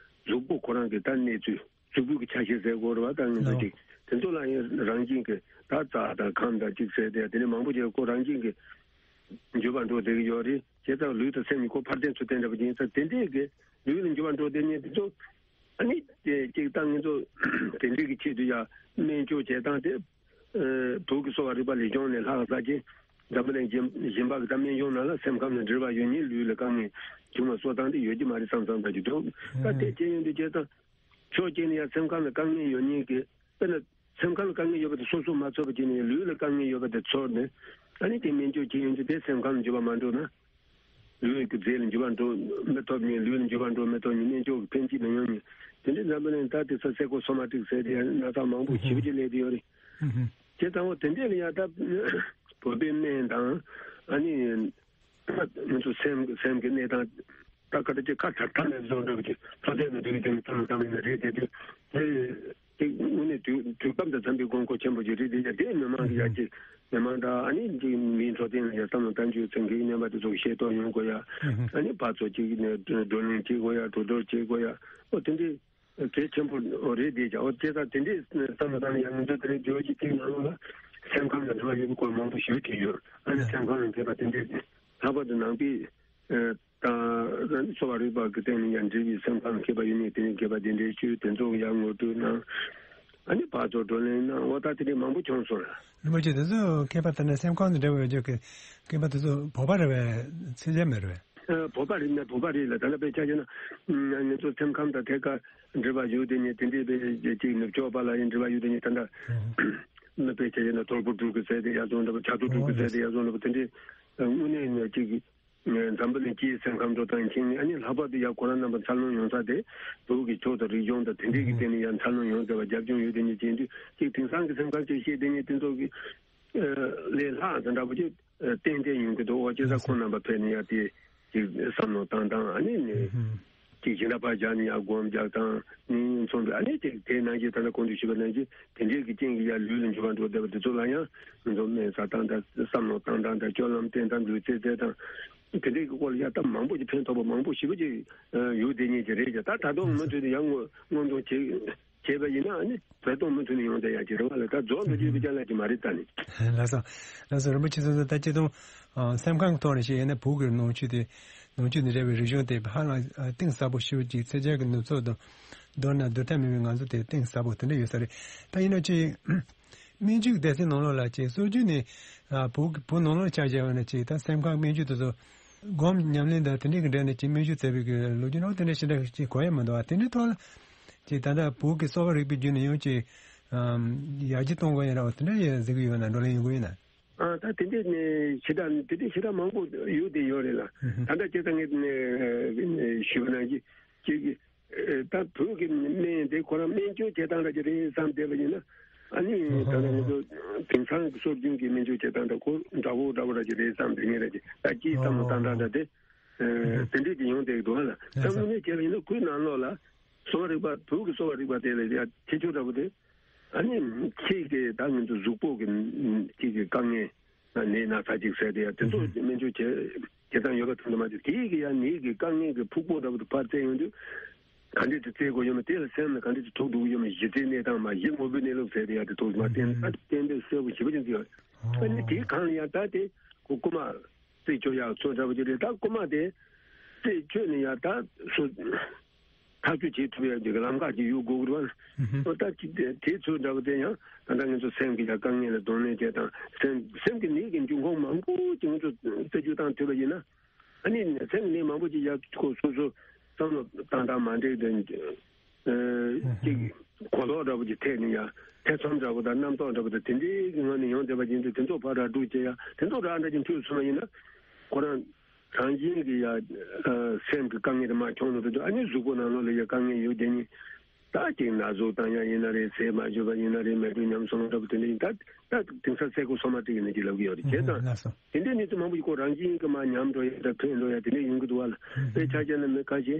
གཟུགས་པོ་ཁོ་རང་གི་ད་གནས་ཚུལ་གཟུགས་པོ་གི་ཆ་ཤས་ཟེར་དགོས་རེད་བ། ད་ང་ཚོ་ཅིག་དེ་ཚོ་ལ་ཡང་རང་བཞིན་གྱི་ད་རྩ་དང་ཁམས་དང་ཅིག་ཟེར་ཏེ་དེ་ནས་མང་པོ་ཅིག་ཁོ་རང་བཞིན་གྱི་འགྱུར་བ་འགྲོ་བསྡད་ཀྱི་ཡོད་རེད། བྱས་ཙང་ལུས་དང་སེམས་གཉིས་ཁོ་ཕར་འདྲེན་ཚུར་འདྲེན་འདྲ་པོ་ཅིག་ཡིན་ཙང་དེ་འདྲས་ཀྱི་ལུས་ལ་འགྱུར་བ་འགྲོ་བསྡད་མཁན་དེ་ཚོ་ཨ་ནི་དེ་ཅིག་ད་ང་ཚོ་དེ་འདྲས་ཀྱི་ཆེད་དུ་ཡང་སྨན་བཅོས་བྱེད་སྟངས་དེ་ཨ་བོད་ཀྱི་གསོ་བ་རིག་པ་ལས་སྦྱོང་ནས་ལྷག་ས་ཅིག་འཛམ་བུ་གླིང་གཞན་གཞན་པ་གི་ད་སྨན་གཞུང་ནང་ལ་སེམས་ཁམས་ལ་འབྲེལ་བ་ཡོད་མཁན་ལུས་ལ་དཀའ་ངལ་བྱུང་བ་གསོ་སྟངས་དེ་ཡོད་ཀྱི་མ་རེད་བསམ་བསམ་འདྲ་ཅིག་འདུག་ད་དེ་བྱས་ཡོང་དུས་བྱས་ཙང་ཕྱོགས་གཅིག་ནས་ཡང་སེམས་ཁམས་ལ་དཀའ་ངལ་ཡོད་མཁན་གྱི་དཔེར་ན། སེམས་ཁམས་ལ་དཀའ་ངལ་ཡོད་པ་དེ་སོ་སོ་མ་ཚོར་བ་བྱས་ནས་ལུས་ལ་དཀའ་ངལ་ཡོད་པ་དེ་ཚོར་ནས་ཨ་ནི་དེ་སྨན་བཅོས་བྱེད་ཡོང་དུས་དེ་སེམས་ཁམས་ལ་འགྱུར་བ་མ་འགྲོ་ན། ལུས་ཀྱི་རྫས་ལ་འགྱུར་བ་འགྲོ་མི་ཐུབ་མཁན་ལུས་ལ་འགྱུར་བ་འགྲོ་མི་ཐུབ་མཁན་སྨན་བཅོས་ཀྱི་ཕན་ཅིག་མི་ཡོང་ནས་དེ་འདྲའི་འཛམ་བུ་གླིང་ད་དེ་ས་སེ་ཀོ་སོ་མ་ཏིག་ཟེར་དེ་ཡང་ན་ཚ་མང་པོ་ཞེ་པོ་ཅིག་སླེབས་བསྡད་ཡོད་རེད། དེ་ཚང་མ་དེ་འདྲས་ལ་ཡང་ད་བོད་པའི་སྨན་དང་ཨ་ནི། ང་ཚོ་སེམས་སེམས་ཀྱི་གནས་སྟངས་ད་ག་ད་ཅིག་ཁ་ཐག་ཐག་ནས་བཟོ་འདྲ་བ་ཅིག་ཐོག་བརྩེགས་ནས་འདུག་ཀྱང་ཐང་ཐང་ཡིན་ན་རེད་དེ་དུས་དེ་དེ་དངོས་གནས་དུས་དུས་སྐབས་དང་འཚམ་པའི་དགོས་མཁོ་ཆེན་པོ་ཅིག་རེད་དེ་ཡ་དེ་མི་མང་གི་ཡ་ཅིག་མི་མང་དང་ཨ་ནི་ཅིག་མིའི་འཕྲོད་བསྟེན་ལ་ཡ་བསམ་བློ་གཏང་རྒྱུ་ཚན་གྱི་རྣམ་པ་དེ་ཚོ་ཤེས་རྟོགས་ཡོང་དགོས་ཡ། ཨ་ནི་ཕར་ཚུར་ཅིག་ནས་བགྲོ་གླེང་བྱེད་དགོས་ཡ། གྲོས་བསྡུར་བྱེད་དགོས་ཡ། ཨོ་དེ་འདྲའི། གལ་ཆེན་པོ་རེད་དེ་ཀྱང་ཨོ་དེ་ལྟར་དེ་འདྲའི་བསམ་བློ་བཏང་ན་ཡང་ང་ཚོ་དེ་རིང་ཇོ་ཇི་ཐིག་ནང་ལོགས་ལ་སེམས་ཁམས་ལ་འབྲེལ་བ་ཡོད་པའི་སྐོར་མང་པོ་ཞིག་བྲིས་ཡོད། ཨ་ནི་སེམས་ཁམས་ལ་འབྲེལ་བ་དེ་འདྲའི་ལྷག་པར་དུ་ནང་པའི་དང་གསོ་བ་རིག་པ་གི་སྟེང་ནས་ཡང་འབྲེལ་བའི་སེམས་ཁམས་མཁས་པ་ཡོད་མེད་དེ་ནས་མཁས་པ་དེ་འདྲའི་ཞུས་དེ་ཚོ་ཡང་ངོ་སྤྲོད་གནང་། ཨ་ནི་ཕར་ཚུར་བགྲོ་གླེང་གནང་། འོ་ད་དེ་འདྲའི་མང་པོ་བྱུང་སོང་ལ། རིན་པོ་ཆེ་དེ་ཚོ་མཁས་པ་དེ་འདྲ་སེམས་ཁམས་དང་འབྲེལ་བ་ཡོད་རྒྱུ་གི་མཁས་པ་དེ་ཚོ་བོད་པ་རེད་པས་ཚད་གཞི་མེད་རེད་པས། ཨ་བོད་པ་རེད་ན་བོད་པ་རེད་ལ་ད་ལྟ་དཔེ་ཆ་བཞག་ན་ང་ཚོ་སེམས་ཁམས་དང་ཐད་ཀར་འབྲེལ་བ་ཡོད་དེ་ཉིད་དེ་འདྲའི་དཔེ་ཅིག་ནུབ་ཕྱོགས་པ་ལ་ཡང་འབྲེལ་བ་ཡོད་དེ་ཉིད་ད་ལྟ་ཨ་དཔེ་ཆ་བཞག་ན་དོལ་པོ་འབྲུག་གི་ཟེར་དེ་ཡག་སོང་འདྲ་པོ་ཕྱག་ཏུ་འབྲུག་གི་ཟེར་དེ་ཡག་སོང་འདྲ་པོ་དེ་འདྲའི་དངོས་གནས་ནས་ཅིག་འཛམ་བུ་གླིང་སྤྱིའི་སེམས་ཁམས་འགྲོ་སྟངས་ཡིན་ཕྱིན་ཨ་ནི་ལྷག་པར་དུ་ཡང་ཁོ་རང་རྣམ་པ་འཚར་ལོངས་ཡོང་ས་དེ་བོད་ཀྱི་ཆོས་དང་རིག་གཞུང་དང་དེ་འདྲའི་གི་སྟེང་ནས་ཡང་འཚར་ལོངས་ཡོང་བསྡད་པ་རྒྱབ་ལྗོངས་ཡོད་དེ་ཉིད་ཅིག་ཡིན་དུས་ཅིག་དེང་སང་གི་སེམས་ཁམས་ཅིག་བཤད་དེ་ཉིད་དེ་ཚོ་གི་ལས་ལྷག་ཙམ་འདྲ་པོ་ཅིག་ཏན་ཏན་ཡོང་གི་འདུག་འོ་བྱས་ཙང་ཁོང་རྣམ་པ་ཕེབས་ནས་ཡང་དེ་ཅིག་བསམ་བློ་བཏང་སྟངས་ཨ་ནི་ནི་ཅིག་གཞན་དག་པ་བཞག་ནས་ཡང་སྒོམ་རྒྱག་སྟངས་ནི་མཚུངས་པའི་ཨ་ནི་ཅིག་དེ་ནང་བཞིན་ད་ལྟ་གོང་དུ་ཞུས་པ་ནང་བཞིན་དེ་འདྲའི་གི་རྐྱེན་གྱིས་ཡང་ལུས་ལ་འགྱུར་བ་འགྲོ་བསྡད་པ་དེ་ཚོ་ལ་ཡང་ང་ཚོ་སྨན་ཟ་སྟངས་དང་བསམ་བློ་བཏང་སྟངས་དང་སྤྱོད་ལམ་བསྟེན་སྟངས་ལུས་རྩལ་རྩལ་སྟངས་དེ་འདྲའི་གི་སྐོར་ལ་ཡང་སྟབས་མང་པོ་ཅིག་ཕན་ཐོགས་པ་མང་པོ་ཞེ་པོ་ཅིག་ཡོད་དེ་ཉིད་ཀྱི་རེད་ཀྱང་ད་ད་དུང་མུ་མཐུད་དུ་ཡང་སྔོན་སྔོན་འདོན་བྱེད། བྱས་པ་ཡིན་ན་ཨ་ནི་བོད་དོན་མུ་མཐུད་ནས་ཡོང་བསྡད་ཡག་ཅིག་རེད་བ་ལ། ད་རྫོགས་འགྲོ་རྒྱུ་ཡོད་པའི་རྐྱང་ལ་ཅིག་མ་རེད་ད་ནི། ལགས་སོ། ལགས་སོ། རིན་པོ་ཆེ་ཚོ་ད་སྤྱི་དོན་ཨ་སེམས་ཁམས་ཐོག་ནས་བཤད་ཡོད་ན་བོད་ཀྱི་ནང་ཆོས་དེ་ནང་ཆོས་དང་འབྲེལ་བའི་རིག་གཞུང་དེ་ཧ་ལམ་ཨ་གཏིང་ཟབ་པོ་ཞེ་པོ་ཅིག་ཚད་འཇལ་གྱི་ནུབ་ཕྱོགས་དང་བསྡུར་ན་བསྡུར་ཐབས་མེད་པའི་ང་ཚོ་དེ་གཏིང་ཟབ་པོ་དེ་འདྲ་ཡོད་ས་རེད། ད་ཡིན་ན་ཅིག་སྨན་བཅོས་སྡེ་ཚན་ནང་ལོགས་ལ་ཅིག་སྲོལ་རྒྱུན་ནས་ཨ་བོད་ཀྱི་བོད་ནང་ལོགས་ཆ་བཞག་པ་ན་ཅིག་ད་སེམས་ཁམས་སྨན་བཅོས་དེ་ཚོ་སྒོམ་ཉམས་ལེན་དང་དེ་འདྲའི་གི་འབྲེལ་ནས་ཅིག་སྨན་བཅོས་མཛད་པའི་གི་ལོ་རྒྱུས་ནང་དེ་འདྲ་ཞེ་དྲག་ཅིག་གོ་ཡ་མི་འདུག་ཨ་དེ་འདྲའི་ཐོག་ལ། ཅིག་ད་ལྟ་བོད་ཀྱི་གསོ་བ་རིག་པའི་བརྒྱུད་ནས་ཡང་ཅིག་ ཨམ། ཡར་རྒྱས་གཏོང་དགོས་ཡིན་ར་བ་དེ་འདྲ་ཡིན་ཟེར་གི་ཡོད་ན། བགྲོ་གླེང་ཡོང་གི་ཡོད་ན། ཨ། ད་དེ་འདྲས་ནས་ཞེ་དྲག་དེ་འདྲས་ཞེ་དྲག་མང་པོ་ཡོད་དེ་ཡོད་རེད་ལ། ཨུ་ཧུ། ད་ལྟ་ཁྱེད་ཚང་གིས་ནས་ཞུས་པ་ནང་བཞིན་ཅིག་ད་བོད་ཀྱི་སྨན་དེ་ཁོ་རང་སྨན་བཅོས་བྱེད་སྟངས་ར་ཅིག་རེད་བསམ་བསྡད་པ་ཡིན་ན། ཨ་ནི་ད་ལྟ་ང་ཚོ་དེང་སང་གི་སྲོལ་རྒྱུན་གྱི་སྨན་བཅོས་བྱེད་སྟངས་དང་ཁོ་འདྲ་བོ་འདྲ་བོ་ར་ཅིག་རེད་བསམ་བསྡད་མཁན་ར་ཅིག་ད་སྤྱིའི་བསམ་བློ་བཏང་སྟངས་འདྲ་དེ་དེ་འདྲས་ཅིག་ཡོང་བསྡད་ཀྱི་འདུག་ཨ་ལ། ད་དངོས་གནས་བྱས་པ་ཡིན་ན་ཁོའི་ནང་ལོགས་ལ་གསོ་བ་རིག་པ། བོད་ཀྱི་གསོ་བ་རིག་པ་དེ་ལ་ཡ་ཁྱད་ཆོས་འདྲ་བོ་དེ། ཨ་ནི་ཁྱེད་ཀྱིས་ད་ང་ཚོ་གཟུགས་པོ་གི་ཁྱེད་ཀྱི་དཀའ་ངལ། ནད་ན་ཚ་ཅིག་ཟེར་དེ་ཡ་དེ་ཚོ་སྨན་བཅོས་བྱེད་བྱེད་སྟངས་ཡོད་པ་དེ་འདྲ་མ་བྱུང་། དེ་གི་ཡ་ནད་ཀྱི་དཀའ་ངལ་གྱི་ཕུག་པོ་འདྲ་བོ་དེ་ཕར་བཙལ་ཡོང་དུས། ག་འདྲས་དེ་བཙལ་དགོས་ཡོད་མེད། དེ་ལ་སེམས་ལ་ག་འདྲས་དེ་ཐུག་འདུག་ཡོད་མེད། གཞི་རྩའི་གནས་སྟངས་མ། གཞི་དངོས་པོའི་གནས་ལུགས་ཟེར་དེ་ཡ་དེ་ཐུག་མ་བསྟན་ཨ་གཏན་འབེབས་གསལ་པོ་ཞེ་པོ་ཅིག་བྱས་ཡོད། ཨ་ནི་དེའི་སྒང་ལ་ཡང་ད་དེ་ཁོ་རྐུ་མ་རྩད་གཅོད་ཡག་ཚོ་འདྲ་བོ་ཅིག་རེད། ད་རྐུ་མ་དེ་རྩད་གཅོད་ནས་ཡ་ད་སོ། ཐག་གཅོད་བྱེད་ཐུབ་ཡ་གི་ལམ་ཁ་ཅིག་ཡོད་དགོས་ཀྱི་རེད་བ། ཨོ་ད་ཅིག་དེ་དེ་ཚོ་འདྲ་བོ་དེ་ཡང་ད་ལྟ་ང་ཚོ་སེམས་ཀྱི་ཡ་དཀའ་ངལ་ལ་གདོང་ལེན་བྱེད་སྟངས། སེམས་སེམས་ཀྱི་ནད་ཀྱི་འབྱུང་ཁུངས་མང་པོ་ཅིག་ང་ཚོ་རྩད་གཅོད་བཏང་ཐུབ་པ་ཡིན་ན། ཨ་ནི་སེམས་ཀྱི་ནད་མང་པོ་ཅིག་ཡ་ཁོ་སོ་སོ་བསམ་བློ་བཏང་སྟངས་མ་འགྲིག་དེ་ཅིག་གོ་ལོག་འདྲ་བོ་ཅིག་ཐེབས་ནས་ཡ་ཐེ་ཚོམ་འདྲ་བོ་དང་རྣམ་རྟོག་འདྲ་བོ་དང་དེ་འདྲའི་གི་ངང་ནས་ཡོང་བསྡད་པ་ཡིན་དུས་དེ་ཚོ་ཕར་ར་སྤྲོད་བྱེད་ཡ་དེ་ཚོ་ར་འདྲ་ཅིག་འཐུས་སོང་བ་ཡིན་ན། ཁོ་རང་རང་བཞིན་གྱི་ཡ་ཨ་སེམས་ཀྱི་དཀའ་ངལ་དེ་མར་བྱུང་ནས་འགྲོ་དུས། ཨ་ནི་གཟུགས་པོ་ནང་ལོགས་ལ་ཡ་དཀའ་ངལ་ཡོད་དེ་ནི། ད་ཅིག་ན་ཟུག་བཏང་ཡ་ཡིན་ན་རེད། ཟས་མ་འཇུ་བ་ཡིན་ན་རེད། མེ་དྲོད་ཉམས་སོང་འདྲ་པོ་དེ་འདྲ་ཡིན། ད་ད་དེང་སང་ཚེ་སྒོ་སོ་མ་ཏིག་ཡིན་ན་ཅིག་ལབ་ཀྱི་ཡོད་རེད། བྱས་ཙང་ལགས་སོ། དེ་འདྲའི་གནས་ཚུལ་མང་པོ་ཞིག་ཁོ་རང་བཞིན་གྱི་མར་ཉམས་འགྲོ་ཡ་དང་འཕེལ་འགྲོ་ཡ་དེ་འདྲ་ཡོང་གི་འདུག་བ་ལ། དཔེ་ཆ་བཞག་ན་མི་ཁ་ཤས་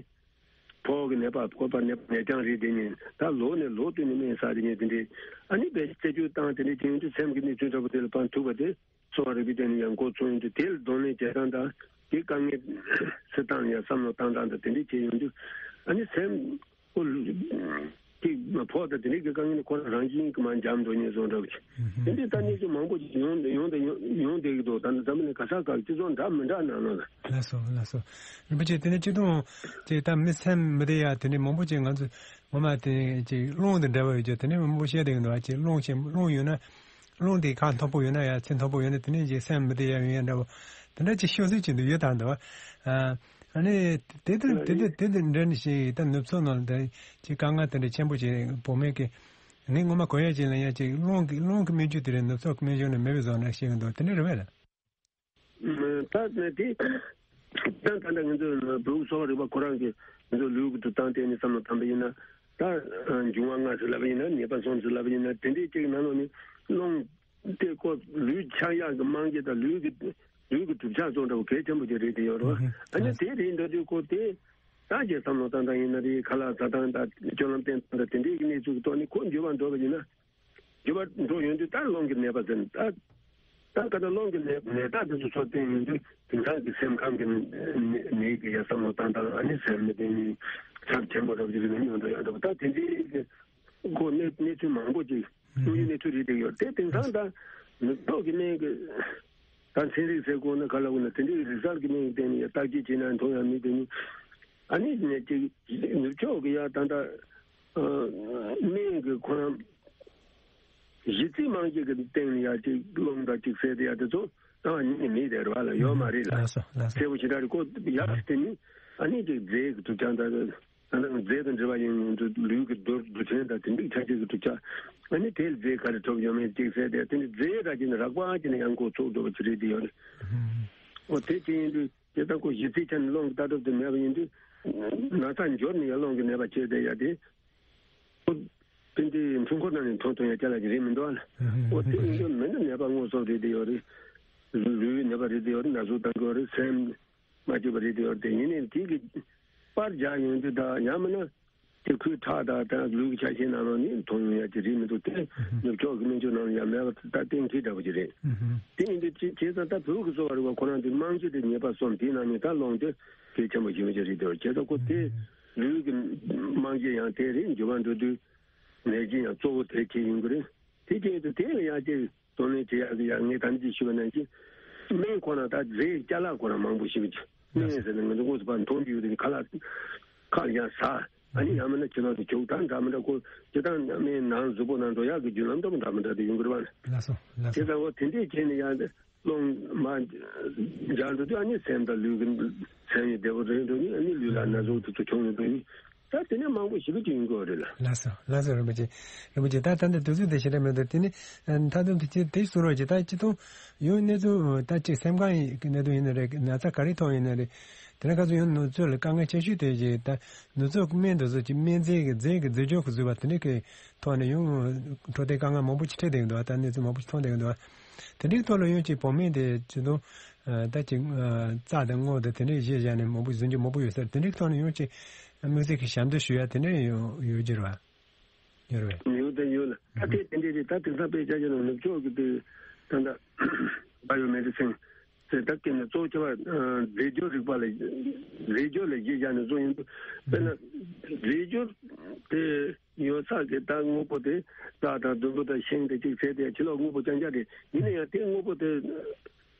ཕོ་བ་གི་ནད་པ། ཁོ་པ་ནད་ནད་རྐྱང་རེད། དེ་ནི་ད་ལོ་ནས་ལོ་བསྟུད་ནས་སྨན་ཟ་དེ་ནས་དེ་འདྲའི། ཨ་ནི་དཔེ་རྩད་གཅོད་བཏང་དེ་འདྲའི་བྱས་ཡོང་དུས་སེམས་ཀྱི་གནས་ཚུལ་འདྲ་པོ་དེ་ལ་ཕན་ཐོགས་པ་དེ། གསོ་བ་རིག་པའི་སྟེང་ནས་ཡང་འགོ་ཚུགས་ཡོང་དུས། དེ་ལ་གདོང་ལེན་བྱེད་སྟངས་དང་། དེ་དཀའ་ངལ་སེལ་སྟངས་ལ་ཡང་བསམ་བློ་བཏང་སྟངས་དང་དེ་འདྲ་བྱས་ཡོང་དུས། ཨ་ནི་སེམས་ཁོ་ལ་ཅིག་ཕོག་དང་དེ་འདྲའི་གི་དཀའ་ངལ་ནི་ཁོ་རང་རང་བཞིན་གྱིས་མར་འཇམ་འགྲོ་ཉེན་བཟོ་འདྲ་བ་ཅིག་དེ་འདྲའི་ད་གནས་ཚུལ་མང་པོ་ཅིག་ཡོང་ཡོང་དང་ཡོང་ཡོང་བསྡད་ཀྱི་འདུག་ད་ནི་འཛམ་བུ་གླིང་ག་ས་ག་སྤྱི་ཚོགས་འདྲ་མི་འདྲ་ནང་ལོགས་ལ། ལགས་སོ། ལགས་སོ། རིན་པོ་ཆེ། དེ་ནས་སྤྱི་བཏང་ཅིག་ད་མི་སེམས་མི་བདེ་ཡ་དེ་འདྲའི་མང་པོ་ཅིག་ང་ཚོ་ངོ་མ་དེ་ཅིག་རླུང་དང་འདྲ་བ་ཡོད་ཀྱང་། དེ་ནས་མང་པོ་བཤད་བསྡད་ཀྱི་འདུག་ཨ། ཅིག་རླུང་ཆེན་རླུང་ཡོད་ན། རླུང་དེ་ཁ་མཐོན་པོ་ཡོད་ན་ཡ། ཚད་མཐོན་པོ་ཡོད་ན་དེ་ནས་ཅིག་སེམས་མི་བདེ་ཡ་ཡོང་ཡ་འདྲ་བོ། དེ་འདྲ་ཅིག་ཤོད་སྲོལ་ཅིག་འདུག་ཡོད་དམ་འདུག་ཨ། ཨ་ནི་དེ་དེ་དེ་དེ་དེ་དེ་འདྲ་ནི་ཞིག་ད་ནུབ་ཕྱོགས་ནང་ལ་ད་ཅིག་དཀའ་ངལ་དེ་འདྲ་ཆེན་པོ་ཅིག་བོད་སྨན་གྱི་ངས་ངོ་མ་གོ་ཡ་ཅིག་ལ་ཡ། ཅིག་རླུང་གི་རླུང་གི་སྨན་རྒྱུ་དེ་རེད། ནུབ་ཕྱོགས་ཀྱི་སྨན་གཞུང་ནས་མེད་པའི་བཟོ་འདྲ་བཤད་ཀྱི་འདུག་དེ་འདྲ་རེད་པས་ལགས། ད་ནི་དེ་ད་ད་ལྟ་ང་ཚོའི་བོད་གསོ་བ་རིག་པ་ཁོ་རང་གིས་ང་ཚོ་ལུས་ཀྱི་འགྲུབ་སྟངས་བལྟས་ནས་བསམ་བློ་བཏང་པ་ཡིན་ན། ད་འབྱུང་བ་ལྔ་ཟེར་ལབ་པ་ཡིན་ན། ནད་པ་གསུམ་ཟེར་ལབ་པ་ཡིན་ན། དེ་འདྲའི་གཅིག་ནང་ལོགས་ནས་རླུང་དེ་ཁོ་ལུས་ཆགས་ཡག་གི་རྨང་གཞི་དང་། ལུས་ཀྱི་ལུས་ཀྱི་གྲུབ་ཆ་སོགས་འདྲ་བོ་གལ་ཆེན་པོ་ཅིག་རེད་དེ་ཡོད་རེད་བ། ཨ་ནི་དེ་རེད་འདྲ་དུས་ཁོ་དེ་ད་ཅིག་བསམ་བློ་བཏང་སྟངས་ཡིན་ན་རེད། ཁ་ལག་ཟ་སྟངས་དང་སྤྱོད་ལམ་བསྟེན་སྟངས་དང་དེ་འདྲའི་གི་གནས་ཚུལ་གྱི་ཐོག་ནས་ཁོ་འགྱུར་བ་འགྲོ་བ་ཡིན་ན། འགྱུར་བ་འགྲོ་ཡོང་དུས་ད་རླུང་གི་ནད་པ་ཟེར་ནས་ད། ད་ག་ད་རླུང་གི་ནད་ནད་རྟགས་དེ་ཚོ་ཚོ་བསྟན་ཡོང་དུས་དེང་སང་གི་སེམས་ཁམས་ཀྱི་ནད་ནད་ཀྱི་ཡ་བསམ་བློ་བཏང་སྟངས། ཨ་ནི་སེམས་མི་བདེ་ནི་ཚབས་ཆེན་པོ་རབ་ཀྱི་རིགས་ནི་ཡོང་དུ་ཡོད་འདུག་ད་དེ་འདྲའི་གི་ཁོ་གནས་གནས་ཚུལ་མང་པོ་ཅིག་དངོས་ཡོད་གནས་ཚུལ་རེད་དེ་ཡོད་དེ། དེང་སང་ད་ནུབ་ཕྱོགས་ཀྱི་སྨན་གྱི་ད་ཚན་རིག་ཟེར་དགོས་ན་ག་ལ་དགོས་ན་དེ་འདྲའི་རིག་གསར་གྱི་སྨན་གྱི་སྟེང་ནས་ཡ་བརྟག་དཔྱད་བྱས་ན་མཐོང་ཡ་མི་བདེ་ནི། ཨ་ནི་ནད་ཅིག་ནུབ་ཕྱོགས་ཀྱི་ཡ་ད་ད་སྨན་གྱི་ཁོ་རང་གཞི་རྩའི་རྨང་གཞི་གི་སྟེང་ནས་ཡ་ཅིག་རླུང་དང་ཅིག་ཟེར་དེ་ཡ་དེ་ཚོ་ད་ཉིད་ནས་མེད་དེ་རེད་བ་ལ། ཡོད་མ་རེད་ལ། ལགས་སོ། ལགས་སོ། གསལ་པོ་ཞེ་དྲག་རེད། ཁོ་ཡག་ལགས་དེ་ནི་ཨ་ནི་ཅིག་རྫས་ཀྱི་གྲུབ་ཆ་འདྲ། ད་ནི་རྫས་དང་འབྲེལ་བ་ཡིན་ཡོང་དུས་ལུས་ཀྱི་རྡུལ་རྡུལ་ཕྲན་དང་དེ་འདྲའི་ཆ་ཤས་ཀྱི་གྲུབ་ཆ། ཨ་ནི་དེ་ལ་རྫས་ག་རེ་ཐོབ་ཡོད་མེད་ཅིག་ཟེར་དེ་དེ་ནི་རྫས་ར་ཅིག་ནི་རགས་པ་ཅིག་ནི་ཡང་ཁོ་ཚོགས་འགྲོ་བ་ཅིག་རེད་དེ་ཡོད་རེད། འོ་དེ་ཅི་ཡིན་དུས། དེ་ལྟར་ཁོ་གཞི་རྩའི་ཆ་ནས་རླུང་གི་ལྟ་གྲུབ་དེ་མེད་པ་ཡིན་དུས། ན་ཚ་འབྱོར་ནས་ཡང་རླུང་གི་ནད་པ་བྱས་ཏེ་ཡ་དེ། ཁོ་དེ་འདྲའི་འཕྲུལ་འཁོར་ནང་ནས་མཐོང་ཐུབ་ཡ་ཅ་ལག་ཅིག་རེད་མི་འདུག་ཨ་ལ། འོ་དེ་ཡིན་དུས་མི་ནི་ནད་པ་དངོས་སུ་རེད་དེ་ཡོད་རེད། ལུས་ནད་པ་རེད་དེ་ཡོད་རེད། ན་ཟུག་བཏང་གི་ཡོད་རེད། སེམས་མ་སྐྱིད་པ་རེད་དེ་ཡོད་རེད། དེ་ཡིན་ནའི་དེ་གི་པར་རྒྱག་ཡོང་དུས་ད་ཡང་མིན་ན། དེ་ཁོའི་ཁྲག་དང་ད་ལུས་ཀྱི་ཆ་ཤས་ནང་ལོགས་ནས་མཐོང་ཡོང་ཡ་ཅིག་རེད་མི་འདུག་དེ་ནུབ་ཕྱོགས་ཀྱི་སྨན་བཅོས་ནང་ལ་ཡང་མེད་པ་ད་གཏན་འཁེལ་འདྲ་པོ་ཅིག་རེད། དེ་ཡིན་དུས་ཅི་བྱས་ཙང་ད་བོད་ཀྱི་གསོ་བ་རིག་པ་ཁོ་རང་དེ་རྨང་གཞི་དེ་ནད་པ་གསུམ་དེའི་ནང་ནས་ད་རླུང་དེ་གལ་ཆེན་པོ་ཞིག་ཡིན་གྱི་རེད་དེ། བྱས་ཙང་ཁོ་དེ་ལུས་ཀྱི་རྨང་གཞི་ཡང་དེ་རེད། འགྱུར་བ་འགྲོ་དུས་ནད་གཞི་ཡང་གཙོ་བོ་དེ་གཅིག་ཡིན་གྱི་རེད། དེ་བྱས་དུས་དེ་ལ་ཡང་ཅིག་གདོང་ལེན་བྱེད་ཡག་གི་ཡང་ངས་ད་ནི་ཅིག་ཞུས་པ་ནང་བཞིན། སྨན་ཁོ་རང་ད་རྫས་ཅ་ལག་ཁོ་རང་མང་པོ་ཞིག་ཡོད། སྨན་ཟེར་ན་ང་ཚོ་དངོས་སུ་ཕར་མཐོང་རྒྱུ་ཡོད་དེ་ཁ་ལག་ཁ་ལ་ཡང་ཟ། ཨ་ནི་ཡང་མིན་ན་ཕྱི་ལོགས་དུ་བྱུག་ད་འདྲ་མི་འདྲ་ཁོ་སྤྱིར་བཏང་སྨན་ནང་གཟུགས་པོ་ནང་འགྲོ་ཡག་གི་བརྒྱུད་ལམ་འདྲ་མི་འདྲ་མི་འདྲ་དེ་ཡོང་གི་རེད་བ། ལགས་སོ། ལགས་སོ། དེ་ལྟ་བུ་དེ་འདྲས་བྱས་ནས་ཡང་རླུང་མར་འཇགས་འགྲོ་དུས་ཨ་ནི་སེམས་དང་ལུས་ཀྱི་སེམས་ཡི་བདེ་བོ་རེད་འགྲོ་ནི། ཨ་ནི་ལུས་ལ་ན་ཟུག་དེ་ཚོ་བྱུང་ནས་འགྲོ་ནི། ད་དེ་ནས་མང་པོ་ཞེ་པོ་ཅིག་ཡོང་གི་ཡོད་རེད་ལ། ལགས་སོ་ལགས་སོ། རིན་པོ་ཆེ། རིན་པོ་ཆེ། ད་ད་འདི་དུས་ཚོད་དེ་ཞེ་དྲག་མེད་འདུག་དེ་ནི་མཐའ་དོན་དུ་ཅི་དེ་གསུང་རོགས་ཀྱིས། ད་སྤྱི་ཚོགས་ཡོངས་གནས་ཚུལ་ད་ཅིག་སེམས་ཁམས་ཀྱི་གནད་དོན་ཡིན་ན་རེད། ན་ཚ་ག་རེ་ཐོག་ཡིན་ན་རེད། དེ་ནས་ཁ་སང་ཡང་ནུབ་ཕྱོགས་ལ་དཀའ་ངལ་ཆེ་ཤོས་དེ་ཅིག་ད་ནུབ་ཕྱོགས་ཀྱི་སྨན་དེ་ཚོ་ཅིག་སྨན་རྫས་ཀྱི་རྫས་ཀྱི་རྫས་སྦྱོར་གྱི་བཟོས་པ་དེ་འདྲ་གི་ཐོག་ནས་ཡང་འཕྲོད་བསྟེན་དཀའ་ངལ་མང་པོ་ཅིག་འཕྲད་བསྡད་ཀྱི་འདུག་ད་གནས་ཚུལ་མང་པོ་ཅིག་མཐོང་བསྡད་ཀྱི་འདུག་དེ་འདྲའི་ཐོག་ལ་ཡང་ཅིག་བོད་སྨན་དེ་ཅིག་དང་ད་ཅིག་རྩྭ་དང་སྔོ་དང་དེ་འདྲའི་བཞེས་བཞག་ནས་མང་པོ་ཟིན་རྒྱུ་མང་པོ་ཡོད་ས་རེད། དེ་འདྲའི་ཐོག་ནས་ཡང་ཅིག་དམིགས་བསལ་གྱི་ཞབས་འདེགས་ཞུ་ཡ་དེ་འདྲ་ཡང་ཡོད་ཀྱི་རེད་བ། ཡོད་རེད་བས། ཡོད་དང་ཡོད་ལ། ད་ལྟའི་དེ་འདྲའི་རེད། ད་དེང་སང་དཔེ་ཆ་བཞག་ན་ནུབ་ཕྱོགས་ཀྱི་དེ་ད་ལྟ་བ་ཡོ་མེ་ཌི་སིན་ཟེར། ད་སྐད་ནས་གཙོ་བོ་ཆེ་བ་རྫས་སྦྱོར་རིག་པ་ལ་རྫས་སྦྱོར་ལ་གཞི་བཞག་ནས་བཟོ་ཡིན་འདུག་དཔེར་ན་རྫས་སྦྱོར་དེ་ཡོད་ས་གི་ད་དངོས་པོ་དེ་རྩྭ་དང་ལྡུམ་བུ་དང་ཤིང་དེ་གཅིག་བྱས་ཏེ་ཕྱི་ལོགས་དངོས་པོ་རྐྱང་རྐྱང་རེད། ཡིན་ན་ཡང་དེ་དངོས་པོ་དེ་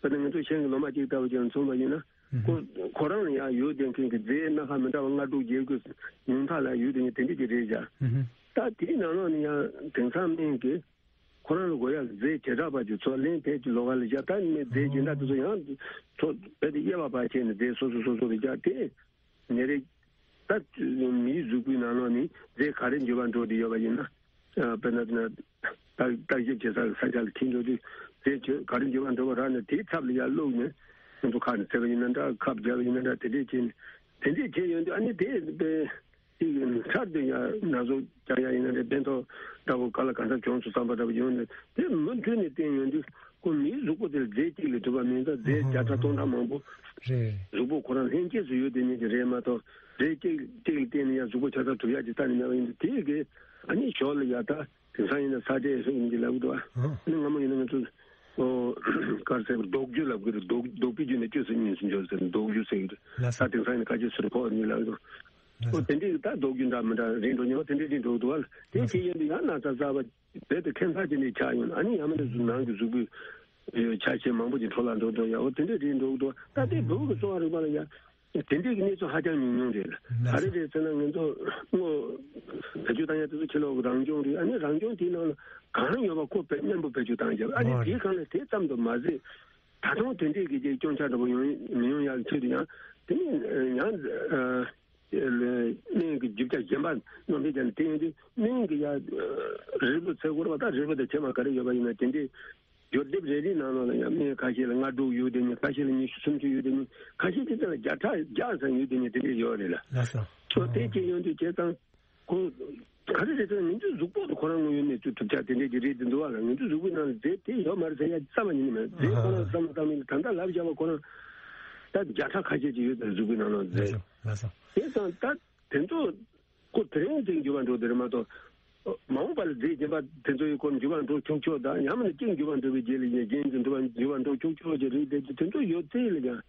དཔེར་ན་ང་ཚོ་ཤིང་གི་ལོ་མ་གཅིག་ལྟ་བུ་ཅིག་མཚོན་པ་ཡིན་ན། ཁོ་ཁོ་རང་ལ་ཡང་ཡོད་བསྡད་མཁན་གྱི་རྫས་སྣ་ཁ་མི་འདྲ་བ་ལྔ་དྲུག་བརྒྱད་དགུ་ཉུང་མཐའ་ལ་ཡོད་དེ་ནི་དེ་འདྲས་ཀྱི་རེད་བཞག་ད་དེའི་ནང་ལོགས་ནས་ཡང་དེང་སང་སྨན་གྱི་ཁོ་རང་ལ་དགོས་ཡག་རྫས་བྱེ་བྲག་པ་ཅིག་ཚོ་ལན་ཕལ་གྱི་ལོགས་ཀ་ལ་བཞག་ད་ནི་རྫས་སྦྱིན་བདག་དེ་ཚོ་ཡང་ཚོ་རྦད་དེ་དབྱེ་བ་ཕར་ཕྱེ་ནས་རྫས་སོ་སོ་སོ་སོ་ལ་བཞག་དེ་ནས་རེད། ད་མིའི་གཟུགས་པོའི་ནང་ལོགས་ནས་རྫས་ག་རེ་འགྱུར་བ་འགྲོ་བསྡད་ཡོད་པ་ཡིན་ན། དཔེར་ན་དེ་ན་བརྟག་བརྟག་ཞིབ་བྱེད་ས་ས་ཆ་ལ་ཁྱེར་འགྲོ་དུས་རྫས་ཆོས་ག་རེ་འགྱུར་བ་འགྲོ་བ་རག་ནས་དེའི་ཚབ་ལ་ཡར་བླུགས་ནས་ང་ཚོ་ཁ་ནས་བཙལ་བ་ཡིན་ན་འདྲ། ཁབ་བརྒྱབ་པ་ཡིན་ན་འདྲ། དེ་འདྲས་བྱས་ནས་དེ་འདྲས་བྱས་ཡོང་དུས་ཨ་ནི་དེ་དཔེ་དེ་ཡིན་ཚར་དུས་ཡང་ན་ཟུག་རྒྱག་ཡ་ཡིན་ན་རེད། ཕན་ཐོགས་འདྲ་བོ་ག་ལ་ག་འདྲ་བྱུང་སོང་བསམ་པ་འདྲ་བོ་ཡོང་ནས་དེ་མུ་མཐུད་ནས་བསྟན་ཡོང་དུས་ཁོ་མིའི་གཟུགས་པོ་དེ་ལ་རྫས་གཅིག་ལས་གྲུབ་པ་མིན་ཙང་རྫས་བརྒྱ་ཕྲག་སྟོང་ཕྲག་མང་པོ་རེད། གཟུགས་པོ་ཁོ་རང་ལྷན་སྐྱེས་སུ་ཡོད་དེ་ཉིད་ཀྱི་རེད་མ་གཏོགས་རྫས་གཅིག་གཅིག་ལ་བརྟེན་ནས་ཡང་གཟུགས་པོ་ཆ་ཚང་གྲུབ་ཡག་ཅིག་རྩ་ནས་མེད་པ་ཡིན་དུས་དེ་གིས་ཨ་ནི་ཞོར་ལ་ཡ་ད། དེང་སང་ཡིན་ན་ས་འབྲས་ཧེ་ཡིན་གྱི་ལབ་གི་འདུག་བ། ཨ་ནི་སྔ་མོ་ཡིན་ན་ང་ཚོ་ཨོ་ག་རེ་ཟེར་བ་ལྡོག་རྒྱུ་ལབ་གི་རེད། ལྡོག་ལྡོག་པའི་རྒྱུ་ནི་བཅོས་སུ་ཉིན་སུ་འཇོག་ཟེར་ལྡོག་རྒྱུ་ཟེར་གི་རེད། ལགས་སོ། ད་དེང་སང་ཡིན་ན་ཁ་ཆེ་ཟུར་ཕོག་ནི་ལབ་གི་འདུག་ལགས་ཨོ་སོ། དེ་འདྲའི་ད་ལྡོག་རྒྱུ་འདྲ་མི་འདྲ་རེད་འགྲོ་ཉོ་དེ་འདྲའི་རེད་འགྲོ་གི་འདུག་བ། དེ་ལགས་སོ། དེ་ཡིན་དུས་ཡང་ན་ཚ་ཚ་བ་རྦད་དེ་ཁེ་མཚར་ཅན་ནས་ཆགས་ཡོང་ཨ་ནི་ཡང་མིན་ན་གཟུགས་ནང་གི་གཟུགས་པོའི་ཆ་ཤས་མང་པོ་ཅིག་འཕྲོ་བརླག་འགྲོ་འགྲོ་ཡ་ཨོ་དེ་འདྲའི་རེད་འགྲོ་གི་འདུག་ད་དེ་བོད་ཀྱི་གསོ་བ་རིག་པ་ལ་ཡ། དེ་འདྲའི་གནས་ཚུལ་ཧ་ཅང་ཉུང་ཉུང་རེད། ལགས་སོ། ག་རེ་རེད་ཟེར་ན་ང་ཚོ་དངོས་བེད་སྤྱོད་བཏང་ཡ་དེ་ཚོ་ཕྱི་ལོགས་ཀྱི་རང་སྦྱོང་རེད། ཨ་ནི་རང་སྦྱོང་དེའི་ནང་ལ་གང་ཡོད་པ་ཁོ་བེད་སྙན་པོ་བེད་སྤྱོད་བཏང་བྱས་ཨ་ནི་ཨོ་དེའི་རེད། སྒང་ལ་དེ་ཙམ་དུ་མ་ཟད་ད་དུང་དེ་འདྲའི་གི་ཅིག་སྐྱོན་ཆ་འདྲ་པོ་ཡོང་མི་ཡོང་ཡག་གི་ཆེད་དུ་ཡང་དེ་ནི་ཡང་སྨན་གྱི་རྒྱུ་ཆ་གཞན་པ་སྣོན་པའི་རྒྱ་ནི་དེ་ཡོང་དུས་སྨན་གྱི་ཡ་རིལ་བུ་ཚེ་འཁོར་བ་དང་རིལ་བུ་དང་ཕྱེ་མ་ག་རེ་ཡོད་པ་ཡིན་ན་དེ་འདྲའི། སྦྱོར་སྡེབ་རེ་རེའི་ནང་ལོགས་ལ་ཡང་སྨན་ཁ་ཤས་ལ་ལྔ་དྲུག་ཡོད་དེ་ཉིད་ཁ་ཤས་ལ་ཉི་ཤུ་སུམ་ཅུ་ཡོད་དེ་ཉིད་ཁ་ཤས་ཅིག་ལ་བརྒྱ་ཕྲག་བརྒྱ་ཙམ་ཡོད་དེ་ཉིད་དེ་འདྲས་ཡོད་རེད་ལ། ལགས་སོ། ཨོ་དེ་སྐྱེས་ཡོང་དུས་བྱས་ཙང་ཁོ་ག་རེ་རེད་ཟེར་ན་ང་ཚོའི་གཟུགས་པོ་དེ་ཁོ་རང་དངོས་ཡོད་གནས་ཚུལ་གྲུབ་ཆ་དེ་འདྲས་ཀྱི་རེད་དེ་འདུག་བ་ལ་ང་ཚོའི་གཟུགས་པོའི་ནང་ལ་རྫས་དེ་ཡོད་མ་རེད་ཟེར་ཡ་རྩ་བ་ཉིད་ནས་མེད། རྫས་ཁོ་རང་བསམ་བློ་བཏང་མིན་ད་ལྟ་ལབ་བཞག་པ་ཁོ་རང་ད་བརྒྱ་ཕྲག་ཁ་ཤས་ཅིག་ཡོད་དེ་གཟུགས་པོའི་ནང་ལ་རྫས། ལགས་སོ། ལགས་སོ། དེ་ཙང་ད་དེ་ཚོ། ཁོ་དེ་རིང་དེ་འགྱུར་བ་འགྲོ་དེ་རེད་མ་གཏོགས། མ་འོངས་པ་ལ་རྫས་གཞན་པ་དེ་ཚོ་ཡི་སྐོར་འགྱུར་བ་འགྲོ་ཆོག་ཆོག་དང་ཡང་མིན་ན་གཅིག་འགྱུར་བ་འགྲོ་བའི་རྗེས་ལ་ཡང་གཞན་གྱི་འགྱུར་བ་འགྱུར་བ་འགྲོ་ཆོག་ཆོག་ཅིག་རེད་དེ་དེ་ཚོ་ཡོད་ཚད་ལ་ཡང་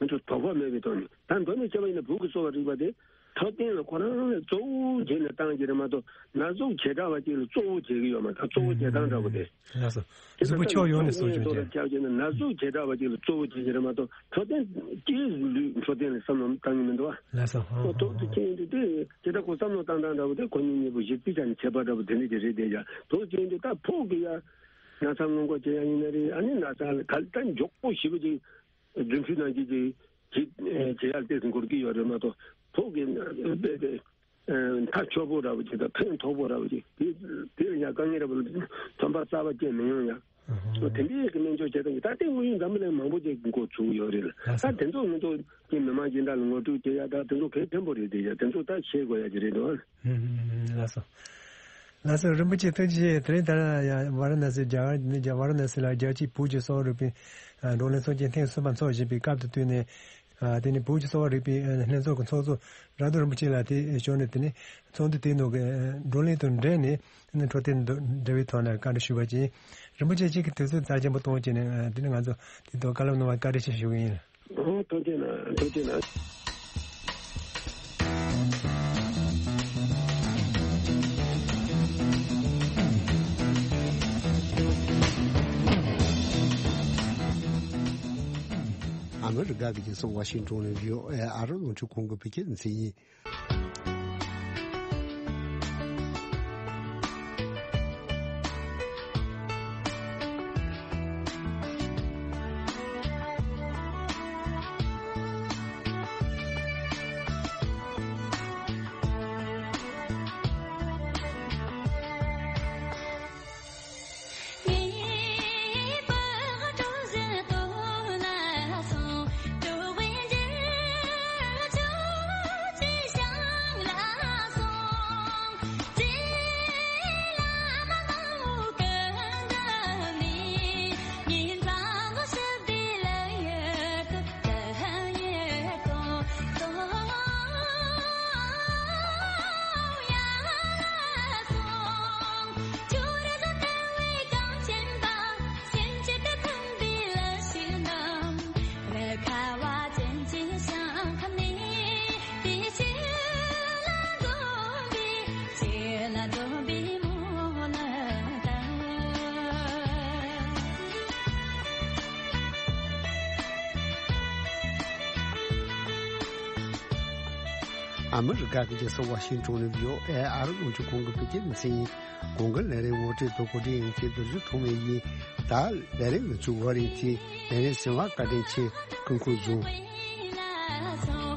ང་ཚོ་དོགས་པ་མེད་པའི་ཐོག་ནས་ད་མདོར་ན་བཤད་པ་ཡིན་ན་བོད་ཀྱི་གསོ་བ་རིག་པ་དེ་འཕྲོད་བསྟེན་ལ་ཁོ་རང་ལ་གཙོ་བོ་བྱས་ནས་བཏང་གི་རེད་མ་གཏོགས་ན་ཟུག་བྱེ་བྲག་པ་ཅིག་ལ་གཙོ་བོ་བྱེད་ཀྱི་ཡོད་མ་རེད། གཙོ་བོ་བྱེད་སྟངས་འདྲ་བོ་དེ། ལགས་སོ། གཟུགས་པོ་ཕྱོགས་ཡོངས་ནས་གསོ་སྐྱོང་བྱེད། ཆགས་བྱས་ན་ན་ཟུག་བྱེ་བྲག་པ་ཅིག་ལ་གཙོ་བོ་བྱེད་ཀྱི་རེད་མ་གཏོགས་འཕྲོད་བསྟེན་སྤྱིའི་ལུས་འཕྲོད་བསྟེན་ལ་བསམ་བློ་བཏང་གི་མི་འདུག་བ། ལགས་སོ། ཧོ་ཧོ་ཐོག་ཏུ་ཧོ་ཁྱེད་ཡིན་དུས་དེ་ཇི་ལྟར་ཁོ་བསམ་བློ་བཏང་སྟངས་འདྲ་བོ་དེ་ཁོ་གཉིས་གཉིས་པོ་གཞི་རྩའི་ཆ་ནས་ཁྱད་པར་འདྲ་བོ་དེ་འདྲ་ཅིག་རེད་དེ་ཡ་ཐོག་ཁྱེད་ཡིན་དུས་ད་ཕོག་གི་ཡ་ན་ཚ་སྔོན་འགོག་བྱེད་ཡ་ཡིན་ན་རེད། ཨ་ནི་ན་ཚ་ལ་ག་ལ་ད་མགྱོགས་པོ་ཞེ་པོ་ཅིག་རྫུ་འཕྲུལ་ནང་བཞིན་ཅིག་བྱེད་བྱེད་ཡ་ལ་ཏོག་ཙམ་འགོར་གི་ཡོད་རེད་མ་གཏོགས་ཕོག་གི་ན་དཔེ་དེ། མཐའ་མཆོག་པོ་འདྲ་བོ་ཅིག་དང་ཕན་ཐོགས་པོ་འདྲ་བོ་ཅིག་དེ་དེ་ལ་ཡང་དཀའ་ངལ་འདྲ་བོ་ཐོན་པ་གསར་པ་སྐྱེ་མི་ཡོང་ཡ། དེ་འདྲའི་གི་སྨན་བཅོས་བྱེད་སྟངས་ཀྱི་ད་ལྟའི་དངོས་ཡོད་འཛམ་བུ་གླིང་མང་པོ་ཅིག་འགོ་ཚུགས་ཡོད་རེད་ལ། ད་དེ་ཚོ་ང་ཚོ་གི་མི་མང་སྦྱིན་བདག་ལ་ངོ་སྤྲོད་བྱེད་ཡ་ད་དེ་ཚོ་གལ་ཆེན་པོ་རེད་དེ་ཡ་དེ་ཚོ་ད་ཤེས་དགོས་ཡ་ཅིག་རེད་འདུག་ལགས་སོ། ལགས་སོ། རིན་པོ་ཆེ་ཐུགས་རྗེ་ཆེ། དེ་རིང་ད་ལྟ་ཡ་ཝཱ་ར་ཎ་སི་རྒྱ་གར་ནས་རྒྱ་ཝཱ་ར་ཎ་སི་ལ་རྒྱལ་སྤྱིའི་བོད་ཀྱི་གསོ་བ་རིག་པའི་བགྲོ་གླེང་ཚོགས་ཆེན་ཐེངས་གསུམ་པ་འཚོགས་བཞིན་པའི་སྐབས་དེ་དུས་ནས། ཨ། དེ་ནས་བོད་ཀྱི་གསོ་བ་རིག་པའི་ཨ་ལྷན་ཚོགས་ཀྱི་ཚོགས་གཙོ་ར་རྡོ་རིན་པོ་ཆེ་ལགས་དེ་ཞུ་ནས། དེ་ནས་ཚོགས་འདུ་དེའི་ནང་གི་ཨ་བགྲོ་གླེང་དང་འབྲེལ་ནས་ཨ་ནི་འཕྲོད་བསྟེན་དང་འབྲེལ་བའི་ཐོག་ནས་བཀའ་འདྲི་ཞུས་པ་བྱས། རིན་པོ་ཆེ་ཁྱེད་ཀྱི་དུས་ཚོད་རྩ་ཆེན་པོ་གཏོང་བྱས་ནས། ཨ། དེ་ནས་ང་ཚོ་དེ་ཐོག་བཀའ་སློབ་གནང་བར་བཀའ་དྲིན་ཆེ་ཞུ་གི་ཡིན། ཨོ་ཐུགས་རྗེ་གནང་། ཐུགས་རྗེ་གནང་། ཨ་མི་རི་ཀ་གི་རྒྱལ་ས་ཝ་ཤིང་ཊོན་ནས་བྷི་ཨོ་ཨེ་ཨ་རི་རླུང་འཕྲིན་ཁང་གི་བོད་སྐད་སྡེ་ཚན་ཡིན། ཨ་མི་རི་ཀ་གི་རྒྱལ་ས་ཝ་ཤིང་ཏོན་ནས་བྷི་ཨོ་ཨེ་ཨ་རི་རླུང་འཕྲིན་ཁང་གི་བོད་སྐད་སྡེ་ཚན་ཡིན། གོང་གི་ལས་རིམ་ངོ་སྤྲོད་དང་གོ་སྒྲིག་ཡོང་མཁན་རྡོ་རྗེ་ཐོགས་མེད་ཡིན། ད་ལས་རིམ་ནང་ཚུད་བར་ཡིན་ཚེ་ལས་རིམ་གསན་པར་བཀའ་དྲིན་ཆེ། སྐུ་ཁམས་བཟང་།